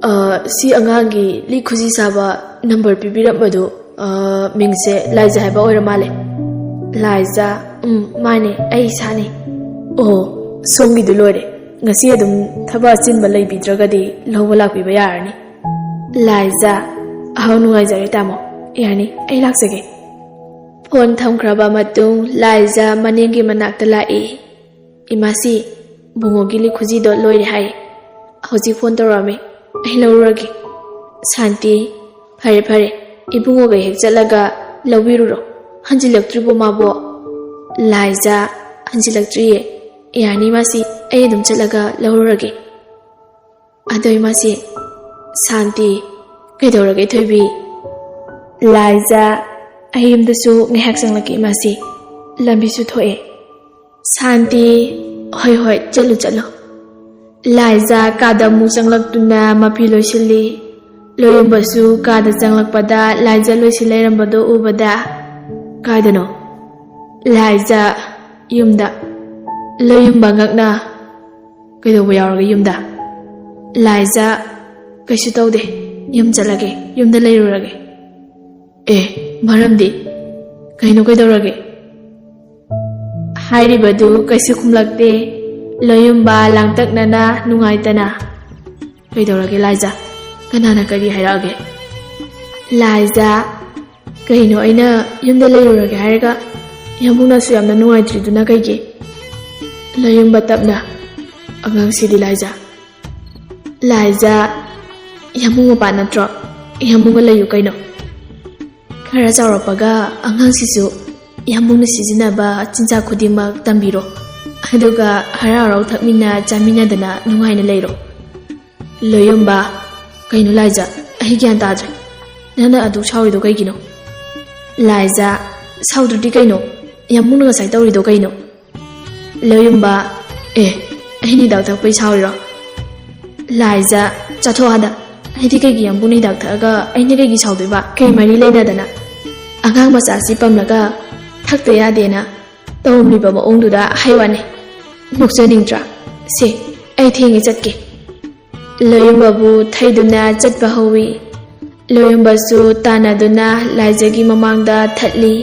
"ꯑ, ꯁꯤ ꯑꯉꯥꯡꯒꯤ ꯂꯤꯛ ꯈꯨꯖꯤ ꯁꯥꯕ ꯅꯝꯕꯔ ꯄꯤꯕꯤꯔꯝꯕꯗꯨ, ꯑ, ꯃꯤꯡꯁꯦ ꯂꯥꯏꯖ ꯍꯥꯏꯕ ꯑꯣꯏꯔ ꯃꯥꯜꯂꯦ꯫" ꯂꯥꯏꯖ, "ꯎꯝ, ꯃꯥꯅꯦ, ꯑꯩ ꯏꯁꯥꯅꯦ꯫" "ꯑꯣ, ꯁꯣꯝꯒꯤꯗꯨ ꯂꯣꯏꯔꯦ꯫ ꯉꯁꯤ ꯑꯗꯨꯝ ꯊꯕꯛ ꯑꯆꯤꯟꯕ ꯂꯩꯕꯤꯗ꯭ꯔꯒꯗꯤ ꯂꯧꯕ ꯂꯥꯛꯄꯤꯕ ꯌꯥꯔꯅꯤ꯫" ꯂꯥꯏꯖ, "ꯑꯍꯥꯎ, ꯅꯨꯡꯉꯥꯏꯖꯔꯦ ꯇꯥꯃꯣ꯫ ꯌꯥꯅꯤ, ꯑꯩ ꯂꯥꯛꯆꯒꯦ꯫" ꯐꯣꯟ ꯊꯝꯈ꯭ꯔꯕ ꯃꯇꯨꯡ ꯂꯥꯏꯖ ꯃꯅꯦꯝꯒꯤ ꯃꯅꯥꯛꯇ ꯂꯥꯛꯏ꯫ "ꯏꯃꯥꯁꯤ, ꯕꯨꯡꯉꯣꯒꯤ ꯂꯤꯛ ꯈꯨꯖꯤꯗꯣ ꯂꯣꯏꯔꯦ ꯍꯥꯏ꯫ ꯍꯧꯖꯤꯛ ꯐꯣꯟ ꯇꯧꯔꯛꯑꯝꯃꯤ꯫ ꯑꯩ ꯂꯧꯔꯨꯔꯒꯦ꯫" ꯁꯥꯟꯇꯤ, ꯐꯔꯦ ꯐꯔꯦ, ꯏꯕꯨꯡꯉꯣꯒ ꯍꯦꯛ ꯆꯠꯂꯒ ꯂꯧꯕꯤꯔꯨꯔꯣ꯫ ꯍꯟꯖꯤꯜꯂꯛꯇ꯭ꯔꯤꯕꯣ ꯃꯥꯕꯣ? ꯂꯥꯏꯖꯥ, ꯍꯟꯖꯤꯜꯂꯛꯇ꯭ꯔꯤꯌꯦ꯫ ꯌꯥꯅꯤ ꯃꯥꯁꯤ, ꯑꯩ ꯑꯗꯨꯝ ꯆꯠꯂꯒ ꯂꯧꯔꯨꯔꯒꯦ꯫ ꯑꯗꯣ ꯏꯃꯥꯁꯤ, ꯁꯥꯟꯇꯤ, ꯀꯩꯗꯧꯔꯒꯦ ꯊꯣꯏꯕꯤ? ꯂꯥꯏꯖꯥ, ꯑꯩ ꯌꯨꯝꯗꯁꯨ ꯉꯥꯏꯍꯥꯛ ꯆꯪꯂꯛꯀꯦ ꯏꯃꯥꯁꯤ, ꯂꯝꯕꯤꯁꯨ ꯊꯣꯛꯑꯦ꯫ ꯁꯥꯟꯇꯤ, ꯍꯣꯏ ꯍꯣꯏ, ꯆꯠꯂꯨ ꯆꯠꯂꯨ꯫ ꯂꯥꯏꯖꯥ ꯀꯥꯗ ꯑꯃꯨꯛ ꯆꯪꯂꯛꯇꯨꯅ ꯃꯐꯤ ꯂꯣꯏꯁꯤꯜꯂꯤ꯫ ꯂꯣꯌꯨꯝꯕꯁꯨ ꯀꯥꯗ ꯆꯪꯂꯛꯄꯗ ꯂꯥꯏꯖꯥ ꯂꯣꯏꯁꯤꯜ ꯂꯩꯔꯝꯕꯗꯣ ꯎꯕꯗ, ꯀꯥꯏꯗꯅꯣ? ꯂꯥꯏꯖꯥ, ꯌꯨꯝꯗ꯫ ꯂꯣꯌꯨꯝꯕ ꯉꯛꯅ, ꯀꯩꯗꯧꯕ ꯌꯥꯎꯔꯒꯦ ꯌꯨꯝꯗ? ꯂꯥꯏꯖꯥ, ꯀꯩꯁꯨ ꯇꯧꯗꯦ, ꯌꯨꯝ ꯆꯠꯂꯒꯦ, ꯌꯨꯝꯗ ꯂꯩꯔꯨꯔꯒꯦ꯫ ꯑꯦ, ꯃꯔꯝꯗꯤ? ꯀꯩꯅꯣ ꯀꯩꯗꯧꯔꯒꯦ? ꯍꯥꯏꯔꯤꯕꯗꯨ ꯀꯩꯁꯨ ꯈꯨꯝꯂꯛꯇꯦ꯫ ꯂꯣꯌꯨꯝꯕ ꯂꯥꯡꯇꯛꯅꯅ ꯅꯨꯡꯉꯥꯏꯇꯅ, ꯀꯩꯗꯧꯔꯒꯦ ꯂꯥꯏꯖꯥ? ꯀꯅꯥꯅ ꯀꯔꯤ ꯍꯥꯏꯔꯛꯑꯒꯦ? ꯂꯥꯏꯖꯥ, ꯀꯩꯅꯣ ꯑꯩꯅ ꯌꯨꯝꯗ ꯂꯩꯔꯨꯔꯒꯦ ꯍꯥꯏꯔꯒ ꯌꯥꯝꯕꯨꯡꯅꯁꯨ ꯌꯥꯝꯅ ꯅꯨꯡꯉꯥꯏꯇ꯭ꯔꯤꯗꯨꯅ ꯀꯩꯒꯤ? ꯂꯣꯌꯨꯝꯕ ꯇꯞꯅ, ꯑꯉꯥꯡꯁꯤꯗꯤ ꯂꯥꯏꯖꯥ꯫ ꯂꯥꯏꯖꯥ, ꯌꯥꯝꯕꯨꯡ ꯃꯄꯥ ꯅꯠꯇ꯭ꯔꯣ? ꯌꯥꯝꯕꯨꯡꯒ ꯂꯩꯌꯨ ꯀꯩꯅꯣ꯫ ꯈꯔ ꯆꯥꯎꯔꯛꯄꯒ ꯑꯉꯥꯡꯁꯤꯁꯨ ꯌꯥꯝꯕꯨꯡꯅ ꯁꯤꯖꯤꯟꯅꯕ ꯆꯤꯟꯖꯥꯛ ꯈꯨꯗꯤꯡꯃꯛ ꯇꯝꯕꯤꯔꯣ꯫ ꯑꯗꯨꯒ ꯍꯔꯥꯎ ꯍꯔꯥꯎ ꯊꯛꯃꯤꯟꯅ ꯆꯥꯃꯤꯟꯅꯗꯅ ꯅꯨꯡꯉꯥꯏꯅ ꯂꯩꯔꯣ꯫ ꯂꯣꯌꯨꯝꯕ, ꯀꯩꯅꯣ ꯂꯥꯏꯖꯥ? ꯑꯩ ꯒ꯭ꯌꯥꯟ ꯇꯥꯗ꯭ꯔꯦ꯫ ꯅꯪꯅ ꯑꯗꯨꯛ ꯁꯥꯎꯔꯤꯗꯣ ꯀꯩꯒꯤꯅꯣ? ꯂꯥꯏꯖꯥ, ꯁꯥꯎꯗ꯭ꯔꯗꯤ ꯀꯩꯅꯣ? ꯌꯥꯝꯕꯨꯡꯅ ꯉꯁꯥꯏ ꯇꯧꯔꯤꯗꯣ ꯀꯩꯅꯣ? ꯂꯣꯌꯨꯝꯕ, ꯑꯦ, ꯑꯩꯅ ꯍꯤꯗꯥꯛ ꯊꯛꯄꯩ ꯁꯥꯎꯔꯤꯔꯣ? ꯂꯥꯏꯖꯥ, ꯆꯠꯊꯣꯛ ꯑꯥꯗ꯫ ꯑꯩꯗꯤ ꯀꯩꯒꯤ ꯌꯥꯝꯕꯨꯡꯅ ꯍꯤꯗꯥꯛ ꯊꯛꯑꯒ ꯑꯩꯅ ꯀꯩꯒꯤ ꯁꯥꯎꯗꯣꯏꯕ? ꯀꯩ ꯃꯔꯤ ꯂꯩꯅꯗꯅ? ꯑꯉꯥꯡ ꯃꯆꯥꯁꯤ ꯄꯝꯂꯒ ꯊꯛꯇ ꯌꯥꯗꯦꯅ ꯇꯧꯔꯝꯂꯤꯕ ꯃꯑꯣꯡꯗꯨꯗ ꯍꯥꯏ ꯋꯥꯅꯤ꯫ ꯅꯣꯛꯆꯅꯤꯡꯗ꯭ꯔꯥ? ꯁꯦ, ꯑꯩ ꯊꯦꯡꯉꯦ, ꯆꯠꯀꯦ꯫ ꯂꯣꯌꯨꯝꯕꯕꯨ ꯊꯩꯗꯨꯅ ꯆꯠꯄ ꯍꯧꯏ꯫ ꯂꯣꯌꯨꯝꯕꯁꯨ ꯇꯥꯟꯅꯗꯨꯅ ꯂꯥꯏꯖꯥꯒꯤ ꯃꯃꯥꯡꯗ ꯊꯠꯂꯤ꯫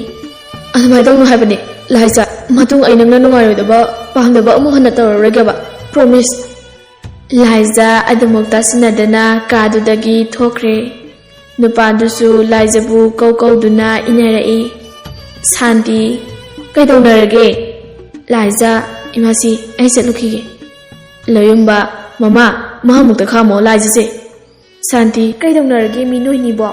ꯑꯗꯨꯃꯥꯏꯅ ꯇꯧꯅꯨ ꯍꯥꯏꯕꯅꯦ, ꯂꯥꯏꯖꯥ꯫ ꯃꯇꯨꯡ ꯑꯩ ꯅꯪꯅ ꯅꯨꯡꯉꯥꯏꯔꯣꯏꯗꯕ, ꯄꯥꯝꯗꯕ ꯑꯃꯨꯛ ꯍꯟꯅ ꯇꯧꯔꯔꯣꯏꯒꯦꯕ꯫ Promise꯫ ꯂꯥꯏꯖꯥ ꯑꯗꯨꯃꯛ ꯇꯥꯁꯤꯟꯅꯗꯅ ꯀꯥꯗꯨꯗꯒꯤ ꯊꯣꯛꯈ꯭ꯔꯦ꯫ ꯅꯨꯄꯥꯗꯨꯁꯨ ꯂꯥꯏꯖꯥꯕꯨ ꯀꯧ ꯀꯧꯗꯨꯅ ꯏꯟꯅꯔꯛꯏ꯫ ꯁꯥꯟꯇꯤ, ꯀꯩꯗꯧꯅꯔꯒꯦ? ꯂꯥꯏꯖꯥ, ꯏꯃꯥꯁꯤ, ꯑꯩ ꯆꯠꯂꯨꯈꯤꯒꯦ꯫ ꯂꯣꯌꯨꯝꯕ, ꯃꯃꯥ, ꯃꯥ ꯑꯃꯨꯛꯇ ꯈꯥꯝꯃꯣ, ꯂꯥꯏꯖꯥꯁꯦ꯫ ꯁꯥꯟꯇꯤ, ꯀꯩꯗꯧꯅꯔꯒꯦ ꯃꯤ ꯅꯣꯏꯅꯤꯕꯣ?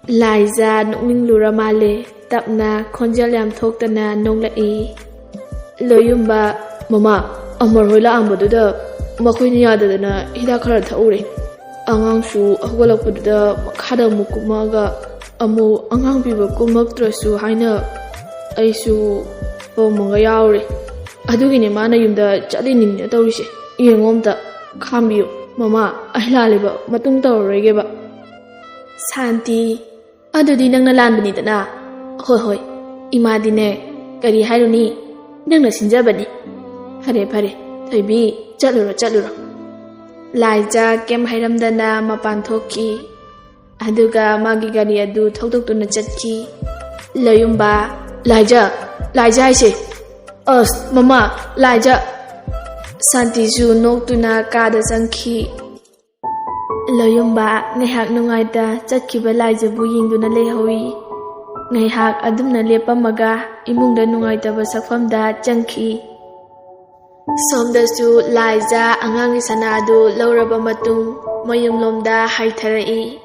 ꯂꯥꯏꯖꯥ ꯅꯣꯛꯅꯤꯡꯂꯨꯔ ꯃꯥꯜꯂꯦ꯫ ꯇꯞꯅ, ꯈꯣꯟꯖꯦꯜ ꯌꯥꯝ ꯊꯣꯛꯇꯅ ꯅꯣꯛꯂꯛꯏ꯫ ꯂꯣꯌꯨꯝꯕ, "ꯃꯃꯥ, ꯑꯃꯔ ꯍꯣꯏ ꯂꯥꯛꯑꯝꯕꯗꯨꯗ ꯃꯈꯣꯏꯅ ꯌꯥꯗꯗꯅ ꯍꯤꯗꯥꯛ ꯈꯔ ꯊꯛꯎꯔꯦ꯫ ꯑꯉꯥꯡꯁꯨ ꯍꯧꯒꯠꯂꯛꯄꯗꯨꯗ ꯃꯈꯥꯗ ꯑꯃꯨꯛ ꯀꯨꯝꯃꯛꯑꯒ ꯑꯃꯨꯛ ꯑꯉꯥꯡ ꯄꯤꯕ ꯀꯨꯝꯃꯛꯇ꯭ꯔꯁꯨ ꯍꯥꯏꯅ ꯑꯩꯁꯨ ꯄꯝꯃꯒ ꯌꯥꯎꯔꯦ꯫ ꯑꯗꯨꯒꯤꯅꯦ ꯃꯥꯅ ꯌꯨꯝꯗ ꯆꯠꯂꯤꯅꯤꯅ ꯇꯧꯔꯤꯁꯦ꯫ ꯌꯦꯡꯉꯣ ꯑꯝꯇ, ꯈꯥꯝꯕꯤꯌꯨ꯫ ꯃꯃꯥ, ꯑꯩ ꯂꯥꯜꯂꯦꯕ, ꯃꯇꯨꯡ ꯇꯧꯔꯔꯣꯏꯒꯦꯕ꯫" ꯁꯥꯟꯇꯤ, "ꯑꯗꯨꯗꯤ ꯅꯪꯅ ꯂꯥꯟꯕꯅꯤꯗꯅ꯫" "ꯍꯣꯏ ꯍꯣꯏ, ꯏꯃꯥꯗꯤꯅꯦ ꯀꯔꯤ ꯍꯥꯏꯔꯨꯅꯤ, ꯅꯪꯅ ꯁꯤꯟꯖꯕꯅꯤ꯫ ꯐꯔꯦ ꯐꯔꯦ, ꯊꯣꯏꯕꯤ, ꯆꯠꯂꯨꯔꯣ ꯆꯠꯂꯨꯔꯣ꯫" ꯂꯥꯏꯖꯥ ꯀꯩꯝ ꯍꯥꯏꯔꯝꯗꯅ ꯃꯄꯥꯟ ꯊꯣꯛꯈꯤ꯫ ꯑꯗꯨꯒ ꯃꯥꯒꯤ ꯒꯥꯔꯤ ꯑꯗꯨ ꯊꯧꯗꯣꯛꯇꯨꯅ ꯆꯠꯈꯤ꯫ ꯂꯣꯌꯨꯝꯕ, "ꯂꯥꯏꯖꯥ, ꯂꯥꯏꯖꯥ ꯍꯥꯏꯁꯦ꯫ ꯑꯁ, ꯃꯃꯥ, ꯂꯥꯏꯖꯥ꯫" ꯁꯥꯟꯇꯤꯁꯨ ꯅꯣꯛꯇꯨꯅ ꯀꯥꯗ ꯆꯪꯈꯤ꯫ ꯂꯣꯌꯨꯝꯕ ꯉꯥꯏꯍꯥꯛ ꯅꯨꯡꯉꯥꯏꯇ ꯆꯠꯈꯤꯕ ꯂꯥꯏꯖꯥꯕꯨ ꯌꯦꯡꯗꯨꯅ ꯂꯩꯍꯧꯏ꯫ ꯉꯥꯏꯍꯥꯛ ꯑꯗꯨꯝꯅ ꯂꯦꯞꯄꯝꯃꯒ ꯏꯃꯨꯡꯗ ꯅꯨꯡꯉꯥꯏꯇꯕ ꯁꯛꯐꯝꯗ ꯆꯪꯈꯤ꯫ ꯁꯣꯝꯗꯁꯨ ꯂꯥꯏꯖꯥ ꯑꯉꯥꯡꯒꯤ ꯁꯅꯥ ꯑꯗꯨ ꯂꯧꯔꯕ ꯃꯇꯨꯡ ꯃꯌꯨꯝꯂꯣꯝꯗ ꯍꯥꯏꯊꯔꯛꯏ꯫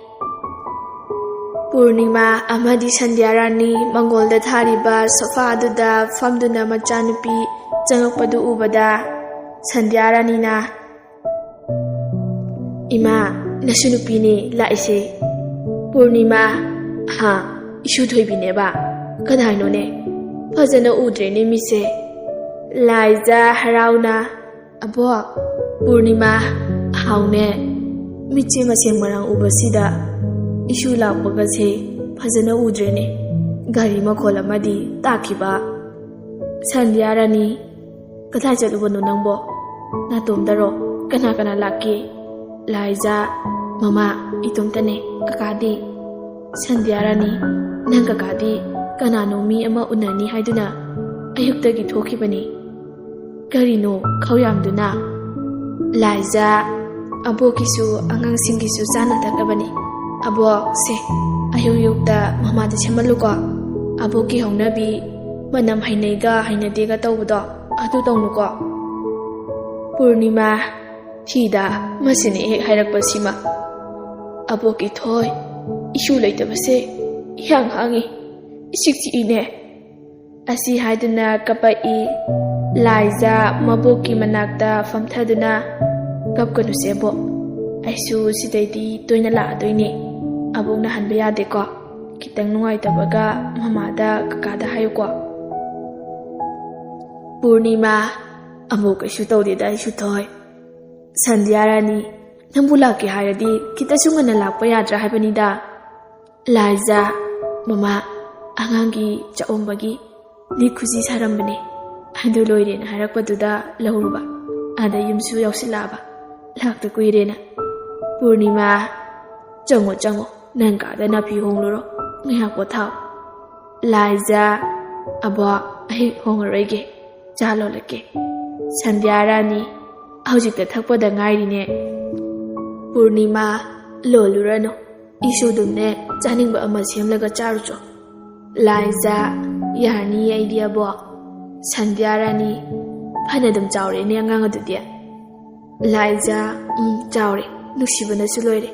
ꯄꯨꯔꯅꯤꯃꯥ ꯑꯃꯗꯤ ꯁꯟꯙ꯭ꯌꯥ ꯔꯥꯅꯤ ꯃꯪꯒꯣꯜꯗ ꯊꯥꯔꯤꯕ ꯁꯣꯐꯥ ꯑꯗꯨꯗ ꯐꯝꯗꯨꯅ ꯃꯆꯥꯅꯨꯄꯤ ꯆꯪꯉꯛꯄꯗꯨ ꯎꯕꯗ ꯁꯟꯙ꯭ꯌꯥ ꯔꯥꯅꯤꯅ, "ꯏꯃꯥ, ꯅꯁꯨ ꯅꯨꯄꯤꯅꯦ ꯂꯥꯛꯏꯁꯦ꯫" ꯄꯨꯔꯅꯤꯃꯥ, "ꯍꯥ, ꯏꯁꯨ ꯊꯣꯏꯕꯤꯅꯦꯕ? ꯀꯗꯥꯏꯅꯣꯅꯦ? ꯐꯖꯅ ꯎꯗ꯭ꯔꯦꯅꯦ ꯃꯤꯠꯁꯦ꯫" ꯂꯥꯏꯖꯥ ꯍꯔꯥꯎꯅ, "ꯑꯕꯣꯛ꯫" ꯄꯨꯔꯅꯤꯃꯥ, "ꯍꯥꯎꯅꯦ, ꯃꯤꯠꯁꯦ ꯃꯁꯦꯡ ꯃꯔꯥꯡ ꯎꯕꯁꯤꯗ ꯏꯁꯨ ꯂꯥꯛꯄꯒꯁꯦ ꯐꯖꯅ ꯎꯗ꯭ꯔꯦꯅꯦ꯫ ꯒꯥꯔꯤ ꯃꯈꯣꯜ ꯑꯃꯗꯤ ꯇꯥꯈꯤꯕ꯫" ꯁꯟꯙ꯭ꯌꯥ ꯔꯥꯅꯤ, "ꯀꯗꯥꯏ ꯆꯠꯂꯨꯕꯅꯣ ꯅꯪꯕꯣ? ꯅꯥꯇꯣꯝꯗꯔꯣ? ꯀꯅꯥ ꯀꯅꯥ ꯂꯥꯛꯀꯦ?" ꯂꯥꯏꯖꯥ, "ꯃꯃꯥ, ꯏꯇꯣꯝꯇꯅꯦ꯫ ꯀꯀꯥꯗꯤ?" ꯁꯟꯙ꯭ꯌꯥ ꯔꯥꯅꯤ, "ꯅꯪ ꯀꯀꯥꯗꯤ ꯀꯅꯥꯅꯣ ꯃꯤ ꯑꯃ ꯎꯅꯅꯤ ꯍꯥꯏꯗꯨꯅ ꯑꯌꯨꯛꯇꯒꯤ ꯊꯣꯛꯈꯤꯕꯅꯤ꯫ ꯀꯔꯤꯅꯣ ꯈꯧ ꯌꯥꯝꯗꯨꯅ?" ꯂꯥꯏꯖꯥ, "ꯑꯕꯣꯛꯀꯤꯁꯨ ꯑꯉꯥꯡꯁꯤꯡꯒꯤꯁꯨ ꯆꯥꯅ ꯊꯛꯅꯕꯅꯤ꯫ ꯑꯕꯣꯛ, ꯁꯦ, ꯑꯌꯨꯛ ꯑꯌꯨꯛꯇ ꯃꯃꯥꯗ ꯁꯦꯝꯍꯜꯂꯨꯀꯣ꯫ ꯑꯕꯣꯛꯀꯤ ꯍꯧꯅꯕꯤ ꯃꯅꯝ ꯍꯩꯅꯩꯒ ꯍꯩꯅꯗꯦꯒ ꯇꯧꯕꯗꯣ ꯑꯗꯨ ꯇꯧꯅꯨꯀꯣ꯫" ꯄꯨꯔꯅꯤꯃꯥ, ꯊꯤꯗ, ꯃꯁꯤꯅ ꯍꯦꯛ ꯍꯥꯏꯔꯛꯄꯁꯤꯃ꯫ ꯑꯕꯣꯛꯀꯤ ꯊꯣꯏ, ꯏꯁꯨ ꯂꯩꯇꯕꯁꯦ ꯏꯍꯥꯡ ꯍꯥꯡꯉꯤ, ꯏꯆꯤꯛ ꯆꯤꯛꯏꯅꯦ꯫ ꯑꯁꯤ ꯍꯥꯏꯗꯨꯅ ꯀꯞꯄꯛꯏ꯫ ꯂꯥꯏꯖꯥ ꯃꯕꯣꯛꯀꯤ ꯃꯅꯥꯛꯇ ꯐꯝꯊꯗꯨꯅ, "ꯀꯞꯀꯅꯨꯁꯦ ꯑꯕꯣꯛ, ꯑꯩꯁꯨ ꯁꯤꯗꯩꯗꯤ ꯇꯣꯏꯅ ꯂꯥꯛꯑꯗꯣꯏꯅꯦ꯫ ꯑꯕꯣꯛꯅ ꯍꯟꯕ ꯌꯥꯗꯦꯀꯣ꯫ ꯈꯤꯇꯪ ꯅꯨꯡꯉꯥꯏꯇꯕꯒ ꯃꯃꯥꯗ ꯀꯀꯥꯗ ꯍꯥꯏꯌꯨꯀꯣ꯫" ꯄꯨꯔꯅꯤꯃꯥ, "ꯑꯕꯣꯛ ꯀꯩꯁꯨ ꯇꯧꯗꯦꯗ ꯏꯁꯨ ꯊꯣꯏ꯫ ꯁꯟꯙ꯭ꯌꯥ ꯔꯥꯅꯤ, ꯅꯪꯕꯨ ꯂꯥꯛꯀꯦ ꯍꯥꯏꯔꯗꯤ ꯈꯤꯇꯁꯨ ꯉꯟꯅ ꯂꯥꯛꯄ ꯌꯥꯗ꯭ꯔꯥ ꯍꯥꯏꯕꯅꯤꯗ꯫" ꯂꯥꯏꯖꯥ, "ꯃꯃꯥ, ꯑꯉꯥꯡꯒꯤ ꯆꯥꯛꯎꯝꯕꯒꯤ ꯂꯤꯛ ꯈꯨꯖꯤ ꯁꯥꯔꯝꯕꯅꯦ, ꯑꯗꯨ ꯂꯣꯏꯔꯦꯅ ꯍꯥꯏꯔꯛꯄꯗꯨꯗ ꯂꯧꯔꯨꯕ, ꯑꯗ ꯌꯨꯝꯁꯨ ꯌꯧꯁꯤꯜꯂꯛꯑꯕ, ꯂꯥꯛꯇ ꯀꯨꯏꯔꯦꯅ꯫" ꯄꯨꯔꯅꯤꯃꯥ, "ꯆꯪꯉꯣ ꯆꯪꯉꯣ, ꯅꯪ ꯀꯥꯗ ꯅꯥꯄꯤ ꯍꯣꯡꯂꯨꯔꯣ, ꯉꯥꯏꯍꯥꯛ ꯄꯣꯊꯥꯎ꯫" ꯂꯥꯏꯖꯥ, "ꯑꯕꯣꯛ, ꯑꯩ ꯍꯣꯡꯉꯔꯣꯏꯒꯦ, ꯆꯥ ꯂꯣꯜꯂꯛꯀꯦ꯫" ꯁꯟꯙ꯭ꯌꯥ ꯔꯥꯅꯤ, "ꯍꯧꯖꯤꯛꯇ ꯊꯛꯄꯗ ꯉꯥꯏꯔꯤꯅꯦ꯫" ꯄꯨꯔꯅꯤꯃꯥ, "ꯂꯣꯜꯂꯨꯔꯅꯨ, ꯏꯁꯨ ꯑꯗꯨꯝꯅꯦ ꯆꯥꯅꯤꯡꯕ ꯑꯃ ꯁꯦꯝꯂꯒ ꯆꯥꯔꯨꯆꯣ꯫" ꯂꯥꯏꯖꯥ, "ꯌꯥꯔꯅꯤꯌꯦ ꯑꯩꯗꯤ ꯑꯕꯣꯛ꯫" ꯁꯟꯙ꯭ꯌꯥ ꯔꯥꯅꯤ, "ꯐꯅ ꯑꯗꯨꯝ ꯆꯥꯎꯔꯦꯅꯦ ꯑꯉꯥꯡ ꯑꯗꯨꯗꯤ꯫" ꯂꯥꯏꯖꯥ, "ꯎꯝ, ꯆꯥꯎꯔꯦ, ꯅꯨꯡꯁꯤꯕꯅꯁꯨ ꯂꯣꯏꯔꯦ,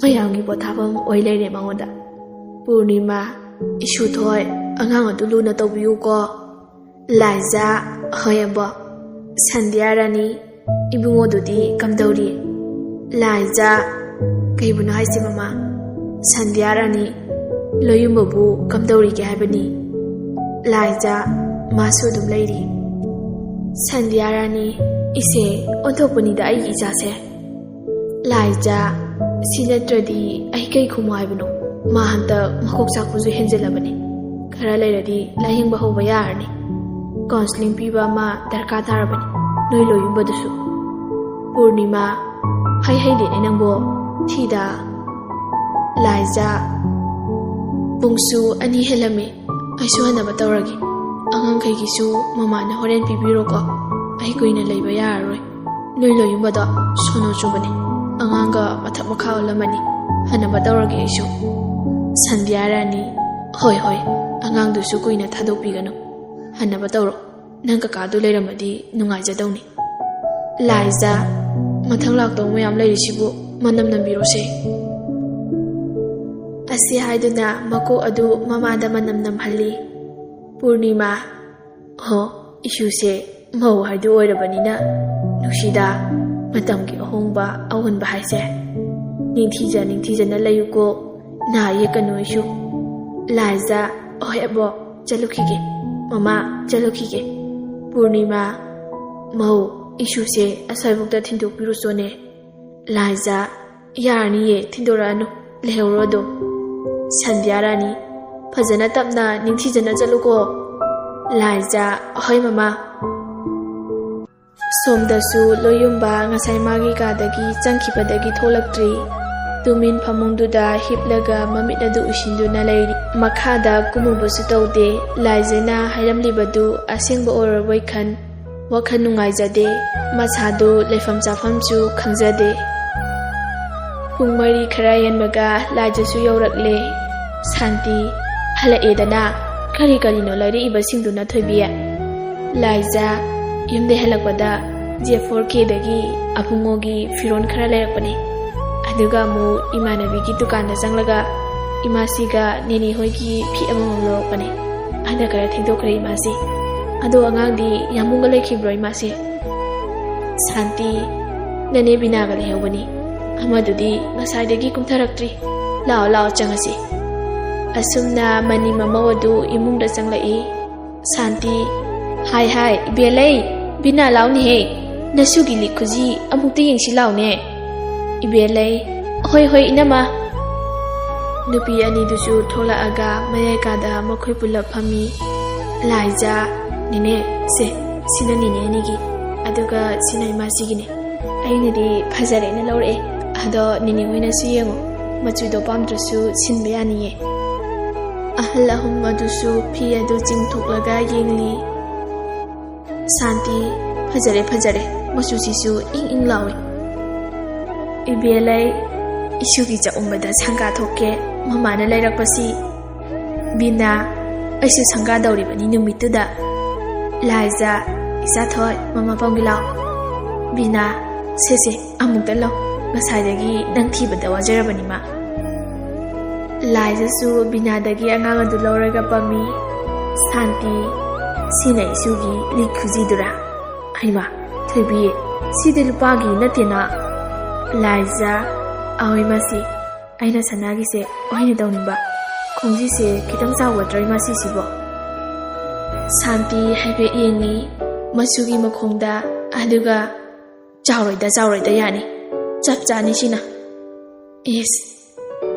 ꯃꯌꯥꯝꯒꯤ ꯄꯣꯊꯥꯐꯝ ꯑꯣꯏ ꯂꯩꯔꯦ ꯃꯉꯣꯟꯗ꯫" ꯄꯨꯔꯅꯤꯃꯥ, "ꯏꯁꯨ ꯊꯣꯏ, ꯑꯉꯥꯡ ꯑꯗꯨ ꯂꯨꯅ ꯇꯧꯕꯤꯌꯨꯀꯣ꯫" ꯂꯥꯏꯖꯥ, "ꯍꯣꯏ ꯑꯕꯣꯛ꯫" ꯁꯟꯙ꯭ꯌꯥ ꯔꯥꯅꯤ, "ꯏꯕꯨꯡꯉꯣꯗꯨꯗꯤ ꯀꯝꯗꯧꯔꯤ?" ꯂꯥꯏꯖꯥ, "ꯀꯩꯕꯨꯅꯣ ꯍꯥꯏꯁꯤ ꯃꯃꯥ?" ꯁꯟꯙ꯭ꯌꯥ ꯔꯥꯅꯤ, "ꯂꯣꯌꯨꯝꯕꯕꯨ ꯀꯝꯗꯧꯔꯤꯒꯦ ꯍꯥꯏꯕꯅꯤ?" ꯂꯥꯏꯖꯥ, "ꯃꯥꯁꯨ ꯑꯗꯨꯝ ꯂꯩꯔꯤ꯫" ꯁꯟꯙ꯭ꯌꯥ ꯔꯥꯅꯤ, "ꯏꯆꯦ, ꯑꯣꯟꯊꯣꯛꯄꯅꯤꯗ ꯑꯩꯒꯤ ꯏꯆꯥꯁꯦ꯫" ꯂꯥꯏꯖꯥ, "ꯁꯤ ꯅꯠꯇ꯭ꯔꯗꯤ ꯑꯩ ꯀꯩ ꯈꯨꯝꯃꯨ ꯍꯥꯏꯕꯅꯣ? ꯃꯥ ꯍꯟꯗꯛ ꯃꯀꯣꯛ ꯆꯥꯛꯄꯁꯨ ꯍꯦꯟꯖꯤꯜꯂꯕꯅꯤ꯫ ꯈꯔ ꯂꯩꯔꯗꯤ ꯂꯥꯌꯦꯡꯕ ꯍꯧꯕ ꯌꯥꯔꯅꯤ꯫ ꯀꯥꯎꯟꯁꯤꯂꯤꯡ ꯄꯤꯕ ꯑꯃ ꯗꯔꯀꯥꯔ ꯇꯥꯔꯕꯅꯤ, ꯅꯣꯏ ꯂꯣꯌꯨꯝꯕꯗꯨꯁꯨ꯫" ꯄꯨꯔꯅꯤꯃꯥ, "ꯍꯩ ꯍꯩꯗꯦꯅꯦ ꯅꯪꯕꯣ, ꯊꯤꯗ꯫" ꯂꯥꯏꯖꯥ, "ꯄꯨꯡꯁꯨ ꯑꯅꯤ ꯍꯦꯜꯂꯝꯃꯤ, ꯑꯩꯁꯨ ꯍꯟꯅꯕ ꯇꯧꯔꯒꯦ꯫ ꯑꯉꯥꯡꯈꯩꯒꯤꯁꯨ ꯃꯃꯥꯅ ꯍꯣꯔꯦꯟ ꯄꯤꯕꯤꯔꯣꯀꯣ, ꯑꯩ ꯀꯨꯏꯅ ꯂꯩꯕ ꯌꯥꯔꯔꯣꯏ꯫ ꯅꯣꯏ ꯂꯣꯌꯨꯝꯕꯗꯣ ꯁꯣꯅꯣ ꯆꯨꯕꯅꯦ, ꯑꯉꯥꯡꯒ ꯃꯊꯛ ꯃꯈꯥ ꯑꯣꯜꯂꯝꯃꯅꯤ꯫ ꯍꯟꯅꯕ ꯇꯧꯔꯒꯦ ꯑꯩꯁꯨ꯫" ꯁꯟꯙ꯭ꯌꯥ ꯔꯥꯅꯤ, "ꯍꯣꯏ ꯍꯣꯏ, ꯑꯉꯥꯡꯗꯨꯁꯨ ꯀꯨꯏꯅ ꯊꯥꯗꯣꯛꯄꯤꯒꯅꯨ, ꯍꯟꯅꯕ ꯇꯧꯔꯣ꯫ ꯅꯪ ꯀꯀꯥꯗꯨ ꯂꯩꯔꯝꯃꯗꯤ ꯅꯨꯡꯉꯥꯏꯖꯗꯧꯅꯤ꯫" ꯂꯥꯏꯖꯥ, ꯃꯊꯪ ꯂꯥꯛꯇꯧ ꯃꯌꯥꯝ ꯂꯩꯔꯤꯁꯤꯕꯨ ꯃꯅꯝ ꯅꯝꯕꯤꯔꯣꯁꯦ꯫ ꯑꯁꯤ ꯍꯥꯏꯗꯨꯅ ꯃꯀꯣꯛ ꯑꯗꯨ ꯃꯃꯥꯗ ꯃꯅꯝ ꯅꯝꯍꯜꯂꯤ꯫ ꯄꯨꯔꯅꯤꯃꯥ, ꯍꯣ, ꯏꯁꯨꯁꯦ ꯃꯧ ꯍꯥꯏꯗꯨ ꯑꯣꯏꯔꯕꯅꯤꯅ ꯅꯨꯡꯁꯤꯗ, ꯃꯇꯝꯒꯤ ꯑꯍꯣꯡꯕ ꯑꯑꯣꯟꯕ ꯍꯥꯏꯁꯦ꯫ ꯅꯤꯡꯊꯤꯖ ꯅꯤꯡꯊꯤꯖꯅ ꯂꯩꯌꯨꯀꯣ, ꯅꯥ ꯌꯦꯛꯀꯅꯨ ꯏꯁꯨ꯫ ꯂꯥꯏꯖ, ꯍꯣꯏ ꯑꯕꯣ, ꯆꯠꯂꯨꯈꯤꯒꯦ꯫ ꯃꯃꯥ, ꯆꯠꯂꯨꯈꯤꯒꯦ꯫ ꯄꯨꯔꯅꯤꯃꯥ, ꯃꯧ, ꯏꯁꯨꯁꯦ ꯑꯁ꯭ꯋꯥꯏꯕꯨꯛꯇ ꯊꯤꯟꯗꯣꯛꯄꯤꯔꯨꯆꯣꯅꯦ꯫ ꯂꯥꯏꯖ, ꯌꯥꯔꯅꯤꯌꯦ, ꯊꯤꯟꯗꯣꯔꯛꯑꯅꯨ, ꯂꯩꯍꯧꯔꯣ ꯑꯗꯨꯝ꯫ ꯁꯟꯙ꯭ꯌꯥ ꯔꯥꯅꯤ, ꯐꯖꯅ ꯇꯞꯅ ꯅꯤꯡꯊꯤꯖꯅ ꯆꯠꯂꯨꯀꯣ꯫ ꯂꯥꯏꯖ, ꯍꯣꯏ ꯃꯃꯥ꯫ ꯁꯣꯝꯗꯁꯨ ꯂꯣꯌꯨꯝꯕ ꯉꯁꯥꯏ ꯃꯥꯒꯤ ꯀꯥꯗꯒꯤ ꯆꯪꯈꯤꯕꯗꯒꯤ ꯊꯣꯛꯂꯛꯇ꯭ꯔꯤ꯫ ꯇꯨꯃꯤꯟ ꯐꯃꯨꯡꯗꯨꯗ ꯍꯤꯞꯂꯒ ꯃꯃꯤꯠ ꯑꯗꯨ ꯎꯏꯁꯤꯟꯗꯨꯅ ꯂꯩꯔꯤ꯫ ꯃꯈꯥꯗ ꯀꯨꯝꯃꯨꯕꯁꯨ ꯇꯧꯗꯦ꯫ ꯂꯥꯏꯖꯅ ꯍꯥꯏꯔꯝꯂꯤꯕꯗꯨ ꯑꯁꯦꯡꯕ ꯑꯣꯏꯔꯕꯣꯏ ꯈꯟ ꯋꯥꯈꯜ ꯅꯨꯡꯉꯥꯏꯖꯗꯦ꯫ ꯃꯁꯥꯗꯨ ꯂꯩꯐꯝ ꯆꯥꯐꯝꯁꯨ ꯈꯪꯖꯗꯦ꯫ ꯄꯨꯡ ꯃꯔꯤ ꯈꯔ ꯍꯦꯟꯕꯒ ꯂꯥꯏꯖꯁꯨ ꯌꯧꯔꯛꯂꯦ꯫ ꯁꯥꯟꯇꯤ, ꯍꯜꯂꯛꯑꯦꯗꯅ꯫ ꯀꯔꯤ ꯀꯔꯤꯅꯣ ꯂꯩꯔꯛꯏꯕꯁꯤꯡꯗꯨꯅ, ꯊꯣꯏꯕꯤ? ꯂꯥꯏꯖ, ꯌꯨꯝꯗꯩ ꯍꯜꯂꯛꯄꯗ ꯖꯦ ꯐꯣꯔ ꯀꯦꯗꯒꯤ ꯑꯕꯨꯡꯉꯣꯒꯤ ꯐꯤꯔꯣꯜ ꯈꯔ ꯂꯩꯔꯛꯄꯅꯦ꯫ ꯑꯗꯨꯒ ꯑꯃꯨꯛ ꯏꯃꯥꯟꯅꯕꯤꯒꯤ ꯗꯨꯀꯥꯟꯗ ꯆꯪꯂꯒ ꯏꯃꯥꯁꯤꯒ ꯅꯦꯅꯦ ꯍꯣꯏꯒꯤ ꯐꯤ ꯑꯃꯃꯝ ꯂꯧꯔꯛꯄꯅꯦ꯫ ꯍꯟꯗꯛ ꯈꯔ ꯊꯦꯡꯗꯣꯛꯈ꯭ꯔꯦ ꯏꯃꯥꯁꯤ꯫ ꯑꯗꯣ ꯑꯉꯥꯡꯗꯤ ꯌꯥꯝꯕꯨꯡꯒ ꯂꯩꯈꯤꯕ꯭ꯔꯣ ꯏꯃꯥꯁꯤ? ꯁꯥꯟꯇꯤ, ꯅꯅꯦ ꯕꯤꯅꯥꯒ ꯂꯩꯍꯧꯕꯅꯤ꯫ ꯑꯃꯗꯨꯗꯤ ꯉꯁꯥꯏꯗꯒꯤ ꯀꯨꯝꯊꯔꯛꯇ꯭ꯔꯤ꯫ ꯂꯥꯛꯑꯣ, ꯂꯥꯛꯑꯣ, ꯆꯪꯉꯁꯤ꯫ ꯑꯁꯨꯝꯅ ꯃꯅꯤ ꯃꯃꯧ ꯑꯗꯨ ꯏꯃꯨꯡꯗ ꯆꯪꯂꯛꯏ꯫ ꯁꯥꯟꯇꯤ, ꯍꯥꯏ, ꯍꯥꯏ, ꯏꯕꯦꯜꯂꯩ, ꯕꯤꯅꯥ ꯂꯥꯎꯅꯦꯍꯦ꯫ ꯅꯁꯨꯒꯤ ꯂꯤꯛ ꯈꯨꯖꯤ ꯑꯃꯨꯛꯇ ꯌꯦꯡꯁꯤ ꯂꯥꯎꯅꯦ꯫ ꯏꯕꯦꯜꯂꯩ, ꯍꯣꯏ, ꯍꯣꯏ, ꯏꯅꯝꯃ꯫ ꯅꯨꯄꯤ ꯑꯅꯤꯗꯨꯁꯨ ꯊꯣꯛꯂꯛꯑꯒ ꯃꯌꯥꯏ ꯀꯥꯗ ꯃꯈꯣꯏ ꯄꯨꯜꯂꯞ ꯐꯝꯃꯤ꯫ ꯂꯥꯏꯖ, ꯅꯦꯅꯦ, ꯁꯦ, ꯁꯤꯅ ꯅꯦꯅꯦ ꯑꯅꯤꯒꯤ, ꯑꯗꯨꯒ ꯁꯤꯅ ꯏꯃꯥꯁꯤꯒꯤꯅꯦ꯫ ꯑꯩꯅꯗꯤ ꯐꯖꯔꯦꯅ ꯂꯧꯔꯛꯑꯦ꯫ ꯑꯗꯣ ꯅꯦꯅꯦ ꯍꯣꯏꯅꯁꯨ ꯌꯦꯡꯉꯣ, ꯃꯆꯨꯗꯣ ꯄꯥꯝꯗ꯭ꯔꯁꯨ ꯁꯤꯟꯕ ꯌꯥꯅꯤꯌꯦ꯫ ꯑꯍꯜ ꯑꯍꯨꯝ ꯑꯗꯨꯁꯨ ꯐꯤ ꯑꯗꯨ ꯆꯤꯡꯊꯣꯛꯂꯒ ꯌꯦꯡꯂꯤ꯫ ꯁꯥꯟꯇꯤ, ꯐꯖꯔꯦ, ꯐꯖꯔꯦ, ꯃꯆꯨꯁꯤꯁꯨ ꯏꯪ ꯏꯪ ꯂꯥꯎꯏ꯫ ꯏꯕꯦꯜꯂꯩ, ꯏꯁꯨꯒꯤ ꯆꯥꯛꯎꯝꯕꯗ ꯁꯪꯒꯥ ꯊꯣꯛꯀꯦ, ꯃꯃꯥꯅ ꯂꯩꯔꯛꯄꯁꯤ꯫ ꯕꯤꯅꯥ, ꯑꯩꯁꯨ ꯁꯪꯒꯥꯗꯧꯔꯤꯕꯅꯤ ꯅꯨꯃꯤꯠꯇꯨꯗ꯫ ꯂꯥꯏꯖ, ꯏꯆꯥ ꯊꯣꯏ, ꯃꯃꯥ ꯄꯝꯒꯦ ꯂꯥꯎ꯫ ꯕꯤꯅꯥ, "ꯁꯦ ꯁꯦ, ꯑꯃꯨꯛꯇ ꯂꯧ, ꯉꯁꯥꯏꯗꯒꯤ ꯅꯪ ꯊꯤꯕꯗ ꯋꯥꯖꯔꯕꯅꯤ ꯃꯥ"꯫ ꯂꯥꯏꯖꯁꯨ ꯕꯤꯅꯥꯗꯒꯤ ꯑꯉꯥꯡ ꯑꯗꯨ ꯂꯧꯔꯒ ꯄꯝꯃꯤ꯫ "ꯁꯥꯟꯇꯤ, ꯁꯤꯅ ꯏꯁꯨꯒꯤ ꯂꯤꯛ ꯈꯨꯖꯤꯗꯨꯔꯥ? ꯍꯩꯃꯥ, ꯊꯣꯏꯕꯤ, ꯁꯤꯗꯤ ꯂꯨꯄꯥꯒꯤ ꯅꯠꯇꯦꯅ"꯫ ꯂꯥꯏꯖ, "ꯑꯍꯣꯏ ꯃꯥꯁꯤ, ꯑꯩꯅ ꯁꯅꯥꯒꯤꯁꯦ ꯑꯣꯏꯅ ꯇꯧꯅꯤꯡꯕ꯫ ꯈꯣꯡꯖꯤꯁꯦ ꯈꯤꯇꯪ ꯆꯥꯎꯒꯗ꯭ꯔꯣ ꯏꯃꯥꯁꯤ ꯁꯤꯕꯣ?" ꯁꯥꯟꯇꯤ ꯍꯥꯏꯐꯦꯠ ꯌꯦꯡꯉꯤ ꯃꯆꯨꯒꯤ ꯃꯈꯣꯡꯗ, ꯑꯗꯨꯒ, "ꯆꯥꯎꯔꯣꯏꯗ, ꯆꯥꯎꯔꯣꯏꯗ, ꯌꯥꯅꯤ꯫ ꯆꯞ ꯆꯥꯅꯤ ꯁꯤꯅ꯫ ꯏꯁ,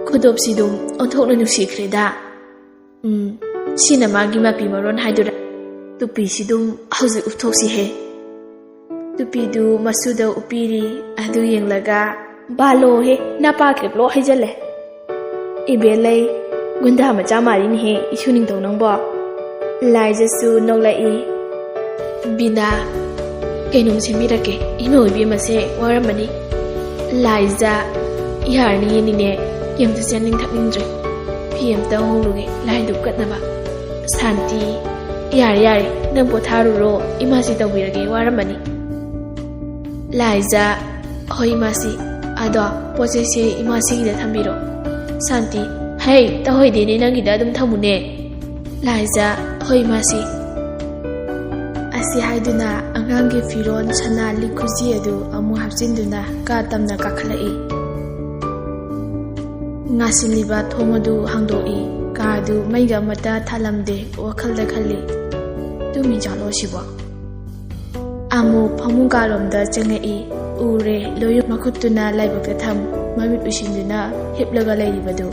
ꯈꯨꯗꯣꯞꯁꯤꯗꯨꯝ ꯑꯣꯟꯊꯣꯛꯅ ꯅꯨꯡꯁꯤꯈ꯭ꯔꯦꯗ꯫ ꯎꯝ, ꯁꯤꯅ ꯃꯥꯒꯤ ꯃꯄꯤ ꯃꯔꯣꯟ ꯍꯥꯏꯗꯨꯔꯥ? ꯇꯨꯄꯤꯁꯤꯗꯨꯝ ꯍꯧꯖꯤꯛ ꯎꯞꯊꯣꯛꯁꯤꯍꯦ"꯫ ꯇꯨꯄꯤꯗꯨ ꯃꯆꯨꯗ ꯎꯞꯄꯤꯔꯤ꯫ ꯑꯗꯨ ꯌꯦꯡꯂꯒ, "ꯕꯥꯂꯣꯍꯦ, ꯅꯄꯥ ꯀꯦꯞꯂꯣ ꯍꯩꯖꯜꯂꯦ꯫ ꯏꯕꯦꯜꯂꯩ, ꯒꯨꯟꯗꯥ ꯃꯆꯥ ꯃꯥꯜꯂꯤꯅꯦꯍꯦ, ꯏꯁꯨ ꯅꯤꯡꯊꯧ ꯅꯪꯕꯣ"꯫ ꯂꯥꯏꯖꯁꯨ ꯅꯣꯛꯂꯛꯏ꯫ "ꯕꯤꯅꯥ, ꯀꯩꯅꯣꯝ ꯁꯦꯝꯕꯤꯔꯛꯀꯦ, ꯏꯃꯧ ꯏꯕꯦꯝꯃꯁꯦ ꯋꯥꯔꯝꯃꯅꯤ"꯫ ꯂꯥꯏꯖ, "ꯌꯥꯔꯅꯤꯌꯦ ꯅꯤꯅꯦ, ꯀꯩꯝꯇ ꯆꯥꯅꯤꯡ ꯊꯛꯅꯤꯡꯗ꯭ꯔꯦ꯫ ꯐꯤ ꯑꯝꯇ ꯍꯣꯡꯂꯨꯒꯦ, ꯂꯥꯏꯗꯨ ꯀꯠꯅꯕ"꯫ ꯁꯥꯟꯇꯤ, "ꯌꯥꯔꯦ, ꯌꯥꯔꯦ, ꯅꯪ ꯄꯣꯊꯥꯔꯨꯔꯣ, ꯏꯃꯥꯁꯤ ꯇꯧꯕꯤꯔꯒꯦ, ꯋꯥꯔꯝꯃꯅꯤ"꯫ ꯂꯥꯏꯖ, "ꯍꯣꯏ ꯏꯃꯥꯁꯤ, ꯑꯗꯣ ꯄꯣꯠ ꯆꯩꯁꯦ ꯏꯃꯥꯁꯤꯒꯤꯗ ꯊꯝꯕꯤꯔꯣ"꯫ ꯁꯥꯟꯇꯤ, "ꯍꯩ, ꯇꯧꯍꯩꯗꯦꯅꯦ, ꯅꯪꯒꯤꯗ ꯑꯗꯨꯝ ꯊꯝꯃꯨꯅꯦ"꯫ ꯂꯥꯏꯖ, "ꯍꯣꯏ ꯏꯃꯥꯁꯤ"꯫ ꯑꯁꯤ ꯍꯥꯏꯗꯨꯅ ꯑꯉꯥꯡꯒꯤ ꯐꯤꯔꯣꯜ, ꯁꯅꯥ, ꯂꯤꯛ ꯈꯨꯖꯤ ꯑꯗꯨ ꯑꯃꯨꯛ ꯍꯥꯞꯆꯤꯟꯗꯨꯅ ꯀꯥ ꯇꯝꯅ ꯀꯥꯈꯠꯂꯛꯏ꯫ ꯉꯥꯁꯤꯜꯂꯤꯕ ꯊꯣꯡ ꯑꯗꯨ ꯍꯥꯡꯗꯣꯛꯏ꯫ ꯀꯥ ꯑꯗꯨ ꯃꯩꯒ ꯑꯃꯠꯇ ꯊꯥꯜꯂꯝꯗꯦ꯫ ꯋꯥꯈꯜꯗ ꯈꯜꯂꯤ, "ꯇꯨꯝꯃꯤꯖꯥꯠꯂꯣ ꯁꯤꯕꯣ?" ꯑꯃꯨꯛ ꯐꯃꯨꯡ ꯀꯥꯂꯣꯝꯗ ꯆꯪꯉꯛꯏ꯫ ꯎꯔꯦ, ꯂꯣꯌꯨꯝ ꯃꯈꯨꯠꯇꯨꯅ ꯂꯥꯏꯕꯛꯇ ꯊꯝ, ꯃꯃꯤꯠ ꯎꯏꯁꯤꯟꯗꯨꯅ ꯍꯤꯞꯂꯒ ꯂꯩꯔꯤꯕꯗꯨ꯫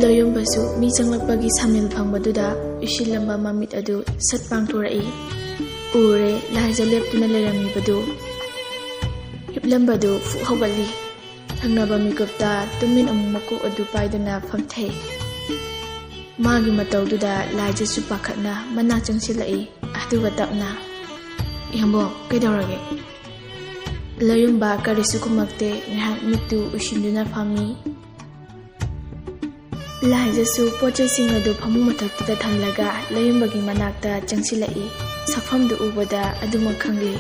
ꯂꯣꯌꯨꯝꯕꯁꯨ ꯃꯤ ꯆꯪꯂꯛꯄꯒꯤ ꯁꯥꯃꯤꯜ ꯐꯪꯕꯗꯨꯗ ꯎꯏꯁꯤꯜꯂꯝꯕ ꯃꯃꯤꯠ ꯑꯗꯨ ꯁꯠ ꯄꯥꯡꯊꯣꯔꯛꯏ꯫ ꯎꯔꯦ, ꯂꯥꯏꯖ ꯂꯦꯞꯇꯨꯅ ꯂꯩꯔꯝꯃꯤꯕꯗꯨ꯫ ꯍꯤꯞꯂꯝꯕꯗꯨ ꯐꯨꯛ ꯍꯧꯒꯠꯂꯤ꯫ ꯊꯪꯅꯕ ꯃꯤꯀꯨꯞꯇ ꯇꯨꯃꯤꯟ ꯑꯃꯨꯛ ꯃꯀꯣꯛ ꯑꯗꯨ ꯄꯥꯏꯗꯨꯅ ꯐꯝꯊꯩ꯫ ꯃꯥꯒꯤ ꯃꯇꯧꯗꯨꯗ ꯂꯥꯏꯖꯁꯨ ꯄꯥꯈꯠꯅ ꯃꯅꯥꯛ ꯆꯪꯁꯤꯜꯂꯛꯏ꯫ ꯑꯗꯨꯒ ꯇꯞꯅ, "ꯏꯌꯥꯝꯕꯣ, ꯀꯩꯗꯧꯔꯒꯦ?" ꯂꯌꯨꯝꯕ ꯀꯔꯤꯁꯨ ꯈꯨꯝꯃꯛꯇꯦ꯫ ꯉꯥꯏꯍꯥꯛ ꯃꯤꯠꯇꯨ ꯎꯏꯁꯤꯟꯗꯨꯅ ꯐꯝꯃꯤ꯫ ꯂꯥꯏꯖꯁꯨ ꯄꯣꯠ ꯆꯩꯁꯤꯡ ꯑꯗꯨ ꯐꯃꯨꯡ ꯃꯊꯛꯇꯨꯗ ꯊꯝꯂꯒ ꯂꯌꯨꯝꯕꯒꯤ ꯃꯅꯥꯛꯇ ꯆꯪꯁꯤꯜꯂꯛꯏ꯫ ꯁꯛꯐꯝꯗꯨ ꯎꯕꯗ ꯑꯗꯨꯃꯛ ꯈꯪꯂꯤ꯫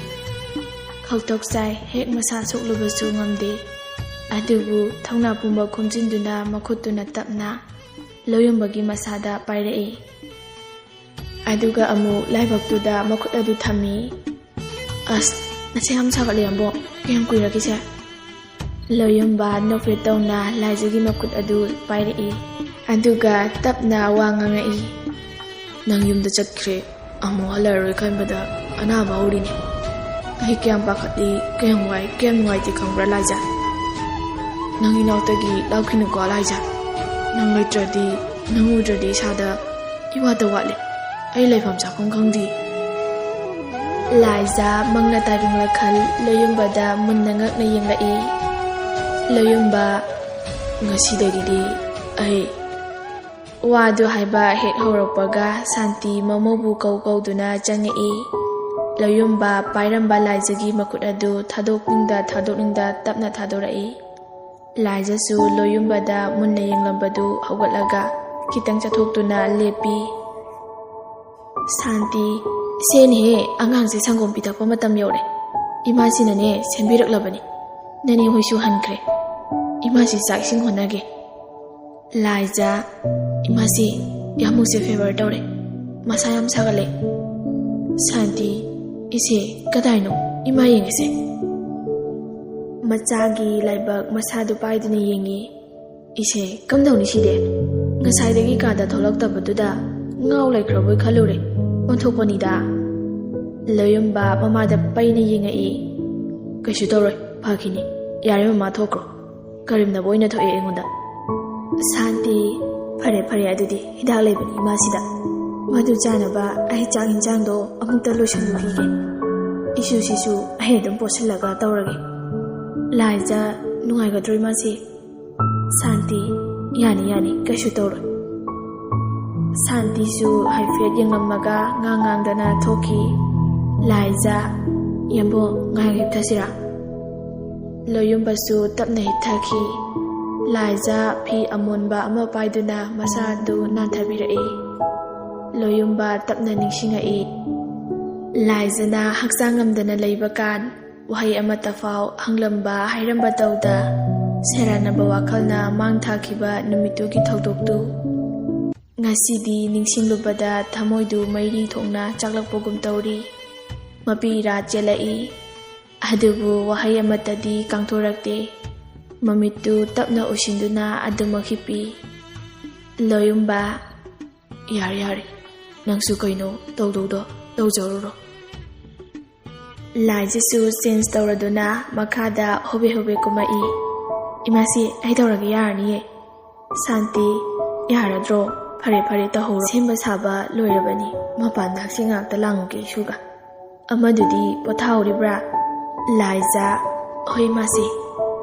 ꯄꯥꯛꯊꯣꯛ ꯆꯥꯏ, ꯍꯦꯛ ꯃꯁꯥ ꯁꯣꯛꯂꯨꯕꯁꯨ ꯉꯝꯗꯦ꯫ ꯑꯗꯨꯕꯨ ꯊꯧꯅꯥ ꯄꯨꯝꯕ ꯈꯣꯝꯖꯤꯟꯗꯨꯅ ꯃꯈꯨꯠꯇꯨꯅ ꯇꯞꯅ ꯂꯣꯌꯨꯝꯕꯒꯤ ꯃꯁꯥꯗ ꯄꯥꯏꯔꯛꯏ꯫ ꯑꯗꯨꯒ ꯑꯃꯨꯛ ꯂꯥꯏꯕꯛꯇꯨꯗ ꯃꯈꯨꯠ ꯑꯗꯨ ꯊꯝꯃꯤ꯫ "ꯑꯁ, ꯅꯁꯥ ꯌꯥꯝ ꯁꯥꯒꯠꯂꯦ, ꯌꯥꯝꯕꯣ꯫ ꯀꯌꯥꯝ ꯀꯨꯏꯔꯒꯦꯁꯦ?" ꯂꯣꯌꯨꯝꯕ ꯅꯣꯛꯐꯦꯠ ꯇꯧꯅ ꯂꯥꯏꯖꯒꯤ ꯃꯈꯨꯠ ꯑꯗꯨ ꯄꯥꯏꯔꯛꯏ꯫ ꯑꯗꯨꯒ ꯇꯞꯅ ꯋꯥ ꯉꯥꯡꯉꯛꯏ꯫ "ꯅꯪ ꯌꯨꯝꯗ ꯆꯠꯈ꯭ꯔꯦ, ꯑꯃꯨꯛ ꯍꯜꯂꯛꯑꯔꯣꯏ ꯈꯟꯕꯗ ꯑꯅꯥꯕ ꯍꯧꯔꯤꯅꯦ꯫ ꯑꯩ ꯀꯌꯥꯝ ꯄꯥꯈꯠꯂꯤ, ꯀꯌꯥꯝ ꯋꯥꯏ, ꯀꯌꯥꯝ ꯅꯨꯡꯉꯥꯏꯇꯦ ꯈꯪꯕ꯭ꯔꯥ, ꯂꯥꯏꯖ? ꯅꯪ ꯏꯅꯥꯛꯇꯒꯤ ꯂꯥꯞꯈꯤꯅꯨꯀꯣ, ꯂꯥꯏꯖ꯫ ꯅꯪ ꯂꯩꯇ꯭ꯔꯗꯤ, ꯅꯪ ꯎꯗ꯭ꯔꯗꯤ ꯏꯁꯥꯗ ꯏꯋꯥꯠꯇ ꯋꯥꯠꯂꯦ꯫ ꯑꯩ ꯂꯩꯐꯝ ꯆꯥꯐꯝ ꯈꯪꯗꯦ꯫" ꯂꯥꯏꯖ ꯃꯪꯂꯥ ꯇꯥꯏꯕꯪꯂꯥ ꯈꯜ ꯂꯣꯌꯨꯝꯕꯗ ꯃꯨꯟꯅ ꯉꯛꯅ ꯌꯦꯡꯂꯛꯏ꯫ ꯂꯣꯌꯨꯝꯕ, "ꯉꯁꯤꯗꯒꯤꯗꯤ ꯑꯩ..." ꯋꯥꯗꯨ ꯍꯥꯏꯕ ꯍꯦꯛ ꯍꯧꯔꯛꯄꯒ ꯁꯥꯟꯇꯤ ꯃꯃꯧꯕꯨ ꯀꯧ ꯀꯧꯗꯨꯅ ꯆꯪꯉꯛꯏ꯫ ꯂꯣꯌꯨꯝꯕ ꯄꯥꯏꯔꯝꯕ ꯂꯥꯏꯖꯒꯤ ꯃꯈꯨꯠ ꯑꯗꯨ ꯊꯥꯗꯣꯛꯅꯤꯡꯗ ꯊꯥꯗꯣꯛꯅꯤꯡꯗ ꯇꯞꯅ ꯊꯥꯗꯣꯔꯛꯏ꯫ ꯂꯥꯏꯖꯁꯨ ꯂꯣꯌꯨꯝꯕꯗ ꯃꯨꯟꯅ ꯌꯦꯡꯂꯝꯕꯗꯨ ꯍꯧꯒꯠꯂꯒ ꯈꯤꯇꯪ ꯆꯠꯊꯣꯛꯇꯨꯅ ꯂꯦꯞꯄꯤ꯫ ꯁꯥꯟꯇꯤ, "ꯏꯆꯦꯅꯦꯍꯦ, ꯑꯉꯥꯡꯁꯦ ꯁꯪꯒꯣꯝ ꯄꯤꯊꯛꯄ ꯃꯇꯝ ꯌꯧꯔꯦ꯫ ꯏꯃꯥꯁꯤꯅꯅꯦ ꯁꯦꯝꯕꯤꯔꯛꯂꯕꯅꯤ꯫ ꯅꯅꯦ ꯍꯣꯏꯁꯨ ꯍꯟꯈ꯭ꯔꯦ꯫ ꯏꯃꯥꯁꯤ ꯆꯥꯛ ꯏꯁꯤꯡ ꯍꯣꯠꯅꯒꯦ꯫" ꯂꯥꯏꯖ, "ꯏꯃꯥꯁꯤ ꯌꯥꯝꯃꯨꯁꯦ ꯐꯦꯚꯔ ꯇꯧꯔꯦ꯫ ꯃꯁꯥ ꯌꯥꯝ ꯁꯥꯒꯠꯂꯦ꯫" ꯁꯥꯟꯇꯤ, "ꯏꯆꯦ, ꯀꯗꯥꯏꯅꯣ? ꯏꯃꯥ ꯌꯦꯡꯉꯤꯁꯦ꯫" ꯃꯆꯥꯒꯤ ꯂꯥꯏꯕꯛ ꯃꯁꯥꯗꯨ ꯄꯥꯏꯗꯨꯅ ꯌꯦꯡꯉꯤ꯫ "ꯏꯆꯦ, ꯀꯝꯗꯧꯅꯤ ꯁꯤꯗꯤ? ꯉꯁꯥꯏꯗꯒꯤ ꯀꯥꯗ ꯊꯣꯛꯂꯛꯇꯕꯗꯨꯗ ꯉꯥꯎ ꯂꯩꯈ꯭ꯔꯕꯣꯏ ꯈꯜꯂꯨꯔꯦ꯫ ꯑꯣꯟꯊꯣꯛꯄꯅꯤꯗ꯫" ꯂꯣꯌꯨꯝꯕ ꯃꯃꯥꯗ ꯄꯩꯅ ꯌꯦꯡꯉꯛꯏ꯫ "ꯀꯩꯁꯨ ꯇꯧꯔꯣꯏ, ꯐꯈꯤꯅꯤ꯫ ꯌꯥꯔꯦ ꯃꯃꯥ, ꯊꯣꯛꯈ꯭ꯔꯣ꯫ ꯀꯔꯦꯝꯅꯕ ꯑꯣꯏꯅ ꯊꯣꯛꯑꯦ ꯑꯩꯉꯣꯟꯗ꯫" ꯁꯥꯟꯇꯤ, "ꯐꯔꯦ ꯐꯔꯦ, ꯑꯗꯨꯗꯤ ꯍꯤꯗꯥꯛ ꯂꯩꯕꯅꯤ ꯏꯃꯥꯁꯤꯗ꯫ ꯃꯗꯨ ꯆꯥꯅꯕ ꯑꯩ ꯆꯥꯛ ꯏꯟꯁꯥꯡꯗꯣ ꯑꯃꯨꯛꯇ ꯂꯣꯏꯁꯤꯟꯕꯤꯈꯤꯒꯦ꯫ ꯏꯁꯨꯁꯤꯁꯨ ꯑꯩ ꯑꯗꯨꯝ ꯄꯣꯠꯁꯤꯜꯂꯒ ꯇꯧꯔꯒꯦ꯫" ꯂꯥꯏꯖ, "ꯅꯨꯡꯉꯥꯏꯒꯗ꯭ꯔꯣ ꯏꯃꯥꯁꯤ?" ꯁꯥꯟꯇꯤ, "ꯌꯥꯅꯤ ꯌꯥꯅꯤ, ꯀꯩꯁꯨ ꯇꯧꯔꯣꯏ꯫" ꯁꯥꯟꯇꯤꯁꯨ ꯍꯥꯏꯐꯦꯠ ꯌꯦꯡꯂꯝꯃꯒ ꯉꯥꯡ ꯉꯥꯡꯗꯅ ꯊꯣꯛꯈꯤ꯫ ꯂꯥꯏꯖ, "ꯌꯥꯝꯕꯣ, ꯉꯥꯏꯍꯥꯛ ꯍꯤꯞꯊꯁꯤꯔꯥ?" ꯂꯣꯌꯨꯝꯕꯁꯨ ꯇꯞꯅ ꯍꯤꯞꯊꯈꯤ꯫ ꯂꯥꯏꯖ ꯐꯤ ꯑꯃꯣꯟꯕ ꯑꯃ ꯄꯥꯏꯗꯨꯅ ꯃꯁꯥꯗꯨ ꯅꯥꯟꯊꯕꯤꯔꯛꯏ꯫ ꯂꯣꯌꯨꯝꯕ ꯇꯞꯅ ꯅꯤꯡꯁꯤꯡꯉꯛꯏ꯫ ꯂꯥꯏꯖꯅ ꯍꯛꯆꯥꯡ ꯉꯝꯗꯅ ꯂꯩꯕ ꯀꯥꯟ ꯋꯥꯍꯩ ꯑꯃꯠꯇ ꯐꯥꯎ ꯍꯪꯂꯝꯕ ꯍꯥꯏꯔꯝꯕ ꯇꯧꯗ, ꯁꯦꯔꯥꯟꯅꯕ ꯋꯥꯈꯜꯅ ꯃꯥꯡ ꯊꯥꯈꯤꯕ ꯅꯨꯃꯤꯠꯇꯨꯒꯤ ꯊꯧꯗꯣꯛꯇꯨ ꯉꯁꯤꯗꯤ ꯅꯤꯡꯁꯤꯡꯂꯨꯕꯗ ꯊꯃꯣꯏꯗꯨ ꯃꯩꯔꯤ ꯊꯣꯛꯅ ꯆꯥꯛꯂꯛꯄꯒꯨꯝ ꯇꯧꯔꯤ꯫ ꯃꯄꯤ ꯏꯔꯥ ꯆꯦꯜꯂꯛꯏ, ꯑꯗꯨꯕꯨ ꯋꯥꯍꯩ ꯑꯃꯠꯇꯗꯤ ꯀꯥꯡꯊꯣꯔꯛꯇꯦ꯫ ꯃꯃꯤꯠꯇꯨ ꯇꯞꯅ ꯎꯏꯁꯤꯟꯗꯨꯅ ꯑꯗꯨꯃꯛ ꯍꯤꯞꯄꯤ꯫ ꯂꯣꯌꯨꯝꯕ, "ꯌꯥꯔꯦ, ꯌꯥꯔꯦ, ꯅꯪꯁꯨ ꯀꯩꯅꯣ ꯇꯧꯗꯧꯗꯣ ꯇꯧꯖꯔꯨꯔꯣ꯫" ꯂꯥꯏꯖꯁꯨ ꯆꯦꯟꯖ ꯇꯧꯔꯗꯨꯅ ꯃꯈꯥꯗ ꯍꯣꯕꯦ ꯍꯣꯕꯦ ꯀꯨꯝꯃꯛꯏ꯫ "ꯏꯃꯥꯁꯤ, ꯑꯩ ꯇꯧꯔꯒꯦ, ꯌꯥꯔꯅꯤꯌꯦ꯫" "ꯁꯥꯟꯇꯤ, ꯌꯥꯔꯗ꯭ꯔꯣ? ꯐꯔꯦ, ꯐꯔꯦ, ꯇꯧꯍꯧꯔꯣ꯫ ꯁꯦꯝꯕ ꯁꯥꯕ ꯂꯣꯏꯔꯕꯅꯤ꯫ ꯃꯄꯥꯟꯗ ꯍꯛꯆꯤꯡ ꯉꯥꯛꯇ ꯂꯥꯡꯉꯨꯒꯦ ꯏꯁꯨꯒ꯫" "ꯑꯃꯗꯨꯗꯤ ꯄꯣꯊꯥꯍꯧꯔꯤꯕ꯭ꯔꯥ?" ꯂꯥꯏꯖꯥ, "ꯍꯣꯏ, ꯃꯥꯁꯤ꯫"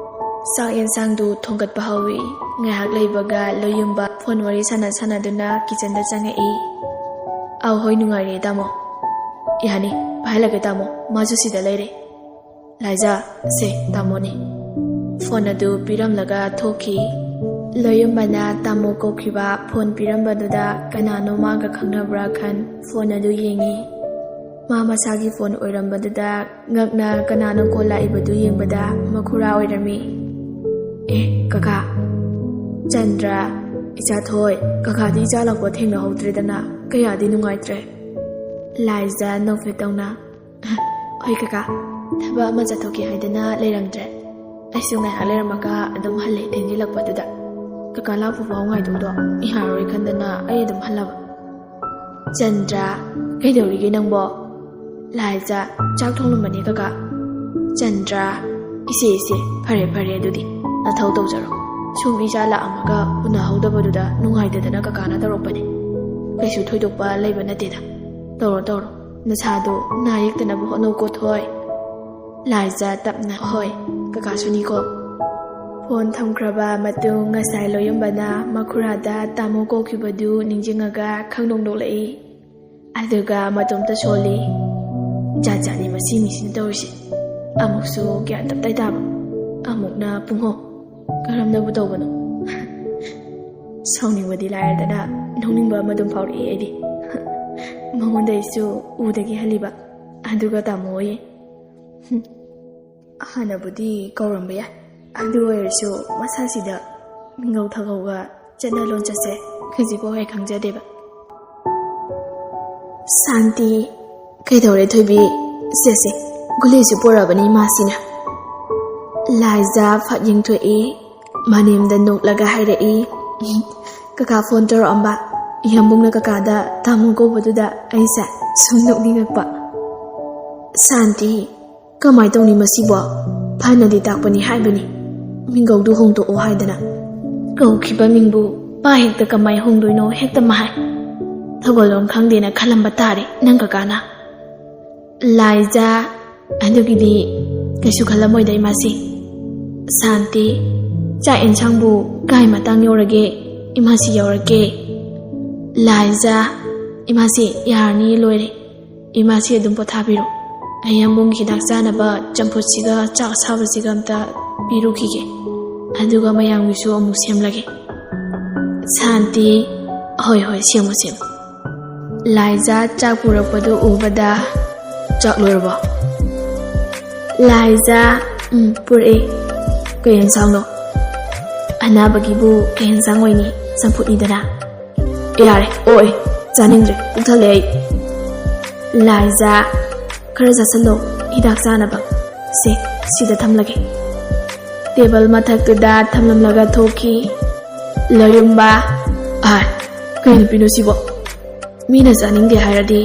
ꯆꯥꯛ ꯌꯦꯟꯁꯥꯡꯗꯨ ꯊꯣꯡꯒꯠꯄ ꯍꯧꯏ꯫ ꯉꯥꯏꯍꯥꯛ ꯂꯩꯕꯒ ꯂꯣꯌꯨꯝꯕ ꯐꯣꯟ ꯋꯥꯔꯤ ꯁꯥꯟꯅ ꯁꯥꯟꯅꯗꯨꯅ ꯀꯤꯆꯟꯗ ꯆꯪꯉꯛꯏ꯫ "ꯑꯧ, ꯍꯣꯏ, ꯅꯨꯡꯉꯥꯏꯔꯦ ꯇꯥꯃꯣ꯫" "ꯌꯥꯅꯤ, ꯄꯥꯏꯍꯜꯂꯒꯦ ꯇꯥꯃꯣ, ꯃꯥꯁꯨ ꯁꯤꯗ ꯂꯩꯔꯦ꯫" "ꯂꯥꯏꯖꯥ, ꯁꯦ, ꯇꯥꯃꯣꯅꯤ꯫" ꯐꯣꯟ ꯑꯗꯨ ꯄꯤꯔꯝꯂꯒ ꯊꯣꯛꯈꯤ꯫ ꯂꯣꯌꯨꯝꯕꯅ ꯇꯥꯃꯣ ꯀꯧꯈꯤꯕ ꯐꯣꯟ ꯄꯤꯔꯝꯕꯗꯨꯗ ꯀꯅꯥꯅꯣ ꯃꯥꯒ ꯈꯪꯅꯕ꯭ꯔꯥ ꯈꯟ ꯐꯣꯟ ꯑꯗꯨ ꯌꯦꯡꯉꯤ꯫ ꯃꯥ ꯃꯁꯥꯒꯤ ꯐꯣꯟ ꯑꯣꯏꯔꯝꯕꯗꯨꯗ ꯉꯛꯅ ꯀꯅꯥꯅꯣ ꯀꯣꯜ ꯂꯥꯛꯏꯕꯗꯨ ꯌꯦꯡꯕꯗ ꯃꯈꯨꯔꯥ ꯑꯣꯏꯔꯝꯃꯤ꯫ "ꯑꯦ, ꯀꯀꯥ꯫" "ꯆꯟꯗ꯭ꯔ, ꯏꯆꯥ ꯊꯣꯏ, ꯀꯀꯥꯗꯤ ꯏꯆꯥ ꯂꯥꯛꯄ ꯊꯦꯡꯅꯍꯧꯗ꯭ꯔꯦꯗꯅ, ꯀꯌꯥꯗꯤ ꯅꯨꯡꯉꯥꯏꯇ꯭ꯔꯦ꯫" ꯂꯥꯏꯖꯥ ꯅꯣꯛꯐꯦꯠ ꯇꯧꯅ, "ꯍꯣꯏ ꯀꯀꯥ, ꯊꯕꯛ ꯑꯃ ꯆꯠꯊꯣꯛꯀꯦ ꯍꯥꯏꯗꯅ ꯂꯩꯔꯝꯗ꯭ꯔꯦ꯫ ꯑꯩꯁꯨ ꯉꯥꯏꯍꯥꯛ ꯂꯩꯔꯝꯃꯒ ꯑꯗꯨꯝ ꯍꯜꯂꯦ, ꯊꯦꯡꯖꯤꯜꯂꯛꯄꯗꯨꯗ꯫ ꯀꯀꯥ ꯂꯥꯛꯄ ꯐꯥꯎ ꯉꯥꯏꯗꯧꯗꯣ ꯌꯥꯔꯔꯣꯏ ꯈꯟꯗꯅ ꯑꯩ ꯑꯗꯨꯝ ꯍꯜꯂꯕ꯫" "ꯆꯟꯗ꯭ꯔ, ꯀꯩꯗꯧꯔꯤꯒꯦ ꯅꯪꯕꯣ?" "ꯂꯥꯏꯖꯥ, ꯆꯥꯛ ꯊꯣꯡꯂꯝꯕꯅꯦ ꯀꯀꯥ꯫" "ꯆꯟꯗ꯭ꯔ, ꯏꯆꯦ, ꯏꯆꯦ, ꯐꯔꯦ, ꯐꯔꯦ, ꯑꯗꯨꯗꯤ ꯅꯊꯧ ꯇꯧꯖꯔꯣ꯫ ꯁꯨꯝ ꯏꯆꯥ ꯂꯥꯛꯑꯝꯃꯒ ꯎꯅꯍꯧꯗꯕꯗꯨꯗ ꯅꯨꯡꯉꯥꯏꯇꯗꯅ ꯀꯀꯥꯅ ꯇꯧꯔꯛꯄꯅꯦ꯫ ꯀꯩꯁꯨ ꯊꯣꯏꯗꯣꯛꯄ ꯂꯩꯕ ꯅꯠꯇꯦꯗ꯫ ꯇꯧꯔꯣ, ꯇꯧꯔꯣ, ꯅꯁꯥꯗꯣ ꯅꯥ ꯌꯦꯛꯇꯅꯕ ꯍꯣꯠꯅꯧꯀꯣ ꯊꯣꯏ꯫" ꯂꯥꯏꯖꯥ ꯇꯞꯅ, "ꯍꯣꯏ, ꯀꯀꯥꯁꯨꯅꯤꯀꯣ꯫" ꯐꯣꯟ ꯊꯝꯈ꯭ꯔꯕ ꯃꯇꯨꯡ ꯉꯁꯥꯏ ꯂꯣꯌꯨꯝꯕꯅ ꯃꯈꯨꯔꯥꯗ ꯇꯥꯃꯣ ꯀꯧꯈꯤꯕꯗꯨ ꯅꯤꯡꯁꯤꯡꯉꯒ ꯈꯪꯅꯣꯛ ꯅꯣꯛꯂꯛꯏ꯫ ꯑꯗꯨꯒ ꯃꯇꯣꯝꯇ ꯁꯣꯜꯂꯤ꯫ ꯖꯥꯠ ꯖꯥꯠꯅꯤ ꯃꯁꯤ ꯃꯤꯁꯤꯅ ꯇꯧꯔꯤꯁꯦ꯫ ꯑꯃꯨꯛꯁꯨ ꯒ꯭ꯌꯥꯟ ꯇꯞꯇꯥꯏ ꯇꯥꯕ, ꯑꯃꯨꯛꯅ ꯄꯨꯡꯍꯣ꯫ ꯀꯔꯝꯅꯕꯨ ꯇꯧꯕꯅꯣ? ꯁꯥꯎꯅꯤꯡꯕꯗꯤ ꯂꯥꯏꯔꯗꯅ ꯅꯣꯛꯅꯤꯡꯕ ꯑꯃ ꯑꯗꯨꯝ ꯐꯥꯎꯔꯛꯏ ꯑꯩꯗꯤ꯫ ꯃꯉꯣꯟꯗꯩꯁꯨ ꯎꯗꯒꯤ ꯍꯜꯂꯤꯕ꯫ ꯑꯗꯨꯒ ꯇꯥꯃꯣ ꯍꯣꯏ꯫ ꯍꯨꯝ, ꯍꯥꯟꯅꯕꯨꯗꯤ ꯀꯧꯔꯝꯕ ꯌꯥꯏ, ꯑꯗꯨ ꯑꯣꯏꯔꯁꯨ ꯃꯁꯥꯁꯤꯗ ꯃꯤꯡꯒꯧ ꯊꯥꯒꯧꯒ ꯆꯠꯅ ꯂꯣꯟꯆꯠꯁꯦ ꯈꯖꯤꯛꯐꯥꯎ ꯍꯦꯛ ꯈꯪꯖꯗꯦꯕ꯫ ꯁꯥꯟꯇꯤ, ꯀꯩꯗꯧꯔꯦ ꯊꯣꯏꯕꯤ? ꯁꯦ ꯁꯦ, ꯒꯨꯂꯤꯁꯨ ꯄꯨꯔꯛꯑꯕꯅꯤ ꯏꯃꯥꯁꯤꯅ꯫ ꯂꯥꯏꯖꯥ ꯐꯠ ꯌꯦꯡꯊꯣꯛꯏ, ꯃꯅꯦꯝꯗ ꯅꯣꯛꯂꯒ ꯍꯥꯏꯔꯛꯏ, "ꯀꯀꯥ ꯐꯣꯟ ꯇꯧꯔꯛꯑꯝꯕ, ꯌꯥꯝꯕꯨꯡꯅ ꯀꯀꯥꯗ ꯇꯥꯃꯣ ꯀꯧꯕꯗꯨꯗ ꯑꯩꯁꯦ ꯁꯨꯝ ꯅꯣꯛꯅꯤꯡꯉꯛꯄ"꯫ ꯁꯥꯟꯇꯤ, ꯀꯃꯥꯏ ꯇꯧꯅꯤ ꯃꯁꯤꯕꯣ? ꯐꯅꯗꯤ ꯇꯥꯛꯄꯅꯤ ꯍꯥꯏꯕꯅꯤ, ꯃꯤꯡꯒꯧꯗꯨ ꯍꯣꯡꯗꯣꯛꯑꯣ ꯍꯥꯏꯗꯅ꯫ ꯀꯧꯈꯤꯕ ꯃꯤꯡꯕꯨ ꯄꯥ ꯍꯦꯛꯇ ꯀꯃꯥꯏ ꯍꯣꯡꯗꯣꯏꯅꯣ ꯍꯦꯛꯇ ꯃꯍꯥꯏ꯫ ꯊꯧꯒꯜꯂꯣꯟ ꯈꯪꯗꯦꯅ ꯈꯜꯂꯝꯕ ꯇꯥꯔꯦ ꯅꯪ ꯀꯀꯥꯅ꯫ ꯂꯥꯏꯖꯥ, ꯑꯗꯨꯒꯤꯗꯤ ꯀꯩꯁꯨ ꯈꯜꯂꯝꯃꯣꯏꯗ ꯏꯃꯥꯁꯤ꯫ ꯁꯥꯟꯇꯤ, ꯆꯥꯛ ꯌꯦꯟꯁꯥꯡꯕꯨ ꯀꯥꯏ ꯃꯇꯥꯡ ꯌꯧꯔꯒꯦ? ꯏꯃꯥꯁꯤ ꯌꯧꯔꯒꯦ꯫ ꯂꯥꯏꯖꯥ, ꯏꯃꯥꯁꯤ ꯌꯥꯔꯅꯤ, ꯂꯣꯏꯔꯦ꯫ ꯏꯃꯥꯁꯤ ꯑꯗꯨꯝ ꯄꯣꯊꯥꯕꯤꯔꯣ꯫ ꯑꯩ ꯌꯥꯝꯕꯨꯡꯒꯤ ꯍꯤꯗꯥꯛ ꯆꯥꯅꯕ ꯆꯝꯐꯨꯠꯁꯤꯒ ꯆꯥꯛ ꯑꯁꯥꯕꯁꯤꯒ ꯑꯝꯇ ꯄꯤꯔꯨꯈꯤꯒꯦ꯫ ꯑꯗꯨꯒ ꯃꯌꯥꯝꯒꯤꯁꯨ ꯑꯃꯨꯛ ꯁꯦꯝꯂꯒꯦ꯫ ꯁꯥꯟꯇꯤ, "ꯍꯣꯏ, ꯍꯣꯏ, ꯁꯦꯝꯃꯨ, ꯁꯦꯝꯃꯨ"꯫ ꯂꯥꯏꯖꯥ ꯆꯥꯛ ꯄꯨꯔꯛꯄꯗꯨ ꯎꯕꯗ, "ꯆꯥꯛ ꯂꯣꯏꯔꯕꯣ?" ꯂꯥꯏꯖꯥ, "ꯎꯝ, ꯄꯨꯔꯛꯑꯦ꯫ ꯀꯩ ꯌꯦꯟꯁꯥꯡꯅꯣ?" "ꯑꯅꯥꯕꯒꯤꯕꯨ ꯀꯩ ꯌꯦꯟꯁꯥꯡ ꯑꯣꯏꯅꯤ? ꯆꯝꯐꯨꯠꯅꯤꯗꯅ"꯫ "ꯌꯥꯔꯦ, ꯑꯣꯛꯑꯦ, ꯆꯥꯅꯤꯡꯗ꯭ꯔꯦ, ꯄꯨꯛ ꯊꯜꯂꯦ ꯑꯩ"꯫ ꯂꯥꯏꯖꯥ, "ꯈꯔ ꯆꯥꯁꯤꯜꯂꯣ, ꯍꯤꯗꯥꯛ ꯆꯥꯅꯕ꯫ ꯁꯦ, ꯁꯤꯗ ꯊꯝꯂꯒꯦ"꯫ ꯇꯦꯕꯜ ꯃꯊꯛꯇꯨꯗ ꯊꯝꯂꯝꯂꯒ ꯊꯣꯛꯈꯤ꯫ ꯂꯣꯌꯨꯝꯕ, "ꯑꯥꯏ, ꯀꯩ ꯅꯨꯄꯤꯅꯣ ꯁꯤꯕꯣ? ꯃꯤꯅ ꯆꯥꯅꯤꯡꯗꯦ ꯍꯥꯏꯔꯗꯤ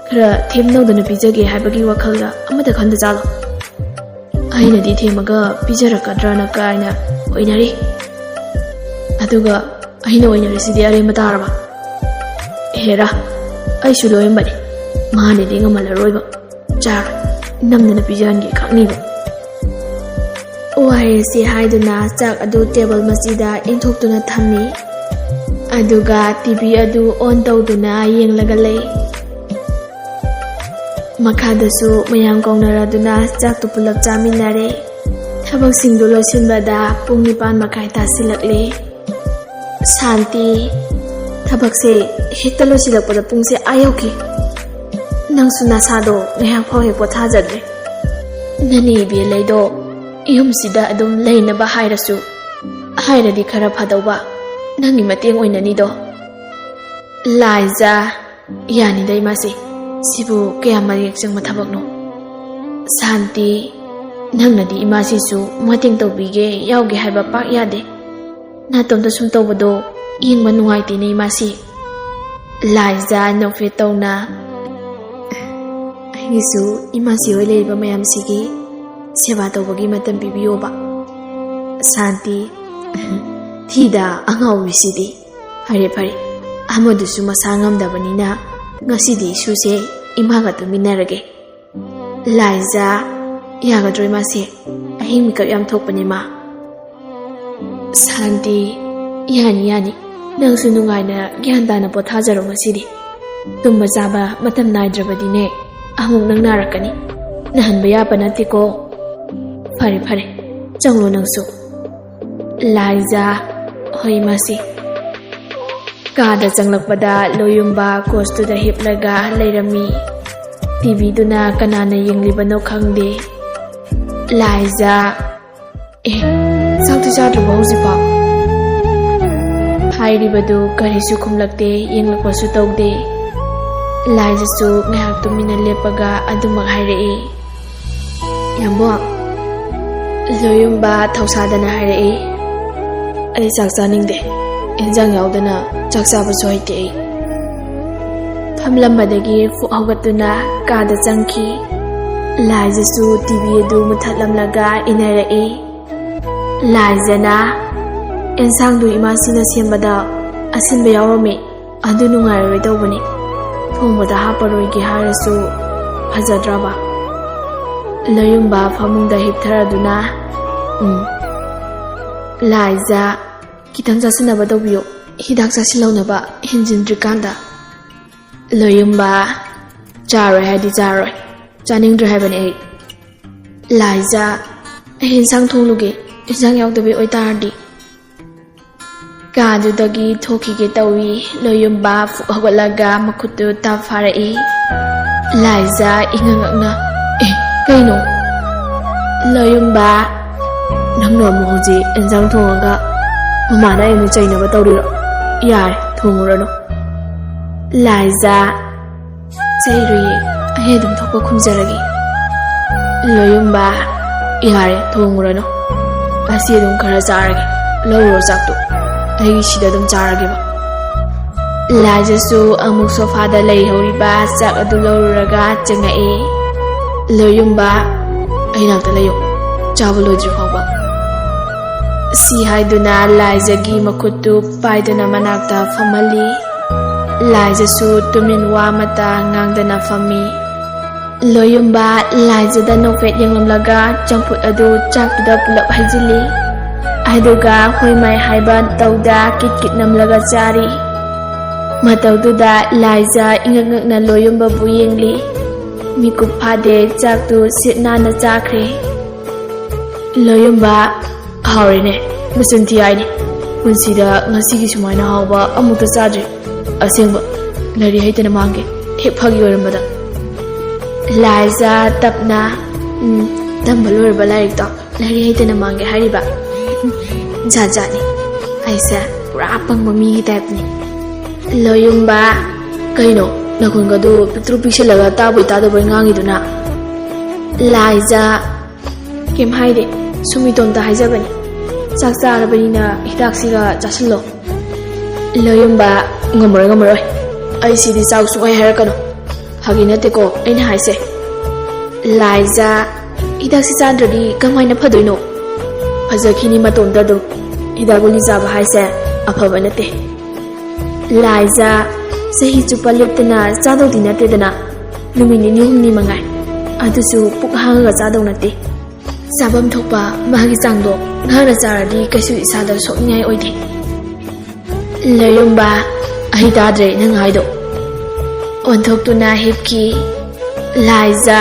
ꯈꯔ ꯊꯦꯝꯅꯧꯗꯅ ꯄꯤꯖꯒꯦ ꯍꯥꯏꯕꯒꯤ ꯋꯥꯈꯜꯒ ꯑꯃꯠꯇ ꯈꯟꯗ ꯆꯥꯂꯣ꯫ ꯑꯩꯅꯗꯤ ꯊꯦꯝꯃꯒ ꯄꯤꯖꯔꯛꯀꯗ꯭ꯔꯅ ꯀꯥꯏꯅ ꯑꯣꯏꯅꯔꯤ꯫ ꯑꯗꯨꯒ ꯑꯩꯅ ꯑꯣꯏꯅꯔꯤꯁꯤꯗꯤ ꯑꯔꯦꯝꯕ ꯇꯥꯔꯕ? ꯍꯦꯔꯥ, ꯑꯩꯁꯨ ꯂꯣꯏꯔꯝꯕꯅꯤ꯫ ꯃꯥꯅꯗꯤ ꯉꯝꯍꯜꯂꯔꯣꯏꯕ꯫ ꯆꯥꯔꯣꯏ꯫ ꯅꯝꯗꯅ ꯄꯤꯖꯍꯟꯒꯦ ꯈꯛꯅꯤꯕ"꯫ ꯋꯥꯔꯦꯁꯤ ꯍꯥꯏꯗꯨꯅ ꯆꯥꯛ ꯑꯗꯨ ꯇꯦꯕꯜ ꯃꯆꯤꯗ ꯏꯟꯊꯣꯛꯇꯨꯅ ꯊꯝꯃꯤ꯫ ꯑꯗꯨꯒ ꯇꯤ ꯚꯤ ꯑꯗꯨ ꯑꯣꯟ ꯇꯧꯗꯨꯅ ꯌꯦꯡꯂꯒ ꯂꯩ꯫ ꯃꯈꯥꯗꯁꯨ ꯃꯌꯥꯝ ꯀꯧꯅꯔꯗꯨꯅ ꯆꯥꯛꯇꯨ ꯄꯨꯂꯞ ꯆꯥꯃꯤꯟꯅꯔꯦ꯫ ꯊꯕꯛꯁꯤꯡꯗꯨ ꯂꯣꯏꯁꯤꯟꯕꯗ ꯄꯨꯡ ꯅꯤꯄꯥꯟ ꯃꯈꯥꯏ ꯇꯥꯁꯤꯜꯂꯛꯂꯦ꯫ ꯁꯥꯟꯇꯤ, ꯊꯕꯛꯁꯦ ꯍꯦꯛꯇ ꯂꯣꯏꯁꯤꯜꯂꯛꯄꯗ ꯄꯨꯡꯁꯦ ꯑꯥ ꯌꯧꯈꯤ꯫ ꯅꯪꯁꯨ ꯅꯁꯥꯗꯣ ꯉꯥꯏꯍꯥꯛ ꯐꯥꯎ ꯍꯦꯛ ꯄꯣꯊꯥꯖꯗ꯭ꯔꯦ꯫ ꯅꯅꯦ ꯏꯕꯦꯜꯂꯩꯗꯣ ꯌꯨꯝꯁꯤꯗ ꯑꯗꯨꯝ ꯂꯩꯅꯕ ꯍꯥꯏꯔꯁꯨ, ꯍꯥꯏꯔꯗꯤ ꯈꯔ ꯐꯗꯧꯕ, ꯅꯪꯒꯤ ꯃꯇꯦꯡ ꯑꯣꯏꯅꯅꯤꯗꯣ꯫ ꯂꯥꯏꯖꯥ, ꯌꯥꯅꯤꯗ ꯏꯃꯥꯁꯤ, ꯁꯤꯕꯨ ꯀꯌꯥꯝ ꯃꯔꯦꯛ ꯆꯪꯕ ꯊꯕꯛꯅꯣ? ꯁꯥꯟꯇꯤ, ꯅꯪꯅꯗꯤ ꯏꯃꯥꯁꯤꯁꯨ ꯃꯇꯦꯡ ꯇꯧꯕꯤꯒꯦ ꯌꯥꯎꯒꯦ ꯍꯥꯏꯕ ꯄꯥꯛ ꯌꯥꯗꯦ꯫ ꯅꯥꯇꯣꯝꯇ ꯁꯨꯝ ꯇꯧꯕꯗꯣ ꯌꯦꯡꯕ ꯅꯨꯡꯉꯥꯏꯇꯦꯅꯦ ꯏꯃꯥꯁꯤ꯫ ꯂꯥꯏꯖꯥ ꯅꯣꯛꯐꯦꯠ ꯇꯧꯅ, ꯑꯩꯒꯤꯁꯨ ꯏꯃꯥꯁꯤ ꯍꯣꯏ ꯂꯩꯔꯤꯕ ꯃꯌꯥꯝꯁꯤꯒꯤ ꯁꯦꯕꯥ ꯇꯧꯕꯒꯤ ꯃꯇꯝ ꯄꯤꯕꯤꯌꯣꯕ꯫ ꯁꯥꯟꯇꯤ, ꯊꯤꯗ ꯑꯉꯥꯎꯕꯤꯁꯤꯗꯤ꯫ ꯐꯔꯦ ꯐꯔꯦ, ꯑꯃꯗꯨꯁꯨ ꯃꯁꯥ ꯉꯝꯗꯕꯅꯤꯅ ꯉꯁꯤꯗꯤ ꯏꯁꯨꯁꯦ ꯏꯃꯥꯒ ꯇꯨꯃꯤꯟꯅꯔꯒꯦ꯫ ꯂꯥꯏꯖꯥ, ꯌꯥꯒꯗ꯭ꯔꯣ ꯏꯃꯥꯁꯦ? ꯑꯍꯤꯡ ꯃꯤꯀꯞ ꯌꯥꯝ ꯊꯣꯛꯄꯅꯦ ꯃꯥ꯫ ꯁꯥꯟꯇꯤ, ꯌꯥꯅꯤ ꯌꯥꯅꯤ, ꯅꯪꯁꯨ ꯅꯨꯡꯉꯥꯏꯅ ꯒ꯭ꯌꯥꯟ ꯇꯥꯅ ꯄꯣꯊꯥꯖꯔꯣ ꯉꯁꯤꯗꯤ꯫ ꯇꯨꯝꯕ ꯆꯥꯕ ꯃꯇꯝ ꯅꯥꯏꯗ꯭ꯔꯕꯗꯤꯅꯦ, ꯑꯃꯨꯛ ꯅꯪ ꯅꯥꯔꯛꯀꯅꯤ꯫ ꯅꯥꯍꯟꯕ ꯌꯥꯕ ꯅꯠꯇꯦꯀꯣ꯫ ꯐꯔꯦ ꯐꯔꯦ, ꯆꯪꯂꯣ ꯅꯪꯁꯨ꯫ ꯂꯥꯏꯖꯥ, ꯍꯣꯏ ꯏꯃꯥꯁꯤ꯫ ꯀꯥꯗ ꯆꯪꯂꯛꯄꯗ ꯂꯣꯌꯨꯝꯕ ꯀꯣꯁꯇꯨꯗ ꯍꯤꯞꯂꯒ ꯂꯩꯔꯝꯃꯤ꯫ ꯇꯤꯚꯤꯗꯨꯅ ꯀꯅꯥꯅ ꯌꯦꯡꯂꯤꯕꯅꯣ ꯈꯪꯗꯦ꯫ ꯂꯥꯏꯖꯥ, ꯑꯦ, ꯆꯥꯛꯇꯤ ꯆꯥꯗ꯭ꯔꯕꯣ ꯍꯧꯖꯤꯛꯐꯥꯎ? ꯍꯥꯏꯔꯤꯕꯗꯨ ꯀꯔꯤꯁꯨ ꯈꯨꯝꯂꯛꯇꯦ, ꯌꯦꯡꯂꯛꯄꯁꯨ ꯇꯧꯗꯦ꯫ ꯂꯥꯏꯖꯥꯁꯨ ꯉꯥꯏꯍꯥꯛ ꯇꯨꯃꯤꯟꯅ ꯂꯦꯞꯄꯒ ꯑꯗꯨꯃꯛ ꯍꯥꯏꯔꯛꯏ꯫ ꯌꯥꯝꯕꯣ, ꯂꯣꯌꯨꯝꯕ ꯊꯧꯁꯥꯗꯅ ꯍꯥꯏꯔꯛꯏ꯫ ꯑꯩ ꯆꯥꯛ ꯆꯥꯅꯤꯡꯗꯦ꯫ ꯏꯟꯖꯥꯡ ꯌꯥꯎꯗꯅ ꯆꯥꯛ ꯆꯥꯕꯁꯨ ꯍꯩꯇꯦ ꯑꯩ꯫ ꯐꯝꯂꯝꯕꯗꯒꯤ ꯐꯨꯛ ꯍꯧꯒꯠꯇꯨꯅ ꯀꯥꯗ ꯆꯪꯈꯤ꯫ ꯂꯥꯏꯖꯥꯁꯨ ꯇꯤꯚꯤ ꯑꯗꯨ ꯃꯨꯊꯠꯂꯝꯂꯒ ꯏꯟꯅꯔꯛꯏ꯫ ꯂꯥꯏꯖꯥꯅ, "ꯑꯦꯟꯁꯥꯡꯗꯨ ꯏꯃꯥꯁꯤꯅ ꯁꯦꯝꯕꯗ ꯑꯁꯤꯟꯕ ꯌꯥꯎꯔꯝꯃꯤ꯫ ꯑꯗꯨ ꯅꯨꯡꯉꯥꯏꯔꯣꯏ ꯇꯧꯕꯅꯤ꯫ ꯊꯣꯡꯕꯗ ꯍꯥꯞꯄꯔꯣꯏꯒꯦ ꯍꯥꯏꯔꯁꯨ ꯐꯖꯗ꯭ꯔꯕ?" ꯂꯣꯌꯨꯝꯕ ꯐꯃꯨꯡꯗ ꯍꯤꯞꯊꯔꯗꯨꯅ, "ꯎꯝ꯫ ꯂꯥꯏꯖꯥ, ꯈꯤꯇꯪ ꯆꯥꯁꯤꯟꯅꯕ ꯇꯧꯕꯤꯌꯨ꯫ ꯍꯤꯗꯥꯛ ꯆꯥꯁꯤꯜꯍꯧꯅꯕ ꯍꯦꯟꯖꯤꯟꯗ꯭ꯔꯤꯀꯥꯟꯗ꯫" ꯂꯣꯌꯨꯝꯕ, "ꯆꯥꯔꯣꯏ ꯍꯥꯏꯗꯤ ꯆꯥꯔꯣꯏ꯫ ꯆꯥꯅꯤꯡꯗ꯭ꯔꯦ ꯍꯥꯏꯕꯅꯤ ꯑꯩ꯫" ꯂꯥꯏꯖꯥ, "ꯑꯩ ꯏꯟꯁꯥꯡ ꯊꯣꯡꯂꯨꯒꯦ, ꯏꯟꯁꯥꯡ ꯌꯥꯎꯗꯕꯩ ꯑꯣꯏꯇꯥꯔꯗꯤ꯫" ꯀꯥꯗꯨꯗꯒꯤ ꯊꯣꯛꯈꯤꯒꯦ ꯇꯧꯏ꯫ ꯂꯣꯌꯨꯝꯕ ꯐꯨꯛ ꯍꯧꯒꯠꯂꯒ ꯃꯈꯨꯠꯇꯨ ꯇꯞ ꯐꯥꯔꯛꯏ꯫ ꯂꯥꯏꯖꯥ ꯏꯉꯛ ꯉꯛꯅ, "ꯑꯦ, ꯀꯩꯅꯣ?" ꯂꯣꯌꯨꯝꯕ, ꯅꯪꯅ ꯑꯃꯨꯛ ꯍꯧꯖꯤꯛ ꯑꯦꯟꯁꯥꯡ ꯊꯣꯡꯉꯒ ꯃꯃꯥꯅ ꯑꯩ ꯑꯃꯨꯛ ꯆꯩꯅꯕ ꯇꯧꯔꯤꯔꯣ? ꯌꯥꯔꯦ, ꯊꯣꯡꯉꯨꯔꯅꯨ꯫ ꯂꯥꯏꯖꯥ, ꯆꯩꯔꯨꯏꯌꯦ, ꯑꯩ ꯑꯗꯨꯝ ꯊꯣꯛꯄ ꯈꯨꯝꯖꯔꯒꯦ꯫ ꯂꯣꯌꯨꯝꯕ, ꯌꯥꯔꯦ, ꯊꯣꯡꯉꯨꯔꯅꯨ, ꯑꯁꯤ ꯑꯗꯨꯝ ꯈꯔ ꯆꯥꯔꯒꯦ, ꯂꯧꯔꯣ ꯆꯥꯛꯇꯣ, ꯑꯩ ꯁꯤꯗ ꯑꯗꯨꯝ ꯆꯥꯔꯒꯦꯕ꯫ ꯂꯥꯏꯖꯥꯁꯨ ꯑꯃꯨꯛ ꯁꯣꯐꯥꯗ ꯂꯩꯍꯧꯔꯤꯕ ꯆꯥꯛ ꯑꯗꯨ ꯂꯧꯔꯨꯔꯒ ꯆꯪꯉꯛꯏ꯫ ꯂꯣꯌꯨꯝꯕ, ꯑꯩ ꯅꯥꯛꯇ ꯂꯩꯌꯨ, ꯆꯥꯕ ꯂꯣꯏꯗ꯭ꯔꯤ ꯐꯥꯎꯕ꯫ ꯁꯤ ꯍꯥꯏꯗꯨꯅ ꯂꯥꯏꯖꯥꯒꯤ ꯃꯈꯨꯠꯇꯨ ꯄꯥꯏꯗꯨꯅ ꯃꯅꯥꯛꯇ ꯐꯝꯍꯜꯂꯤ꯫ ꯂꯥꯏꯖꯥꯁꯨ ꯇꯨꯃꯤꯟ ꯋꯥ ꯑꯃꯠꯇ ꯉꯥꯡꯗꯅ ꯐꯝꯃꯤ꯫ ꯂꯣꯌꯨꯝꯕ ꯂꯥꯏꯖꯥꯗ ꯅꯣꯛꯐꯦꯠ ꯌꯦꯡꯂꯝꯂꯒ ꯆꯝꯐꯨꯠ ꯑꯗꯨ ꯆꯥꯛꯇꯨꯗ ꯄꯨꯂꯞ ꯍꯩꯖꯤꯜꯂꯤ꯫ ꯑꯗꯨꯒ ꯍꯣꯏ ꯃꯥꯏ ꯍꯥꯏꯕ ꯇꯧꯗ ꯀꯤꯠ ꯀꯤꯠ ꯅꯝꯂꯒ ꯆꯥꯔꯤ꯫ ꯃꯇꯧꯗꯨꯗ ꯂꯥꯏꯖꯥ ꯏꯉꯛ ꯉꯛꯅ ꯂꯣꯌꯨꯝꯕꯕꯨ ꯌꯦꯡꯂꯤ꯫ ꯃꯤꯀꯨꯞ ꯐꯥꯗꯦ, ꯆꯥꯛꯇꯨ ꯁꯤꯠ ꯅꯥꯟꯅ ꯆꯥꯈ꯭ꯔꯦ꯫ ꯂꯣꯌꯨꯝꯕ, ꯍꯥꯎꯔꯦꯅꯦ, ꯃꯆꯤꯟ ꯊꯤ ꯍꯥꯏꯅꯤ꯫ ꯄꯨꯟꯁꯤꯗ ꯉꯁꯤꯒꯤ ꯁꯨꯃꯥꯏꯅ ꯍꯥꯎꯕ ꯑꯃꯨꯛꯇ ꯆꯥꯗ꯭ꯔꯤ꯫ ꯑꯁꯦꯡꯕ, ꯂꯥꯏꯔꯤꯛ ꯍꯩꯇꯅ ꯃꯥꯡꯒꯦ꯫ ꯍꯦꯛ ꯐꯥꯒꯤ ꯑꯣꯏꯔꯝꯕꯗ꯫ ꯂꯥꯏꯖꯥ ꯇꯞꯅ, "ꯎꯝ, ꯇꯝꯕ ꯂꯣꯏꯔꯕ ꯂꯥꯏꯔꯤꯛꯇꯣ ꯂꯥꯏꯔꯤꯛ ꯍꯩꯇꯅ ꯃꯥꯡꯒꯦ ꯍꯥꯏꯔꯤꯕ? ꯖꯥꯠ ꯖꯥꯠꯅꯤ꯫ ꯑꯩꯁꯦ ꯄꯨꯔꯥ ꯑꯄꯪꯕ ꯃꯤꯒꯤ ꯇꯥꯏꯞꯅꯤ꯫" ꯂꯣꯌꯨꯝꯕ, "ꯀꯩꯅꯣ, ꯅꯈꯣꯟꯒꯗꯨ ꯄꯤꯛꯇ꯭ꯔꯨ ꯄꯤꯛꯁꯤꯜꯂꯒ ꯇꯥꯕꯣꯏ ꯇꯥꯗꯕꯣꯏ ꯉꯥꯡꯉꯤꯗꯨꯅ?" ꯂꯥꯏꯖꯥ, "ꯀꯩꯝ ꯍꯥꯏꯗꯦ, ꯁꯨꯝ ꯏꯇꯣꯝꯇ ꯍꯥꯏꯖꯕꯅꯤ꯫ ꯆꯥꯛ ꯆꯥꯔꯕꯅꯤꯅ ꯍꯤꯗꯥꯛꯁꯤꯒ ꯆꯥꯁꯤꯜꯂꯣ꯫" ꯂꯣꯌꯨꯝꯕ, "ꯉꯝꯃꯔꯣꯏ, ꯉꯝꯃꯔꯣꯏ꯫ ꯑꯩ ꯁꯤꯗꯤ ꯆꯥꯎ ꯁꯨꯡꯍꯥꯏ ꯍꯥꯏꯔꯛꯀꯅꯨ꯫ ꯐꯥꯒꯤ ꯅꯠꯇꯦꯀꯣ ꯑꯩꯅ ꯍꯥꯏꯁꯦ꯫" ꯂꯥꯏꯖꯥ, "ꯍꯤꯗꯥꯛꯁꯤ ꯆꯥꯗ꯭ꯔꯗꯤ ꯀꯃꯥꯏꯅ ꯐꯗꯣꯏꯅꯣ? ꯐꯖꯈꯤꯅꯤ ꯃꯇꯣꯝꯇ ꯑꯗꯨꯝ꯫ ꯍꯤꯗꯥꯛ ꯒꯨꯂꯤ ꯆꯥꯕ ꯍꯥꯏꯁꯦ ꯑꯐꯕ ꯅꯠꯇꯦ꯫" ꯂꯥꯏꯖꯥ, "ꯆꯍꯤ ꯆꯨꯞꯄ ꯂꯦꯞꯇꯅ ꯆꯥꯗꯧꯗꯤ ꯅꯠꯇꯦꯗꯅ, ꯅꯨꯃꯤꯠ ꯅꯤꯅꯤ ꯍꯨꯝꯅꯤ ꯃꯉꯥꯏ, ꯑꯗꯨꯁꯨ ꯄꯨꯛ ꯍꯥꯡꯉꯒ ꯆꯥꯗꯧ ꯅꯠꯇꯦ꯫ ꯆꯥꯐꯝ ꯊꯣꯛꯄ ꯃꯥꯒꯤ ꯆꯥꯡꯗꯣ ꯉꯥꯡꯅ ꯆꯥꯔꯗꯤ ꯀꯩꯁꯨ ꯏꯁꯥꯗ ꯁꯣꯛꯅꯤꯡꯉꯥꯏ ꯑꯣꯏꯗꯦ꯫" ꯂꯣꯌꯨꯝꯕ, "ꯑꯩ ꯇꯥꯗ꯭ꯔꯦ ꯅꯪ ꯍꯥꯏꯗꯣ꯫" ꯑꯣꯟꯊꯣꯛꯇꯨꯅ ꯍꯤꯞꯈꯤ꯫ ꯂꯥꯏꯖꯥ,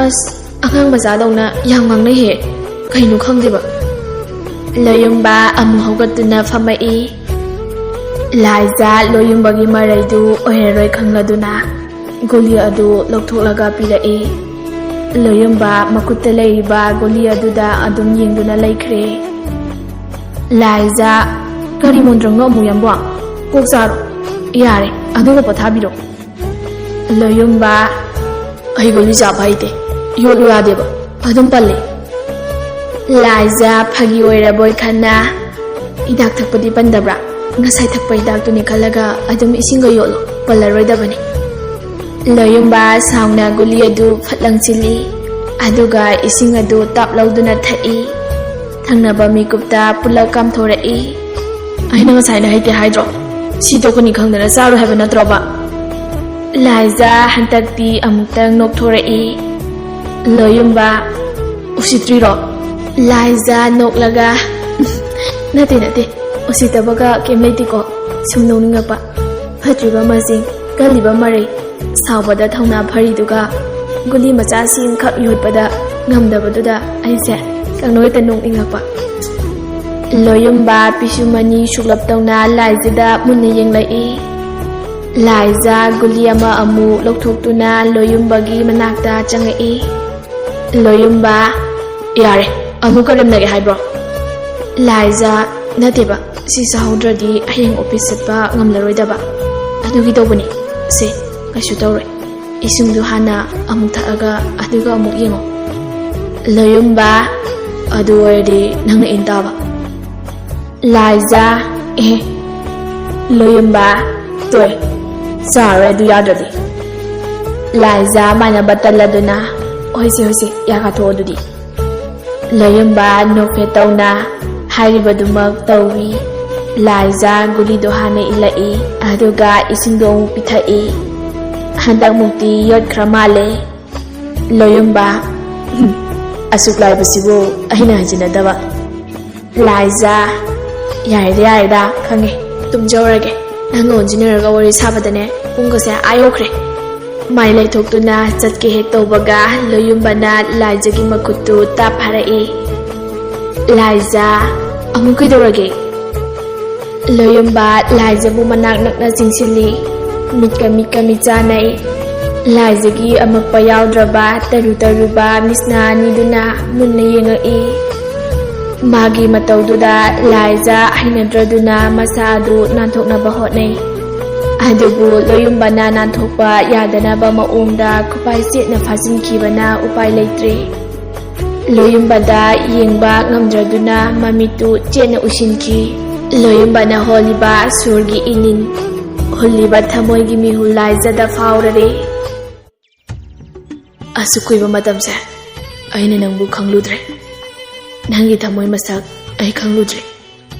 "ꯑꯁ, ꯑꯉꯥꯡ ꯃꯆꯥꯗꯧꯅ ꯌꯥꯝ ꯉꯥꯡꯅꯩꯍꯦ, ꯀꯩꯅꯣ ꯈꯪꯗꯦꯕ꯫" ꯂꯣꯌꯨꯝꯕ ꯑꯃꯨꯛ ꯍꯧꯒꯠꯇꯨꯅ ꯐꯝꯃꯛꯏ꯫ ꯂꯥꯏꯖꯥ ꯂꯣꯌꯨꯝꯕꯒꯤ ꯃꯔꯩꯗꯨ ꯑꯣꯏꯔꯔꯣꯏ ꯈꯪꯂꯗꯨꯅ ꯒꯨꯂꯤ ꯑꯗꯨ ꯂꯧꯊꯣꯛꯂꯒ ꯄꯤꯔꯛꯏ꯫ ꯂꯣꯌꯨꯝꯕ ꯃꯈꯨꯠꯇ ꯂꯩꯔꯤꯕ ꯒꯨꯂꯤ ꯑꯗꯨꯗ ꯑꯗꯨꯝ ꯌꯦꯡꯗꯨꯅ ꯂꯩꯈ꯭ꯔꯦ꯫ ꯂꯥꯏꯖꯥ, ꯀꯔꯤ ꯃꯣꯟꯗ꯭ꯔꯪꯅꯣ ꯑꯃꯨ ꯌꯥꯝꯕꯣ? ꯀꯣꯛ ꯆꯥꯔꯣ꯫ ꯌꯥꯔꯦ, ꯑꯗꯨꯒ ꯄꯣꯊꯥꯕꯤꯔꯣ꯫ ꯂꯣꯌꯨꯝꯕ, ꯑꯩ ꯒꯨꯂꯤ ꯆꯥꯕ ꯍꯩꯇꯦ, ꯌꯣꯠꯂꯨ ꯌꯥꯗꯦꯕ, ꯑꯗꯨꯝ ꯄꯜꯂꯦ꯫ ꯂꯥꯏꯖꯥ ꯐꯥꯒꯤ ꯑꯣꯏꯔꯕꯣꯏ ꯈꯟꯅ, "ꯍꯤꯗꯥꯛ ꯊꯛꯄꯗꯤ ꯄꯟꯗꯕ꯭ꯔꯥ? ꯉꯁꯥꯏ ꯊꯛꯄ ꯍꯤꯗꯥꯛꯇꯨꯅꯤ ꯈꯜꯂꯒ ꯑꯗꯨꯝ ꯏꯁꯤꯡꯒ ꯌꯣꯠꯂꯣ, ꯄꯜꯂꯔꯣꯏꯗꯕꯅꯤ"꯫ ꯂꯣꯌꯨꯝꯕ ꯁꯥꯎꯅ ꯒꯨꯂꯤ ꯑꯗꯨ ꯐꯠ ꯂꯪꯁꯤꯜꯂꯤ, ꯑꯗꯨꯒ ꯏꯁꯤꯡ ꯑꯗꯨ ꯇꯥꯞ ꯂꯧꯗꯨꯅ ꯊꯛꯏ꯫ ꯊꯪꯅꯕ ꯃꯤꯀꯨꯞꯇ ꯄꯨꯂꯞ ꯀꯥꯝꯊꯣꯔꯛꯏ꯫ "ꯑꯩꯅ ꯉꯁꯥꯏꯅ ꯍꯩꯇꯦ ꯍꯥꯏꯗ꯭ꯔꯣ? ꯁꯤ ꯇꯣꯛꯀꯅꯤ ꯈꯪꯗꯅ ꯆꯥꯔꯣꯏ ꯍꯥꯏꯕ ꯅꯠꯇ꯭ꯔꯣꯕ?" ꯂꯥꯏꯖꯥ ꯍꯟꯗꯛꯇꯤ ꯑꯃꯨꯛꯇꯪ ꯅꯣꯛꯊꯣꯔꯛꯏ꯫ ꯂꯣꯌꯨꯝꯕ, "ꯎꯁꯤꯠꯇ꯭ꯔꯤꯔꯣ?" ꯂꯥꯏꯖꯥ ꯅꯣꯛꯂꯒ, "ꯅꯠꯇꯦ, ꯅꯠꯇꯦ, ꯎꯁꯤꯠꯇꯕꯒ ꯀꯩꯝ ꯂꯩꯇꯦꯀꯣ, ꯁꯨꯝ ꯅꯣꯛꯅꯤꯡꯉꯛꯄ꯫ ꯐꯠꯇ꯭ꯔꯤꯕ ꯃꯁꯤꯡ, ꯀꯜꯂꯤꯕ ꯃꯔꯩ, ꯁꯥꯎꯕꯗ ꯊꯧꯅꯥ ꯐꯔꯤꯗꯨꯒ ꯒꯨꯂꯤ ꯃꯆꯥꯁꯤꯡꯈꯛ ꯌꯣꯠꯄꯗ ꯉꯝꯗꯕꯗꯨꯗ ꯑꯩꯁꯦ ꯀꯪꯅꯣꯏꯇ ꯅꯣꯛꯅꯤꯡꯉꯛꯄ"꯫ ꯂꯣꯌꯨꯝꯕ ꯄꯤꯁꯨꯝ ꯑꯅꯤ ꯁꯨꯛꯂꯞ ꯇꯧꯅ ꯂꯥꯏꯖꯥꯗ ꯃꯨꯟꯅ ꯌꯦꯡꯂꯛꯏ꯫ ꯂꯥꯏꯖꯥ ꯒꯨꯂꯤ ꯑꯃ ꯑꯃꯨꯛ ꯂꯧꯊꯣꯛꯇꯨꯅ ꯂꯣꯌꯨꯝꯕꯒꯤ ꯃꯅꯥꯛꯇ ꯆꯪꯉꯛꯏ꯫ ꯂꯣꯌꯨꯝꯕ, "ꯌꯥꯔꯦ, ꯑꯃꯨꯛ ꯀꯔꯦꯝꯅꯒꯦ ꯍꯥꯏꯕ꯭ꯔꯣ?" ꯂꯥꯏꯖꯥ, "ꯅꯠꯇꯦꯕ, ꯁꯤ ꯆꯥꯍꯧꯗ꯭ꯔꯗꯤ ꯍꯌꯦꯡ ꯑꯣꯐꯤꯁ ꯆꯠꯄ ꯉꯝꯂꯔꯣꯏꯗꯕ, ꯑꯗꯨꯒꯤ ꯇꯧꯕꯅꯤ꯫ ꯁꯦ, ꯀꯩꯁꯨ ꯇꯧꯔꯣꯏ꯫ ꯏꯁꯤꯡꯗꯨ ꯍꯥꯟꯅ ꯑꯃꯨꯛ ꯊꯛꯑꯒ ꯑꯗꯨꯒ ꯑꯃꯨꯛ ꯌꯦꯡꯉꯣ"꯫ ꯂꯣꯌꯨꯝꯕ, "ꯑꯗꯨ ꯑꯣꯏꯔꯗꯤ ꯅꯪꯅ ꯏꯟ ꯇꯥꯕ"꯫ ꯂꯥꯏꯖꯥ, "ꯑꯦ"꯫ ꯂꯣꯌꯨꯝꯕ, "ꯇꯣꯏ, ꯆꯥꯔꯣꯏ ꯑꯗꯨ ꯌꯥꯗ꯭ꯔꯗꯤ"꯫ ꯂꯥꯏꯖꯥ ꯃꯥꯟꯅꯕ ꯇꯜꯂꯗꯨꯅ, "ꯍꯣꯏꯁꯦ, ꯍꯣꯏꯁꯦ, ꯌꯥ ꯀꯥꯊꯣꯛꯑꯣ ꯑꯗꯨꯗꯤ"꯫ ꯂꯣꯌꯨꯝꯕ ꯅꯣꯛꯐꯦꯠ ꯇꯧꯅ ꯍꯥꯏꯔꯤꯕꯗꯨꯃꯛ ꯇꯧꯏ꯫ ꯂꯥꯏꯖꯥ ꯒꯨꯂꯤꯗꯣ ꯍꯥꯟꯅ ꯏꯜꯂꯛꯏ, ꯑꯗꯨꯒ ꯏꯁꯤꯡꯗꯣ ꯑꯃꯨꯛ ꯄꯤꯊꯛꯏ꯫ ꯍꯟꯗꯛꯃꯨꯛꯇꯤ ꯌꯣꯠꯈ꯭ꯔ ꯃꯥꯜꯂꯦ꯫ ꯂꯣꯌꯨꯝꯕ, "ꯎꯝ, ꯑꯁꯨꯛ ꯂꯥꯏꯕꯁꯤꯕꯨ ꯑꯩꯅ ꯍꯩꯖꯤꯟꯅꯗꯕ"꯫ ꯂꯥꯏꯖꯥ, "ꯌꯥꯔꯦꯗ, ꯌꯥꯔꯦꯗ, ꯈꯪꯉꯦ꯫ ꯇꯨꯝꯖꯧꯔꯒꯦ꯫ ꯅꯪꯒ ꯑꯣꯟꯁꯤꯟꯅꯔꯒ ꯋꯥꯔꯤ ꯁꯥꯕꯗꯅꯦ ꯄꯨꯡꯒꯁꯦ ꯑꯥ ꯌꯧꯈ꯭ꯔꯦ"꯫ ꯃꯥꯏ ꯂꯩꯊꯣꯛꯇꯨꯅ ꯆꯠꯀꯦ ꯍꯦꯛ ꯇꯧꯕꯒ ꯂꯣꯌꯨꯝꯕꯅ ꯂꯥꯏꯖꯥꯒꯤ ꯃꯈꯨꯠꯇꯨ ꯇꯥꯞ ꯐꯥꯔꯛꯏ꯫ ꯂꯥꯏꯖꯥ, "ꯑꯃꯨꯛ ꯀꯩꯗꯧꯔꯒꯦ?" ꯂꯣꯌꯨꯝꯕ ꯂꯥꯏꯖꯥꯕꯨ ꯃꯅꯥꯛ ꯅꯛꯅ ꯆꯤꯡꯁꯤꯜꯂꯤ꯫ ꯃꯤꯠꯀ ꯃꯤꯠꯀ ꯃꯤꯠ ꯆꯥꯟꯅꯩ꯫ ꯂꯥꯏꯖꯒꯤ ꯑꯃꯛꯄ ꯌꯥꯎꯗ꯭ꯔꯕ ꯇꯔꯨ ꯇꯔꯨꯕ ꯃꯤꯠꯁꯅꯥ ꯑꯅꯤꯗꯨꯅ ꯃꯨꯟꯅ ꯌꯦꯡꯉꯛꯏ꯫ ꯃꯥꯒꯤ ꯃꯇꯧꯗꯨꯗ ꯂꯥꯏꯖ ꯍꯩꯅꯗ꯭ꯔꯗꯨꯅ ꯃꯁꯥ ꯑꯗꯨ ꯅꯥꯟꯊꯣꯛꯅꯕ ꯍꯣꯠꯅꯩ꯫ ꯑꯗꯨꯕꯨ ꯂꯣꯌꯨꯝꯕꯅ ꯅꯥꯟꯊꯣꯛꯄ ꯌꯥꯗꯅꯕ ꯃꯑꯣꯡꯗ ꯈꯨꯄꯥꯏ ꯆꯦꯠꯅ ꯐꯥꯖꯤꯟꯈꯤꯕꯅ ꯎꯄꯥꯏ ꯂꯩꯇ꯭ꯔꯦ꯫ ꯂꯣꯌꯨꯝꯕꯗ ꯌꯦꯡꯕ ꯉꯝꯗ꯭ꯔꯗꯨꯅ ꯃꯃꯤꯠꯇꯨ ꯆꯦꯠꯅ ꯎꯏꯁꯤꯟꯈꯤ꯫ ꯂꯣꯌꯨꯝꯕꯅ ꯍꯣꯜꯂꯤꯕ ꯁꯣꯔꯒꯤ ꯏꯅꯤꯟ, ꯍꯨꯜꯂꯤꯕ ꯊꯃꯣꯏꯒꯤ ꯃꯤꯍꯨꯜ ꯂꯥꯏꯖꯗ ꯐꯥꯎꯔꯔꯦ꯫ ꯑꯁꯨꯛ ꯀꯨꯏꯕ ꯃꯇꯝꯁꯦ ꯑꯩꯅ ꯅꯪꯕꯨ ꯈꯪꯂꯨꯗ꯭ꯔꯦ꯫ ꯅꯪꯒꯤ ꯊꯃꯣꯏ ꯃꯁꯛ ꯑꯩ ꯈꯪꯂꯨꯗ꯭ꯔꯦ꯫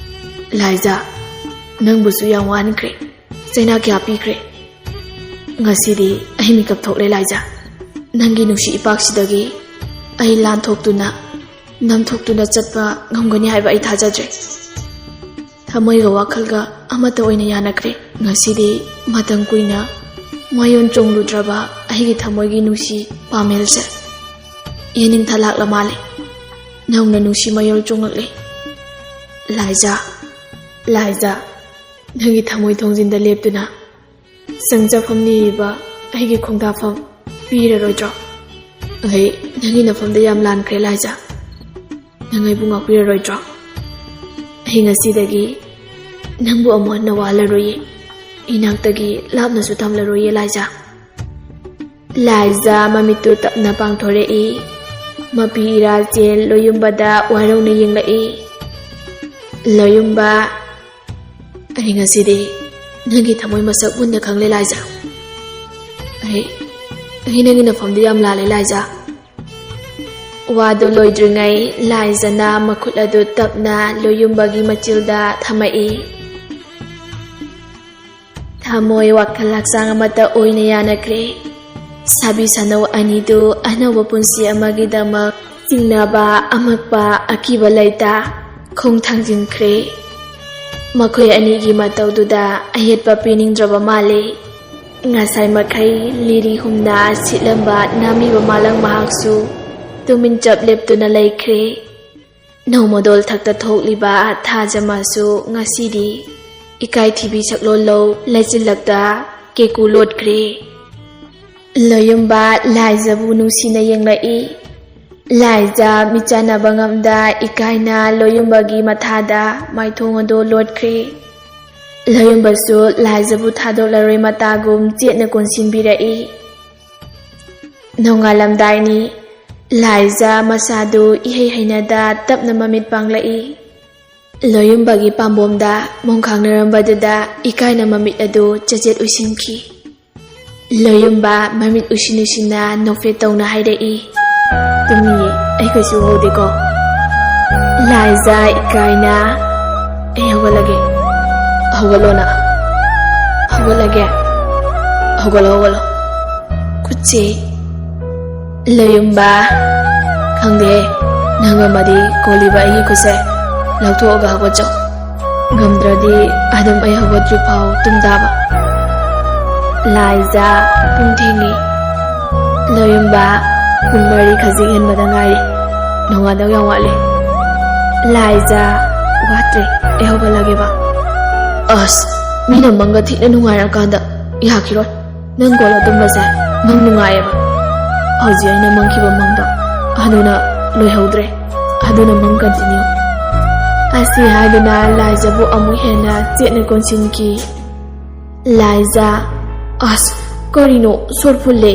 ꯂꯥꯏꯖ, ꯅꯪꯕꯨꯁꯨ ꯌꯥꯝ ꯋꯥꯍꯟꯈ꯭ꯔꯦ꯫ ꯆꯩꯅꯥ ꯀꯌꯥ ꯄꯤꯈ꯭ꯔꯦ꯫ ꯉꯁꯤꯗꯤ ꯑꯩ ꯃꯤꯀꯞ ꯊꯣꯛꯂꯦ ꯂꯥꯏꯖ꯫ ꯅꯪꯒꯤ ꯅꯨꯡꯁꯤ ꯏꯄꯥꯛꯁꯤꯗꯒꯤ ꯑꯩ ꯂꯥꯟꯊꯣꯛꯇꯨꯅ, ꯅꯝꯊꯣꯛꯇꯨꯅ ꯆꯠꯄ ꯉꯝꯒꯅꯤ ꯍꯥꯏꯕ ꯑꯩ ꯊꯥꯖꯗ꯭ꯔꯦ꯫ ꯊꯃꯣꯏꯒ ꯋꯥꯈꯜꯒ ꯑꯃꯠꯇ ꯑꯣꯏꯅ ꯌꯥꯅꯈ꯭ꯔꯦ꯫ ꯉꯁꯤꯗꯤ ꯃꯇꯝ ꯀꯨꯏꯅ ꯃꯌꯣꯟ ꯆꯣꯡꯂꯨꯗ꯭ꯔꯕ ꯑꯩꯒꯤ ꯊꯃꯣꯏꯒꯤ ꯅꯨꯡꯁꯤ ꯄꯥꯃꯦꯜꯁꯦ ꯌꯦꯅꯤꯡꯊ ꯂꯥꯛꯂ ꯃꯥꯜꯂꯦ꯫ ꯅꯧꯅ ꯅꯨꯡꯁꯤ ꯃꯌꯣꯜ ꯆꯣꯡꯂꯛꯂꯦ꯫ ꯂꯥꯏꯖ, ꯂꯥꯏꯖ, ꯅꯪꯒꯤ ꯊꯃꯣꯏ ꯊꯣꯡꯖꯤꯟꯗ ꯂꯦꯞꯇꯨꯅ ꯆꯪꯖꯐꯝ ꯅꯤꯔꯤꯕ ꯑꯩꯒꯤ ꯈꯣꯡꯗꯥꯐꯝ ꯄꯤꯔꯔꯣꯏꯗ꯭ꯔꯣ? ꯑꯩ ꯅꯪꯒꯤ ꯅꯐꯝꯗ ꯌꯥꯝ ꯂꯥꯟꯈ꯭ꯔꯦ ꯂꯥꯏꯖ꯫ ꯅꯪ ꯑꯩꯕꯨ ꯉꯥꯛꯄꯤꯔꯔꯣꯏꯗ꯭ꯔꯣ? ꯑꯩ ꯉꯁꯤꯗꯒꯤ ꯅꯪꯕꯨ ꯑꯃꯨꯛ ꯍꯟꯅ ꯋꯥꯍꯜꯂꯔꯣꯏꯌꯦ꯫ ꯏꯅꯥꯛꯇꯒꯤ ꯂꯥꯞꯅꯁꯨ ꯊꯝꯂꯔꯣꯏꯌꯦ ꯂꯥꯏꯖ꯫ ꯂꯥꯏꯖ ꯃꯃꯤꯠꯇꯨ ꯇꯞꯅ ꯄꯥꯡꯊꯣꯔꯛꯏ꯫ ꯃꯄꯤ ꯏꯔꯥꯜꯆꯦꯜ ꯂꯣꯌꯨꯝꯕꯗ ꯋꯥꯔꯧꯅ ꯌꯦꯡꯂꯛꯏ꯫ ꯂꯣꯌꯨꯝꯕ, ꯑꯩ ꯉꯁꯤꯗꯤ ꯅꯪꯒꯤ ꯊꯃꯣꯏ ꯃꯁꯛ ꯃꯨꯟꯅ ꯈꯪꯂꯦ ꯂꯥꯏꯖ꯫ ꯑꯩ, ꯑꯩ ꯅꯪꯒꯤ ꯅꯐꯝꯗ ꯌꯥꯝ ꯂꯥꯜꯂꯦ ꯂꯥꯏꯖ꯫ ꯋꯥꯗꯨ ꯂꯣꯏꯗ꯭ꯔꯤꯉꯩ ꯂꯥꯏꯖꯅ ꯃꯈꯨꯠ ꯑꯗꯨ ꯇꯞꯅ ꯂꯣꯌꯨꯝꯕꯒꯤ ꯃꯆꯤꯜꯗ ꯊꯝꯃꯛꯏ꯫ ꯊꯃꯣꯏ ꯋꯥꯈꯜ ꯍꯛꯆꯥꯡ ꯑꯃꯠꯇ ꯑꯣꯏꯅ ꯌꯥꯅꯈ꯭ꯔꯦ꯫ ꯁꯥꯕꯤ ꯁꯥꯅꯧ ꯑꯅꯤꯗꯨ ꯑꯅꯧꯕ ꯄꯨꯟꯁꯤ ꯑꯃꯒꯤꯗꯃꯛ ꯆꯤꯡꯅꯕ, ꯑꯃꯛꯄ, ꯑꯀꯤꯕ ꯂꯩꯇ ꯈꯣꯡ ꯊꯥꯡꯖꯤꯟꯈ꯭ꯔꯦ꯫ ꯃꯈꯣꯏ ꯑꯅꯤꯒꯤ ꯃꯇꯧꯗꯨꯗ ꯑꯌꯦꯠꯄ ꯄꯤꯅꯤꯡꯗ꯭ꯔꯕ ꯃꯥꯜꯂꯦ꯫ ꯉꯁꯥꯏ ꯃꯈꯩ ꯂꯤꯔꯤ ꯍꯨꯝꯅ ꯁꯤꯠꯂꯝꯕ ꯅꯥꯃꯤꯕ ꯃꯥꯂꯪ ꯃꯍꯥꯛꯁꯨ ꯇꯨꯃꯤꯟ ꯆꯞ ꯂꯦꯞꯇꯨꯅ ꯂꯩꯈ꯭ꯔꯦ꯫ ꯅꯣꯡꯃꯗꯣꯜ ꯊꯛꯇ ꯊꯣꯛꯂꯤꯕ ꯊꯥꯖꯃꯁꯨ ꯉꯁꯤꯗꯤ ꯏꯀꯥꯏꯊꯤꯕꯤ ꯁꯛꯂꯣꯟ ꯂꯧ ꯂꯩꯆꯤꯜꯂꯛꯇ ꯀꯦꯀꯨ ꯂꯣꯠꯈ꯭ꯔꯦ꯫ ꯂꯣꯌꯨꯝꯕ ꯂꯥꯏꯖꯕꯨ ꯅꯨꯡꯁꯤꯅ ꯌꯦꯡꯂꯛꯏ꯫ ꯂꯥꯏꯖ ꯃꯤꯠ ꯆꯥꯟꯅꯕ ꯉꯝꯗ ꯏꯀꯥꯏꯅ ꯂꯣꯌꯨꯝꯕꯒꯤ ꯃꯊꯥꯗ ꯃꯥꯏꯊꯣꯡ ꯑꯗꯨ ꯂꯣꯠꯈ꯭ꯔꯦ꯫ ꯂꯣꯌꯨꯝꯕꯁꯨ ꯂꯥꯏꯖꯕꯨ ꯊꯥꯗꯣꯛꯂꯔꯣꯏ ꯃꯇꯥꯒꯨꯝ ꯆꯦꯠꯅ ꯀꯣꯟꯁꯤꯟꯕꯤꯔꯛꯏ꯫ ꯅꯣꯡꯉꯥꯜꯂꯝꯗꯥꯏꯅꯤ꯫ ꯂꯥꯏꯖ ꯃꯁꯥꯗꯨ ꯏꯍꯩ ꯍꯩꯅꯗ ꯇꯞꯅ ꯃꯃꯤꯠ ꯄꯥꯡꯂꯛꯏ꯫ ꯂꯣꯌꯨꯝꯕꯒꯤ ꯄꯥꯝꯕꯣꯝꯗ ꯃꯣꯡꯈꯥꯡꯅꯔꯝꯕꯗꯨꯗ ꯏꯀꯥꯏꯅ ꯃꯃꯤꯠ ꯑꯗꯨ ꯆꯦꯠꯆꯦꯠ ꯎꯏꯁꯤꯟꯈꯤ꯫ ꯂꯣꯌꯨꯝꯕ ꯃꯃꯤꯠ ꯎꯏꯁꯤꯟ ꯎꯏꯁꯤꯟꯅ ꯅꯣꯛꯐꯦꯠ ꯇꯧꯅ ꯍꯥꯏꯔꯛꯏ, "ꯇꯨꯝꯃꯤꯌꯦ, ꯑꯩ ꯀꯩꯁꯨ ꯎꯍꯧꯗꯦꯀꯣ?" ꯂꯥꯏꯖ ꯏꯀꯥꯏꯅ, "ꯑꯩ ꯍꯧꯒꯠꯂꯒꯦ꯫ ꯍꯧꯒꯠꯂꯣꯅ꯫ ꯍꯧꯒꯠꯂꯒꯦ꯫ ꯍꯧꯒꯠꯂꯣ, ꯍꯧꯒꯠꯂꯣ꯫ ꯈꯨꯠꯁꯦ꯫" ꯂꯣꯌꯨꯝꯕ, "ꯈꯪꯗꯦ, ꯅꯪ ꯉꯝꯃꯗꯤ ꯀꯣꯜꯂꯤꯕ ꯑꯩꯒꯤ ꯈꯨꯠꯁꯦ ꯂꯧꯊꯣꯛꯑꯒ ꯍꯧꯒꯠꯆꯧ꯫ ꯉꯝꯗ꯭ꯔꯗꯤ ꯑꯗꯨꯝ ꯑꯩ ꯍꯧꯒꯠꯇ꯭ꯔꯤ ꯐꯥꯎ ꯇꯨꯝ ꯇꯥꯕ꯫" ꯂꯥꯏꯖ, "ꯄꯨꯡ ꯊꯦꯡꯉꯦ꯫" ꯂꯣꯌꯨꯝꯕ, "ꯄꯨꯡ ꯃꯔꯤ ꯈꯖꯤꯛ ꯍꯦꯟꯕꯗ ꯉꯥꯏꯔꯤ꯫ ꯅꯣꯡꯉꯥꯟꯗꯧ ꯌꯥꯝ ꯋꯥꯠꯂꯤ꯫" ꯂꯥꯏꯖ, "ꯋꯥꯠꯇ꯭ꯔꯦ, ꯑꯩ ꯍꯧꯒꯠꯂꯒꯦꯕ꯫" "ꯑꯁ, ꯃꯤꯅ ꯃꯪꯒ ꯊꯤꯅ ꯅꯨꯡꯉꯥꯏꯔꯀꯥꯟꯗ ꯌꯥꯈꯤꯔꯣꯏ꯫ ꯅꯪ ꯀꯣꯜꯂ ꯇꯨꯝꯕꯁꯦ ꯃꯪ ꯅꯨꯡꯉꯥꯏꯌꯦꯕ꯫ ꯍꯧꯖꯤꯛ ꯑꯩꯅ ꯃꯪꯈꯤꯕ ꯃꯪꯗꯣ ꯑꯗꯨꯅ ꯂꯣꯏꯍꯧꯗ꯭ꯔꯦ꯫ ꯑꯗꯨꯅ ꯃꯪ continue꯫" ꯑꯁꯤ ꯍꯥꯏꯗꯨꯅ ꯂꯥꯏꯖꯕꯨ ꯑꯃꯨꯛ ꯍꯦꯟꯅ ꯆꯦꯠꯅ ꯀꯣꯟꯁꯤꯟꯈꯤ꯫ ꯂꯥꯏꯖ, "ꯑꯁ, ꯀꯔꯤꯅꯣ, ꯁꯣꯔ ꯐꯨꯜꯂꯦ꯫"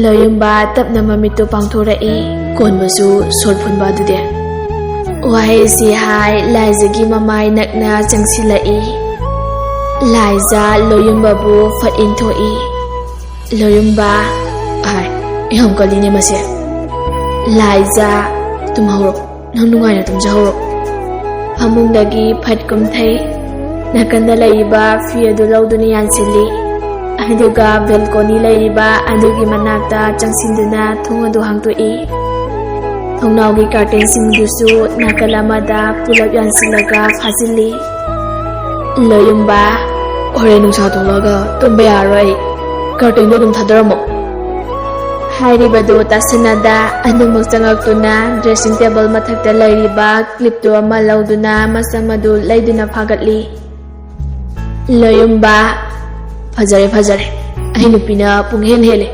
ꯂꯣꯌꯨꯝꯕ ꯇꯞꯅ ꯃꯃꯤꯠꯇꯨ ꯄꯥꯡꯊꯣꯔꯛꯏ꯫ "ꯀꯣꯟꯕꯁꯨ ꯁꯣꯔ ꯐꯨꯟꯕ ꯑꯗꯨꯗꯤ?" ꯋꯥꯍꯩꯁꯤ ꯍꯥꯏ ꯂꯥꯏꯖꯒꯤ ꯃꯃꯥꯏ ꯅꯛꯅ ꯆꯪꯁꯤꯜꯂꯛꯏ꯫ ꯂꯥꯏꯖ ꯂꯣꯌꯨꯝꯕꯕꯨ ꯐꯠ ꯏꯟꯊꯣꯛꯏ꯫ ꯂꯣꯌꯨꯝꯕ, "ꯑꯥꯏ, ꯌꯥꯝ ꯀꯜꯂꯤꯅꯦ ꯃꯁꯦ꯫" ꯂꯥꯏꯖ, "ꯇꯨꯝꯍꯧꯔꯣ, ꯅꯪ ꯅꯨꯡꯉꯥꯏꯅ ꯇꯨꯝꯖꯍꯧꯔꯣ꯫" ꯐꯃꯨꯡꯗꯒꯤ ꯐꯠ ꯀꯨꯝꯊꯩ꯫ ꯅꯥꯀꯟꯗ ꯂꯩꯔꯤꯕ ꯐꯤ ꯑꯗꯨ ꯂꯧꯗꯨꯅ ꯌꯥꯟꯁꯤꯜꯂꯤ꯫ ꯑꯗꯨꯒ balcony ꯂꯩꯔꯤꯕ ꯑꯗꯨꯒꯤ ꯃꯅꯥꯛꯇ ꯆꯪꯁꯤꯟꯗꯨꯅ ꯊꯣꯡ ꯑꯗꯨ ꯍꯥꯡꯗꯣꯛꯏ꯫ ꯊꯣꯡꯅꯥꯎꯒꯤ curtainꯁꯤꯡꯗꯨꯁꯨ ꯅꯥꯀꯜ ꯑꯃꯗ ꯄꯨꯂꯞ ꯌꯥꯟꯁꯤꯜꯂꯒ ꯐꯥꯖꯤꯜꯂꯤ꯫ ꯂꯣꯌꯨꯝꯕ, "ꯍꯣꯔꯦꯟ ꯅꯨꯡꯁꯥ ꯊꯣꯛꯂꯛꯑꯒ ꯇꯨꯝꯕ ꯌꯥꯔꯔꯣꯏ ꯑꯩ꯫ Curtainꯗꯣ ꯑꯗꯨꯝ ꯊꯥꯗꯔꯝꯃꯣ꯫" ꯍꯥꯏꯔꯤꯕꯗꯨ ꯇꯥꯁꯟꯅꯗ ꯑꯗꯨꯃꯛ ꯆꯪꯉꯛꯇꯨꯅ dressing table ꯃꯊꯛꯇ ꯂꯩꯔꯤꯕ clipꯇꯨ ꯑꯃ ꯂꯧꯗꯨꯅ ꯃꯁꯝ ꯑꯗꯨ ꯂꯩꯗꯨꯅ ꯐꯥꯒꯠꯂꯤ꯫ ꯂꯣꯌꯨꯝꯕ, "ꯐꯖꯔꯦ, ꯐꯖꯔꯦ꯫ ꯑꯩ ꯅꯨꯄꯤꯅ ꯄꯨꯡꯍꯦꯟ ꯍꯦꯜꯂꯦ꯫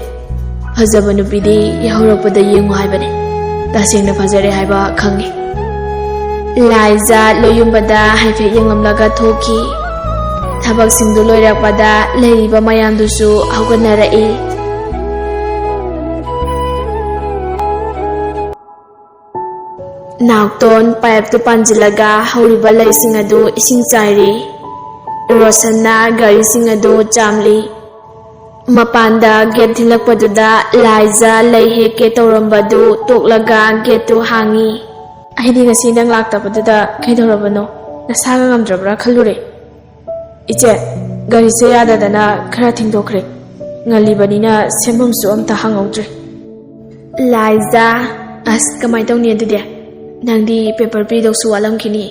ꯐꯖꯕ ꯅꯨꯄꯤꯗꯤ ꯌꯥꯍꯧꯔꯛꯄꯗ ꯌꯦꯡꯉꯨ ꯍꯥꯏꯕꯅꯦ꯫ ꯇꯁꯦꯡꯅ ꯐꯖꯔꯦ ꯍꯥꯏꯕ ꯈꯪꯉꯦ꯫ ꯂꯥꯏꯖꯥ ꯂꯣꯌꯨꯝꯕꯗ ꯍꯥꯏꯐꯦꯠ ꯌꯦꯡꯂꯝꯂꯒ ꯊꯣꯛꯈꯤ꯫ ꯊꯕꯛꯁꯤꯡꯗꯨ ꯂꯣꯏꯔꯛꯄꯗ ꯂꯩꯔꯤꯕ ꯃꯌꯥꯝꯗꯨꯁꯨ ꯍꯧꯒꯠꯅꯔꯛꯏ꯫ ꯅꯥꯎꯇꯣꯟ ꯄꯥꯏꯞꯇꯨ ꯄꯥꯟꯁꯤꯜꯂꯒ ꯍꯧꯔꯤꯕ ꯂꯩꯁꯤꯡ ꯑꯗꯨ ꯏꯁꯤꯡ ꯆꯥꯏꯔꯤ꯫ ꯔꯣꯁꯟꯅ ꯒꯥꯔꯤꯁꯤꯡ ꯑꯗꯨ ꯆꯥꯝꯂꯤ꯫ ꯃꯄꯥꯟꯗ ꯒꯦꯠ ꯊꯤꯜꯂꯛꯄꯗꯨꯗ ꯂꯥꯏꯖꯥ ꯂꯩ ꯍꯦꯛꯀꯦ ꯇꯧꯔꯝꯕꯗꯨ ꯇꯣꯛꯂꯒ ꯒꯦꯠꯇꯨ ꯍꯥꯡꯉꯤ꯫ "ꯑꯩꯗꯤ ꯉꯁꯤ ꯅꯪ ꯂꯥꯛꯇꯕꯗꯨꯗ ꯀꯩꯗꯧꯔꯕꯅꯣ? ꯅꯁꯥꯒ ꯉꯝꯗ꯭ꯔꯕ꯭ꯔꯥ ꯈꯜꯂꯨꯔꯦ꯫" "ꯏꯆꯦ, ꯒꯥꯔꯤꯁꯦ ꯌꯥꯗꯗꯅ ꯈꯔ ꯊꯦꯡꯗꯣꯛꯈ꯭ꯔꯦ꯫ ꯉꯜꯂꯤꯕꯅꯤꯅ ꯁꯦꯝꯐꯝꯁꯨ ꯑꯝꯇ ꯍꯪꯍꯧꯗ꯭ꯔꯦ꯫" "ꯂꯥꯏꯖꯥ, ꯑꯁ, ꯀꯃꯥꯏꯅ ꯇꯧꯅꯤ ꯑꯗꯨꯗꯤ? ꯅꯪꯗꯤ ꯄꯦꯄꯔ ꯄꯤꯗꯧꯁꯨ ꯋꯥꯠꯂꯝꯈꯤꯅꯤ꯫"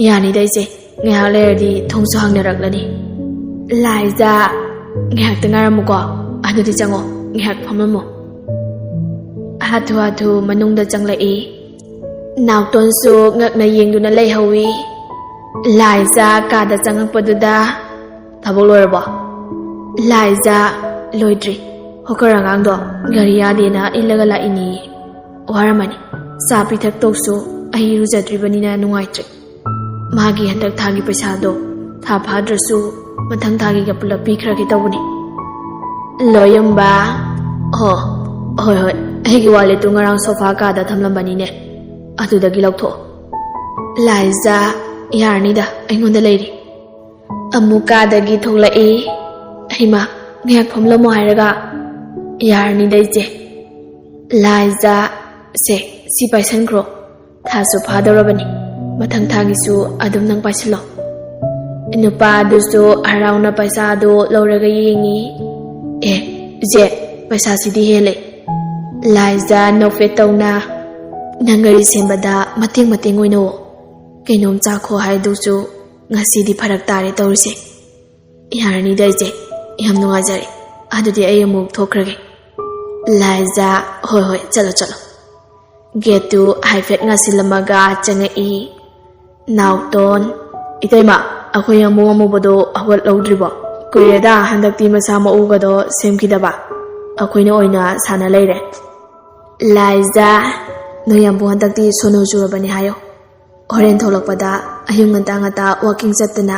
"ꯌꯥꯅꯤꯗ ꯏꯆꯦ, ꯉꯥꯏꯍꯥꯛ ꯂꯩꯔꯗꯤ ꯊꯣꯡꯁꯨ ꯍꯥꯡꯅꯔꯛꯂꯅꯤ꯫" "ꯂꯥꯏꯖꯥ, ꯉꯥꯏꯍꯥꯛꯇ ꯉꯥꯏꯔꯝꯃꯨꯀꯣ꯫ ꯑꯗꯨꯗꯤ ꯆꯪꯉꯣ, ꯉꯥꯏꯍꯥꯛ ꯐꯝꯂꯝꯃꯣ꯫" ꯍꯥꯊꯨ ꯍꯥꯊꯨ ꯃꯅꯨꯡꯗ ꯆꯪꯂꯛꯏ꯫ ꯅꯥꯎꯇꯣꯟꯁꯨ ꯉꯛꯅ ꯌꯦꯡꯗꯨꯅ ꯂꯩꯍꯧꯏ꯫ ꯂꯥꯏꯖꯥ ꯀꯥꯗ ꯆꯪꯉꯛꯄꯗꯨꯗ, "ꯊꯕꯛ ꯂꯣꯏꯔꯕꯣ?" "ꯂꯥꯏꯖꯥ, ꯂꯣꯏꯗ꯭ꯔꯤ꯫ ꯍꯣꯀꯔ ꯑꯉꯥꯡꯗꯣ ꯒꯥꯔꯤ ꯌꯥꯗꯦꯅ ꯏꯜꯂꯒ ꯂꯥꯛꯏꯅꯦꯌꯦ꯫ ꯋꯥꯔꯝꯃꯅꯤ꯫ ꯆꯥ ꯄꯤꯊꯛꯇꯧꯁꯨ ꯑꯩ ꯏꯔꯨꯖꯗ꯭ꯔꯤꯕꯅꯤꯅ ꯅꯨꯡꯉꯥꯏꯇ꯭ꯔꯦ꯫ ꯃꯥꯒꯤ ꯍꯟꯗꯛ ꯊꯥꯒꯤ ꯄꯩꯁꯥꯗꯣ ꯊꯥ ꯐꯥꯗ꯭ꯔꯁꯨ ꯃꯊꯪ ꯊꯥꯒꯤꯒ ꯄꯨꯂꯞ ꯄꯤꯈ꯭ꯔꯒꯦ ꯇꯧꯕꯅꯤ꯫" "ꯂꯣꯌꯨꯝꯕ, ꯑꯣ, ꯍꯣꯏ, ꯍꯣꯏ, ꯑꯩꯒꯤ ꯋꯥꯂꯦꯠꯇꯨ ꯉꯔꯥꯡ ꯁꯣꯐꯥ ꯀꯥꯗ ꯊꯝꯂꯝꯕꯅꯤꯅꯦ, ꯑꯗꯨꯗꯒꯤ ꯂꯧꯊꯣꯛꯑꯣ꯫" "ꯂꯥꯏꯖꯥ, ꯌꯥꯔꯅꯤꯗ, ꯑꯩꯉꯣꯟꯗ ꯂꯩꯔꯤ꯫" ꯑꯃꯨꯛ ꯀꯥꯗꯒꯤ ꯊꯣꯛꯂꯛꯏ꯫ "ꯍꯩꯃꯥ, ꯉꯥꯏꯍꯥꯛ ꯐꯝꯂꯝꯃꯣ ꯍꯥꯏꯔꯒ꯫" "ꯌꯥꯔꯅꯤꯗ ꯏꯆꯦ꯫" "ꯂꯥꯏꯖꯥ, ꯁꯦ, ꯁꯤ ꯄꯥꯏꯁꯟꯈ꯭ꯔꯣ꯫ ꯊꯥꯁꯨ ꯐꯥꯗꯧꯔꯕꯅꯤ꯫ ꯃꯊꯪ ꯊꯥꯒꯤꯁꯨ ꯑꯗꯨꯝ ꯅꯪ ꯄꯥꯏꯁꯤꯜꯂꯣ꯫" ꯅꯨꯄꯥꯗꯨꯁꯨ ꯍꯔꯥꯎꯅ ꯄꯩꯁꯥꯗꯨ ꯂꯧꯔꯒ ꯌꯦꯡꯉꯤ꯫ "ꯑꯦ, ꯏꯆꯦ, ꯄꯩꯁꯥꯁꯤꯗꯤ ꯍꯦꯜꯂꯦ꯫" ꯂꯥꯏꯖꯥ ꯅꯣꯛꯐꯦꯠ ꯇꯧꯅ, "ꯅꯪ ꯒꯥꯔꯤ ꯁꯦꯝꯕꯗ ꯃꯇꯦꯡ ꯃꯇꯦꯡ ꯑꯣꯏꯅꯋꯣ꯫ ꯀꯩꯅꯣꯝ ꯆꯥꯈꯣ ꯍꯥꯏꯗꯨꯁꯨ ꯉꯁꯤꯗꯤ ꯐꯔꯛ ꯇꯥꯔꯦ ꯇꯧꯔꯤꯁꯦ꯫" "ꯌꯥꯔꯅꯤꯗ ꯏꯆꯦ, ꯌꯥꯝ ꯅꯨꯡꯉꯥꯏꯖꯔꯦ꯫ ꯑꯗꯨꯗꯤ ꯑꯩ ꯑꯃꯨꯛ ꯊꯣꯛꯈ꯭ꯔꯒꯦ꯫" ꯂꯥꯏꯖꯥ, "ꯍꯣꯏ, ꯍꯣꯏ, ꯆꯠꯂꯣ, ꯆꯠꯂꯣ꯫" ꯒꯦꯠꯇꯨ ꯍꯥꯏꯐꯦꯠ ꯉꯥꯁꯤꯜꯂꯝꯃꯒ ꯆꯪꯉꯛꯏ꯫ ꯅꯥꯎꯇꯣꯟ, "ꯏꯇꯩꯃ, ꯑꯩꯈꯣꯏ ꯑꯃꯨ ꯑꯃꯨꯕꯗꯣ ꯍꯧꯒꯠꯍꯧꯗ꯭ꯔꯤꯕꯣ?" ꯀꯨꯏꯔꯦꯗ ꯍꯟꯗꯛꯇꯤ ꯃꯁꯥ ꯃꯎꯒꯗꯣ ꯁꯦꯝꯈꯤꯗꯕ꯫ ꯑꯩꯈꯣꯏꯅ ꯑꯣꯏꯅ ꯁꯥꯟꯅ ꯂꯩꯔꯦ꯫ ꯂꯥꯏꯖꯥ, ꯅꯣꯏ ꯌꯥꯝꯕꯨ ꯍꯟꯗꯛꯇꯤ ꯁꯣꯅꯨ ꯆꯨꯔꯕꯅꯤ ꯍꯥꯏꯌꯣ꯫ ꯍꯣꯔꯦꯟ ꯊꯣꯛꯂꯛꯄꯗ ꯑꯌꯨꯛ ꯉꯟꯇꯥ ꯉꯟꯇꯥ ꯋꯥꯀꯤꯡ ꯆꯠꯇꯅ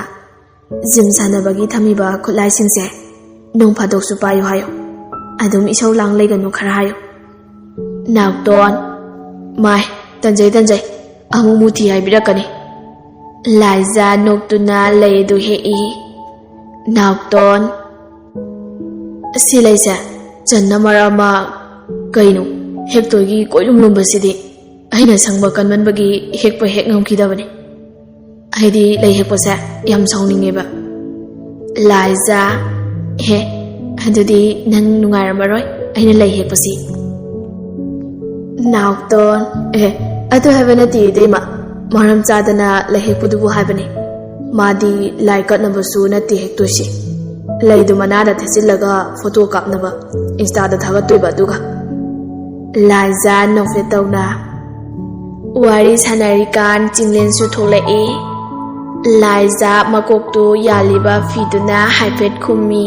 ꯖꯤꯝ ꯁꯥꯟꯅꯕꯒꯤ ꯊꯝꯃꯤꯕ ꯈꯨꯠꯂꯥꯏꯁꯤꯡꯁꯦ ꯅꯣꯡ ꯐꯥꯗꯣꯛꯁꯨ ꯄꯥꯏꯌꯨ ꯍꯥꯏꯌꯣ꯫ ꯑꯗꯨꯝ ꯏꯁꯧ ꯂꯥꯡ ꯂꯩꯒꯅꯨ ꯈꯔ ꯍꯥꯏꯌꯣ꯫ ꯅꯥꯎꯇꯣꯟ, ꯃꯥꯏ, ꯇꯟꯖꯩ ꯇꯟꯖꯩ, ꯑꯃꯨꯛ ꯃꯨꯊꯤ ꯍꯥꯏꯕꯤꯔꯛꯀꯅꯤ꯫ ꯂꯥꯏꯖꯥ ꯅꯣꯛꯇꯨꯅ ꯂꯩ ꯑꯗꯨ ꯍꯦꯛꯏ꯫ ꯅꯥꯎꯇꯣꯟ, ꯁꯤ ꯂꯩꯁꯦ ꯆꯟꯅ ꯃꯔꯛ ꯑꯃ ꯀꯩꯅꯣ ꯍꯦꯛꯇꯣꯏꯒꯤ ꯀꯣꯏꯂꯨꯝ ꯂꯨꯝꯕꯁꯤꯗꯤ꯫ ꯑꯩꯅ ꯁꯪꯕ ꯀꯟꯃꯟꯕꯒꯤ ꯍꯦꯛꯄ ꯍꯦꯛ ꯉꯝꯈꯤꯗꯕꯅꯤ꯫ ꯑꯩꯗꯤ ꯂꯩ ꯍꯦꯛꯄꯁꯦ ꯌꯥꯝ ꯁꯥꯎꯅꯤꯡꯉꯦꯕ꯫ ꯂꯥꯏꯖꯥ, ꯍꯦ, ꯑꯗꯨꯗꯤ ꯅꯪ ꯅꯨꯡꯉꯥꯏꯔꯝꯃꯔꯣꯏ ꯑꯩꯅ ꯂꯩ ꯍꯦꯛꯄꯁꯤ꯫ ꯅꯥꯎꯇꯣꯟ, ꯑꯦ, ꯑꯗꯨ ꯍꯥꯏꯕ ꯅꯠꯇꯦ ꯏꯇꯩꯃ, ꯃꯔꯝ ꯆꯥꯗꯅ ꯂꯩ ꯍꯦꯛꯄꯗꯨꯕꯨ ꯍꯥꯏꯕꯅꯤ꯫ ꯃꯥꯗꯤ ꯂꯥꯏ ꯀꯠꯅꯕꯁꯨ ꯅꯠꯇꯦ ꯍꯦꯛꯇꯣꯏꯁꯤ꯫ ꯂꯩꯗꯨ ꯃꯅꯥꯗ ꯊꯦꯠꯆꯤꯜꯂꯒ ꯐꯣꯇꯣ ꯀꯥꯞꯅꯕ ꯏꯟꯁꯇꯥꯗ ꯊꯥꯒꯠꯇꯣꯏꯕ꯫ ꯑꯗꯨꯒ ꯂꯥꯏꯖꯥ ꯅꯣꯛꯐꯦꯠ ꯇꯧꯅ ꯋꯥꯔꯤ ꯁꯥꯟꯅꯔꯤꯀꯥꯟ ꯆꯤꯡꯂꯦꯟꯁꯨ ꯊꯣꯛꯂꯛꯏ꯫ ꯂꯥꯏꯖꯥ ꯃꯀꯣꯛꯇꯨ ꯌꯥꯜꯂꯤꯕ ꯐꯤꯗꯨꯅ ꯍꯥꯏꯐꯦꯠ ꯈꯨꯝꯃꯤ꯫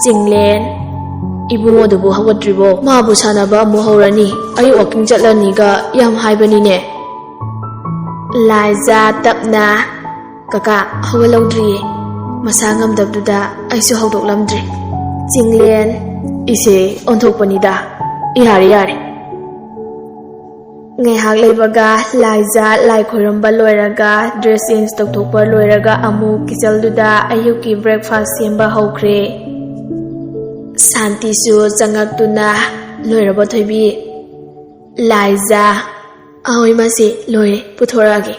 ꯆꯤꯡꯂꯦꯟ, ꯏꯕꯨꯡꯉꯣꯗꯨꯕꯨ ꯍꯧꯒꯠꯇ꯭ꯔꯤꯕꯣ? ꯃꯥꯕꯨ ꯁꯥꯟꯅꯕ ꯑꯃꯨꯛ ꯍꯧꯔꯅꯤ꯫ ꯑꯩ ꯋꯥꯀꯤꯡ ꯆꯠꯂꯅꯤꯒ ꯌꯥꯝ ꯍꯥꯏꯕꯅꯤꯅꯦ꯫ ꯂꯥꯏꯖꯥ ꯇꯞꯅ, ꯀꯀꯥ, ꯍꯧꯒꯠꯍꯧꯗ꯭ꯔꯤꯌꯦ꯫ ꯃꯁꯥ ꯉꯝꯗꯕꯗꯨꯗ ꯑꯩꯁꯨ ꯍꯧꯗꯣꯛꯂꯝꯗ꯭ꯔꯦ꯫ ꯆꯤꯡꯂꯦꯟ, ꯏꯁꯦ ꯑꯣꯟꯊꯣꯛꯄꯅꯤꯗ꯫ ꯌꯥꯔꯦ, ꯌꯥꯔꯦ꯫ ꯉꯥꯏꯍꯥꯛ ꯂꯩꯕꯒ ꯂꯥꯏꯖꯥ ꯂꯥꯏ ꯈꯣꯏꯔꯝꯕ ꯂꯣꯏꯔꯒ, ꯗ꯭ꯔꯦꯁ ꯆꯦꯟꯖ ꯇꯧꯊꯣꯛꯄ ꯂꯣꯏꯔꯒ ꯑꯃꯨꯛ ꯀꯤꯆꯟꯗꯨꯗ ꯑꯌꯨꯛꯀꯤ ꯕ꯭ꯔꯦꯛꯐꯥꯁ ꯁꯦꯝꯕ ꯍꯧꯈ꯭ꯔꯦ꯫ ꯁꯥꯟꯇꯤꯁꯨ ꯆꯪꯉꯛꯇꯨꯅ, "ꯂꯣꯏꯔꯕꯣ ꯊꯣꯏꯕꯤ?" ꯂꯥꯏꯖꯥ, "ꯑꯍꯣꯏ ꯃꯥꯁꯤ ꯂꯣꯏꯔꯦ, ꯄꯨꯊꯣꯔꯛꯑꯒꯦ꯫"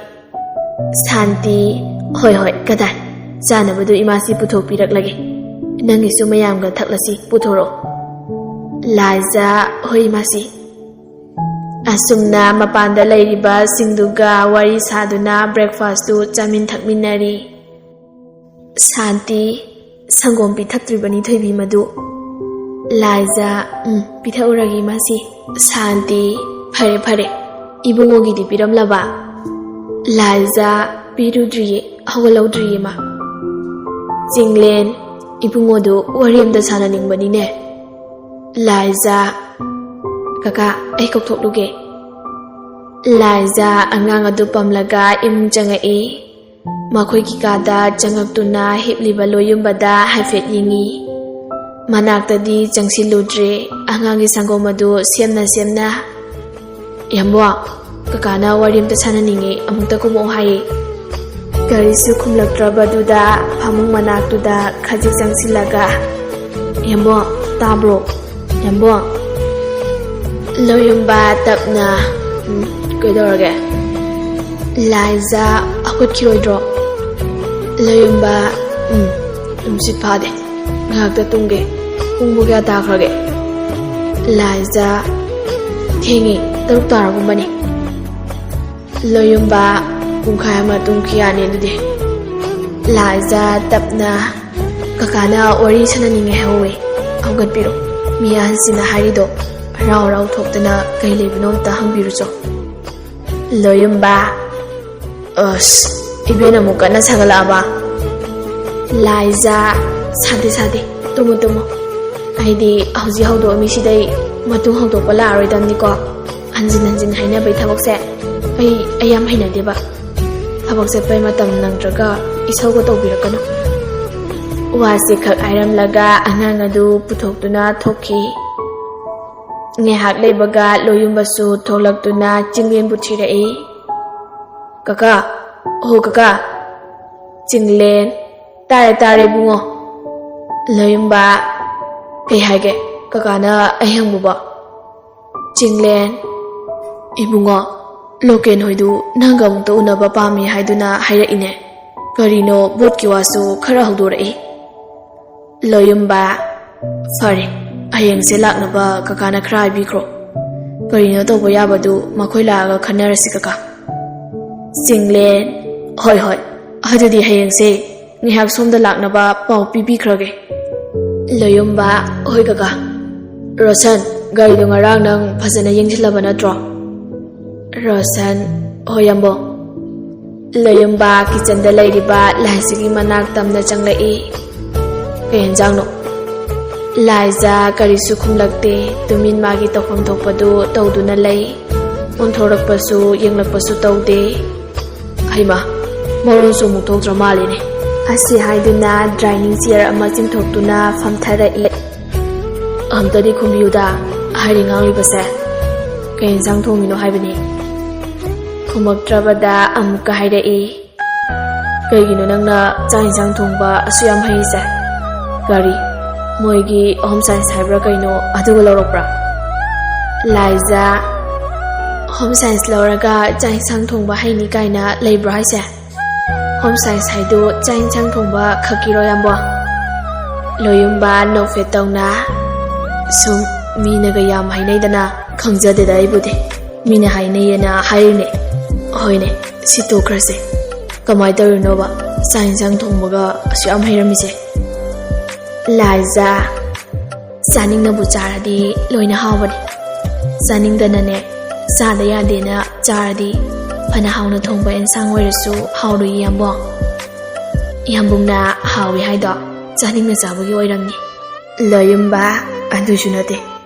ꯁꯥꯟꯇꯤ, "ꯍꯣꯏ ꯍꯣꯏ, ꯀꯗꯥꯏ? ꯆꯥꯅꯕꯗꯨ ꯏꯃꯥꯁꯤ ꯄꯨꯊꯣꯛꯄꯤꯔꯛꯂꯒꯦ꯫ ꯅꯪꯒꯤꯁꯨ ꯃꯌꯥꯝꯒ ꯊꯛꯂꯁꯤ, ꯄꯨꯊꯣꯔꯛꯑꯣ꯫" ꯂꯥꯏꯖꯥ, "ꯍꯣꯏ ꯏꯃꯥꯁꯤ꯫" ꯑꯁꯨꯝꯅ ꯃꯄꯥꯟꯗ ꯂꯩꯔꯤꯕꯁꯤꯡꯗꯨꯒ ꯋꯥꯔꯤ ꯁꯥꯗꯨꯅ ꯕ꯭ꯔꯦꯛꯐꯥꯁꯇꯨ ꯆꯥꯃꯤꯟ ꯊꯛꯃꯤꯟꯅꯔꯤ꯫ ꯁꯥꯟꯇꯤ, "ꯁꯪꯒꯣꯝ ꯄꯤꯊꯛꯇ꯭ꯔꯤꯕꯅꯤ ꯊꯣꯏꯕꯤ ꯃꯗꯨ꯫" ꯂꯥꯏꯖꯥ, "ꯎꯝ, ꯄꯤꯊꯛꯎꯔꯒꯦ ꯏꯃꯥꯁꯤ꯫" ꯁꯥꯟꯇꯤ, "ꯐꯔꯦ ꯐꯔꯦ, ꯏꯕꯨꯡꯉꯣꯒꯤꯗꯤ ꯄꯤꯔꯝꯂꯕ?" ꯂꯥꯏꯖꯥ, "ꯄꯤꯔꯨꯗ꯭ꯔꯤꯌꯦ, ꯍꯧꯒꯠꯍꯧꯗ꯭ꯔꯤꯌꯦ ꯃꯥ꯫" ꯆꯤꯡꯂꯦꯟ, ꯏꯕꯨꯡꯉꯣꯗꯨ ꯋꯥꯔꯤ ꯑꯝꯇ ꯁꯥꯟꯅꯅꯤꯡꯕꯅꯤꯅꯦ꯫ ꯂꯥꯏꯖꯥ, ꯀꯀꯥ, ꯑꯩ ꯀꯧꯊꯣꯛꯂꯨꯒꯦ꯫ ꯂꯥꯏꯖꯥ ꯑꯉꯥꯡ ꯑꯗꯨ ꯄꯝꯂꯒ ꯏꯃꯨꯡ ꯆꯪꯉꯛꯏ꯫ ꯃꯈꯣꯏꯒꯤ ꯀꯥꯗ ꯆꯪꯉꯛꯇꯨꯅ ꯍꯤꯞꯂꯤꯕ ꯂꯣꯌꯨꯝꯕꯗ ꯍꯥꯏꯐꯦꯠ ꯌꯦꯡꯉꯤ꯫ ꯃꯅꯥꯛꯇꯗꯤ ꯆꯪꯁꯤꯜꯂꯨꯗ꯭ꯔꯦ꯫ ꯑꯉꯥꯡꯒꯤ ꯁꯪꯒꯣꯝ ꯑꯗꯨ ꯁꯦꯝꯅ ꯁꯦꯝꯅ, "ꯌꯥꯝꯕꯣ, ꯀꯀꯥꯅ ꯋꯥꯔꯤ ꯑꯝꯇ ꯁꯥꯟꯅꯅꯤꯡꯉꯤ, ꯑꯃꯨꯛꯇ ꯀꯨꯝꯃꯛꯑꯣ" ꯍꯥꯏꯌꯦ꯫ ꯀꯔꯤꯁꯨ ꯈꯨꯝꯂꯛꯇ꯭ꯔꯕꯗꯨꯗ ꯐꯃꯨꯡ ꯃꯅꯥꯛꯇꯨꯗ ꯈꯖꯤꯛ ꯆꯪꯁꯤꯜꯂꯒ, "ꯌꯥꯝꯕꯣ, ꯇꯥꯕ꯭ꯔꯣ? ꯌꯥꯝꯕꯣ?" ꯂꯣꯌꯨꯝꯕ ꯇꯞꯅ, "ꯎꯝ, ꯀꯩꯗꯧꯔꯒꯦ?" ꯂꯥꯏꯖꯥ, "ꯍꯧꯒꯠꯈꯤꯔꯣꯏꯗ꯭ꯔꯣ?" ꯂꯣꯌꯨꯝꯕ, "ꯎꯝ, ꯇꯨꯝꯁꯤꯠ ꯐꯥꯗꯦ꯫ ꯉꯥꯏꯍꯥꯛꯇ ꯇꯨꯝꯒꯦ꯫ ꯄꯨꯡꯕꯨ ꯀꯌꯥ ꯇꯥꯈ꯭ꯔꯒꯦ?" ꯂꯥꯏꯖꯥ, "ꯊꯦꯡꯉꯦ, ꯇꯔꯨꯛ ꯇꯥꯔꯒꯨꯝꯕꯅꯤ꯫" ꯂꯣꯌꯨꯝꯕ, "ꯄꯨꯡꯈꯥꯏ ꯑꯃ ꯇꯨꯝꯈꯤ ꯌꯥꯅꯤ ꯑꯗꯨꯗꯤ꯫" ꯂꯥꯏꯖꯥ ꯇꯞꯅ, "ꯀꯀꯥꯅ ꯋꯥꯔꯤ ꯁꯥꯟꯅꯅꯤꯡꯉꯦ ꯍꯥꯏꯍꯧꯋꯦ꯫ ꯍꯧꯒꯠꯄꯤꯔꯣ꯫ ꯃꯤ ꯑꯍꯟꯁꯤꯅ ꯍꯥꯏꯔꯤꯗꯣ ꯍꯔꯥꯎ ꯍꯔꯥꯎ ꯊꯣꯛꯇꯅ ꯀꯩ ꯂꯩꯕꯅꯣ ꯑꯝꯇ ꯍꯪꯕꯤꯔꯨꯆꯣ꯫" ꯂꯣꯌꯨꯝꯕ, "ꯑꯁ, ꯏꯕꯦꯟ ꯑꯃꯨꯛ ꯀꯟꯅ ꯁꯥꯒꯠꯂꯛꯑꯕ?" ꯂꯥꯏꯖꯥ, "ꯁꯥꯗꯦ, ꯁꯥꯗꯦ꯫ ꯇꯨꯝꯃꯣ, ꯇꯨꯝꯃꯣ꯫ ꯑꯩꯗꯤ ꯍꯧꯖꯤꯛ ꯍꯧꯗꯣꯛꯑꯝꯃꯤꯁꯤꯗꯩ ꯃꯇꯨꯡ ꯍꯧꯗꯣꯛꯄ ꯂꯥꯛꯑꯔꯣꯏꯗꯕꯅꯤꯀꯣ꯫ ꯍꯟꯖꯤꯟ ꯍꯟꯖꯤꯟ ꯍꯥꯏꯅꯕꯩ ꯊꯕꯛꯁꯦ ꯑꯩ, ꯑꯩ ꯌꯥꯝ ꯍꯩꯅꯗꯦꯕ꯫ ꯊꯕꯛ ꯆꯠꯄꯩ ꯃꯇꯝ ꯅꯪꯗ꯭ꯔꯒ ꯏꯁꯧꯒ ꯇꯧꯕꯤꯔꯛꯀꯅꯨ꯫" ꯋꯥꯁꯦ ꯈꯛ ꯍꯥꯏꯔꯝꯂꯒ ꯑꯉꯥꯡ ꯑꯗꯨ ꯄꯨꯊꯣꯛꯇꯨꯅ ꯊꯣꯛꯈꯤ꯫ ꯉꯥꯏꯍꯥꯛ ꯂꯩꯕꯒ ꯂꯣꯌꯨꯝꯕꯁꯨ ꯊꯣꯛꯂꯛꯇꯨꯅ ꯆꯤꯡꯂꯦꯟꯕꯨ ꯊꯤꯔꯛꯏ꯫ "ꯀꯀꯥ, ꯑꯣ ꯀꯀꯥ꯫" ꯆꯤꯡꯂꯦꯟ, "ꯇꯥꯔꯦ, ꯇꯥꯔꯦ ꯏꯕꯨꯡꯉꯣ꯫" ꯂꯣꯌꯨꯝꯕ, "ꯀꯩ ꯍꯥꯏꯒꯦ ꯀꯀꯥꯅ ꯑꯩ ꯍꯪꯕꯕꯣ?" ꯆꯤꯡꯂꯦꯟ, "ꯏꯕꯨꯡꯉꯣ, ꯂꯣꯀꯦꯟ ꯍꯣꯏꯗꯨ ꯅꯪꯒ ꯑꯃꯨꯛꯇ ꯎꯅꯕ ꯄꯥꯝꯃꯤ ꯍꯥꯏꯗꯨꯅ ꯍꯥꯏꯔꯛꯏꯅꯦ꯫ ꯀꯔꯤꯅꯣ ꯚꯣꯠꯀꯤ ꯋꯥꯁꯨ ꯈꯔ ꯍꯧꯗꯣꯔꯛꯏ꯫" ꯂꯣꯌꯨꯝꯕ, "ꯐꯔꯦ, ꯍꯌꯦꯡꯁꯦ ꯂꯥꯛꯅꯕ ꯀꯀꯥꯅ ꯈꯔ ꯍꯥꯏꯕꯤꯈ꯭ꯔꯣ꯫ ꯀꯔꯤꯅꯣ ꯇꯧꯕ ꯌꯥꯕꯗꯨ ꯃꯈꯣꯏ ꯂꯥꯛꯑꯒ ꯈꯟꯅꯔꯁꯤ ꯀꯀꯥ꯫" ꯆꯤꯡꯂꯦꯟ, "ꯍꯣꯏ, ꯍꯣꯏ, ꯑꯗꯨꯗꯤ ꯍꯌꯦꯡꯁꯦ ꯉꯥꯏꯍꯥꯛ ꯁꯣꯝꯗ ꯂꯥꯛꯅꯕ ꯄꯥꯎ ꯄꯤꯕꯤꯈ꯭ꯔꯒꯦ꯫" ꯂꯣꯌꯨꯝꯕ, "ꯍꯣꯏ ꯀꯀꯥ꯫ ꯔꯣꯁꯟ, ꯒꯥꯔꯤꯗꯣ ꯉꯔꯥꯡ ꯅꯪ ꯐꯖꯅ ꯌꯦꯡꯁꯤꯜꯂꯕ ꯅꯠꯇ꯭ꯔꯣ?" ꯔꯣꯁꯟ, "ꯍꯣꯏ ꯌꯥꯝꯕꯣ꯫" ꯂꯣꯌꯨꯝꯕ ꯀꯤꯆꯟꯗ ꯂꯩꯔꯤꯕ ꯂꯥꯏꯖꯥꯒꯤ ꯃꯅꯥꯛ ꯇꯝꯅ ꯆꯪꯂꯛꯏ꯫ "ꯀꯩ ꯌꯦꯟꯖꯥꯡꯅꯣ?" ꯂꯥꯏꯖꯥ ꯀꯔꯤꯁꯨ ꯈꯨꯝꯂꯛꯇꯦ꯫ ꯇꯨꯃꯤꯟ ꯃꯥꯒꯤ ꯇꯧꯐꯝ ꯊꯣꯛꯄꯗꯨ ꯇꯧꯗꯨꯅ ꯂꯩ꯫ ꯑꯣꯟꯊꯣꯔꯛꯄꯁꯨ ꯌꯦꯡꯂꯛꯄꯁꯨ ꯇꯧꯗꯦ꯫ "ꯍꯩꯃꯥ, ꯃꯔꯣꯟꯁꯨ ꯑꯃꯨꯛ ꯊꯣꯛꯇ꯭ꯔ ꯃꯥꯜꯂꯤꯅꯦ꯫" ꯑꯁꯤ ꯍꯥꯏꯗꯨꯅ dining chair ꯑꯃ ꯆꯤꯡꯊꯣꯛꯇꯨꯅ ꯐꯝꯊꯔꯛꯏ꯫ "ꯑꯝꯇꯗꯤ ꯈꯨꯝꯕꯤꯌꯨꯗ, ꯍꯥꯏꯔꯤ ꯉꯥꯡꯂꯤꯕꯁꯦ꯫ ꯀꯩ ꯌꯦꯟꯁꯥꯡ ꯊꯣꯡꯉꯤꯅꯣ ꯍꯥꯏꯕꯅꯤ?" ꯈꯨꯝꯃꯛꯇ꯭ꯔꯕꯗ ꯑꯃꯨꯛꯀ ꯍꯥꯏꯔꯛꯏ꯫ "ꯀꯩꯒꯤꯅꯣ ꯅꯪꯅ ꯆꯥꯛ ꯌꯦꯟꯁꯥꯡ ꯊꯣꯡꯕ ꯑꯁꯨꯛ ꯌꯥꯝ ꯍꯩꯔꯤꯁꯦ? ꯀꯔꯤ, ꯃꯣꯏꯒꯤ home science ꯍꯥꯏꯕ꯭ꯔꯥ ꯀꯩꯅꯣ, ꯑꯗꯨꯒ ꯂꯧꯔꯛꯄ꯭ꯔꯥ?" ꯂꯥꯏꯖꯥ, "Home science ꯂꯧꯔꯒ ꯆꯥꯛ ꯌꯦꯟꯁꯥꯡ ꯊꯣꯡꯕ ꯍꯩꯅꯤ ꯀꯥꯏꯅ ꯂꯩꯕ꯭ꯔꯣ ꯍꯥꯏꯁꯦ? Home science ꯍꯥꯏꯗꯨ ꯆꯥꯛ ꯌꯦꯟꯁꯥꯡ ꯊꯣꯡꯕ ꯈꯛꯀꯤꯔꯣ, ꯌꯥꯝꯕꯣ?" ꯂꯣꯌꯨꯝꯕ ꯅꯣꯛꯐꯦꯠ ꯇꯧꯅ, "ꯁꯨꯝ ꯃꯤꯅꯒ ꯌꯥꯝ ꯍꯥꯏꯅꯩꯗꯅ, ꯈꯪꯖꯗꯦꯗ ꯑꯩꯕꯨꯗꯤ꯫ ꯃꯤꯅ ꯍꯥꯏꯅꯩꯌꯦꯅ ꯍꯥꯏꯔꯤꯅꯦ꯫ ꯍꯣꯏꯅꯦ, ꯁꯤ ꯇꯣꯛꯈ꯭ꯔꯁꯦ꯫ ꯀꯃꯥꯏꯅ ꯇꯧꯔꯤꯅꯣꯕ ꯆꯥꯛ ꯌꯦꯟꯁꯥꯡ ꯊꯣꯡꯕꯒ ꯑꯁꯨꯛ ꯌꯥꯝ ꯍꯩꯔꯝꯃꯤꯁꯦ?" ꯂꯥꯏꯖꯥ, "ꯆꯥꯅꯤꯡꯅꯕꯨ ꯆꯥꯔꯗꯤ ꯂꯣꯏꯅ ꯍꯥꯎꯕꯅꯤ꯫ ꯆꯥꯅꯤꯡꯗꯅꯅꯦ, ꯆꯥꯗ ꯌꯥꯗꯦꯅ ꯆꯥꯔꯗꯤ ꯐꯅ ꯍꯥꯎꯅ ꯊꯣꯡꯕ ꯑꯦꯟꯁꯥꯡ ꯑꯣꯏꯔꯁꯨ ꯍꯥꯎꯔꯣꯏꯌꯦ, ꯌꯥꯝꯕꯨꯡ꯫ ꯌꯥꯝꯕꯨꯡꯅ ꯍꯥꯎꯏ ꯍꯥꯏꯗꯣ ꯆꯥꯅꯤꯡꯅ ꯆꯥꯕꯒꯤ ꯑꯣꯏꯔꯝꯅꯤ꯫" ꯂꯣꯌꯨꯝꯕ, "ꯑꯗꯨꯁꯨ ꯅꯠꯇꯦ꯫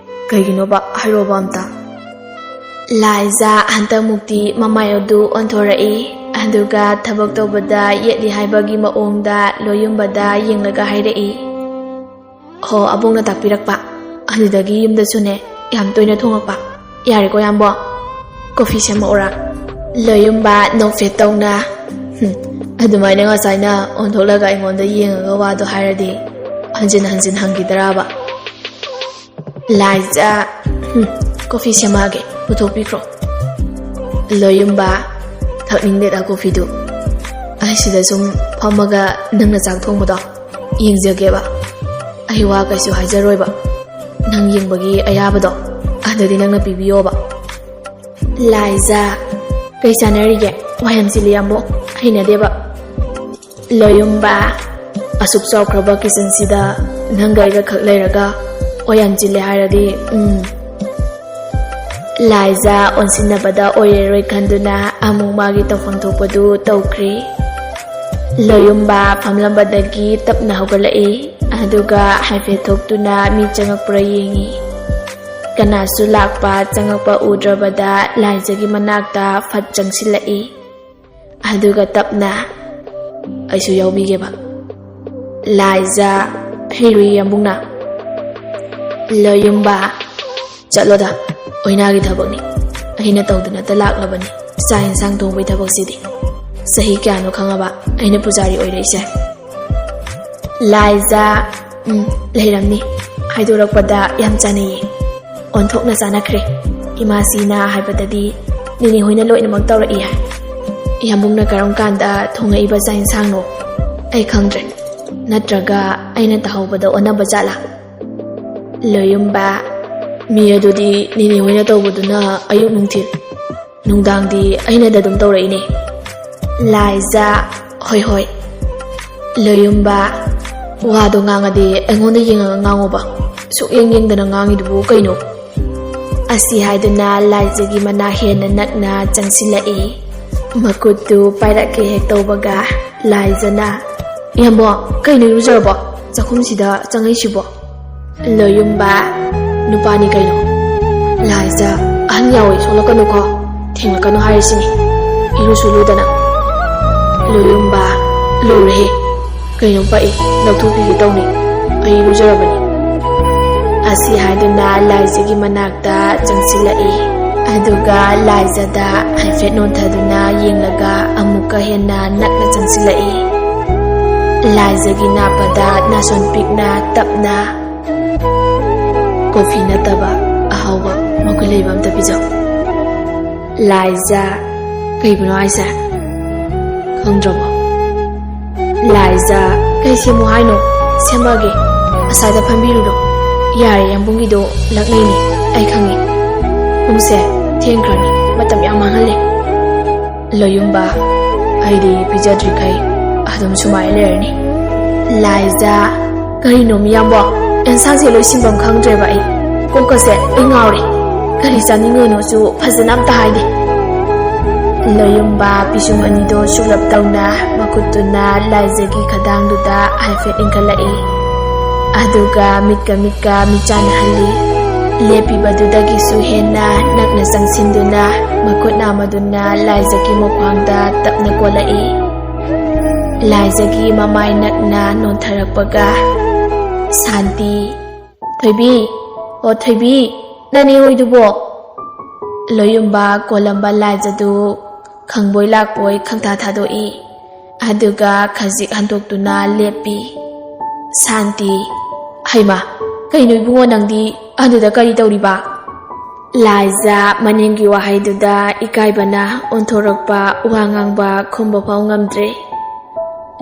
ꯀꯩꯒꯤꯅꯣꯕ? ꯍꯥꯏꯔꯣꯕ ꯑꯝꯇ꯫" ꯂꯥꯏꯖꯥ ꯍꯟꯇꯛꯃꯨꯛꯇꯤ ꯃꯃꯥꯏ ꯑꯗꯨ ꯑꯣꯟꯊꯣꯔꯛꯏ, ꯑꯗꯨꯒ ꯊꯕꯛ ꯇꯧꯕꯗ ꯌꯦꯠꯂꯤ ꯍꯥꯏꯕꯒꯤ ꯃꯑꯣꯡꯗ ꯂꯣꯌꯨꯝꯕꯗ ꯌꯦꯡꯂꯒ ꯍꯥꯏꯔꯛꯏ꯫ "ꯍꯣ, ꯑꯕꯣꯛꯅ ꯇꯥꯛꯄꯤꯔꯛꯄ꯫ ꯑꯗꯨꯗꯒꯤ ꯌꯨꯝꯗꯁꯨꯅꯦ ꯌꯥꯝ ꯇꯣꯏꯅ ꯊꯣꯡꯉꯛꯄ꯫ ꯌꯥꯔꯦꯀꯣ, ꯌꯥꯝꯕꯣ? ꯀꯣꯐꯤ ꯁꯦꯝꯃꯛꯎꯔꯥ?" ꯂꯣꯌꯨꯝꯕ ꯅꯣꯛꯐꯦꯠ ꯇꯧꯅ, "ꯍꯨꯝ, ꯑꯗꯨꯃꯥꯏꯅ ꯉꯁꯥꯏꯅ ꯑꯣꯟꯊꯣꯛꯂꯒ ꯑꯩꯉꯣꯟꯗ ꯌꯦꯡꯉꯒ ꯋꯥꯗꯣ ꯍꯥꯏꯔꯗꯤ ꯍꯟꯖꯤꯟ ꯍꯟꯖꯤꯟ ꯍꯪꯈꯤꯗ꯭ꯔꯕ?" ꯂꯥꯏꯖꯥ, "ꯍꯨꯝ, ꯀꯣꯐꯤ ꯁꯦꯝꯃꯛꯑꯒꯦ, ꯄꯨꯊꯣꯛꯄꯤꯈ꯭ꯔꯣ꯫" ꯂꯣꯌꯨꯝꯕ, "ꯊꯛꯅꯤꯡꯗꯦꯗ ꯀꯣꯐꯤꯗꯨ꯫ ꯑꯩ ꯁꯤꯗ ꯁꯨꯝ ꯐꯝꯃꯒ ꯅꯪꯅ ꯆꯥꯛ ꯊꯣꯡꯕꯗꯣ ꯌꯦꯡꯖꯒꯦꯕ꯫ ꯑꯩ ꯋꯥ ꯀꯩꯁꯨ ꯍꯥꯏꯖꯔꯣꯏꯕ꯫ ꯅꯪ ꯌꯦꯡꯕꯒꯤ ꯑꯌꯥꯕꯗꯣ ꯑꯗꯨꯗꯤ ꯅꯪꯅ ꯄꯤꯕꯤꯌꯣꯕ꯫" ꯂꯥꯏꯖꯥ, "ꯀꯩ ꯆꯥꯟꯅꯔꯤꯒꯦ? ꯋꯥ ꯌꯥꯝ ꯆꯤꯜꯂꯤ, ꯌꯥꯝꯕꯣ꯫ ꯍꯩꯅꯗꯦꯕ꯫" ꯂꯣꯌꯨꯝꯕ, "ꯑꯁꯨꯛ ꯆꯥꯎꯈ꯭ꯔꯕ ꯀꯤꯆꯟꯁꯤꯗ ꯅꯪꯒ ꯑꯩꯒ ꯈꯛ ꯂꯩꯔꯒ ꯋꯥ ꯌꯥꯝ ꯆꯤꯜꯂꯦ ꯍꯥꯏꯔꯗꯤ, ꯎꯝ꯫" ꯂꯥꯏꯖꯥ ꯑꯣꯟꯁꯤꯟꯅꯕꯗ ꯑꯣꯏꯔꯔꯣꯏ ꯈꯟꯗꯨꯅ ꯑꯃꯨꯛ ꯃꯥꯒꯤ ꯇꯧꯐꯝ ꯊꯣꯛꯄꯗꯨ ꯇꯧꯈ꯭ꯔꯦ꯫ ꯂꯣꯌꯨꯝꯕ ꯐꯝꯂꯝꯕꯗꯒꯤ ꯇꯞꯅ ꯍꯧꯒꯠꯂꯛꯏ, ꯑꯗꯨꯒ ꯍꯥꯏꯐꯦꯠ ꯊꯣꯛꯇꯨꯅ ꯃꯤ ꯆꯪꯉꯛꯄ꯭ꯔꯥ ꯌꯦꯡꯏ꯫ ꯀꯅꯥꯁꯨ ꯂꯥꯛꯄ ꯆꯪꯉꯛꯄ ꯎꯗ꯭ꯔꯕꯗ ꯂꯥꯏꯖꯥꯒꯤ ꯃꯅꯥꯛꯇ ꯐꯠ ꯆꯪꯁꯤꯜꯂꯛꯏ꯫ ꯑꯗꯨꯒ ꯇꯞꯅ, "ꯑꯩꯁꯨ ꯌꯥꯎꯕꯤꯒꯦꯕ꯫ ꯂꯥꯏꯖꯥ, ꯍꯩꯔꯨꯏ ꯌꯥꯝꯕꯨꯡꯅ꯫ ꯂꯣꯌꯨꯝꯕ, ꯆꯠꯂꯣꯗ, ꯑꯣꯏꯅꯥꯒꯤ ꯊꯕꯛꯅꯤ꯫ ꯑꯩꯅ ꯇꯧꯗꯅꯇ ꯂꯥꯛꯂꯕꯅꯤ ꯆꯥꯛ ꯌꯦꯟꯁꯥꯡ ꯊꯣꯡꯕꯒꯤ ꯊꯕꯛꯁꯤꯗꯤ꯫ ꯆꯍꯤ ꯀꯌꯥꯅꯣ ꯈꯪꯉꯕ ꯑꯩꯅ ꯄꯨꯖꯥꯔꯤ ꯑꯣꯏꯔꯛꯏꯁꯦ?" ꯂꯥꯏꯖꯥ, "ꯎꯝ, ꯂꯩꯔꯝꯅꯤ꯫ ꯍꯥꯏꯗꯣꯔꯛꯄꯗ ꯌꯥꯝ ꯆꯥꯟꯅꯩꯌꯦ꯫ ꯑꯣꯟꯊꯣꯛꯅ ꯆꯥꯟꯅꯈ꯭ꯔꯦ꯫ ꯏꯃꯥꯁꯤꯅ ꯍꯥꯏꯕꯗꯗꯤ ꯅꯦꯅꯦ ꯍꯣꯏꯅ ꯂꯣꯏꯅꯃꯛ ꯇꯧꯔꯛꯏ ꯍꯥꯏ꯫ ꯌꯥꯝꯕꯨꯡꯅ ꯀꯔꯝ ꯀꯥꯟꯗ ꯊꯣꯡꯉꯛꯏꯕ ꯆꯥꯛ ꯌꯦꯟꯁꯥꯡꯅꯣ? ꯑꯩ ꯈꯪꯗ꯭ꯔꯦ꯫ ꯅꯠꯇ꯭ꯔꯒ ꯑꯩꯅ ꯇꯥꯍꯧꯕꯗ ꯑꯣꯟꯅꯕ ꯖꯥꯠꯂꯥ?" ꯂꯣꯌꯨꯝꯕ, "ꯃꯤ ꯑꯗꯨꯗꯤ ꯅꯦꯅꯦ ꯍꯣꯏꯅ ꯇꯧꯕꯗꯨꯅ ꯑꯌꯨꯛ ꯅꯨꯡꯊꯤꯜ, ꯅꯨꯡꯗꯥꯡꯗꯤ ꯑꯩꯅꯗ ꯑꯗꯨꯝ ꯇꯧꯔꯛꯏꯅꯦ꯫" ꯂꯥꯏꯖꯥ, "ꯍꯣꯏ, ꯍꯣꯏ꯫" ꯂꯣꯌꯨꯝꯕ, "ꯋꯥꯗꯣ ꯉꯥꯡꯉꯗꯤ ꯑꯩꯉꯣꯟꯗ ꯌꯦꯡꯉꯒ ꯉꯥꯡꯉꯣꯕ꯫ ꯁꯨꯛꯌꯦꯡ ꯌꯦꯡꯗꯅ ꯉꯥꯡꯉꯤꯗꯨꯕꯨ ꯀꯩꯅꯣ?" ꯑꯁꯤ ꯍꯥꯏꯗꯨꯅ ꯂꯥꯏꯖꯥꯒꯤ ꯃꯅꯥꯛ ꯍꯦꯟꯅ ꯅꯛꯅ ꯆꯪꯁꯤꯜꯂꯛꯏ꯫ ꯃꯈꯨꯠꯇꯨ ꯄꯥꯏꯔꯛꯀꯦ ꯍꯦꯛ ꯇꯧꯕꯒ ꯂꯥꯏꯖꯥꯅ, "ꯏꯌꯥꯝꯕ, ꯀꯩꯅꯣ ꯏꯔꯨꯖꯔꯕꯣ? ꯆꯥꯛꯈꯨꯝꯁꯤꯗ ꯆꯪꯉꯛꯏꯁꯤꯕꯣ?" ꯂꯣꯌꯨꯝꯕ, "ꯅꯨꯄꯥꯅꯤ ꯀꯩꯅꯣ꯫ ꯂꯥꯏꯖꯥ, ꯑꯍꯟ ꯌꯥꯎꯏ, ꯁꯣꯛꯂꯛꯀꯅꯨꯀꯣ꯫ ꯊꯦꯡꯂꯛꯀꯅꯨ ꯍꯥꯏꯔꯤꯁꯤꯅꯤ꯫ ꯏꯔꯨꯁꯨ ꯂꯨꯗꯅ꯫" ꯂꯣꯌꯨꯝꯕ, "ꯂꯨꯔꯦꯍꯦ꯫ ꯀꯩꯅꯣ ꯄꯛꯏ, ꯂꯧꯊꯣꯛꯄꯤꯒꯦ ꯇꯧꯅꯤ꯫ ꯑꯩ ꯏꯔꯨꯖꯔꯕꯅꯤ꯫" ꯑꯁꯤ ꯍꯥꯏꯗꯨꯅ ꯂꯥꯏꯖꯥꯒꯤ ꯃꯅꯥꯛꯇ ꯆꯪꯁꯤꯜꯂꯛꯏ꯫ ꯑꯗꯨꯒ ꯂꯥꯏꯖꯥꯗ ꯍꯥꯏꯐꯦꯠ ꯅꯣꯟꯊꯗꯨꯅ ꯌꯦꯡꯂꯒ ꯑꯃꯨꯛꯀ ꯍꯦꯟꯅ ꯅꯛꯅ ꯆꯪꯁꯤꯜꯂꯛꯏ꯫ ꯂꯥꯏꯖꯥꯒꯤ ꯅꯥꯞꯄꯗ ꯅꯥꯁꯣꯟ ꯄꯤꯛꯅ ꯇꯞꯅ, "ꯀꯣꯐꯤ ꯅꯠꯇꯕ ꯑꯍꯥꯎꯕ ꯃꯒꯨꯟ ꯂꯩꯕ ꯑꯝꯇ ꯄꯤꯖꯧ꯫" ꯂꯥꯏꯖꯥ, "ꯀꯩꯕꯨꯅꯣ ꯍꯥꯏꯁꯦ? ꯈꯪꯗ꯭ꯔꯕꯣ?" ꯂꯥꯏꯖꯥ, "ꯀꯩ ꯁꯦꯝꯃꯣ ꯍꯥꯏꯅꯣ? ꯁꯦꯝꯃꯛꯑꯒꯦ꯫ ꯑꯁ꯭ꯋꯥꯏꯗ ꯐꯝꯕꯤꯔꯨꯔꯣ꯫ ꯌꯥꯔꯦ, ꯌꯥꯝꯕꯨꯡꯒꯤꯗꯣ ꯂꯛꯅꯩꯅꯦ, ꯑꯩ ꯈꯪꯉꯦ꯫ ꯄꯨꯡꯁꯦ ꯊꯦꯡꯈ꯭ꯔꯅꯤ, ꯃꯇꯝ ꯌꯥꯝ ꯃꯥꯡꯍꯜꯂꯦ꯫" ꯂꯣꯌꯨꯝꯕ, "ꯑꯩꯗꯤ ꯄꯤꯖꯗ꯭ꯔꯤꯈꯩ ꯑꯗꯨꯝ ꯁꯨꯃꯥꯏꯅ ꯂꯩꯔꯅꯤ꯫" ꯂꯥꯏꯖꯥ, "ꯀꯔꯤꯅꯣ ꯃꯤꯌꯥꯝꯕꯣ? ꯑꯦꯟꯁꯥꯡꯁꯦ ꯂꯣꯏ ꯁꯤꯟꯐꯝ ꯈꯪꯗ꯭ꯔꯦꯕ ꯑꯩ꯫ ꯀꯣꯛꯀꯁꯦ ꯑꯩ ꯉꯥꯎꯔꯦ꯫ ꯀꯔꯤ ꯆꯥꯅꯤꯡꯉꯤꯅꯣꯁꯨ ꯐꯖꯅ ꯑꯝꯇ ꯍꯥꯏꯗꯦ꯫ ꯂꯣꯌꯨꯝꯕ ꯄꯤꯁꯨꯝ ꯑꯅꯤꯗꯣ ꯁꯨꯛꯂꯞ ꯇꯧꯅ ꯃꯈꯨꯠꯇꯨꯅ ꯂꯥꯏꯖꯒꯤ ꯈꯗꯥꯡꯗꯨꯗ ꯍꯥꯏꯐꯦꯠ ꯏꯟꯈꯠꯂꯛꯏ꯫ ꯑꯗꯨꯒ ꯃꯤꯠꯀ ꯃꯤꯠꯀ ꯃꯤꯆꯥꯟꯅꯍꯜꯂꯤ꯫ ꯂꯦꯞꯄꯤꯕꯗꯨꯗꯒꯤꯁꯨ ꯍꯦꯟꯅ ꯅꯛꯅ ꯆꯪꯁꯤꯟꯗꯨꯅ ꯃꯈꯨꯠ ꯅꯥꯝꯃꯗꯨꯅ ꯂꯥꯏꯖꯒꯤ ꯃꯈ꯭ꯋꯥꯡꯗ ꯇꯞꯅ ꯀꯣꯜꯂꯛꯏ꯫ ꯂꯥꯏꯖꯒꯤ ꯃꯃꯥꯏ ꯅꯛꯅ ꯅꯣꯟꯊꯔꯛꯄꯒ, "ꯁꯥꯟꯇꯤ, ꯊꯣꯏꯕꯤ, ꯑꯣ ꯊꯣꯏꯕꯤ, ꯅꯅꯦ ꯍꯣꯏꯗꯨꯕꯣ?" ꯂꯣꯌꯨꯝꯕ ꯀꯣꯜꯂꯝꯕ ꯂꯥꯏꯖꯗꯨ ꯈꯪꯕꯣꯏ ꯂꯥꯛꯄꯣꯏ ꯈꯪꯊꯥ ꯊꯥꯗꯣꯛꯏ꯫ ꯑꯗꯨꯒ ꯈꯖꯤꯛ ꯍꯟꯗꯣꯛꯇꯨꯅ ꯂꯦꯞꯄꯤ꯫ "ꯁꯥꯟꯇꯤ, ꯍꯩꯃꯥ, ꯀꯩꯅꯣ ꯏꯕꯨꯡꯉꯣ, ꯅꯪꯗꯤ ꯑꯗꯨꯗ ꯀꯔꯤ ꯇꯧꯔꯤꯕ?" ꯂꯥꯏꯖ ꯃꯅꯤꯡꯒꯤ ꯋꯥꯍꯩꯗꯨꯗ ꯏꯀꯥꯏꯕꯅ ꯑꯣꯟꯊꯣꯔꯛꯄ ꯋꯥ ꯉꯥꯡꯕ ꯈꯨꯝꯕ ꯐꯥꯎ ꯉꯝꯗ꯭ꯔꯦ꯫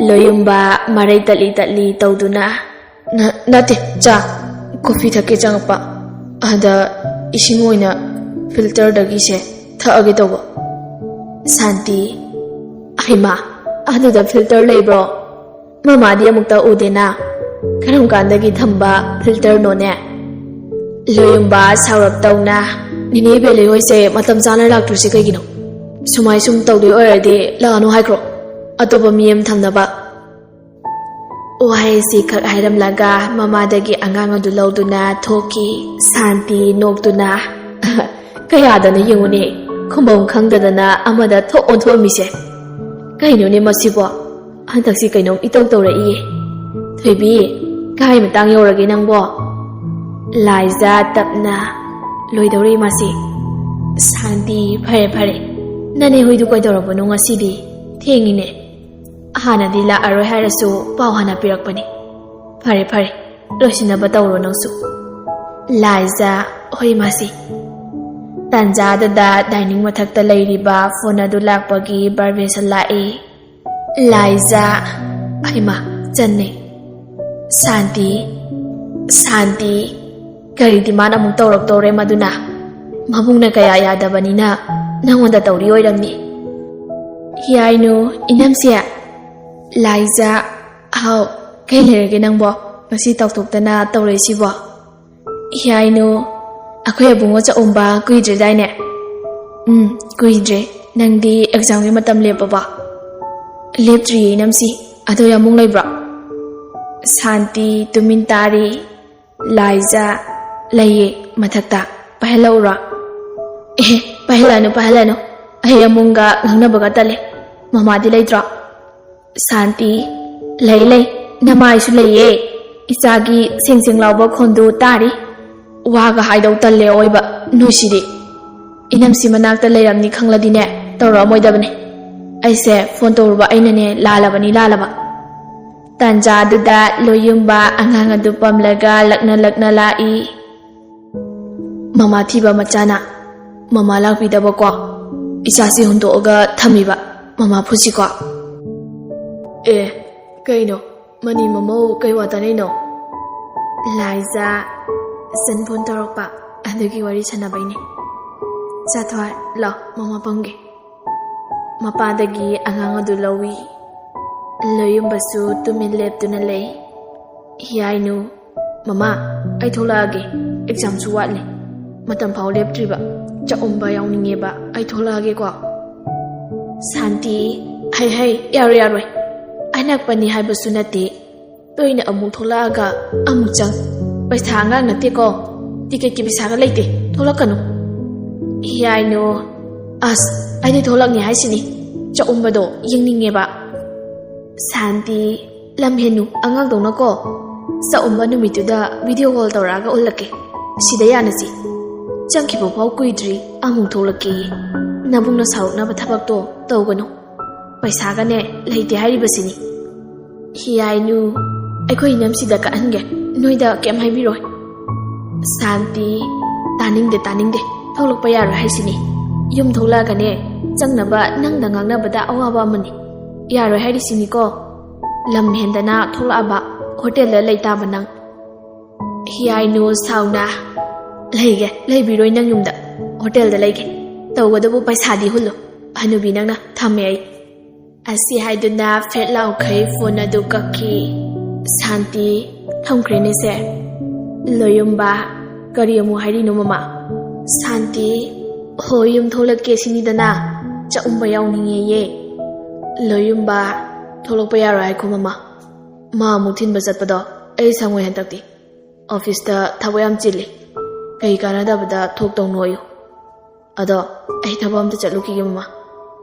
ꯂꯣꯌꯨꯝꯕ ꯃꯔꯩ ꯇꯠꯂꯤ ꯇꯠꯂꯤ ꯇꯧꯗꯨꯅ, "ꯅ-, ꯅꯠꯇꯦ, ꯆꯥ, ꯀꯣꯐꯤ ꯊꯛꯀꯦ ꯆꯪꯉꯛꯄ꯫ ꯑꯗ ꯏꯁꯤꯡ ꯑꯣꯏꯅ ꯐꯤꯜꯇꯔꯗꯒꯤꯁꯦ ꯊꯛꯑꯒꯦ ꯇꯧꯕ꯫" ꯁꯥꯟꯇꯤ, "ꯍꯩꯃꯥ, ꯑꯗꯨꯗ ꯐꯤꯜꯇꯔ ꯂꯩꯕ꯭ꯔꯣ? ꯃꯃꯥꯗꯤ ꯑꯃꯨꯛꯇ ꯎꯗꯦꯅ꯫ ꯀꯔꯝ ꯀꯥꯟꯗꯒꯤ ꯊꯝꯕ ꯐꯤꯜꯇꯔꯅꯣꯅꯦ?" ꯂꯣꯌꯨꯝꯕ ꯁꯥꯎꯔꯞ ꯇꯧꯅ, "ꯅꯦꯅꯦ ꯕꯦꯂꯩ ꯍꯣꯏꯁꯦ ꯃꯇꯝ ꯆꯥꯅ ꯂꯥꯛꯇ꯭ꯔꯤꯁꯦ ꯀꯩꯒꯤꯅꯣ? ꯁꯨꯃꯥꯏ ꯁꯨꯝ ꯇꯧꯗꯣꯏ ꯑꯣꯏꯔꯗꯤ ꯂꯥꯛꯑꯅꯨ ꯍꯥꯏꯈ꯭ꯔꯣ, ꯑꯇꯣꯞꯄ ꯃꯤ ꯑꯃ ꯊꯝꯅꯕ꯫" ꯋꯥꯍꯩꯁꯤ ꯈꯛ ꯍꯥꯏꯔꯝꯂꯒ ꯃꯃꯥꯗꯒꯤ ꯑꯉꯥꯡ ꯑꯗꯨ ꯂꯧꯗꯨꯅ ꯊꯣꯛꯈꯤ꯫ ꯁꯥꯟꯇꯤ ꯅꯣꯛꯇꯨꯅ, "ꯀꯌꯥꯗꯅꯣ ꯌꯦꯡꯉꯨꯅꯦ, ꯈꯨꯝꯐꯝ ꯈꯪꯗꯗꯅ ꯑꯃꯗ ꯊꯣꯛ ꯑꯣꯟꯊꯣꯛꯑꯝꯃꯤꯁꯦ꯫ ꯀꯩꯅꯣꯅꯦ ꯃꯁꯤꯕꯣ? ꯍꯟꯗꯛꯁꯤ ꯀꯩꯅꯣꯝ ꯏꯇꯧ ꯇꯧꯔꯛꯏꯌꯦ꯫ ꯊꯣꯏꯕꯤ, ꯀꯥꯏ ꯃꯇꯥꯡ ꯌꯧꯔꯒꯦ ꯅꯪꯕꯣ?" ꯂꯥꯏꯖ ꯇꯞꯅ, "ꯂꯣꯏꯗꯧꯔꯦ ꯏꯃꯥꯁꯤ꯫" ꯁꯥꯟꯇꯤ, "ꯐꯔꯦ ꯐꯔꯦ, ꯅꯅꯦ ꯍꯣꯏꯗꯨ ꯀꯩꯗꯧꯔꯕꯅꯣ ꯉꯁꯤꯗꯤ? ꯊꯦꯡꯉꯤꯅꯦ꯫ ꯍꯥꯟꯅꯗꯤ ꯂꯥꯛꯑꯔꯣꯏ ꯍꯥꯏꯔꯁꯨ ꯄꯥꯎ ꯍꯥꯟꯅ ꯄꯤꯔꯛꯄꯅꯤ꯫ ꯐꯔꯦ ꯐꯔꯦ, ꯂꯣꯏꯁꯤꯟꯅꯕ ꯇꯧꯔꯣ ꯅꯪꯁꯨ꯫" ꯂꯥꯏꯖ, "ꯍꯣꯏ ꯏꯃꯥꯁꯤ꯫" ꯇꯥꯟꯖꯥꯗꯨꯗ ꯗꯥꯏꯅꯤꯡ ꯃꯊꯛꯇ ꯂꯩꯔꯤꯕ ꯐꯣꯟ ꯑꯗꯨ ꯂꯥꯛꯄꯒꯤ ꯚꯥꯏꯕ꯭ꯔꯦꯁꯟ ꯂꯥꯛꯏ꯫ ꯂꯥꯏꯖ, "ꯍꯩꯃꯥ, ꯆꯟꯅꯦ꯫" ꯁꯥꯟꯇꯤ, "ꯁꯥꯟꯇꯤ, ꯀꯔꯤ ꯗꯤꯃꯥꯟ ꯑꯃꯨꯛ ꯇꯧꯔꯛꯇꯧꯔꯦ ꯃꯗꯨꯅ? ꯃꯕꯨꯡꯅ ꯀꯌꯥ ꯌꯥꯗꯕꯅꯤꯅ ꯅꯪꯉꯣꯟꯗ ꯇꯧꯔꯤ ꯑꯣꯏꯔꯝꯅꯤ꯫" "ꯍꯤꯌꯥꯏꯅꯨ, ꯏꯅꯝꯁꯦ꯫" ꯂꯥꯏꯖ, "ꯍꯥꯎ, ꯀꯩ ꯂꯩꯔꯒꯦ ꯅꯪꯕꯣ? ꯉꯁꯤ ꯇꯧꯊꯣꯛꯇꯅ ꯇꯧꯔꯛꯏꯁꯤꯕꯣ?" ꯍꯤꯌꯥꯏꯅꯨ, ꯑꯩꯈꯣꯏ ꯑꯕꯨꯡꯉꯣ ꯆꯥꯛꯎꯝꯕ ꯀꯨꯏꯗ꯭ꯔꯤꯗꯥꯏꯅꯦ? ꯎꯝ, ꯀꯨꯏꯗ꯭ꯔꯦ꯫ ꯅꯪꯗꯤ ꯑꯦꯛꯖꯥꯝꯒꯤ ꯃꯇꯝ ꯂꯦꯞꯄꯕꯣ? ꯂꯦꯞꯇ꯭ꯔꯤꯌꯦ, ꯏꯅꯝꯁꯤ꯫ ꯑꯗꯣ ꯌꯥꯝꯕꯨꯡ ꯂꯩꯕ꯭ꯔꯣ? ꯁꯥꯟꯇꯤ ꯇꯨꯃꯤꯟ ꯇꯥꯔꯤ꯫ ꯂꯥꯏꯖꯥ ꯂꯩꯌꯦ ꯃꯊꯛꯇ꯫ ꯄꯥꯏꯍꯜꯂꯛꯎꯔꯣ? ꯑꯦ, ꯄꯥꯏꯍꯜꯂꯛꯑꯅꯨ, ꯄꯥꯏꯍꯜꯂꯛꯑꯅꯨ꯫ ꯑꯩ ꯌꯥꯝꯕꯨꯡꯒ ꯉꯥꯡꯅꯕꯒ ꯇꯜꯂꯦ꯫ ꯃꯃꯥꯗꯤ ꯂꯩꯇ꯭ꯔꯣ? ꯁꯥꯟꯇꯤ, ꯂꯩ, ꯂꯩ꯫ ꯅꯃꯥꯏꯁꯨ ꯂꯩꯌꯦ꯫ ꯏꯆꯥꯒꯤ ꯁꯦꯡ ꯁꯦꯡ ꯂꯥꯎꯕ ꯈꯣꯟꯗꯨ ꯇꯥꯔꯤ꯫ ꯋꯥꯒ ꯍꯥꯏꯗꯧ ꯇꯜꯂꯦ ꯑꯑꯣꯏꯕ ꯅꯣꯏꯁꯤꯗꯤ꯫ ꯏꯅꯝꯁꯤ ꯃꯅꯥꯛꯇ ꯂꯩꯔꯝꯅꯤ ꯈꯪꯂꯗꯤꯅꯦ, ꯇꯧꯔꯛꯑꯝꯃꯣꯏꯗꯕꯅꯦ꯫ ꯑꯩꯁꯦ ꯐꯣꯟ ꯇꯧꯔꯨꯕ ꯑꯩꯅꯅꯦ ꯂꯥꯜꯂꯕꯅꯤ, ꯂꯥꯜꯂꯕ꯫ ꯇꯥꯟꯖꯥꯗꯨꯗ ꯂꯣꯌꯨꯝꯕ ꯑꯉꯥꯡ ꯑꯗꯨ ꯄꯝꯂꯒ ꯂꯛꯅ ꯂꯛꯅ ꯂꯥꯛꯏ꯫ ꯃꯃꯥ ꯊꯤꯕ ꯃꯆꯥꯅ ꯃꯃꯥ ꯂꯥꯛꯄꯤꯗꯕꯀꯣ꯫ ꯏꯆꯥꯁꯤ ꯍꯨꯟꯗꯣꯛꯑꯒ ꯊꯝꯃꯤꯕ ꯃꯃꯥ ꯐꯨꯁꯤꯀꯣ꯫ ꯑꯦ, ꯀꯩꯅꯣ? ꯃꯅꯤ ꯃꯃꯧ ꯀꯩ ꯋꯥ ꯇꯥꯅꯩꯅꯣ? ꯂꯥꯏꯖꯥ ꯆꯟ ꯐꯣꯟ ꯇꯧꯔꯛꯄ ꯑꯗꯨꯒꯤ ꯋꯥꯔꯤ ꯁꯥꯟꯅꯕꯩꯅꯦ꯫ ꯆꯥꯊꯣꯏ, ꯂꯥꯎ, ꯃꯃꯥ ꯄꯝꯒꯦ꯫ ꯃꯄꯥꯗꯒꯤ ꯑꯉꯥꯡ ꯑꯗꯨ ꯂꯧꯏ꯫ ꯂꯣꯌꯨꯝꯕꯁꯨ ꯇꯨꯃꯤꯟ ꯂꯦꯞꯇꯨꯅ ꯂꯩ꯫ ꯍꯤꯌꯥꯏꯅꯨ, "ꯃꯃꯥ, ꯑꯩ ꯊꯣꯛꯂꯛꯑꯒꯦ꯫ ꯑꯦꯛꯖꯥꯝꯁꯨ ꯋꯥꯠꯂꯦ꯫ ꯃꯇꯝ ꯐꯥꯎ ꯂꯦꯞꯇ꯭ꯔꯤꯕ꯫ ꯆꯥꯛꯎꯝꯕ ꯌꯥꯎꯅꯤꯡꯉꯦꯕ꯫ ꯑꯩ ꯊꯣꯛꯂꯛꯑꯒꯦꯀꯣ꯫" ꯁꯥꯟꯇꯤ, "ꯍꯩ ꯍꯩ, ꯌꯥꯔꯣꯏ ꯌꯥꯔꯣꯏ꯫ ꯑꯅꯛꯄꯅꯤ ꯍꯥꯏꯕꯁꯨ ꯅꯠꯇꯦ꯫ ꯇꯣꯏꯅ ꯑꯃꯨꯛ ꯊꯣꯛꯂꯛꯑꯒ ꯑꯃꯨꯛ ꯆꯪ꯫ ꯄꯩꯁꯥ ꯑꯉꯥꯡ ꯅꯠꯇꯦꯀꯣ꯫ ꯇꯤꯀꯦꯠꯀꯤ ꯄꯩꯁꯥꯒ ꯂꯩꯇꯦ꯫ ꯊꯣꯛꯂꯛꯀꯅꯨ꯫" ꯍꯤꯌꯥꯏꯅꯨ, "ꯑꯁ, ꯑꯩꯗꯤ ꯊꯣꯛꯂꯛꯅꯤ ꯍꯥꯏꯁꯤꯅꯤ꯫ ꯆꯥꯛꯎꯝꯕꯗꯣ ꯌꯦꯡꯅꯤꯡꯉꯦꯕ꯫" ꯁꯥꯟꯇꯤ, "ꯂꯝ ꯍꯦꯟꯅꯨ, ꯑꯉꯥꯡꯗꯧꯅꯀꯣ꯫ ꯆꯥꯛꯎꯝꯕ ꯅꯨꯃꯤꯠꯇꯨꯗ ꯚꯤꯗꯤꯑꯣ ꯀꯣꯜ ꯇꯧꯔꯛꯑꯒ ꯎꯠꯂꯛꯀꯦ꯫ ꯁꯤꯗ ꯌꯥꯅꯁꯤ꯫ ꯆꯪꯈꯤꯕ ꯐꯥꯎ ꯀꯨꯏꯗ꯭ꯔꯤ ꯑꯃꯨꯛ ꯊꯣꯛꯂꯛꯀꯦꯌꯦ꯫ ꯅꯕꯨꯡꯅ ꯁꯥꯎꯔꯛꯅꯕ ꯊꯕꯛꯇꯣ ꯇꯧꯒꯅꯨ꯫ ꯄꯩꯁꯥꯒꯅꯦ ꯂꯩꯇꯦ ꯍꯥꯏꯔꯤꯕꯁꯤꯅꯤ꯫" ꯍꯤꯌꯥꯏꯅꯨ, "ꯑꯩꯈꯣꯏ ꯏꯅꯝꯁꯤꯗ ꯀꯛꯍꯟꯒꯦ꯫ ꯅꯣꯏꯗ ꯀꯩꯝ ꯍꯥꯏꯕꯤꯔꯣꯏ꯫" ꯁꯥꯟꯇꯤ, "ꯇꯥꯅꯤꯡꯗꯦ, ꯇꯥꯅꯤꯡꯗꯦ꯫ ꯊꯣꯛꯂꯛꯄ ꯌꯥꯔꯣꯏ ꯍꯥꯏꯁꯤꯅꯤ꯫ ꯌꯨꯝ ꯊꯣꯛꯂꯛꯑꯒꯅꯦ ꯆꯪꯅꯕ ꯅꯪꯗ ꯉꯥꯡꯅꯕꯗ ꯑꯋꯥꯕ ꯑꯃꯅꯤ꯫ ꯌꯥꯔꯣꯏ ꯍꯥꯏꯔꯤꯁꯤꯅꯤꯀꯣ꯫ ꯂꯝ ꯍꯦꯟꯗꯅ ꯊꯣꯛꯂꯛꯑꯕ ꯍꯣꯇꯦꯜꯗ ꯂꯩ ꯇꯥꯕ ꯅꯪ꯫" ꯍꯤꯌꯥꯏꯅꯨ ꯁꯥꯎꯅ, "ꯂꯩꯒꯦ, ꯂꯩꯕꯤꯔꯣꯏ ꯅꯪ ꯌꯨꯝꯗ꯫ ꯍꯣꯇꯦꯜꯗ ꯂꯩꯒꯦ꯫ ꯇꯧꯒꯗꯕꯨ ꯄꯩꯁꯥꯗꯤ ꯍꯨꯜꯂꯨ꯫ ꯍꯅꯨꯕꯤ ꯅꯪꯅ ꯊꯝꯃꯦ ꯑꯩ꯫" ꯑꯁꯤ ꯍꯥꯏꯗꯨꯅ ꯐꯦꯠ ꯂꯥꯎꯈꯩ ꯐꯣꯟ ꯑꯗꯨ ꯀꯛꯈꯤ꯫ ꯁꯥꯟꯇꯤ, "ꯊꯝꯈ꯭ꯔꯦꯅꯦ ꯁꯦ꯫" ꯂꯣꯌꯨꯝꯕ, ꯀꯔꯤ ꯑꯃꯨꯛ ꯍꯥꯏꯔꯤꯅꯣ, ꯃꯃꯥ? ꯁꯥꯟꯇꯤ, ꯍꯣꯏ, ꯌꯨꯝ ꯊꯣꯛꯂꯛꯀꯦ ꯁꯤꯅꯤꯗꯅ꯫ ꯆꯥꯛꯎꯝꯕ ꯌꯥꯎꯅꯤꯡꯉꯦꯌꯦ꯫ ꯂꯣꯏꯌꯨꯝꯕ, ꯊꯣꯛꯂꯛꯄ ꯌꯥꯔꯣꯏ ꯍꯥꯏꯈꯣ, ꯃꯃꯥ꯫ ꯃꯥ ꯑꯃꯨꯛ ꯊꯤꯟꯕ ꯆꯠꯄꯗꯣ ꯑꯩ ꯁꯪꯉꯣꯏ ꯍꯟꯗꯛꯇꯤ꯫ ꯑꯣꯐꯤꯁꯇ ꯊꯕꯛ ꯌꯥꯝ ꯆꯤꯜꯂꯤ꯫ ꯀꯩ ꯀꯥꯟꯅꯗꯕꯗ ꯊꯣꯛꯇꯧꯅꯣꯌꯨ꯫ ꯑꯗꯣ ꯑꯩ ꯊꯕꯛ ꯑꯝꯇ ꯆꯠꯂꯨꯈꯤꯒꯦ, ꯃꯃꯥ꯫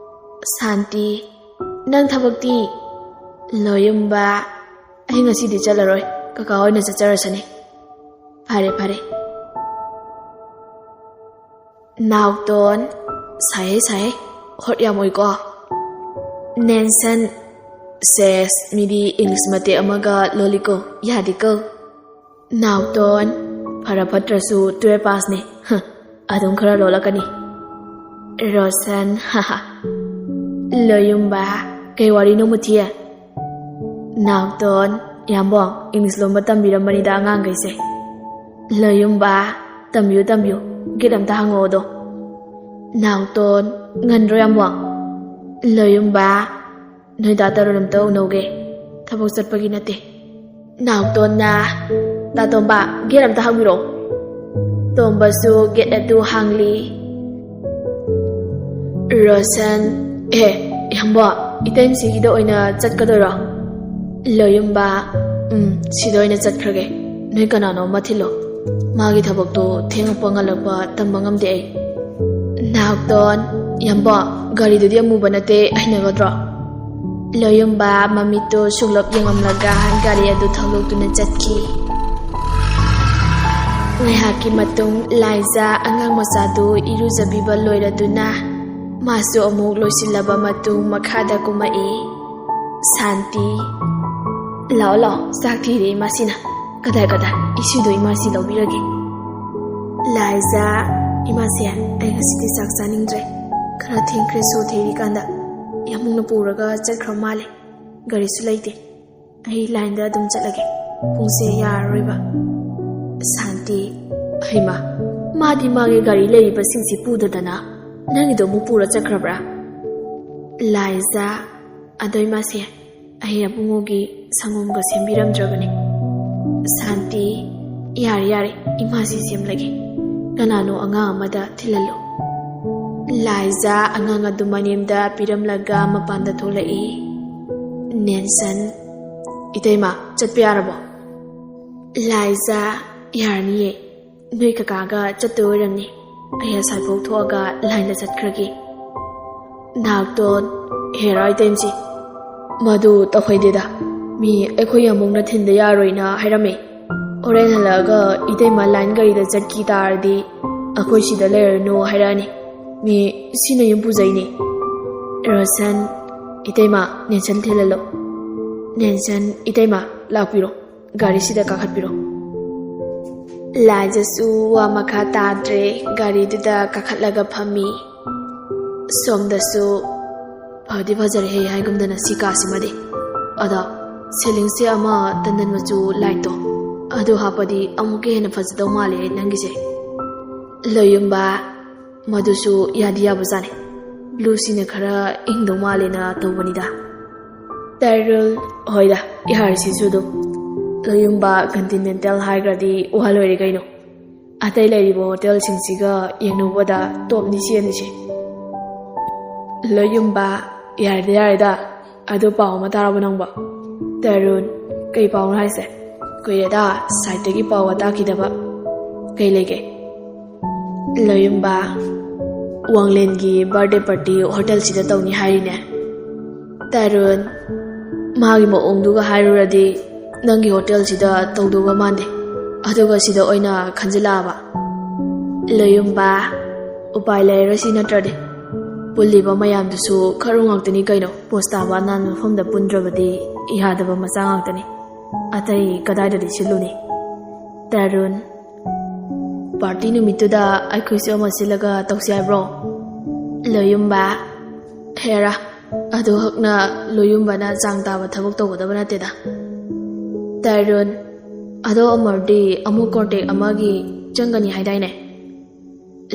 ꯁꯥꯟꯇꯤ, ꯅꯪ ꯊꯕꯛꯇꯤ? ꯂꯣꯏꯌꯨꯝꯕ, ꯑꯩ ꯉꯁꯤꯗꯤ ꯆꯠꯂꯔꯣꯏ, ꯀꯀꯥ ꯍꯣꯏꯅ ꯆꯠꯆꯔꯁꯅꯤ꯫ ꯐꯔꯦ, ꯐꯔꯦ꯫ ꯅꯥꯎꯇꯣꯟ, ꯁꯥꯏꯍꯦ, ꯁꯥꯏꯍꯦ, ꯍꯣꯠ ꯌꯥꯝ ꯑꯣꯏꯀꯣ꯫ ꯅꯦꯟꯁꯟ, ꯁꯦꯁ, ꯃꯤꯗꯤ ꯏꯪꯂꯤꯁ ꯃꯇꯦꯛ ꯑꯃꯒ ꯂꯣꯜꯂꯤꯀꯣ, ꯌꯥꯗꯦꯀꯣ꯫ ꯅꯥꯎꯇꯣꯟ, ꯐꯔ ꯐꯠꯇ꯭ꯔꯁꯨ ꯇꯨꯋꯦꯜꯐ ꯄꯥꯁꯅꯦ꯫ ꯍ, ꯑꯗꯨꯝ ꯈꯔ ꯂꯣꯜꯂꯛꯀꯅꯤ꯫ ꯔꯣꯁꯟ, ꯍꯥꯍꯥ꯫ ꯂꯣꯌꯨꯝꯕ, ꯀꯩ ꯋꯥꯔꯤꯅꯣ ꯃꯨꯊꯤ? ꯅꯥꯎꯇꯣꯟ, ꯌꯥꯝꯕꯣ, ꯏꯪꯂꯤꯁ ꯂꯣꯟꯕ ꯇꯝꯕꯤꯔꯝꯕꯅꯤꯗ ꯑꯉꯥꯡꯈꯩꯁꯦ꯫ ꯂꯣꯌꯨꯝꯕ, ꯇꯝꯕꯤꯌꯨ, ꯇꯝꯕꯤꯌꯨ, ꯒꯦꯠ ꯑꯝꯇ ꯍꯥꯡꯉꯛꯑꯣꯗꯣ꯫ ꯅꯥꯎꯇꯣꯟ, ꯉꯟꯗ꯭ꯔꯣ ꯌꯥꯝꯕꯣ? ꯂꯣꯌꯨꯝꯕ, ꯅꯣꯏ ꯗꯥ ꯇꯔꯨꯟ ꯑꯝꯇ ꯎꯅꯧꯒꯦ, ꯊꯕꯛ ꯆꯠꯄꯒꯤ ꯅꯠꯇꯦ꯫ ꯅꯥꯎꯇꯣꯟꯅ, "ꯇꯥ ꯇꯣꯝꯕ, ꯒꯦꯠ ꯑꯝꯇ ꯍꯥꯡꯕꯤꯔꯛꯑꯣ꯫" ꯇꯣꯝꯕꯁꯨ ꯒꯦꯠ ꯑꯗꯨ ꯍꯥꯡꯂꯤ꯫ ꯔꯣꯁꯟ, "ꯑꯦ, ꯏꯌꯥꯝꯕ, ꯏꯇꯩꯃꯁꯤꯒꯤꯗ ꯑꯣꯏꯅ ꯆꯠꯀꯗꯣꯏꯔꯣ?" ꯂꯣꯌꯨꯝꯕ, "ꯎꯝ, ꯁꯤꯗ ꯑꯣꯏꯅ ꯆꯠꯈ꯭ꯔꯒꯦ꯫ ꯅꯣꯏ ꯀꯅꯥꯅꯣ ꯑꯃ ꯊꯤꯜꯂꯣ꯫ ꯃꯥꯒꯤ ꯊꯕꯛꯇꯣ ꯊꯦꯡꯉꯛꯄ ꯉꯜꯂꯛꯄ ꯇꯝꯕ ꯉꯝꯗꯦ ꯑꯩ꯫" ꯅꯥꯎꯇꯣꯟ, "ꯌꯥꯝꯕꯣ, ꯒꯥꯔꯤꯗꯨꯗꯤ ꯑꯃꯨꯕ ꯅꯠꯇꯦ, ꯍꯩꯅꯒꯗ꯭ꯔꯣ?" ꯂꯣꯌꯨꯝꯕ ꯃꯃꯤꯠꯇꯨ ꯁꯨꯡꯂꯞ ꯌꯦꯡꯉꯝꯂꯒ ꯒꯥꯔꯤ ꯑꯗꯨ ꯊꯧꯗꯣꯛꯇꯨꯅ ꯆꯠꯈꯤ꯫ ꯉꯥꯏꯍꯥꯛꯀꯤ ꯃꯇꯨꯡ ꯂꯥꯏꯖꯥ ꯑꯉꯥꯡ ꯃꯆꯥꯗꯨ ꯏꯔꯨꯖꯕꯤꯕ ꯂꯣꯏꯔꯗꯨꯅ ꯃꯥꯁꯨ ꯑꯃꯨꯛ ꯂꯣꯏꯁꯤꯜꯂꯕ ꯃꯇꯨꯡ ꯃꯈꯥꯗ ꯀꯨꯝꯃꯛꯏ꯫ ꯁꯥꯟꯇꯤ, "ꯂꯥꯛꯑꯣ, ꯂꯥꯛꯑꯣ, ꯆꯥꯛ ꯊꯤꯔꯦ ꯏꯃꯥꯁꯤꯅ꯫ ꯀꯗꯥꯏ, ꯀꯗꯥꯏ? ꯏꯁꯨꯗꯣ ꯏꯃꯥꯁꯤ ꯂꯧꯕꯤꯔꯒꯦ꯫" ꯂꯥꯏꯖꯥ, "ꯏꯃꯥꯁꯦ, ꯑꯩ ꯉꯁꯤꯗꯤ ꯆꯥꯛ ꯆꯥꯅꯤꯡꯗ꯭ꯔꯦ꯫ ꯈꯔ ꯊꯦꯡꯈ꯭ꯔꯦ ꯁꯣ ꯊꯤꯔꯤꯀꯥꯟꯗ꯫ ꯌꯥꯝꯕꯨꯡꯅ ꯄꯨꯔꯒ ꯆꯠꯈ꯭ꯔ ꯃꯥꯜꯂꯦ꯫ ꯒꯥꯔꯤꯁꯨ ꯂꯩꯇꯦ꯫ ꯑꯩ ꯂꯥꯏꯟꯗ ꯑꯗꯨꯝ ꯆꯠꯂꯒꯦ꯫ ꯄꯨꯡꯁꯦ ꯌꯥꯔꯔꯣꯏꯕ꯫" ꯁꯥꯟꯇꯤ, "ꯍꯩꯃꯥ, ꯃꯥꯗꯤ ꯃꯥꯒꯤ ꯒꯥꯔꯤ ꯂꯩꯔꯤꯕꯁꯤꯡꯁꯤ ꯄꯨꯗꯗꯅ ꯅꯪꯒꯤꯗꯣ ꯑꯃꯨꯛ ꯄꯨꯔ ꯆꯠꯈ꯭ꯔꯕ꯭ꯔꯥ?" ꯂꯥꯏꯖꯥ, "ꯑꯗꯣ ꯏꯃꯥꯁꯦ, ꯑꯩ ꯑꯕꯨꯡꯉꯣꯒꯤ ꯁꯪꯒꯣꯝꯒ ꯁꯦꯝꯕꯤꯔꯝꯗ꯭ꯔꯕꯅꯦ꯫" ꯁꯥꯟꯇꯤ, "ꯌꯥꯔꯦ, ꯌꯥꯔꯦ, ꯏꯃꯥꯁꯤ ꯁꯦꯝꯂꯒꯦ꯫ ꯀꯅꯥꯅꯣ ꯑꯉꯥꯡ ꯑꯃꯗ ꯊꯤꯜꯍꯜꯂꯣ꯫" ꯂꯥꯏꯖꯥ ꯑꯉꯥꯡ ꯑꯗꯨ ꯃꯅꯦꯝꯗ ꯄꯤꯔꯝꯂꯒ ꯃꯄꯥꯟꯗ ꯊꯣꯛꯂꯛꯏ꯫ ꯅꯦꯟꯁꯟ, "ꯏꯇꯩꯃ, ꯆꯠꯄ ꯌꯥꯔꯕꯣ?" ꯂꯥꯏꯖꯥ, "ꯌꯥꯔꯅꯤꯌꯦ꯫ ꯅꯣꯏ ꯀꯀꯥꯒ ꯆꯠꯇꯣꯏ ꯑꯣꯏꯔꯝꯅꯤ꯫ ꯑꯩ ꯑꯁꯥꯏꯐꯥꯎ ꯊꯣꯛꯑꯒ ꯂꯥꯏꯟꯗ ꯆꯠꯈ꯭ꯔꯒꯦ꯫" ꯅꯥꯎꯇꯣꯟ, "ꯍꯦꯔꯥ ꯏꯇꯩꯃꯁꯤ, ꯃꯗꯨ ꯇꯧꯍꯩꯗꯦꯗ꯫ ꯃꯤ ꯑꯩꯈꯣꯏ ꯌꯥꯝꯕꯨꯡꯅ ꯊꯤꯟꯗ ꯌꯥꯔꯣꯏꯅ ꯍꯥꯏꯔꯝꯃꯦ꯫ ꯍꯣꯔꯦꯟ ꯍꯜꯂꯛꯑꯒ ꯏꯇꯩꯃ ꯂꯥꯏꯟ ꯒꯥꯔꯤꯗ ꯆꯠꯈꯤ ꯇꯥꯔꯗꯤ ꯑꯩꯈꯣꯏ ꯁꯤꯗ ꯂꯩꯔꯅꯨ ꯍꯥꯏꯔꯛꯑꯅꯤ꯫ ꯃꯤ ꯁꯤꯅ ꯌꯨꯝ ꯄꯨꯖꯩꯅꯦ꯫" ꯔꯣꯁꯟ, "ꯏꯇꯩꯃ, ꯅꯦꯟꯁꯟ ꯊꯤꯜꯍꯜꯂꯣ꯫" ꯅꯦꯟꯁꯟ, "ꯏꯇꯩꯃ, ꯂꯥꯛꯄꯤꯔꯣ꯫ ꯒꯥꯔꯤꯁꯤꯗ ꯀꯥꯈꯠꯄꯤꯔꯣ꯫" ꯂꯥꯏꯖꯥꯁꯨ ꯋꯥ ꯃꯈꯥ ꯇꯥꯗ꯭ꯔꯦ, ꯒꯥꯔꯤꯗꯨꯗ ꯀꯥꯈꯠꯂꯒ ꯐꯝꯃꯤ꯫ ꯁꯣꯝꯗꯁꯨ, "ꯐꯗꯤ ꯐꯖꯔꯦꯍꯦ ꯍꯥꯏꯒꯨꯝꯗꯅ ꯁꯤ ꯀꯥꯁꯤꯃꯗꯤ꯫ ꯑꯗꯣ ꯁꯤꯂꯤꯡꯁꯦ ꯑꯃ ꯇꯟꯗꯟ ꯃꯆꯨ ꯂꯥꯏꯠꯇꯣ, ꯑꯗꯨ ꯍꯥꯞꯄꯗꯤ ꯑꯃꯨꯛꯀ ꯍꯦꯟꯅ ꯐꯖꯗꯧ ꯃꯥꯜꯂꯦ ꯅꯪꯒꯤꯁꯦ꯫" ꯂꯣꯌꯨꯝꯕ, "ꯃꯗꯨꯁꯨ ꯌꯥꯗꯤ ꯌꯥꯕꯖꯥꯠꯅꯤ꯫ ꯕ꯭ꯂꯨꯁꯤꯅ ꯈꯔ ꯏꯪꯗꯧ ꯃꯥꯜꯂꯦꯅ ꯇꯧꯕꯅꯤꯗ꯫" ꯇꯔꯨꯜ, "ꯍꯣꯏꯗ, ꯌꯥꯔꯤꯁꯤꯁꯨ ꯑꯗꯨꯝ꯫ ꯂꯣꯌꯨꯝꯕ ꯀꯟꯇꯤꯅꯦꯟꯇꯦꯜ ꯍꯥꯏꯈ꯭ꯔꯗꯤ ꯋꯥ ꯂꯣꯏꯔꯦ ꯀꯩꯅꯣ꯫ ꯑꯇꯩ ꯂꯩꯔꯤꯕ ꯍꯣꯇꯦꯜꯁꯤꯡꯁꯤꯒ ꯌꯦꯡꯅꯧꯕꯗ ꯇꯣꯞꯅꯤ ꯆꯦꯜꯂꯤꯁꯦ꯫" ꯂꯣꯌꯨꯝꯕ, "ꯌꯥꯔꯦꯗ, ꯌꯥꯔꯦꯗ꯫ ꯑꯗꯨ ꯄꯥꯎ ꯑꯃ ꯇꯥꯔꯕ ꯅꯪꯕꯣ?" ꯇꯔꯨꯟ, "ꯀꯩ ꯄꯥꯎꯅꯣ ꯍꯥꯏꯁꯦ? ꯀꯨꯏꯔꯦꯗ ꯁꯥꯏꯠꯇꯒꯤ ꯄꯥꯎ ꯇꯥꯈꯤꯗꯕ꯫ ꯀꯩ ꯂꯩꯒꯦ?" ꯂꯣꯌꯨꯝꯕ, "ꯋꯥꯡꯂꯦꯟꯒꯤ ꯕꯥꯔꯗꯦ ꯄꯥꯔꯇꯤ ꯍꯣꯇꯦꯜꯁꯤꯗ ꯇꯧꯅꯤ ꯍꯥꯏꯔꯤꯅꯦ꯫" ꯇꯔꯨꯟ, "ꯃꯥꯒꯤ ꯃꯑꯣꯡꯗꯨꯒ ꯍꯥꯏꯔꯨꯔꯗꯤ ꯅꯪꯒꯤ ꯍꯣꯇꯦꯜꯁꯤꯗ ꯇꯧꯗꯧꯕ ꯃꯥꯟꯗꯦ꯫ ꯑꯗꯨꯒ ꯁꯤꯗ ꯑꯣꯏꯅ ꯈꯟꯖꯤꯜꯂꯛꯑꯕ꯫" ꯂꯣꯌꯨꯝꯕ, "ꯎꯄꯥꯏ ꯂꯩꯔꯔꯣꯏ ꯁꯤ ꯅꯠꯇ꯭ꯔꯗꯤ꯫ ꯄꯨꯜꯂꯤꯕ ꯃꯌꯥꯝꯗꯨꯁꯨ ꯈꯔꯨ ꯉꯥꯛꯇꯅꯤ ꯀꯩꯅꯣ꯫ ꯄꯣꯁ ꯇꯥꯕ ꯑꯅꯥꯟꯕ ꯃꯐꯝꯗ ꯄꯨꯟꯗ꯭ꯔꯕꯗꯤ ꯌꯥꯗꯕ ꯃꯆꯥ ꯉꯥꯛꯇꯅꯤ꯫ ꯑꯇꯩ ꯀꯗꯥꯏꯗꯗꯤ ꯁꯤꯜꯂꯨꯅꯤ?" ꯇꯔꯨꯟ, "ꯄꯥꯔꯇꯤ ꯅꯨꯃꯤꯠꯇꯨꯗ ꯑꯩꯈꯣꯏꯁꯨ ꯑꯃ ꯁꯤꯜꯂꯒ ꯇꯧꯁꯤ ꯍꯥꯏꯕ꯭ꯔꯣ?" ꯂꯣꯌꯨꯝꯕ, "ꯍꯦꯔꯥ, ꯑꯗꯨꯈꯛꯅ ꯂꯣꯌꯨꯝꯕꯅ ꯆꯥꯡ ꯇꯥꯕ ꯊꯕꯛ ꯇꯧꯒꯗꯕ ꯅꯠꯇꯦꯗ꯫" ꯇꯔꯨꯟ, "ꯑꯗꯣ ꯑꯃꯔꯗꯤ ꯑꯃꯨꯛ ꯀꯣꯟꯇꯦꯛ ꯑꯃꯒꯤ ꯆꯪꯒꯅꯤ ꯍꯥꯏꯗꯥꯏꯅꯦ?"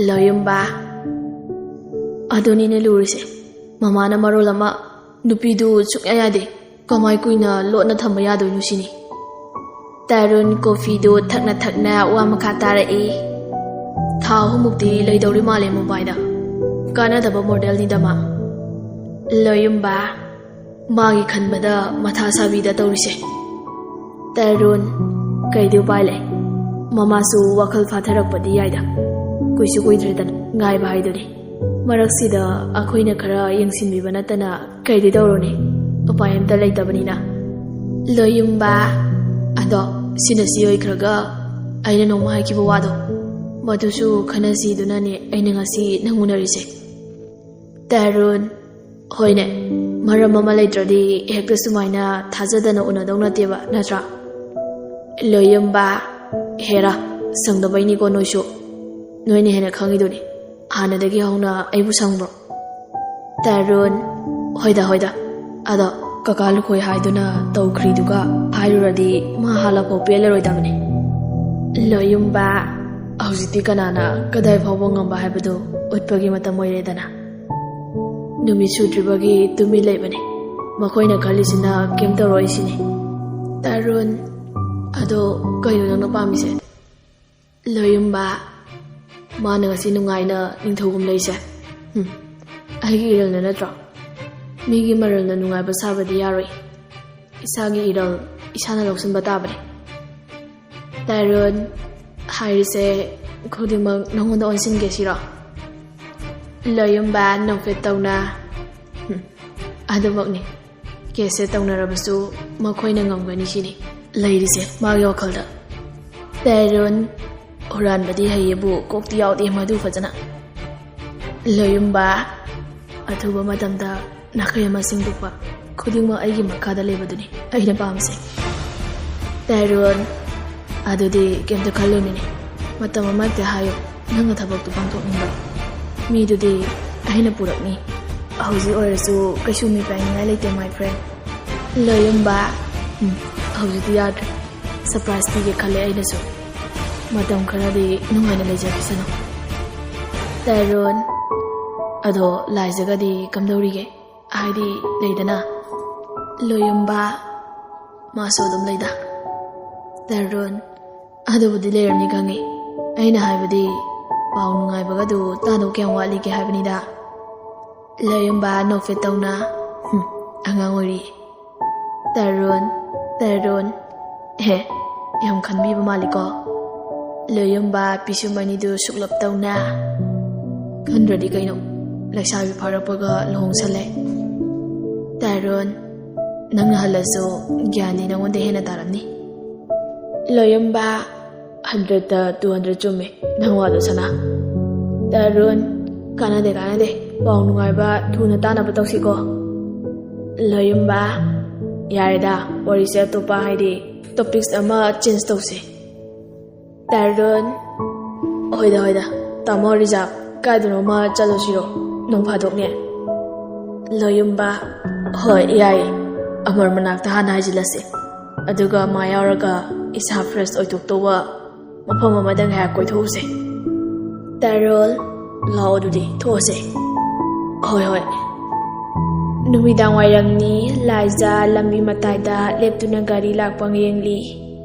ꯂꯣꯌꯨꯝꯕ, "ꯑꯗꯨꯅꯤꯅꯦ ꯂꯨꯔꯤꯁꯦ꯫ ꯃꯃꯥꯅ ꯃꯔꯣꯜ ꯑꯃ ꯅꯨꯄꯤꯗꯨ ꯁꯨꯡꯌꯥ ꯌꯥꯗꯦ, ꯀꯃꯥꯏ ꯀꯨꯏꯅ ꯂꯣꯠꯅ ꯊꯝꯕ ꯌꯥꯗꯣꯏꯅꯣ ꯁꯤꯅꯤ꯫" ꯇꯔꯨꯟ ꯀꯣꯐꯤꯗꯨ ꯊꯛꯅ ꯊꯛꯅ ꯋꯥ ꯃꯈꯥ ꯇꯥꯔꯛꯏ꯫ ꯊꯥ ꯑꯍꯨꯝꯃꯨꯛꯇꯤ ꯂꯩꯗꯧꯔꯤ ꯃꯥꯜꯂꯦ ꯃꯨꯝꯕꯥꯏꯗ꯫ ꯀꯥꯟꯅꯗꯕ ꯃꯣꯗꯦꯜꯅꯤꯗ ꯃꯥ꯫ ꯂꯣꯌꯨꯝꯕ, ꯃꯥꯒꯤ ꯈꯟꯕꯗ ꯃꯊꯥ ꯁꯥꯕꯤꯗ ꯇꯧꯔꯤꯁꯦ꯫ ꯇꯔꯨꯟ, ꯀꯩꯗꯤ ꯎꯄꯥꯏ ꯂꯩ? ꯃꯃꯥꯁꯨ ꯋꯥꯈꯜ ꯐꯥꯊꯔꯛꯄꯗꯤ ꯌꯥꯏꯗ꯫ ꯀꯨꯏꯁꯨ ꯀꯨꯏꯗ꯭ꯔꯦꯗꯅ, ꯉꯥꯏꯕ ꯍꯥꯏꯗꯨꯅꯤ꯫ ꯃꯔꯛꯁꯤꯗ ꯑꯩꯈꯣꯏꯅ ꯈꯔ ꯌꯦꯡꯁꯤꯟꯕꯤꯕ ꯅꯠꯇꯅ ꯀꯩꯗꯤ ꯇꯧꯔꯨꯅꯤ? ꯎꯄꯥꯏ ꯑꯝꯇ ꯂꯩꯇꯕꯅꯤꯅ꯫ ꯂꯣꯌꯨꯝꯕ, ꯑꯗꯣ ꯁꯤꯅ ꯁꯤ ꯑꯣꯏꯈ꯭ꯔꯒ, ꯑꯩꯅ ꯅꯣꯡꯃ ꯍꯥꯏꯈꯤꯕ ꯋꯥꯗꯣ, ꯃꯗꯨꯁꯨ ꯈꯟꯅꯁꯤꯗꯨꯅꯅꯦ ꯑꯩꯅ ꯉꯁꯤ ꯅꯪ ꯎꯅꯔꯤꯁꯦ꯫ ꯇꯔꯨꯟ, ꯍꯣꯏꯅꯦ, ꯃꯔꯝ ꯑꯃ ꯂꯩꯇ꯭ꯔꯗꯤ ꯍꯦꯛꯇ ꯁꯨꯃꯥꯏꯅ ꯊꯥꯖꯗꯅ ꯎꯅꯗꯧ ꯅꯠꯇꯦꯕ, ꯅꯠꯇ꯭ꯔꯥ? ꯂꯣꯌꯨꯝꯕ, ꯍꯦꯔꯥ, ꯁꯪꯗꯕꯩꯅꯤꯀꯣ ꯅꯣꯏꯁꯨ꯫ ꯅꯣꯏꯅ ꯍꯦꯟꯅ ꯈꯪꯉꯤꯗꯨꯅꯤ꯫ ꯍꯥꯟꯅꯗꯒꯤ ꯍꯧꯅ ꯑꯩꯕꯨ ꯁꯪꯕ꯭ꯔꯣ? ꯇꯔꯨꯟ, ꯍꯣꯏꯗ, ꯍꯣꯏꯗ꯫ ꯑꯗꯣ ꯀꯀꯥ ꯂꯨꯈꯣꯏ ꯍꯥꯏꯗꯨꯅ ꯇꯧꯈ꯭ꯔꯤꯗꯨꯒ ꯍꯥꯏꯔꯨꯔꯗꯤ ꯃꯥ ꯍꯥꯜꯂꯐꯥꯎ ꯄꯦꯜꯂꯔꯣꯏꯗꯕꯅꯤ꯫ ꯂꯣꯌꯨꯝꯕ, ꯍꯧꯖꯤꯛꯇꯤ ꯀꯅꯥꯅ ꯀꯗꯥꯏ ꯐꯥꯎꯕ ꯉꯝꯕ ꯍꯥꯏꯕꯗꯨ ꯎꯠꯄꯒꯤ ꯃꯇꯝ ꯑꯣꯏꯔꯦꯗꯅ꯫ ꯅꯨꯃꯤꯠ ꯁꯨꯗ꯭ꯔꯤꯕꯒꯤ ꯇꯨꯃꯤꯟ ꯂꯩꯕꯅꯤ꯫ ꯃꯈꯣꯏꯅ ꯈꯜꯂꯤꯁꯤꯅ ꯀꯩꯝ ꯇꯧꯔꯣꯏ ꯁꯤꯅꯤ꯫ ꯇꯔꯨꯟ, ꯑꯗꯣ ꯀꯩꯅꯣ ꯅꯪꯅ ꯄꯥꯝꯃꯤꯁꯦ? ꯂꯣꯌꯨꯝꯕ, ꯃꯥꯅ ꯉꯁꯤ ꯅꯨꯡꯉꯥꯏꯅ ꯅꯤꯡꯊꯧꯒꯨꯝ ꯂꯩꯁꯦ꯫ ꯍꯨꯝ, ꯑꯩꯒꯤ ꯏꯔꯜꯅ ꯅꯠꯇ꯭ꯔꯣ? ꯃꯤꯒꯤ ꯃꯔꯜꯅ ꯅꯨꯡꯉꯥꯏꯕ ꯁꯥꯕꯗꯤ ꯌꯥꯔꯣꯏ꯫ ꯏꯁꯥꯒꯤ ꯏꯔꯜ ꯏꯁꯥꯅ ꯂꯧꯁꯤꯟꯕ ꯇꯥꯕꯅꯤ꯫ ꯇꯔꯨꯟ, ꯍꯥꯏꯔꯤꯁꯦ ꯈꯨꯗꯤꯡꯃꯛ ꯅꯉꯣꯟꯗ ꯑꯣꯟꯁꯤꯟꯒꯦ ꯁꯤꯔꯣ? ꯂꯣꯌꯨꯝꯕ ꯅꯣꯛꯐꯦꯠ ꯇꯧꯅ, ꯍꯨꯝ, ꯑꯗꯨꯃꯛꯅꯤ꯫ ꯀꯦꯁꯁꯦ ꯇꯧꯅꯔꯕꯁꯨ ꯃꯈꯣꯏꯅ ꯉꯝꯒꯅꯤ ꯁꯤꯅꯤ ꯂꯩꯔꯤꯁꯦ ꯃꯥꯒꯤ ꯋꯥꯈꯜꯗ꯫ ꯇꯔꯨꯟ, ꯍꯨꯔꯥꯟꯕꯗꯤ ꯍꯩꯌꯦꯕꯨ ꯀꯣꯛꯇꯤ ꯌꯥꯎꯗꯦ ꯃꯗꯨ ꯐꯖꯅ꯫ ꯂꯣꯌꯨꯝꯕ, ꯑꯊꯨꯕ ꯃꯇꯝꯗ ꯅꯥꯈꯩ ꯑꯃ ꯁꯦꯡꯗꯣꯛꯄ, ꯈꯨꯗꯤꯡꯃꯛ ꯑꯩꯒꯤ ꯃꯈꯥꯗ ꯂꯩꯕꯗꯨꯅꯤ ꯑꯩꯅ ꯄꯥꯝꯕꯁꯦ꯫ ꯇꯔꯨꯟ, ꯑꯗꯨꯗꯤ ꯀꯩꯝꯇ ꯈꯜꯂꯨꯅꯨꯅꯦ, ꯃꯇꯝ ꯑꯃ ꯍꯦꯛꯇ ꯍꯥꯏꯌꯨ, ꯅꯪꯅ ꯊꯕꯛꯇꯨ ꯄꯥꯡꯊꯣꯛꯅꯤꯡꯕ ꯃꯤꯗꯨꯗꯤ ꯑꯩꯅ ꯄꯨꯔꯛꯅꯤ꯫ ꯍꯧꯖꯤꯛ ꯑꯣꯏꯔꯁꯨ ꯀꯩꯁꯨ ꯃꯤ ꯄꯥꯏꯅꯤꯡꯉꯥꯏ ꯂꯩꯇꯦ, my friend꯫ ꯂꯣꯌꯨꯝꯕ, ꯎꯝ, ꯍꯧꯖꯤꯛꯇꯤ ꯌꯥꯗ꯭ꯔꯦ꯫ ꯁꯔꯄ꯭ꯔꯥꯏꯖ ꯄꯤꯒꯦ ꯈꯜꯂꯦ ꯑꯩꯅꯁꯨ꯫ ꯃꯇꯝ ꯈꯔꯗꯤ ꯅꯨꯡꯉꯥꯏꯅ ꯂꯩꯖꯈꯤꯁꯅꯨ꯫ ꯇꯔꯨꯟ, ꯑꯗꯣ ꯂꯥꯏꯖꯒꯗꯤ ꯀꯝꯗꯧꯔꯤꯒꯦ? ꯍꯥꯏꯗꯤ ꯂꯩꯗꯅ꯫ ꯂꯣꯌꯨꯝꯕ, ꯃꯥꯁꯨ ꯑꯗꯨꯝ ꯂꯩꯗ꯫ ꯇꯔꯨꯟ, ꯑꯗꯨꯕꯨꯗꯤ ꯂꯩꯔꯝꯅꯤ ꯈꯪꯉꯤ꯫ ꯑꯩꯅ ꯍꯥꯏꯕꯗꯤ ꯄꯥꯎ ꯅꯨꯡꯉꯥꯏꯕꯒꯗꯨ ꯇꯥꯗꯧ ꯀꯌꯥꯝ ꯋꯥꯠꯂꯤꯒꯦ ꯍꯥꯏꯕꯅꯤꯗ꯫ ꯂꯣꯌꯨꯝꯕ ꯅꯣꯛꯐꯦꯠ ꯇꯧꯅ, "ꯍꯨꯝ, ꯑꯉꯥꯡ ꯑꯣꯏꯔꯤ"꯫ ꯇꯔꯨꯟ, ꯇꯔꯨꯟ, ꯍꯦ, ꯌꯥꯝ ꯈꯟꯕꯤꯕ ꯃꯥꯜꯂꯤꯀꯣ꯫ ꯂꯣꯌꯨꯝꯕ ꯄꯤꯁꯨꯝ ꯑꯅꯤꯗꯨ ꯁꯨꯛꯂꯞ ꯇꯧꯅ, "ꯈꯟꯗ꯭ꯔꯗꯤ ꯀꯩꯅꯣ, ꯂꯩꯁꯥꯕꯤ ꯐꯥꯔꯛꯄꯒ ꯂꯨꯍꯣꯡꯁꯜꯂꯦ"꯫ ꯇꯔꯨꯟ, "ꯅꯪꯅ ꯍꯜꯂꯁꯨ ꯒ꯭ꯌꯥꯟꯗꯤ ꯅꯪꯉꯣꯟꯗ ꯍꯦꯟꯅ ꯇꯥꯔꯝꯅꯤ"꯫ ꯂꯣꯌꯨꯝꯕ, "ꯍꯟꯗ꯭ꯔꯦꯠꯇ ꯇꯨ ꯍꯟꯗ꯭ꯔꯦꯠ ꯆꯨꯝꯃꯦ ꯅꯪ ꯋꯥꯗꯣ ꯁꯅꯥ"꯫ ꯇꯔꯨꯟ, "ꯀꯥꯟꯅꯗꯦ, ꯀꯥꯟꯅꯗꯦ, ꯄꯥꯎ ꯅꯨꯡꯉꯥꯏꯕ ꯊꯨꯅ ꯇꯥꯅꯕ ꯇꯧꯁꯤꯀꯣ"꯫ ꯂꯣꯌꯨꯝꯕ, "ꯌꯥꯔꯦꯗ, ꯋꯥꯔꯤꯁꯦ ꯑꯇꯣꯞꯄ, ꯍꯥꯏꯗꯤ ꯇꯣꯄꯤꯛꯁ ꯑꯃ ꯆꯦꯟꯖ ꯇꯧꯁꯦ"꯫ ꯇꯔꯨꯟ, "ꯍꯣꯏꯗ, ꯍꯣꯏꯗ, ꯇꯥꯃꯣ ꯔꯤꯖꯥꯕ ꯀꯥꯏꯗꯅꯣꯃ ꯆꯠꯂꯨꯁꯤꯔꯣ, ꯅꯣꯡ ꯐꯥꯗꯣꯛꯅꯦ"꯫ ꯂꯣꯌꯨꯝꯕ, "ꯍꯣꯏ, ꯌꯥꯏꯌꯦ, ꯑꯃꯔ ꯃꯅꯥꯛꯇ ꯍꯥꯟꯅ ꯍꯥꯏꯖꯤꯜꯂꯁꯦ, ꯑꯗꯨꯒ ꯃꯥ ꯌꯥꯎꯔꯒ ꯏꯁꯥ ꯐ꯭ꯔꯦꯁ ꯑꯣꯏꯊꯣꯛꯇꯧꯕ ꯃꯐꯝ ꯑꯃꯗ ꯉꯥꯏꯍꯥꯛ ꯀꯣꯏꯊꯣꯛꯎꯁꯦ"꯫ ꯇꯔꯨꯟ, "ꯂꯥꯛꯑꯣ, ꯑꯗꯨꯗꯤ ꯊꯣꯛꯑꯁꯦ"꯫ "ꯍꯣꯏ, ꯍꯣꯏ"꯫ ꯅꯨꯃꯤꯗꯥꯡ ꯋꯥꯏꯔꯝꯅꯤ꯫ ꯂꯥꯏꯖꯥ ꯂꯝꯕꯤ ꯃꯇꯥꯏꯗ ꯂꯦꯞꯇꯨꯅ ꯒꯥꯔꯤ ꯂꯥꯛꯄ ꯌꯦꯡꯂꯤ꯫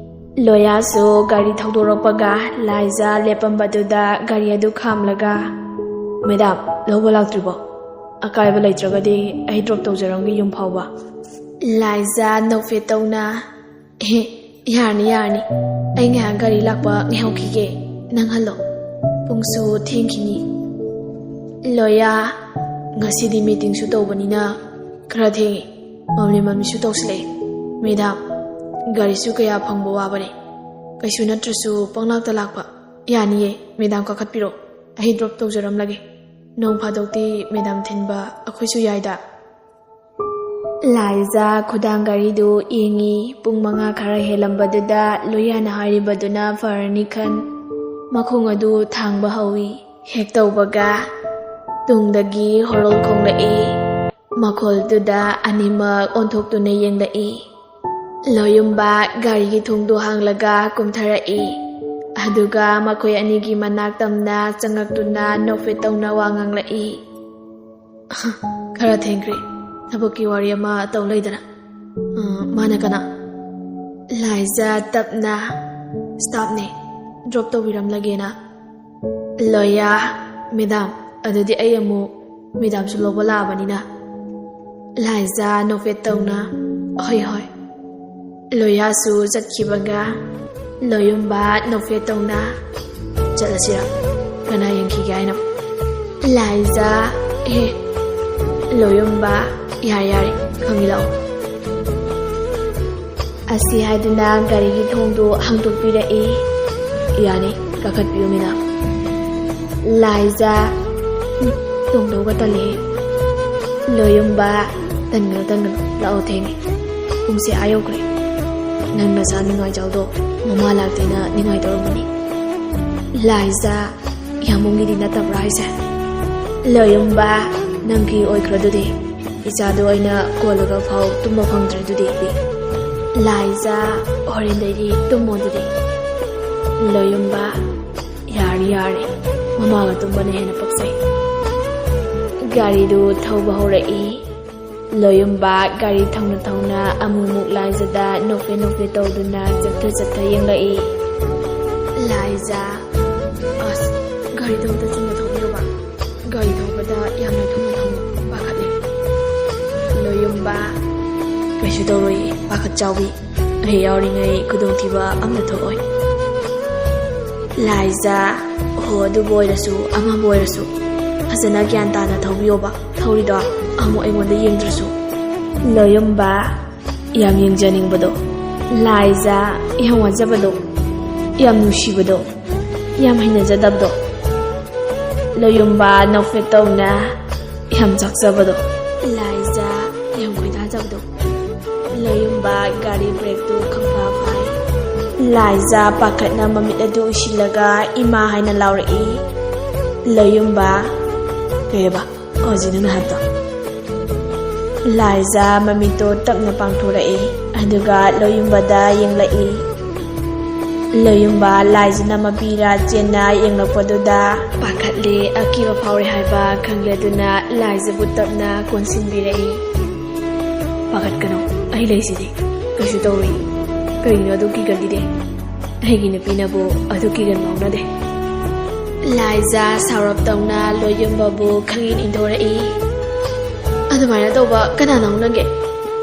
ꯂꯣꯌꯥꯁꯨ ꯒꯥꯔꯤ ꯊꯧꯗꯣꯔꯛꯄꯒ ꯂꯥꯏꯖꯥ ꯂꯦꯞꯄꯝꯕꯗꯨꯗ ꯒꯥꯔꯤ ꯑꯗꯨ ꯈꯥꯝꯂꯒ, "ꯃꯦꯗꯥꯝ, ꯂꯧꯕ ꯂꯥꯛꯇ꯭ꯔꯤꯕꯣ? ꯑꯀꯥꯏꯕ ꯂꯩꯇ꯭ꯔꯒꯗꯤ ꯑꯩ ꯗ꯭ꯔꯣꯞ ꯇꯧꯖꯔꯝꯒꯦ ꯌꯨꯝ ꯐꯥꯎꯕ"꯫ ꯂꯥꯏꯖꯥ ꯅꯣꯛꯐꯦꯠ ꯇꯧꯅ, "ꯑꯦ, ꯌꯥꯔꯅꯤ, ꯌꯥꯔꯅꯤ, ꯑꯩ ꯉꯥꯏꯍꯥꯛ ꯒꯥꯔꯤ ꯂꯥꯛꯄ ꯉꯥꯏꯍꯧꯈꯤꯒꯦ, ꯅꯪ ꯍꯜꯂꯣ, ꯄꯨꯡꯁꯨ ꯊꯦꯡꯈꯤꯅꯤ"꯫ ꯂꯣꯌꯥ, "ꯉꯁꯤꯗꯤ ꯃꯤꯇꯤꯡꯁꯨ ꯇꯧꯕꯅꯤꯅ ꯈꯔ ꯊꯦꯡꯉꯤ, ꯃꯝꯂꯤ ꯃꯝꯂꯤꯁꯨ ꯇꯧꯁꯤꯜꯂꯛꯑꯦ꯫ ꯃꯦꯗꯥꯝ, ꯒꯥꯔꯤꯁꯨ ꯀꯌꯥ ꯐꯪꯕ ꯋꯥꯕꯅꯦ, ꯀꯩꯁꯨ ꯅꯠꯇ꯭ꯔꯁꯨ ꯄꯪꯂꯥꯛꯇ ꯂꯥꯛꯄ ꯌꯥꯅꯤꯌꯦ꯫ ꯃꯦꯗꯥꯝ ꯀꯥꯈꯠꯄꯤꯔꯣ, ꯑꯩ ꯗ꯭ꯔꯣꯞ ꯇꯧꯖꯔꯝꯂꯒꯦ꯫ ꯅꯣꯡ ꯐꯥꯗꯣꯛꯇꯤ ꯃꯦꯗꯥꯝ ꯊꯤꯟꯕ ꯑꯩꯈꯣꯏꯁꯨ ꯌꯥꯏꯗ"꯫ ꯂꯥꯏꯖꯥ ꯈꯨꯗꯥꯡ ꯒꯥꯔꯤꯗꯨ ꯌꯦꯡꯉꯤ꯫ ꯄꯨꯡ ꯃꯉꯥ ꯈꯔ ꯍꯦꯜꯂꯝꯕꯗꯨꯗ ꯂꯣꯌꯥꯅ ꯍꯥꯏꯔꯤꯕꯗꯨꯅ ꯐꯔꯅꯤ ꯈꯟ ꯃꯈꯣꯡ ꯑꯗꯨ ꯊꯥꯡꯕ ꯍꯧꯏ꯫ ꯍꯦꯛ ꯇꯧꯕꯒ ꯇꯨꯡꯗꯒꯤ ꯍꯣꯔꯣꯜ ꯈꯣꯡꯂꯛꯏ꯫ ꯃꯈꯣꯜꯗꯨꯗ ꯑꯅꯤꯃꯛ ꯑꯣꯟꯊꯣꯛꯇꯨꯅ ꯌꯦꯡꯂꯛꯏ꯫ ꯂꯣꯌꯨꯝꯕ ꯒꯥꯔꯤꯒꯤ ꯊꯣꯡꯗꯨ ꯍꯥꯡꯂꯒ ꯀꯨꯝꯊꯔꯛꯏ꯫ ꯑꯗꯨꯒ ꯃꯈꯣꯏ ꯑꯅꯤꯒꯤ ꯃꯅꯥꯛ ꯇꯝꯅ ꯆꯪꯉꯛꯇꯨꯅ ꯅꯣꯛꯐꯦꯠ ꯇꯧꯅ ꯋꯥ ꯉꯥꯡꯂꯛꯏ꯫ "ꯈꯔ ꯊꯦꯡꯈ꯭ꯔꯦ, ꯊꯕꯛꯀꯤ ꯋꯥꯔꯤ ꯑꯃ ꯇꯧ ꯂꯩꯗꯅ"꯫ "ꯑ, ꯃꯥꯅ ꯀꯅꯥ?" ꯂꯥꯏꯖꯥ ꯇꯞꯅ, "ꯁ꯭ꯇꯥꯐꯅꯦ, ꯗ꯭ꯔꯣꯞ ꯇꯧꯕꯤꯔꯝꯂꯒꯦꯅ"꯫ ꯂꯣꯌꯥ, "ꯃꯦꯗꯥꯝ, ꯑꯗꯨꯗꯤ ꯑꯩ ꯑꯃꯨꯛ ꯃꯦꯗꯥꯝꯁꯨ ꯂꯧꯕ ꯂꯥꯛꯑꯕꯅꯤꯅ"꯫ ꯂꯥꯏꯖꯥ ꯅꯣꯛꯐꯦꯠ ꯇꯧꯅ, "ꯍꯣꯏ, ꯍꯣꯏ"꯫ ꯂꯣꯌꯥꯁꯨ ꯆꯠꯈꯤꯕꯒ ꯂꯣꯌꯨꯝꯕ ꯅꯣꯛꯐꯦꯠ ꯇꯧꯅ, "ꯆꯠꯂꯁꯤꯔ? ꯀꯅꯥ ꯌꯦꯡꯈꯤꯒꯦ ꯍꯥꯏꯅꯣ?" ꯂꯥꯏꯖꯥ, "ꯑꯦ"꯫ ꯂꯣꯌꯨꯝꯕ, "ꯌꯥꯔꯦ, ꯌꯥꯔꯦ, ꯈꯪꯉꯤ, ꯂꯥꯛꯑꯣ"꯫ ꯑꯁꯤ ꯍꯥꯏꯗꯨꯅ ꯒꯥꯔꯤꯒꯤ ꯊꯣꯡꯗꯨ ꯍꯥꯡꯗꯣꯛꯄꯤꯔꯛꯏ꯫ "ꯌꯥꯅꯤ, ꯀꯥꯈꯠꯄꯤꯌꯨ ꯃꯦꯗꯥꯝ"꯫ ꯂꯥꯏꯖꯥ, "ꯎꯝ, ꯇꯣꯡꯗꯧꯕ ꯇꯜꯂꯦ"꯫ ꯂꯣꯌꯨꯝꯕ, "ꯇꯟꯒꯅꯨ, ꯇꯟꯒꯅꯨ, ꯂꯥꯛꯑꯣ, ꯊꯦꯡꯉꯦ꯫ ꯄꯨꯡꯁꯦ ꯑꯥ ꯌꯧꯈ꯭ꯔꯦ꯫ ꯅꯪ ꯅꯁꯥ ꯅꯤꯡꯉꯥꯏꯖꯧꯗꯣ, ꯃꯃꯥ ꯂꯥꯛꯇꯦꯅ ꯅꯤꯡꯉꯥꯏ ꯇꯧꯔꯝꯕꯅꯤ"꯫ ꯂꯥꯏꯖꯥ, "ꯌꯥꯝꯕꯨꯡꯒꯤꯗꯤ ꯅꯠꯇꯕ꯭ꯔꯥ ꯍꯥꯏꯁꯦ?" ꯂꯣꯌꯨꯝꯕ, "ꯅꯪꯒꯤ ꯑꯣꯏꯈ꯭ꯔꯗꯨꯗꯤ? ꯏꯆꯥꯗꯣ ꯑꯩꯅ ꯀꯣꯜꯂꯒ ꯐꯥꯎ ꯇꯨꯝꯕ ꯐꯪꯗ꯭ꯔꯦ ꯑꯗꯨꯗꯤ"꯫ ꯂꯥꯏꯖꯥ, "ꯍꯣꯔꯦꯟꯗꯩꯗꯤ ꯇꯨꯝꯃꯣ ꯑꯗꯨꯗꯤ"꯫ ꯂꯣꯌꯨꯝꯕ, "ꯌꯥꯔꯅꯤ, ꯌꯥꯔꯅꯤ, ꯃꯃꯥꯒ ꯇꯨꯝꯕꯅ ꯍꯦꯟꯅ ꯄꯛꯆꯩ"꯫ ꯒꯥꯔꯤꯗꯨ ꯊꯧꯕ ꯍꯧꯔꯛꯏ꯫ ꯂꯣꯌꯨꯝꯕ ꯒꯥꯔꯤ ꯊꯧꯅ ꯊꯧꯅ ꯑꯃꯨꯛꯃꯨꯛ ꯂꯥꯏꯖꯥꯗ ꯅꯣꯛꯐꯦ ꯅꯣꯛꯐꯦ ꯇꯧꯗꯨꯅ ꯆꯠꯊ ꯆꯠꯊ ꯌꯦꯡꯂꯛꯏ꯫ ꯂꯥꯏꯖꯥ, "ꯑꯁ, ꯒꯥꯔꯤꯗꯣ ꯑꯝꯇ ꯆꯨꯝꯅ ꯊꯧꯕꯤꯌꯣꯕ꯫ ꯒꯥꯔꯤ ꯊꯧꯕꯗ ꯌꯥꯝꯅ ꯊꯨꯅ ꯊꯧꯅꯨ, ꯄꯥꯈꯠꯂꯦ"꯫ ꯂꯣꯌꯨꯝꯕ, "ꯀꯩꯁꯨ ꯇꯧꯔꯣꯏꯌꯦ, ꯄꯥꯈꯠ ꯆꯥꯎꯕꯤ꯫ ꯑꯩ ꯌꯥꯎꯔꯤꯉꯩ ꯈꯨꯗꯣꯡꯊꯤꯕ ꯑꯝꯇ ꯊꯣꯛꯑꯣꯏ"꯫ ꯂꯥꯏꯖꯥ, "ꯍꯣ, ꯑꯗꯨꯕꯨ ꯑꯣꯏꯔꯁꯨ, ꯑꯃꯕꯨ ꯑꯣꯏꯔꯁꯨ, ꯐꯖꯅ ꯒ꯭ꯌꯥꯟ ꯇꯥꯅ ꯊꯧꯕꯤꯌꯣꯕ꯫ ꯊꯧꯔꯤꯗꯣ ꯑꯃꯨꯛ ꯑꯩꯉꯣꯟꯗ ꯌꯦꯡꯗ꯭ꯔꯁꯨ"꯫ ꯂꯣꯌꯨꯝꯕ, ꯌꯥꯝ ꯌꯦꯡꯖꯅꯤꯡꯕꯗꯣ꯫ ꯂꯥꯏꯖꯥ, ꯌꯥꯝ ꯋꯥꯖꯕꯗꯣ, ꯌꯥꯝ ꯅꯨꯡꯁꯤꯕꯗꯣ, ꯌꯥꯝ ꯍꯩꯅꯖꯗꯕꯗꯣ꯫ ꯂꯣꯌꯨꯝꯕ ꯅꯣꯛꯐꯦꯠ ꯇꯧꯅ, ꯌꯥꯝ ꯆꯥꯛꯆꯕꯗꯣ꯫ ꯂꯥꯏꯖꯥ, ꯌꯥꯝ ꯈꯣꯏꯗꯥꯖꯕꯗꯣ꯫ ꯂꯣꯌꯨꯝꯕ ꯒꯥꯔꯤ ꯕ꯭ꯔꯦꯛꯇꯨ ꯈꯪꯐꯥ ꯐꯥꯏ꯫ ꯂꯥꯏꯖꯥ ꯄꯥꯈꯠꯅ ꯃꯃꯤꯠ ꯑꯗꯨ ꯎꯏꯁꯤꯜꯂꯒ ꯏꯃꯥ ꯍꯥꯏꯅ ꯂꯥꯎꯔꯛꯏ꯫ ꯂꯣꯌꯨꯝꯕ, "ꯀꯩꯑꯕ? ꯍꯧꯖꯤꯛ ꯅꯪꯅ ꯍꯥꯏꯕꯗꯣ?" ꯂꯥꯏꯖꯥ ꯃꯃꯤꯠꯇꯣ ꯇꯞꯅ ꯄꯥꯡꯊꯣꯔꯛꯏ, ꯑꯗꯨꯒ ꯂꯣꯌꯨꯝꯕꯗ ꯌꯦꯡꯂꯛꯏ꯫ ꯂꯣꯌꯨꯝꯕ ꯂꯥꯏꯖꯥꯅ ꯃꯄꯤꯔꯥ ꯆꯦꯟꯅ ꯌꯦꯡꯂꯛꯄꯗꯨꯗ ꯄꯥꯈꯠꯂꯦ, ꯑꯀꯤꯕ ꯐꯥꯎꯔꯦ ꯍꯥꯏꯕ ꯈꯪꯂꯗꯨꯅ ꯂꯥꯏꯖꯥꯕꯨ ꯇꯞꯅ ꯀꯣꯟꯁꯤꯟꯕꯤꯔꯛꯏ꯫ "ꯄꯥꯈꯠꯀꯅꯨ, ꯑꯩ ꯂꯩꯁꯤꯗꯤ, ꯀꯩꯁꯨ ꯇꯧꯔꯣꯏ"꯫ ꯀꯩꯅꯣ ꯑꯗꯨ ꯀꯤꯒꯜꯂꯤꯗꯤ? ꯑꯩꯒꯤ ꯅꯨꯄꯤꯅꯕꯨ ꯑꯗꯨ ꯀꯤꯒꯟꯕ ꯍꯧꯅꯗꯦ꯫ ꯂꯥꯏꯖꯥ ꯁꯥꯎꯔꯞ ꯇꯧꯅ ꯂꯣꯌꯨꯝꯕꯕꯨ ꯈꯪꯏꯟ ꯏꯟꯊꯣꯔꯛꯏ꯫ ꯑꯗꯨꯃꯥꯏꯅ ꯇꯧꯕ ꯀꯅꯥꯅ ꯍꯧꯅꯒꯦ?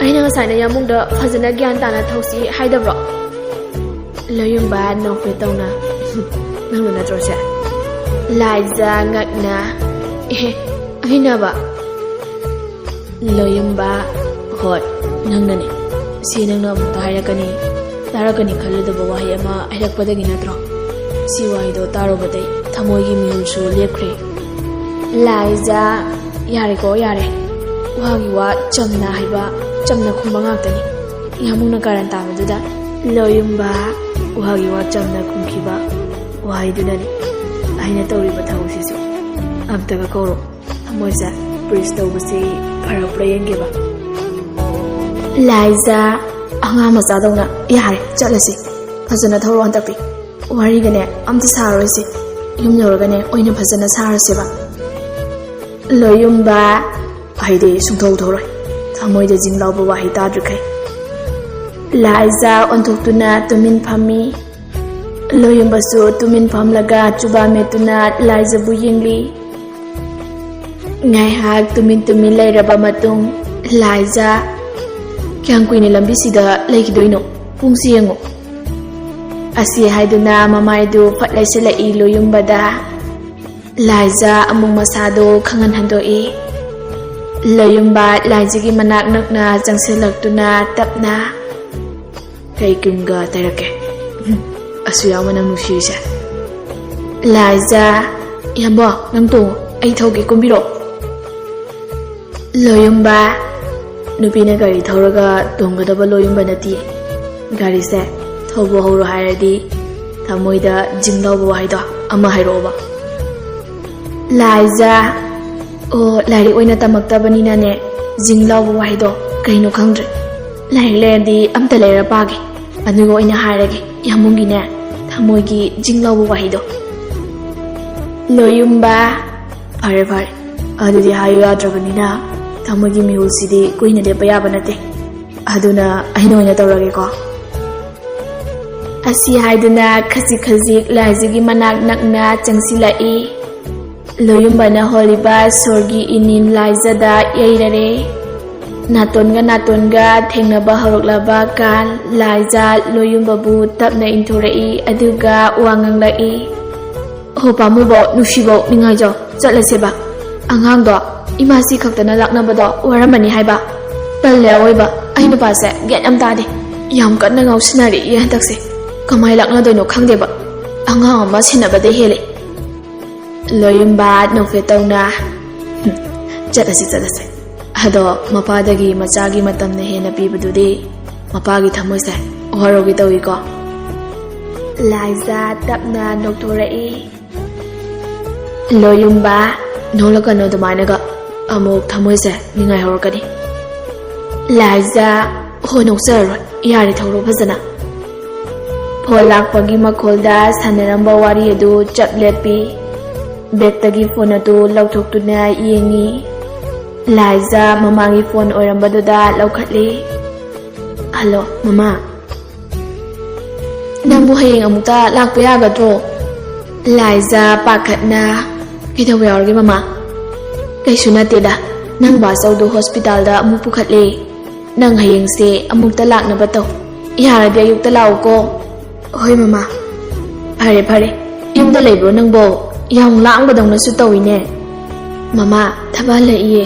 ꯑꯩꯅ ꯉꯁꯥꯏꯅ ꯌꯥꯃꯨꯡꯗ ꯐꯖꯅ ꯒ꯭ꯌꯥꯟ ꯇꯥꯅ ꯊꯧꯁꯤ ꯍꯥꯏꯗꯕ꯭ꯔꯣ? ꯂꯣꯌꯨꯝꯕ ꯅꯣꯛꯐꯦꯠ ꯇꯧꯅ, "ꯅꯪꯅ ꯅꯠꯇ꯭ꯔꯣ ꯁꯦ?" ꯂꯥꯏꯖꯥ ꯉꯛꯅ, "ꯑꯦꯍꯦ, ꯑꯩꯅꯕ?" ꯂꯣꯌꯨꯝꯕ, "ꯍꯣꯏ, ꯅꯪꯅꯅꯦ꯫ ꯁꯤ ꯅꯪꯅ ꯑꯃꯨꯛꯇ ꯍꯥꯏꯔꯛꯀꯅꯤ, ꯇꯥꯔꯛꯀꯅꯤ ꯈꯜꯂꯨꯗꯕ ꯋꯥꯍꯩ ꯑꯃ ꯍꯥꯏꯔꯛꯄꯗꯒꯤ ꯅꯠꯇ꯭ꯔꯣ? ꯁꯤ ꯋꯥꯍꯩꯗꯣ ꯇꯥꯔꯨꯕꯗꯩ ꯊꯃꯣꯏꯒꯤ ꯃꯤꯍꯨꯜꯁꯨ ꯂꯦꯞꯈ꯭ꯔꯦ꯫" ꯂꯥꯏꯖꯥ, "ꯌꯥꯔꯦꯀꯣ, ꯌꯥꯔꯦ꯫ ꯋꯥꯒꯤ ꯋꯥ ꯆꯝꯅ ꯍꯥꯏꯕ, ꯆꯝꯅ ꯈꯨꯝꯕ ꯉꯥꯛꯇꯅꯤ꯫ ꯌꯥꯝꯃꯨꯛꯅ ꯀꯥꯔꯟ ꯇꯥꯕꯗꯨꯗ꯫" ꯂꯣꯌꯨꯝꯕ, "ꯋꯥꯒꯤ ꯋꯥ ꯆꯝꯅ ꯈꯨꯝꯈꯤꯕ ꯋꯥꯍꯩꯗꯨꯅꯅꯤ ꯑꯩꯅ ꯇꯧꯔꯤꯕ ꯊꯕꯛꯁꯤꯁꯨ꯫ ꯑꯝꯇꯒ ꯀꯧꯔꯣ꯫ ꯊꯃꯣꯏꯁꯦ ꯕ꯭ꯔꯤꯖ ꯇꯧꯕꯁꯤ ꯐꯔꯛꯄ꯭ꯔꯥ ꯌꯦꯡꯒꯦꯕ꯫" ꯂꯥꯏꯖꯥ, ꯑꯉꯥꯡ ꯃꯆꯥꯗꯧꯅ, "ꯌꯥꯔꯦ, ꯆꯠꯂꯁꯤ꯫ ꯐꯖꯅ ꯊꯧꯔꯣ ꯍꯟꯗꯛꯇꯤ꯫ ꯋꯥꯔꯤꯒꯅꯦ ꯑꯝꯇ ꯁꯥꯔꯣꯏꯁꯤ꯫ ꯌꯨꯝ ꯌꯧꯔꯒꯅꯦ ꯑꯣꯏꯅ ꯐꯖꯅ ꯁꯥꯔꯁꯦꯕ꯫" ꯂꯣꯌꯨꯝꯕ, "ꯑꯩꯗꯤ ꯁꯨꯡꯊꯧ ꯊꯧꯔꯣꯏ, ꯊꯃꯣꯏꯗ ꯖꯤꯡ ꯂꯥꯎꯕ ꯋꯥꯍꯩ ꯇꯥꯗ꯭ꯔꯤꯈꯩ꯫" ꯂꯥꯏꯖꯥ ꯑꯣꯟꯊꯣꯛꯇꯨꯅ ꯇꯨꯃꯤꯟ ꯐꯝꯃꯤ꯫ ꯂꯣꯌꯨꯝꯕꯁꯨ ꯇꯨꯃꯤꯟ ꯐꯝꯂꯒ ꯆꯨꯕꯥ ꯃꯦꯠꯇꯨꯅ ꯂꯥꯏꯖꯥꯕꯨ ꯌꯦꯡꯂꯤ꯫ ꯉꯥꯏꯍꯥꯛ ꯇꯨꯃꯤꯟ ꯇꯨꯃꯤꯟ ꯂꯩꯔꯕ ꯃꯇꯨꯡ, ꯂꯥꯏꯖꯥ, "ꯀꯌꯥꯝ ꯀꯨꯏꯅ ꯂꯝꯕꯤꯁꯤꯗ ꯂꯩꯈꯤꯗꯣꯏꯅꯣ? ꯄꯨꯡꯁꯤ ꯌꯦꯡꯉꯨ꯫" ꯑꯁꯤ ꯍꯥꯏꯗꯨꯅ ꯃꯃꯥꯏꯗꯨ ꯐꯠ ꯂꯩꯁꯤꯜꯂꯛꯏ ꯂꯣꯌꯨꯝꯕꯗ꯫ ꯂꯥꯏꯖꯥ ꯑꯃꯨꯛ ꯃꯁꯥꯗꯨ ꯈꯪꯍꯟ ꯍꯟꯗꯣꯛꯏ꯫ ꯂꯣꯌꯨꯝꯕ ꯂꯥꯏꯖꯥꯒꯤ ꯃꯅꯥꯛ ꯅꯛꯅ ꯆꯪꯁꯤꯜꯂꯛꯇꯨꯅ ꯇꯞꯅ, "ꯀꯩ ꯀ꯭ꯔꯤꯝꯒ ꯇꯩꯔꯛꯀꯦ? ꯎꯝ, ꯑꯁꯨ ꯌꯥꯝꯅ ꯅꯨꯡꯁꯤꯔꯤꯁꯦ꯫" ꯂꯥꯏꯖꯥ, "ꯏꯌꯥꯝꯕ, ꯅꯪ ꯇꯣꯡꯉꯣ, ꯑꯩ ꯊꯧꯒꯦ, ꯀꯨꯝꯕꯤꯔꯛꯑꯣ꯫" ꯂꯣꯌꯨꯝꯕ, "ꯅꯨꯄꯤꯅ ꯒꯥꯔꯤ ꯊꯧꯔꯒ ꯇꯣꯡꯒꯗꯕ ꯂꯣꯌꯨꯝꯕ ꯅꯠꯇꯦ꯫ ꯒꯥꯔꯤꯁꯦ ꯊꯧꯕ ꯍꯧꯔꯣ ꯍꯥꯏꯔꯗꯤ ꯊꯃꯣꯏꯗ ꯖꯤꯡ ꯂꯥꯎꯕ ꯋꯥꯍꯩꯗꯣ ꯑꯃ ꯍꯥꯏꯔꯛꯑꯣꯕ꯫" ꯂꯥꯏꯖꯥ, "ꯑꯣ, ꯂꯥꯏꯔꯤꯛ ꯑꯣꯏꯅ ꯇꯝꯃꯛꯇꯕꯅꯤꯅꯅꯦ, ꯖꯤꯡ ꯂꯥꯎꯕ ꯋꯥꯍꯩꯗꯣ ꯀꯩꯅꯣ ꯈꯪꯗ꯭ꯔꯦ꯫ ꯂꯥꯏꯔꯤꯛ ꯂꯩꯔꯗꯤ ꯑꯝꯇ ꯂꯩꯔ ꯄꯥꯒꯦ, ꯑꯗꯨꯒ ꯑꯣꯏꯅ ꯍꯥꯏꯔꯒꯦ ꯌꯥꯝꯕꯨꯡꯒꯤꯅꯦ ꯊꯃꯣꯏꯒꯤ ꯖꯤꯡ ꯂꯥꯎꯕ ꯋꯥꯍꯩꯗꯣ꯫" ꯂꯣꯌꯨꯝꯕ, "ꯐꯔꯦ, ꯐꯔꯦ, ꯑꯗꯨꯗꯤ ꯍꯥꯏꯌꯨ ꯌꯥꯗ꯭ꯔꯕꯅꯤꯅ ꯊꯃꯣꯏꯒꯤ ꯃꯤꯍꯨꯜꯁꯤꯗꯤ ꯀꯨꯏꯅ ꯂꯦꯞꯄ ꯌꯥꯕ ꯅꯠꯇꯦ꯫ ꯑꯗꯨꯅ ꯑꯩꯅ ꯑꯣꯏꯅ ꯇꯧꯔꯒꯦꯀꯣ꯫" ꯑꯁꯤ ꯍꯥꯏꯗꯨꯅ ꯈꯖꯤꯛ ꯈꯖꯤꯛ ꯂꯥꯏꯖꯒꯤ ꯃꯅꯥꯛ ꯅꯛꯅ ꯆꯪꯁꯤꯜꯂꯛꯏ꯫ ꯂꯣꯌꯨꯝꯕꯅ ꯍꯣꯜꯂꯤꯕ ꯁꯣꯔꯒꯤ ꯏꯅꯤꯟ ꯂꯥꯏꯖꯗ ꯌꯩꯔꯔꯦ꯫ ꯅꯥꯇꯣꯟꯒ ꯅꯥꯇꯣꯟꯒ ꯊꯦꯡꯅꯕ ꯍꯧꯔꯛꯂꯕ ꯀꯥꯟ, ꯂꯥꯏꯖ ꯂꯣꯌꯨꯝꯕꯕꯨ ꯇꯞꯅ ꯏꯟꯊꯣꯔꯛꯏ, ꯑꯗꯨꯒ ꯋꯥ ꯉꯥꯡꯂꯛꯏ꯫ "ꯍꯣ ꯄꯥꯝꯃꯨꯕꯧ, ꯅꯨꯡꯁꯤꯕꯧ, ꯅꯤꯡꯉꯥꯏꯖꯧ, ꯆꯠꯂꯁꯦꯕ꯫ ꯑꯉꯥꯡꯗꯣ ꯏꯃꯥꯁꯤ ꯈꯛꯇꯅ ꯂꯥꯛꯅꯕꯗꯣ ꯋꯥꯔꯝꯃꯅꯤ ꯍꯥꯏꯕ꯫ ꯇꯜꯂꯦ ꯑꯋꯣꯏꯕ, ꯑꯩ ꯅꯨꯄꯥꯁꯦ ꯒ꯭ꯌꯥꯟ ꯌꯥꯝ ꯇꯥꯗꯦ꯫ ꯌꯥꯝ ꯀꯟꯅ ꯉꯥꯎꯁꯤꯟꯅꯔꯛꯏ ꯍꯟꯗꯛꯁꯦ꯫ ꯀꯃꯥꯏ ꯂꯥꯛꯅꯗꯣꯏꯅꯣ ꯈꯪꯗꯦꯕ꯫ ꯑꯉꯥꯡ ꯑꯃ ꯁꯦꯟꯅꯕꯗ ꯍꯦꯜꯂꯦ꯫" ꯂꯣꯌꯨꯝꯕ ꯅꯣꯛꯐꯦꯠ ꯇꯧꯅ, "ꯍꯨꯝ, ꯆꯠꯂꯁꯤ, ꯆꯠꯂꯁꯤ꯫ ꯑꯗꯣ ꯃꯄꯥꯗꯒꯤ ꯃꯆꯥꯒꯤ ꯃꯇꯝꯅ ꯍꯦꯟꯅ ꯄꯤꯕꯗꯨꯗꯤ ꯃꯄꯥꯒꯤ ꯊꯃꯣꯏꯁꯦ ꯋꯥꯔꯧꯒꯦ ꯇꯧꯏꯀꯣ꯫" ꯂꯥꯏꯖ ꯇꯞꯅ ꯅꯣꯛꯊꯣꯔꯛꯏ꯫ "ꯂꯣꯌꯨꯝꯕ, ꯅꯣꯛꯂꯛꯀꯅꯨ ꯑꯗꯨꯃꯥꯏꯅꯒ꯫ ꯑꯃꯨꯛ ꯊꯃꯣꯏꯁꯦ ꯅꯤꯡꯉꯥꯏ ꯍꯧꯔꯛꯀꯅꯤ꯫" ꯂꯥꯏꯖ, "ꯍꯣ, ꯅꯣꯛꯆꯔꯔꯣꯏ꯫ ꯌꯥꯔꯦ, ꯊꯧꯔꯣ ꯐꯖꯅ꯫" ꯐꯣꯟ ꯂꯥꯛꯄꯒꯤ ꯃꯈꯣꯜꯗ ꯁꯥꯟꯅꯔꯝꯕ ꯋꯥꯔꯤ ꯑꯗꯨ ꯆꯞ ꯂꯦꯞꯄꯤ꯫ ꯕꯦꯛꯇꯒꯤ ꯐꯣꯟ ꯑꯗꯨ ꯂꯧꯊꯣꯛꯇꯨꯅ ꯌꯦꯡꯉꯤ꯫ ꯂꯥꯏꯖ ꯃꯃꯥꯒꯤ ꯐꯣꯟ ꯑꯣꯏꯔꯝꯕꯗꯨꯗ ꯂꯧꯈꯠꯂꯤ꯫ "ꯍꯜꯂꯣ, ꯃꯃꯥ꯫" "ꯅꯪꯕꯨ ꯍꯌꯦꯡ ꯑꯃꯨꯛꯇ ꯂꯥꯛꯄ ꯌꯥꯒꯗ꯭ꯔꯣ?" ꯂꯥꯏꯖ ꯄꯥꯈꯠꯅ, "ꯀꯩꯗꯧꯕ ꯌꯥꯎꯔꯒꯦ ꯃꯃꯥ?" "ꯀꯩꯁꯨ ꯅꯠꯇꯦꯗ, ꯅꯪ ꯕꯥꯆꯧꯗꯣ ꯍꯣꯁꯄꯤꯇꯥꯜꯗ ꯑꯃꯨꯛ ꯄꯨꯈꯠꯂꯦ꯫ ꯅꯪ ꯍꯌꯦꯡꯁꯦ ꯑꯃꯨꯛꯇ ꯂꯥꯛꯅꯕ ꯇꯧ꯫ ꯌꯥꯔꯗꯤ ꯑꯌꯨꯛꯇ ꯂꯥꯛꯎꯀꯣ꯫" "ꯍꯣꯏ ꯃꯃꯥ꯫" "ꯐꯔꯦ ꯐꯔꯦ, ꯌꯨꯝꯗ ꯂꯩꯕ꯭ꯔꯣ ꯅꯪꯕꯣ? ꯌꯥꯝ ꯂꯥꯡꯕꯗꯧꯅꯁꯨ ꯇꯧꯏꯅꯦ꯫" "ꯃꯃꯥ, ꯊꯕꯛ ꯍꯜꯂꯛꯏꯌꯦ꯫"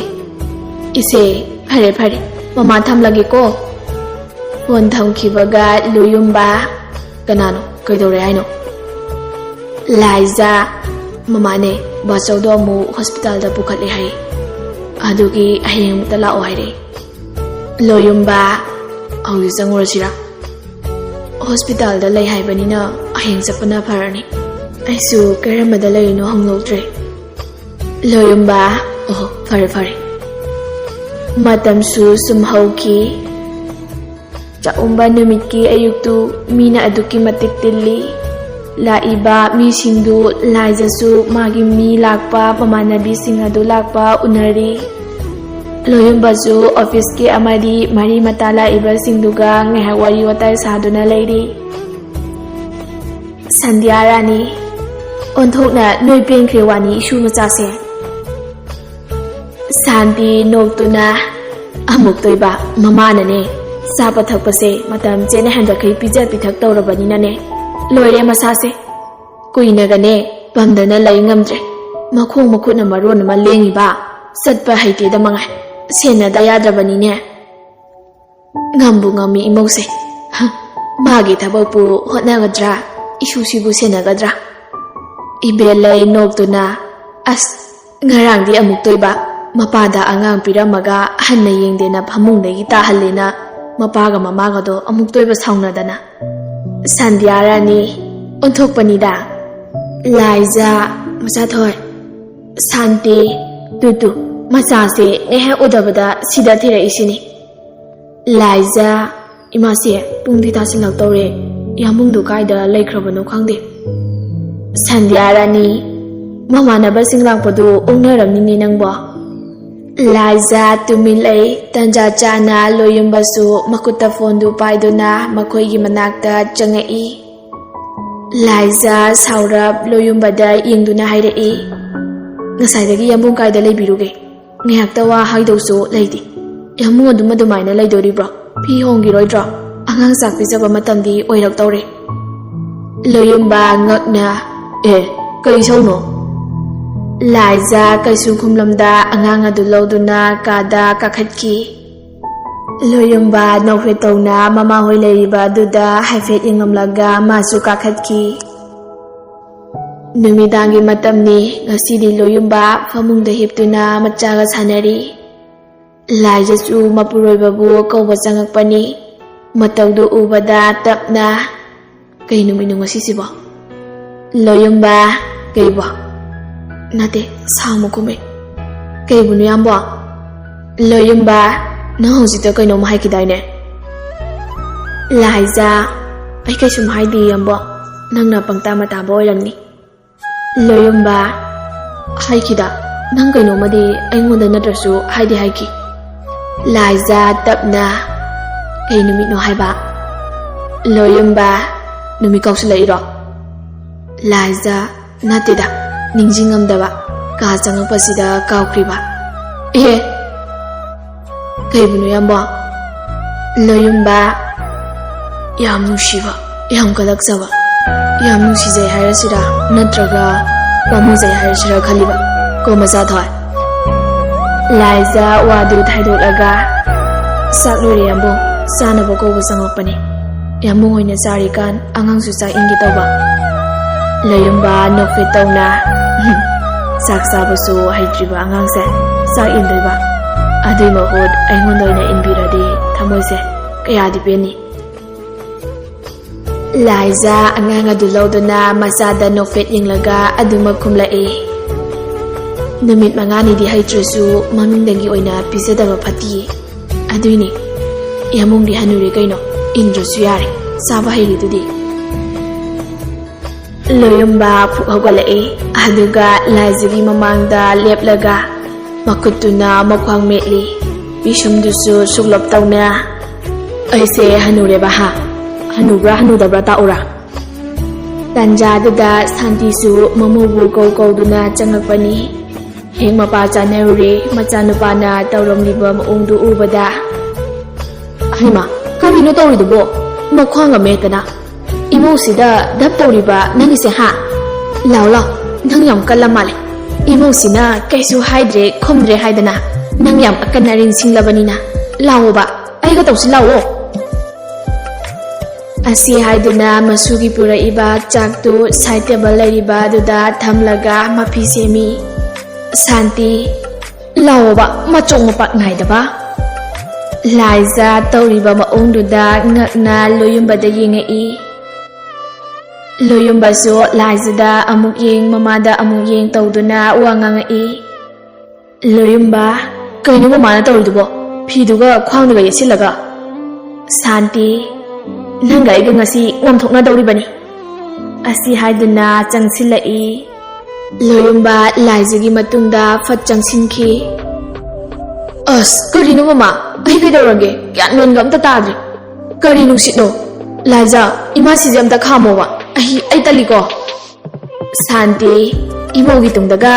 "ꯏꯆꯦ, ꯐꯔꯦ ꯐꯔꯦ, ꯃꯃꯥ ꯊꯝꯂꯒꯦꯀꯣ꯫" ꯐꯣꯟ ꯊꯝꯈꯤꯕꯒ ꯂꯨꯌꯨꯝꯕ, "ꯀꯅꯥꯅꯣ? ꯀꯩꯗꯧꯔꯦ ꯍꯥꯏꯅꯣ?" "ꯂꯥꯏꯖ, ꯃꯃꯥꯅꯦ, ꯕꯥꯆꯧꯗꯣ ꯑꯃꯨꯛ ꯍꯣꯁꯄꯤꯇꯥꯜꯗ ꯄꯨꯈꯠꯂꯦ ꯍꯥꯏ꯫ ꯑꯗꯨꯒꯤ ꯍꯌꯦꯡ ꯑꯃꯨꯛꯇ ꯂꯥꯛꯑꯣ ꯍꯥꯏꯔꯛꯑꯦ꯫" ꯂꯣꯌꯨꯝꯕ, "ꯍꯧꯖꯤꯛ ꯆꯪꯉꯨꯔꯁꯤꯔꯥ? ꯍꯣꯁꯄꯤꯇꯥꯜꯗ ꯂꯩ ꯍꯥꯏꯕꯅꯤꯅ ꯍꯌꯦꯡ ꯆꯠꯄꯅ ꯐꯔꯅꯤ꯫ ꯑꯩꯁꯨ ꯀꯔꯝꯕꯗ ꯂꯩꯔꯤꯅꯣ ꯍꯪꯍꯧꯗ꯭ꯔꯦ꯫" ꯂꯣꯌꯨꯝꯕ, "ꯑꯣꯍꯣ, ꯐꯔꯦ ꯐꯔꯦ꯫" ꯃꯇꯝꯁꯨ ꯁꯨꯝ ꯍꯧꯈꯤ꯫ ꯆꯥꯛꯎꯝꯕ ꯅꯨꯃꯤꯠꯀꯤ ꯑꯌꯨꯛꯇꯨ ꯃꯤꯅ ꯑꯗꯨꯛꯀꯤ ꯃꯇꯤꯛ ꯇꯤꯜꯂꯤ꯫ ꯂꯥꯛꯏꯕ ꯃꯤꯁꯤꯡꯗꯨ ꯂꯥꯏꯖꯁꯨ ꯃꯥꯒꯤ ꯃꯤ ꯂꯥꯛꯄ, ꯃꯃꯥꯟꯅꯕꯤꯁꯤꯡ ꯑꯗꯨ ꯂꯥꯛꯄ ꯎꯅꯔꯤ꯫ ꯂꯣꯌꯨꯝꯕꯁꯨ ꯑꯣꯐꯤꯁꯀꯤ ꯑꯃꯗꯤ ꯃꯔꯤ ꯃꯇꯥ ꯂꯥꯛꯏꯕꯁꯤꯡꯗꯨꯒ ꯉꯥꯏꯍꯥꯛ ꯋꯥꯔꯤ ꯋꯥꯇꯥꯏ ꯁꯥꯗꯨꯅ ꯂꯩꯔꯤ꯫ ꯁꯟꯙ꯭ꯌꯥ ꯔꯥꯅꯤ, ꯑꯣꯟꯊꯣꯛꯅ ꯅꯣꯏ ꯄꯦꯟꯈ꯭ꯔꯦ ꯋꯥꯅꯤ ꯏꯁꯨ ꯃꯆꯥꯁꯦ꯫ ꯁꯥꯟꯇꯤ ꯅꯣꯛꯇꯨꯅ, ꯑꯃꯨꯛꯇꯣꯏꯕ ꯃꯃꯥꯅꯅꯦ ꯆꯥꯕ ꯊꯛꯄꯁꯦ ꯃꯇꯝ ꯆꯦꯅ ꯍꯟꯗꯛꯈꯩ ꯄꯤꯖ ꯄꯤꯊꯛ ꯇꯧꯔꯕꯅꯤꯅꯅꯦ, ꯂꯣꯏꯔꯦ ꯃꯁꯥꯁꯦ꯫ ꯀꯨꯏꯅꯒꯅꯦ ꯄꯝꯗꯅ ꯂꯩ ꯉꯝꯗ꯭ꯔꯦ꯫ ꯃꯈꯣꯡ ꯃꯈꯨꯠꯅ ꯃꯔꯣꯟ ꯑꯃ ꯂꯦꯡꯉꯤꯕ, ꯆꯠꯄ ꯍꯩꯇꯦꯗ ꯃꯉꯥꯏ꯫ ꯁꯦꯟꯅꯗ ꯌꯥꯗ꯭ꯔꯕꯅꯤꯅꯦ꯫ ꯉꯝꯕꯨ ꯉꯝꯃꯤ ꯏꯃꯧꯁꯦ꯫ ꯍ, ꯃꯥꯒꯤ ꯊꯕꯛꯄꯨ ꯍꯣꯠꯅꯒꯗ꯭ꯔꯥ, ꯏꯁꯨꯁꯤꯕꯨ ꯁꯦꯟꯅꯒꯗ꯭ꯔꯥ? ꯏꯕꯦꯜꯂꯩ ꯅꯣꯛꯇꯨꯅ, "ꯑꯁ, ꯉꯔꯥꯡꯗꯤ ꯑꯃꯨꯛꯇꯣꯏꯕ ꯃꯄꯥꯗ ꯑꯉꯥꯡ ꯄꯤꯔꯝꯃꯒ ꯍꯟꯅ ꯌꯦꯡꯗꯦꯅ ꯐꯃꯨꯡꯗꯒꯤ ꯇꯥꯍꯜꯂꯦꯅ ꯃꯄꯥꯒ ꯃꯃꯥꯒꯗꯣ ꯑꯃꯨꯛꯇꯣꯏꯕ ꯁꯥꯎꯅꯗꯅ"꯫ ꯁꯟꯙ꯭ꯌꯥ ꯔꯥꯅꯤ, ꯑꯣꯟꯊꯣꯛꯄꯅꯤꯗ꯫ ꯂꯥꯏꯖꯥ, ꯃꯆꯥꯊꯣꯏ, ꯁꯥꯟꯇꯤ, ꯇꯨ ꯇꯨ, ꯃꯆꯥꯁꯦ ꯉꯥꯏꯍꯥꯛ ꯎꯗꯕꯗ ꯁꯤꯗ ꯊꯤꯔꯛꯏꯁꯤꯅꯤ꯫ ꯂꯥꯏꯖꯥ, ꯏꯃꯥꯁꯦ, ꯄꯨꯡꯗꯤ ꯇꯥꯁꯤꯜꯂꯛꯇꯧꯔꯦ꯫ ꯌꯥꯝꯕꯨꯡꯗꯣ ꯀꯥꯏꯗ ꯂꯩꯈ꯭ꯔꯕꯅꯣ ꯈꯪꯗꯦ꯫ ꯁꯟꯙ꯭ꯌꯥ ꯔꯥꯅꯤ, ꯃꯃꯥꯟꯅꯕꯁꯤꯡ ꯂꯥꯛꯄꯗꯨ ꯑꯣꯛꯅꯔꯝꯅꯤꯅꯦ ꯅꯪꯕꯣ꯫ ꯂꯥꯏꯖꯥ ꯇꯨꯃꯤꯟ ꯂꯩ꯫ ꯇꯟꯖꯥ ꯆꯥꯅ ꯂꯣꯌꯨꯝꯕꯁꯨ ꯃꯈꯨꯠꯇ ꯐꯣꯟꯗꯨ ꯄꯥꯏꯗꯨꯅ ꯃꯈꯣꯏꯒꯤ ꯃꯅꯥꯛꯇ ꯆꯪꯉꯛꯏ꯫ ꯂꯥꯏꯖꯥ ꯁꯥꯎꯔꯞ ꯂꯣꯌꯨꯝꯕꯗ ꯌꯦꯡꯗꯨꯅ ꯍꯥꯏꯔꯛꯏ, "ꯉꯁꯥꯏꯗꯒꯤ ꯌꯥꯝꯕꯨꯡ ꯀꯥꯏꯗ ꯂꯩꯕꯤꯔꯨꯒꯦ? ꯉꯥꯏꯍꯥꯛꯇ ꯋꯥ ꯍꯥꯏꯗꯧꯁꯨ ꯂꯩꯇꯦ꯫ ꯌꯥꯝꯕꯨꯡ ꯑꯗꯨꯝ ꯑꯗꯨꯃꯥꯏꯅ ꯂꯩꯗꯣꯔꯤꯕ꯭ꯔꯣ? ꯐꯤ ꯍꯣꯡꯈꯤꯔꯣꯏꯗ꯭ꯔꯣ? ꯑꯉꯥꯡ ꯆꯥꯛ ꯄꯤꯖꯕ ꯃꯇꯝꯗꯤ ꯑꯣꯏꯔꯛꯇꯧꯔꯦ"꯫ ꯂꯣꯌꯨꯝꯕ ꯉꯛꯅ, "ꯑꯦ, ꯀꯔꯤ ꯁꯧꯅꯣ?" ꯂꯥꯏꯖꯥ ꯀꯩꯁꯨ ꯈꯨꯝꯂꯝꯗ ꯑꯉꯥꯡ ꯑꯗꯨ ꯂꯧꯗꯨꯅ ꯀꯥꯗ ꯀꯥꯈꯠꯈꯤ꯫ ꯂꯣꯌꯨꯝꯕ ꯅꯣꯛꯐꯦꯠ ꯇꯧꯅ ꯃꯃꯥꯍꯣꯏ ꯂꯩꯔꯤꯕ ꯑꯗꯨꯗ ꯍꯥꯏꯐꯦꯠ ꯌꯦꯡꯉꯝꯂꯒ ꯃꯥꯁꯨ ꯀꯥꯈꯠꯈꯤ꯫ ꯅꯨꯃꯤꯗꯥꯡꯒꯤ ꯃꯇꯝꯅꯤ꯫ ꯉꯁꯤꯗꯤ ꯂꯣꯌꯨꯝꯕ ꯐꯃꯨꯡꯗ ꯍꯤꯞꯇꯨꯅ ꯃꯆꯥꯒ ꯁꯥꯟꯅꯔꯤ꯫ ꯂꯥꯏꯖꯥꯁꯨ ꯃꯄꯨꯔꯣꯏꯕꯕꯨ ꯀꯧꯕ ꯆꯪꯉꯛꯄꯅꯤ꯫ ꯃꯇꯧꯗꯨ ꯎꯕꯗ ꯇꯞꯅ, "ꯀꯩ ꯅꯨꯃꯤꯠꯅꯣ ꯉꯁꯤꯁꯤꯕꯣ?" ꯂꯣꯌꯨꯝꯕ, "ꯀꯩꯕꯣ?" "ꯅꯠꯇꯦ, ꯁꯥꯎꯅꯨ ꯀꯨꯝꯃꯩ꯫" "ꯀꯩꯕꯨꯅꯣ ꯌꯥꯝꯕꯣ?" ꯂꯣꯌꯨꯝꯕ, "ꯅꯪ ꯍꯧꯖꯤꯛꯇ ꯀꯩꯅꯣꯝ ꯍꯥꯏꯈꯤꯗꯥꯏꯅꯦ?" ꯂꯥꯏꯖꯥ, "ꯑꯩ ꯀꯩꯁꯨꯝ ꯍꯥꯏꯗꯦ ꯌꯥꯝꯕꯣ, ꯅꯪꯅ ꯄꯪꯇꯥ ꯃꯇꯥꯕ ꯑꯣꯏꯔꯝꯅꯤ꯫" ꯂꯣꯌꯨꯝꯕ, "ꯍꯥꯏꯈꯤꯗ, ꯅꯪ ꯀꯩꯅꯣꯝꯃꯗꯤ ꯑꯩꯉꯣꯟꯗ ꯅꯠꯇ꯭ꯔꯁꯨ ꯍꯥꯏꯗꯤ ꯍꯥꯏꯈꯤ꯫" ꯂꯥꯏꯖꯥ ꯇꯞꯅ, "ꯀꯩ ꯅꯨꯃꯤꯠꯅꯣ ꯍꯥꯏꯕ?" ꯂꯣꯌꯨꯝꯕ, "ꯅꯨꯃꯤꯠ ꯀꯥꯎꯁꯤꯜꯂꯛꯏꯔꯣ?" ꯂꯥꯏꯖ, ꯅꯠꯇꯦꯗ, ꯅꯤꯡꯁꯤꯡꯉꯝꯗꯕ, ꯀꯥ ꯆꯪꯉꯛꯄꯁꯤꯗ ꯀꯥꯎꯈ꯭ꯔꯤꯕ꯫ ꯑꯦ, ꯀꯩꯕꯨꯅꯣ ꯏꯌꯥꯝꯕ? ꯂꯣꯌꯨꯝꯕ, ꯌꯥꯝ ꯅꯨꯡꯁꯤꯕ, ꯌꯥꯝ ꯀꯜꯂꯛꯆꯕ, ꯌꯥꯝ ꯅꯨꯡꯁꯤꯖꯩ ꯍꯥꯏꯔꯁꯤꯔꯥ, ꯅꯠꯇ꯭ꯔꯒ ꯄꯥꯝꯃꯨꯖꯩ ꯍꯥꯏꯔꯁꯤꯔꯥ ꯈꯜꯂꯤꯕ ꯀꯣ ꯃꯆꯥꯊꯣꯏ꯫ ꯂꯥꯏꯖ ꯋꯥꯗꯨ ꯊꯥꯏꯗꯣꯛꯂꯒ, ꯆꯥꯛ ꯂꯣꯏꯔꯦ ꯌꯥꯝꯕꯨꯡ, ꯆꯥꯅꯕ ꯀꯧꯕ ꯆꯪꯂꯛꯄꯅꯤ꯫ ꯌꯥꯝꯕꯨꯡ ꯍꯣꯏꯅ ꯆꯥꯔꯤꯀꯥꯟ ꯑꯉꯥꯡꯁꯨ ꯆꯥꯛ ꯏꯟꯒꯦ ꯇꯧꯕ꯫ ꯂꯣꯌꯨꯝꯕ ꯅꯣꯛꯐꯦꯠ ꯇꯧꯅ, "ꯆꯥꯛ ꯆꯥꯕꯁꯨ ꯍꯩꯇ꯭ꯔꯤꯕ ꯑꯉꯥꯡꯁꯦ ꯆꯥꯛ ꯏꯟꯗꯣꯏꯕ? ꯑꯗꯨꯏ ꯃꯍꯨꯠ ꯑꯩꯉꯣꯟꯗ ꯑꯣꯏꯅ ꯏꯟꯕꯤꯔꯗꯤ ꯊꯃꯣꯏꯁꯦ ꯀꯌꯥꯗꯤ ꯄꯦꯟꯅꯤ꯫" ꯂꯥꯏꯖ ꯑꯉꯥꯡ ꯑꯗꯨ ꯂꯧꯗꯨꯅ ꯃꯆꯥꯗ ꯅꯣꯛꯐꯦꯠ ꯌꯦꯡꯂꯒ ꯑꯗꯨꯃꯛ ꯈꯨꯝꯂꯛꯏ꯫ "ꯅꯨꯃꯤꯠ ꯃꯉꯥꯅꯤꯗꯤ ꯍꯩꯇ꯭ꯔꯁꯨ ꯃꯃꯤꯡꯗꯒꯤ ꯑꯣꯏꯅ ꯄꯤꯖꯗꯕ ꯐꯠꯇꯤꯌꯦ꯫ ꯑꯗꯨꯏꯅꯦ, ꯌꯥꯝꯕꯨꯡꯗꯤ ꯍꯅꯨꯔꯦ ꯀꯩꯅꯣ, ꯏꯟꯗ꯭ꯔꯁꯨ ꯌꯥꯔꯦ, ꯆꯥꯕ ꯍꯩꯔꯤꯗꯨꯗꯤ꯫" ꯂꯣꯌꯨꯝꯕ ꯐꯨꯛ ꯍꯧꯒꯠꯂꯛꯏ, ꯑꯗꯨꯒ ꯂꯥꯏꯖꯒꯤ ꯃꯃꯥꯡꯗ ꯂꯦꯞꯂꯒ ꯃꯈꯨꯠꯇꯨꯅ ꯃꯈ꯭ꯋꯥꯡ ꯃꯦꯠꯂꯤ, ꯄꯤꯁꯨꯝꯗꯨꯁꯨ ꯁꯨꯛꯂꯞ ꯇꯧꯅ꯫ "ꯑꯩꯁꯦ ꯍꯅꯨꯔꯦꯕ ꯍꯥ? ꯍꯅꯨꯕ꯭ꯔꯥ ꯍꯅꯨꯗꯕ꯭ꯔꯥ ꯇꯥꯛꯎꯔꯥ?" ꯇꯟꯖꯥꯗꯨꯗ ꯁꯥꯟꯇꯤꯁꯨ ꯃꯃꯧꯕꯨ ꯀꯧ ꯀꯧꯗꯨꯅ ꯆꯪꯉꯛꯄꯅꯤ꯫ ꯍꯦꯛ ꯃꯄꯥ ꯆꯥꯅꯔꯨꯔꯦ, ꯃꯆꯥꯅꯨꯄꯥꯅ ꯇꯧꯔꯝꯂꯤꯕ ꯃꯑꯣꯡꯗꯨ ꯎꯕꯗ꯫ "ꯍꯩꯃꯥ, ꯀꯔꯤꯅꯣ ꯇꯧꯔꯤꯗꯨꯕꯣ? ꯃꯈ꯭ꯋꯥꯡꯒ ꯃꯦꯠꯇꯅ꯫ ꯏꯃꯧꯁꯤꯗ ꯙꯞ ꯇꯧꯔꯤꯕ ꯅꯪꯒꯤꯁꯦ ꯍꯥ? ꯂꯥꯎ ꯂꯥꯎ, ꯅꯪ ꯌꯥꯝ ꯀꯜꯂ ꯃꯥꯜꯂꯦ꯫ ꯏꯃꯧꯁꯤꯅ ꯀꯩꯁꯨ ꯍꯥꯏꯗ꯭ꯔꯦ ꯈꯨꯝꯗ꯭ꯔꯦ ꯍꯥꯏꯗꯅ ꯅꯪ ꯌꯥꯝ ꯑꯀꯟ ꯑꯔꯤꯡ ꯁꯤꯡꯂꯕꯅꯤꯅ꯫ ꯂꯥꯎꯑꯣꯕ, ꯑꯩꯒ ꯇꯧꯁꯤ ꯂꯥꯎꯑꯣ꯫" ꯑꯁꯤ ꯍꯥꯏꯗꯨꯅ ꯃꯁꯨꯒꯤ ꯄꯨꯔꯛꯏꯕ ꯆꯥꯛꯇꯨ ꯁꯥꯏꯠ ꯇꯦꯕꯜ ꯂꯩꯔꯤꯕ ꯑꯗꯨꯗ ꯊꯝꯂꯒ ꯃꯐꯤ ꯁꯦꯝꯃꯤ꯫ ꯁꯥꯟꯇꯤ, ꯂꯥꯎꯑꯣꯕ, ꯃꯆꯣꯡ ꯃꯄꯥꯛ ꯅꯥꯏꯗꯕ꯫ ꯂꯥꯏꯖ ꯇꯧꯔꯤꯕ ꯃꯑꯣꯡꯗꯨꯗ ꯉꯛꯅ ꯂꯣꯌꯨꯝꯕꯗ ꯌꯦꯡꯉꯛꯏ꯫ ꯂꯣꯌꯨꯝꯕꯁꯨ ꯂꯥꯏꯖꯗ ꯑꯃꯨꯛ ꯌꯦꯡ, ꯃꯃꯥꯗ ꯑꯃꯨꯛ ꯌꯦꯡ ꯇꯧꯗꯨꯅ ꯋꯥ ꯉꯥꯡꯉꯛꯏ꯫ ꯂꯣꯌꯨꯝꯕ, ꯀꯩꯅꯣ ꯃꯃꯥꯅ ꯇꯧꯔꯤꯗꯨꯕꯣ? ꯐꯤꯗꯨꯒ ꯈ꯭ꯋꯥꯡꯗꯨꯒ ꯌꯦꯠꯁꯤꯜꯂꯒ꯫ ꯁꯥꯟꯇꯤ, ꯅꯪꯒ ꯑꯩꯒ ꯉꯁꯤ ꯉꯝꯊꯣꯛꯅꯗꯧꯔꯤꯕꯅꯤ꯫ ꯑꯁꯤ ꯍꯥꯏꯗꯨꯅ ꯆꯪꯁꯤꯜꯂꯛꯏ꯫ ꯂꯣꯌꯨꯝꯕ ꯂꯥꯏꯖꯒꯤ ꯃꯇꯨꯡꯗ ꯐꯠ ꯆꯪꯁꯤꯟꯈꯤ꯫ ꯑꯁ, ꯀꯔꯤꯅꯣ ꯃꯃꯥ? ꯑꯩ ꯀꯩꯗꯧꯔꯒꯦ? ꯒ꯭ꯌꯥꯟ ꯃꯦꯟꯒ ꯑꯝꯇ ꯇꯥꯗ꯭ꯔꯦ꯫ ꯀꯔꯤ ꯅꯨꯡꯁꯤꯠꯅꯣ? ꯂꯥꯏꯖ, ꯏꯃꯥꯁꯤꯁꯦ ꯑꯝꯇ ꯈꯥꯝꯃꯣꯕ꯫ ꯑꯩ, ꯑꯩ ꯇꯜꯂꯤꯀꯣ꯫ "ꯁꯥꯟꯇꯤ, ꯏꯃꯧꯒꯤ ꯇꯨꯡꯗꯒ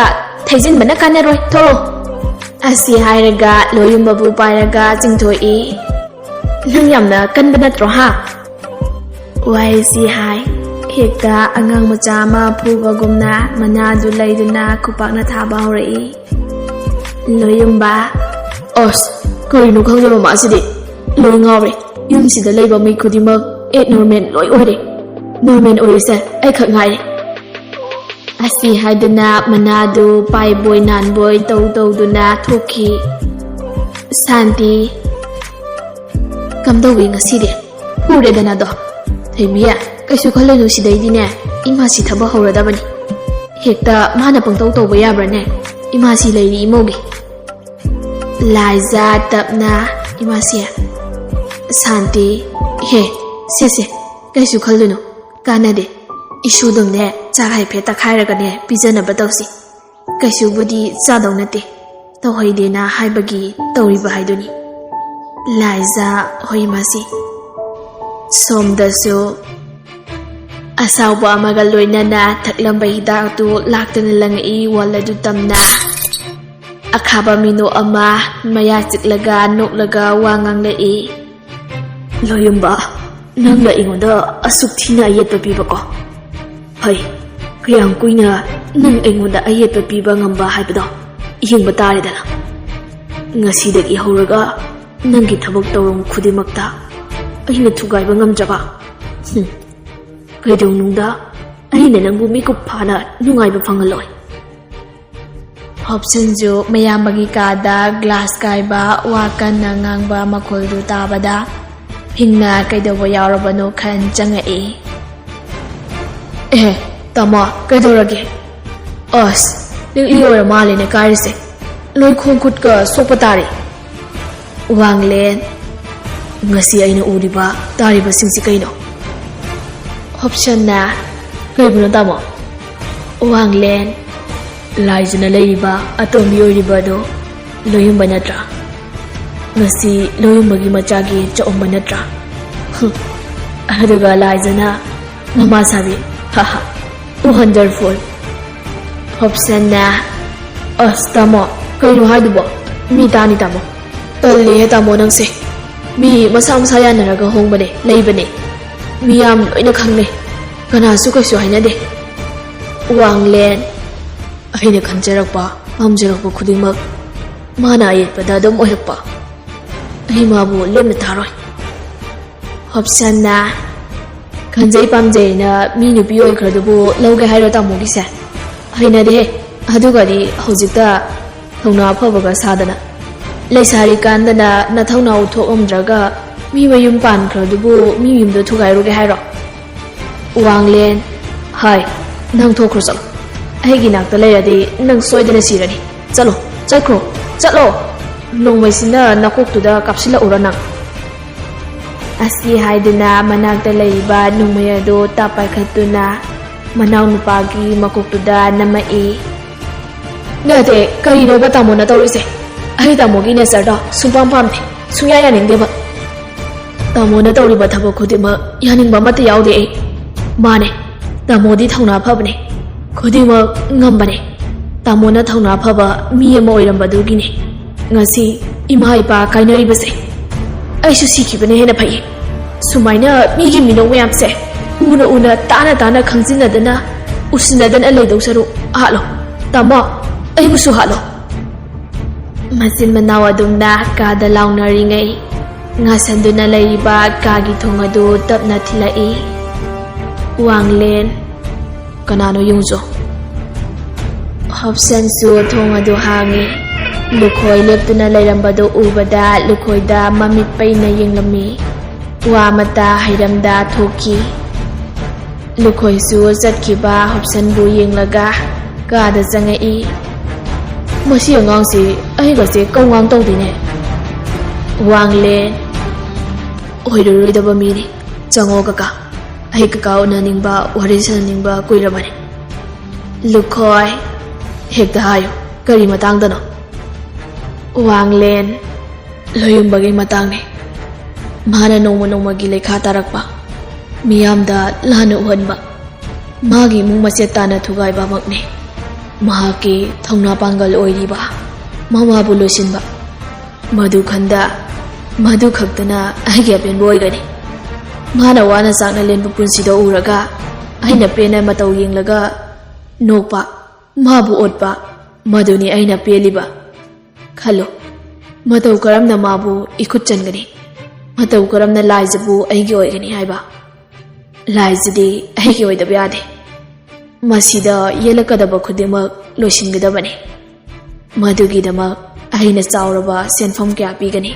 ꯊꯩꯖꯤꯟꯕꯅ ꯀꯥꯟꯅꯔꯣꯏ, ꯊꯣꯛꯂꯣ!" ꯑꯁꯤ ꯍꯥꯏꯔꯒ ꯂꯣꯌꯨꯝꯕꯕꯨ ꯄꯥꯏꯔꯒ ꯆꯤꯡꯊꯣꯛꯏ꯫ "ꯅꯪ ꯌꯥꯝꯅ ꯀꯟꯕ ꯅꯠꯇ꯭ꯔꯣ, ꯍꯥ?" ꯋꯥꯍꯩꯁꯤ ꯍꯥꯏ, ꯍꯦꯛꯇ ꯑꯉꯥꯡ ꯃꯆꯥ ꯑꯃ ꯐꯨꯕꯒꯨꯝꯅ ꯃꯅꯥꯗꯨ ꯂꯩꯗꯨꯅ ꯈꯨꯄꯥꯛꯅ ꯊꯥꯕ ꯍꯧꯔꯛꯏ꯫ ꯂꯣꯌꯨꯝꯕ, "ꯑꯁ, ꯀꯔꯤꯅꯣ ꯈꯪꯗꯦ ꯃꯃꯥꯁꯤꯗꯤ, ꯂꯣꯏ ꯉꯥꯎꯔꯦ꯫ ꯌꯨꯝꯁꯤꯗ ꯂꯩꯕ ꯃꯤ ꯈꯨꯗꯤꯡꯃꯛ ꯑꯦ ꯅꯣꯔꯃꯦꯜ ꯂꯣꯏ ꯑꯣꯏꯔꯦ꯫ ꯅꯣꯔꯃꯦꯜ ꯑꯣꯏꯔꯤꯁꯦ ꯑꯩꯈꯛ ꯉꯥꯏꯔꯦ꯫" ꯑꯁꯤ ꯍꯥꯏꯗꯨꯅ ꯃꯅꯥꯗꯨ ꯄꯥꯏꯕꯣꯏ ꯅꯥꯟꯕꯣꯏ ꯇꯧ ꯇꯧꯗꯨꯅ ꯊꯣꯛꯈꯤ꯫ ꯁꯥꯟꯇꯤ, "ꯀꯝꯗꯧꯏ ꯉꯁꯤꯗꯤ? ꯐꯨꯔꯦꯗꯅ ꯑꯗꯣ꯫ ꯊꯣꯏꯕꯤ, ꯀꯩꯁꯨ ꯈꯜꯂꯨꯅꯨ, ꯁꯤꯗꯩꯗꯤꯅꯦ ꯏꯃꯥꯁꯤ ꯊꯕꯛ ꯍꯧꯔꯗꯕꯅꯤ꯫ ꯍꯦꯛꯇ ꯃꯥꯅ ꯄꯪꯇꯧ ꯇꯧꯕ ꯌꯥꯕ꯭ꯔꯥꯅꯦ? ꯏꯃꯥꯁꯤ ꯂꯩꯔꯤ ꯏꯃꯧꯒꯤ꯫" ꯂꯥꯏꯖꯥ ꯇꯞꯅ, "ꯏꯃꯥꯁꯤ꯫" ꯁꯥꯟꯇꯤ, "ꯍꯦ, ꯁꯦ ꯁꯦ, ꯀꯩꯁꯨ ꯈꯜꯂꯨꯅꯨ, ꯀꯥꯟꯅꯗꯦ꯫ ꯏꯁꯨꯗꯨꯝꯅꯦ ꯆꯥꯛ ꯍꯥꯏꯐꯦꯠ ꯇꯛꯈꯥꯏꯔꯒꯅꯦ ꯄꯤꯖꯅꯕ ꯇꯧꯁꯤ꯫ ꯀꯩꯁꯨꯕꯨꯗꯤ ꯆꯥꯗꯧ ꯅꯠꯇꯦ, ꯇꯧꯍꯩꯗꯦꯅ ꯍꯥꯏꯕꯒꯤ ꯇꯧꯔꯤꯕ ꯍꯥꯏꯗꯨꯅꯤ꯫" ꯂꯥꯏꯖꯥ, "ꯍꯣꯏ ꯏꯃꯥꯁꯤ꯫" ꯁꯣꯝꯗꯁꯨ ꯑꯁꯥꯎꯕ ꯑꯃꯒ ꯂꯣꯏꯅꯅ ꯊꯛꯂꯝꯕ ꯍꯤꯗꯥꯛꯇꯨ ꯂꯥꯛꯇꯅ ꯂꯪꯉꯛꯏ ꯋꯥꯜ ꯑꯗꯨ ꯇꯝꯅ꯫ ꯑꯈꯥꯕ ꯃꯤꯅꯣꯛ ꯑꯃ ꯃꯌꯥ ꯆꯤꯛꯂꯒ ꯅꯣꯛꯂꯒ ꯋꯥ ꯉꯥꯡꯂꯛꯏ꯫ "ꯂꯣꯌꯨꯝꯕ, ꯅꯪꯅ ꯑꯩꯉꯣꯟꯗ ꯑꯁꯨꯛ ꯊꯤꯅ ꯑꯌꯦꯠꯄ ꯄꯤꯕꯀꯣ? ꯐꯩ, ꯀꯌꯥꯝ ꯀꯨꯏꯅ ꯅꯪ ꯑꯩꯉꯣꯟꯗ ꯑꯌꯦꯠꯄ ꯄꯤꯕ ꯉꯝꯕ ꯍꯥꯏꯕꯗꯣ ꯌꯦꯡꯕ ꯇꯥꯔꯦꯗꯅ꯫ ꯉꯁꯤꯗꯒꯤ ꯍꯧꯔꯒ ꯅꯪꯒꯤ ꯊꯕꯛ ꯇꯧꯔꯝ ꯈꯨꯗꯤꯡꯃꯛꯇ ꯑꯩꯅ ꯊꯨꯒꯥꯏꯕ ꯉꯝꯖꯕ꯫ ꯍꯨꯝ, ꯀꯩꯗꯧꯅꯨꯡꯗ ꯑꯩꯅ ꯅꯪꯕꯨ ꯃꯤꯀꯨꯞ ꯐꯥꯅ ꯅꯨꯡꯉꯥꯏꯕ ꯐꯪꯍꯜꯂꯣꯏ꯫" ꯍꯣꯞꯁꯟꯁꯨ ꯃꯌꯥꯝꯕꯒꯤ ꯀꯥꯗ ꯒ꯭ꯂꯥꯁ ꯀꯥꯏꯕ, ꯋꯥ ꯀꯟꯅ ꯉꯥꯡꯕ ꯃꯈꯣꯜꯗꯨ ꯇꯥꯕꯗ ꯍꯤꯡꯅ ꯀꯩꯗꯧꯕ ꯌꯥꯎꯔꯕꯅꯣ ꯈꯟ ꯆꯪꯉꯛꯏ꯫ "ꯑꯦ, ꯇꯥꯃꯣ, ꯀꯩꯗꯧꯔꯒꯦ? ꯑꯁ, ꯂꯤꯛꯂꯤ ꯑꯣꯏꯔ ꯃꯥꯜꯂꯦꯅꯦ ꯀꯥꯏꯔꯤꯁꯦ꯫ ꯂꯣꯏ ꯈꯣꯡ ꯈꯨꯠꯀ ꯁꯣꯛꯄ ꯇꯥꯔꯦ꯫" ꯋꯥꯡꯂꯦꯟ, "ꯉꯁꯤ ꯑꯩꯅ ꯎꯔꯤꯕ ꯇꯥꯔꯤꯕꯁꯤꯡꯁꯤ ꯀꯩꯅꯣ?" ꯍꯣꯞꯁꯟꯅ, "ꯀꯩꯕꯨꯅꯣ ꯇꯥꯃꯣ?" ꯋꯥꯡꯂꯦꯟ, "ꯂꯥꯏꯖꯅ ꯂꯩꯔꯤꯕ ꯑꯇꯣꯝꯕꯤ ꯑꯣꯏꯔꯤꯕ ꯑꯗꯣ ꯂꯣꯌꯨꯝꯕ ꯅꯠꯇ꯭ꯔꯥ? ꯉꯁꯤ ꯂꯣꯌꯨꯝꯕꯒꯤ ꯃꯆꯥꯒꯤ ꯆꯥꯛꯎꯝꯕ ꯅꯠꯇ꯭ꯔꯥ? ꯍꯨꯝ, ꯑꯗꯨꯒ ꯂꯥꯏꯖꯅ ꯃꯃꯥ ꯁꯥꯕꯤ, ꯍꯥ ꯍꯥ, Wonderful. ꯍꯣꯞꯁꯟꯅ, "ꯑꯁ, ꯇꯥꯃꯣ, ꯀꯩꯅꯣ ꯍꯥꯏꯗꯨꯕꯣ? ꯃꯤ ꯇꯥꯅꯤ, ꯇꯥꯃꯣ꯫ ꯇꯜꯂꯤꯍꯦ, ꯇꯥꯃꯣ, ꯅꯪꯁꯦ꯫ ꯃꯤ ꯃꯁꯥ ꯃꯁꯥ ꯌꯥꯅꯔꯒ ꯍꯣꯡꯕꯅꯦ, ꯂꯩꯕꯅꯦ꯫ ꯃꯤ ꯌꯥꯝ ꯂꯣꯏꯅ ꯈꯪꯅꯩ꯫ ꯀꯅꯥꯁꯨ ꯀꯩꯁꯨ ꯍꯥꯏꯅꯗꯦ꯫" ꯋꯥꯡꯂꯦꯟ, "ꯑꯩꯅ ꯈꯟꯖꯔꯛꯄ, ꯄꯥꯝꯖꯔꯛꯄ ꯈꯨꯗꯤꯡꯃꯛ ꯃꯥꯅ ꯑꯌꯦꯠꯄꯗ ꯑꯗꯨꯝ ꯑꯣꯏꯔꯛꯄ꯫ ꯑꯩ ꯃꯥꯕꯨ ꯂꯦꯝꯅ ꯊꯥꯔꯣꯏ꯫" ꯍꯣꯞꯁꯟꯅ, "ꯈꯟꯖꯩ ꯄꯥꯝꯖꯩꯅ ꯃꯤ ꯅꯨꯄꯤ ꯑꯣꯏꯈ꯭ꯔꯗꯨꯕꯨ ꯂꯧꯒꯦ ꯍꯥꯏꯔꯣ ꯇꯥꯃꯣꯒꯤꯁꯦ? ꯍꯩꯅꯗꯦꯍꯦ꯫ ꯑꯗꯨꯒꯗꯤ ꯍꯧꯖꯤꯛꯇ ꯊꯧꯅꯥ ꯐꯕꯒ ꯁꯥꯗꯅ, ꯂꯩꯁꯥꯔꯤꯀꯥꯟꯗꯅ ꯅꯊꯧꯅꯥ ꯎꯠꯊꯣꯛꯂꯝꯗ꯭ꯔꯒ ꯃꯤ ꯃꯌꯨꯝ ꯄꯥꯟꯈ꯭ꯔꯗꯨꯕꯨ ꯃꯤ ꯌꯨꯝꯗ ꯊꯨꯒꯥꯏꯔꯨꯒꯦ ꯍꯥꯏꯔꯣ?" ꯋꯥꯡꯂꯦꯟ, "ꯍꯥꯏ, ꯅꯪ ꯊꯣꯛꯈ꯭ꯔꯣ ꯆꯠꯂꯣ꯫ ꯑꯩꯒꯤ ꯅꯥꯛꯇ ꯂꯩꯔꯗꯤ ꯅꯪ ꯁꯣꯏꯗꯅ ꯁꯤꯔꯅꯤ꯫ ꯆꯠꯂꯣ, ꯆꯠꯈ꯭ꯔꯣ, ꯆꯠꯂꯣ꯫ ꯅꯣꯡꯃꯩꯁꯤꯅ ꯅꯀꯣꯛꯇꯨꯗ ꯀꯥꯞꯁꯤꯜꯂꯛꯎꯔꯣ ꯅꯪ?" ꯑꯁꯤ ꯍꯥꯏꯗꯨꯅ ꯃꯅꯥꯛꯇ ꯂꯩꯔꯤꯕ ꯅꯣꯡꯃꯩ ꯑꯗꯨ ꯇꯞ ꯄꯥꯏꯈꯠꯇꯨꯅ ꯃꯅꯥꯎꯅꯨꯄꯥꯒꯤ ꯃꯀꯣꯛꯇꯨꯗ ꯅꯝꯃꯛꯏ꯫ "ꯅꯠꯇꯦ, ꯀꯔꯤꯅꯣꯕ ꯇꯥꯃꯣꯅ ꯇꯧꯔꯤꯁꯦ? ꯑꯩ ꯇꯥꯃꯣꯒꯤ ꯅꯦꯆꯔꯗꯣ ꯁꯨꯡꯄꯥꯝ ꯄꯥꯝꯗꯦ, ꯁꯨꯡꯌꯥ ꯌꯥꯅꯤꯡꯗꯦꯕ꯫ ꯇꯥꯃꯣꯅ ꯇꯧꯔꯤꯕ ꯊꯕꯛ ꯈꯨꯗꯤꯡꯃꯛ ꯌꯥꯅꯤꯡꯕ ꯑꯃꯠꯇ ꯌꯥꯎꯗꯦ ꯑꯩ꯫ ꯃꯥꯅꯦ, ꯇꯥꯃꯣꯗꯤ ꯊꯧꯅꯥ ꯐꯕꯅꯦ, ꯈꯨꯗꯤꯡꯃꯛ ꯉꯝꯕꯅꯦ꯫ ꯇꯥꯃꯣꯅ ꯊꯧꯅꯥ ꯐꯕ ꯃꯤ ꯑꯃ ꯑꯣꯏꯔꯝꯕꯗꯨꯒꯤꯅꯦ ꯉꯁꯤ ꯏꯃꯥ ꯏꯄꯥ ꯀꯥꯏꯅꯔꯤꯕꯁꯦ꯫ ꯑꯩꯁꯨ ꯁꯤꯈꯤꯕꯅ ꯍꯦꯟꯅ ꯐꯩ꯫ ꯁꯨꯃꯥꯏꯅ ꯃꯤꯒꯤ ꯃꯤꯅꯧ ꯃꯌꯥꯝꯁꯦ ꯎꯅ ꯎꯅ, ꯇꯥꯅ ꯇꯥꯅ, ꯈꯪꯖꯤꯟꯅꯗꯅ, ꯎꯁꯤꯟꯅꯗꯅ ꯂꯩꯗꯧ ꯁꯔꯨꯛ ꯍꯥꯠꯂꯣ꯫ ꯇꯥꯃꯣ, ꯑꯩꯕꯨꯁꯨ ꯍꯥꯠꯂꯣ꯫" ꯃꯆꯤꯟ ꯃꯅꯥꯎ ꯑꯗꯨꯝꯅ ꯀꯥꯗ ꯂꯥꯎꯅꯔꯤꯉꯩ, ꯉꯥꯁꯟꯗꯨꯅ ꯂꯩꯔꯤꯕ ꯀꯥꯒꯤ ꯊꯣꯡ ꯑꯗꯨ ꯇꯞꯅ ꯊꯤꯜꯂꯛꯏ꯫ ꯋꯥꯡꯂꯦꯟ, "ꯀꯅꯥꯅꯣ ꯌꯦꯡꯉꯨꯆꯣ꯫" ꯍꯣꯞꯁꯟꯁꯨ ꯊꯣꯡ ꯑꯗꯨ ꯍꯥꯡꯉꯤ꯫ ꯂꯨꯈꯣꯏ ꯂꯦꯞꯇꯨꯅ ꯂꯩꯔꯝꯕꯗꯨ ꯎꯕꯗ ꯂꯨꯈꯣꯏꯗ ꯃꯃꯤꯠ ꯄꯩꯅ ꯌꯦꯡꯂꯝꯃꯤ꯫ ꯋꯥ ꯑꯃꯠꯇ ꯍꯩꯔꯝꯗ ꯊꯣꯛꯈꯤ꯫ ꯂꯨꯈꯣꯏꯁꯨ ꯆꯠꯈꯤꯕ ꯍꯣꯞꯁꯟꯕꯨ ꯌꯦꯡꯂꯒ ꯀꯥꯗ ꯆꯪꯉꯛꯏ꯫ "ꯃꯁꯤ ꯑꯉꯥꯡꯁꯤ ꯑꯩꯒꯁꯦ ꯀꯧꯉꯥꯡ ꯇꯧꯗꯦꯅꯦ꯫" ꯋꯥꯡꯂꯦꯟ, "ꯑꯣꯏꯔꯔꯣꯏꯗꯕ ꯃꯤꯅꯤ꯫ ꯆꯪꯉꯣ ꯀꯀꯥ, ꯑꯩ ꯀꯀꯥ ꯎꯅꯅꯤꯡꯕ, ꯋꯥꯔꯤ ꯁꯥꯟꯅꯅꯤꯡꯕ ꯀꯨꯏꯔꯕꯅꯤ꯫" ꯂꯨꯈꯣꯏ, "ꯍꯦꯛꯇ ꯍꯥꯏꯌꯨ, ꯀꯔꯤ ꯃꯇꯥꯡꯗꯅꯣ?" ꯋꯥꯡꯂꯦꯟ, "ꯂꯣꯌꯨꯝꯕꯒꯤ ꯃꯇꯥꯡꯅꯤ꯫ ꯃꯥꯅ ꯅꯣꯡꯃ ꯅꯣꯡꯃꯒꯤ ꯂꯩꯈꯥ ꯇꯥꯔꯛꯄ, ꯃꯤꯌꯥꯝꯗ ꯂꯥꯟꯅ ꯎꯍꯟꯕ, ꯃꯥꯒꯤ ꯏꯃꯨꯡ ꯃꯆꯦꯠ ꯇꯥꯅ ꯊꯨꯒꯥꯏꯕꯃꯛꯅꯤ꯫ ꯃꯍꯥꯛꯀꯤ ꯊꯧꯅꯥ ꯄꯥꯡꯒꯜ ꯑꯣꯏꯔꯤꯕ ꯃꯃꯥꯕꯨ ꯂꯣꯏꯁꯤꯟꯕ꯫ ꯃꯗꯨ ꯈꯟꯗ, ꯃꯗꯨ ꯈꯛꯇꯅ ꯑꯩꯒꯤ ꯑꯄꯦꯟꯕ ꯑꯣꯏꯒꯅꯤ꯫ ꯃꯥꯅ ꯋꯥꯅ ꯆꯥꯛꯅ ꯂꯦꯟꯕ ꯄꯨꯟꯁꯤꯗ ꯎꯔꯒ, ꯑꯩꯅ ꯄꯦꯟꯅ ꯃꯇꯧ ꯌꯦꯡꯂꯒ ꯅꯣꯛꯄ, ꯃꯥꯕꯨ ꯑꯣꯠꯄ, ꯃꯗꯨꯅꯤ ꯑꯩꯅ ꯄꯦꯜꯂꯤꯕ꯫ ꯈꯜꯂꯨ, ꯃꯇꯧ ꯀꯔꯝꯅ ꯃꯥꯕꯨ ꯏꯈꯨꯠ ꯆꯟꯒꯅꯤ? ꯃꯇꯧ ꯀꯔꯝꯅ ꯂꯥꯏꯖꯕꯨ ꯑꯩꯒꯤ ꯑꯣꯏꯒꯅꯤ ꯍꯥꯏꯕ? ꯂꯥꯏꯖꯗꯤ ꯑꯩꯒꯤ ꯑꯣꯏꯗꯕ ꯌꯥꯗꯦ꯫ ꯃꯁꯤꯗ ꯌꯦꯜꯂꯛꯀꯗꯕ ꯈꯨꯗꯤꯡꯃꯛ ꯂꯣꯏꯁꯤꯟꯒꯗꯕꯅꯤ꯫ ꯃꯗꯨꯒꯤꯗꯃꯛ ꯑꯩꯅ ꯆꯥꯎꯔꯕ ꯁꯦꯟꯐꯝ ꯀꯌꯥ ꯄꯤꯒꯅꯤ꯫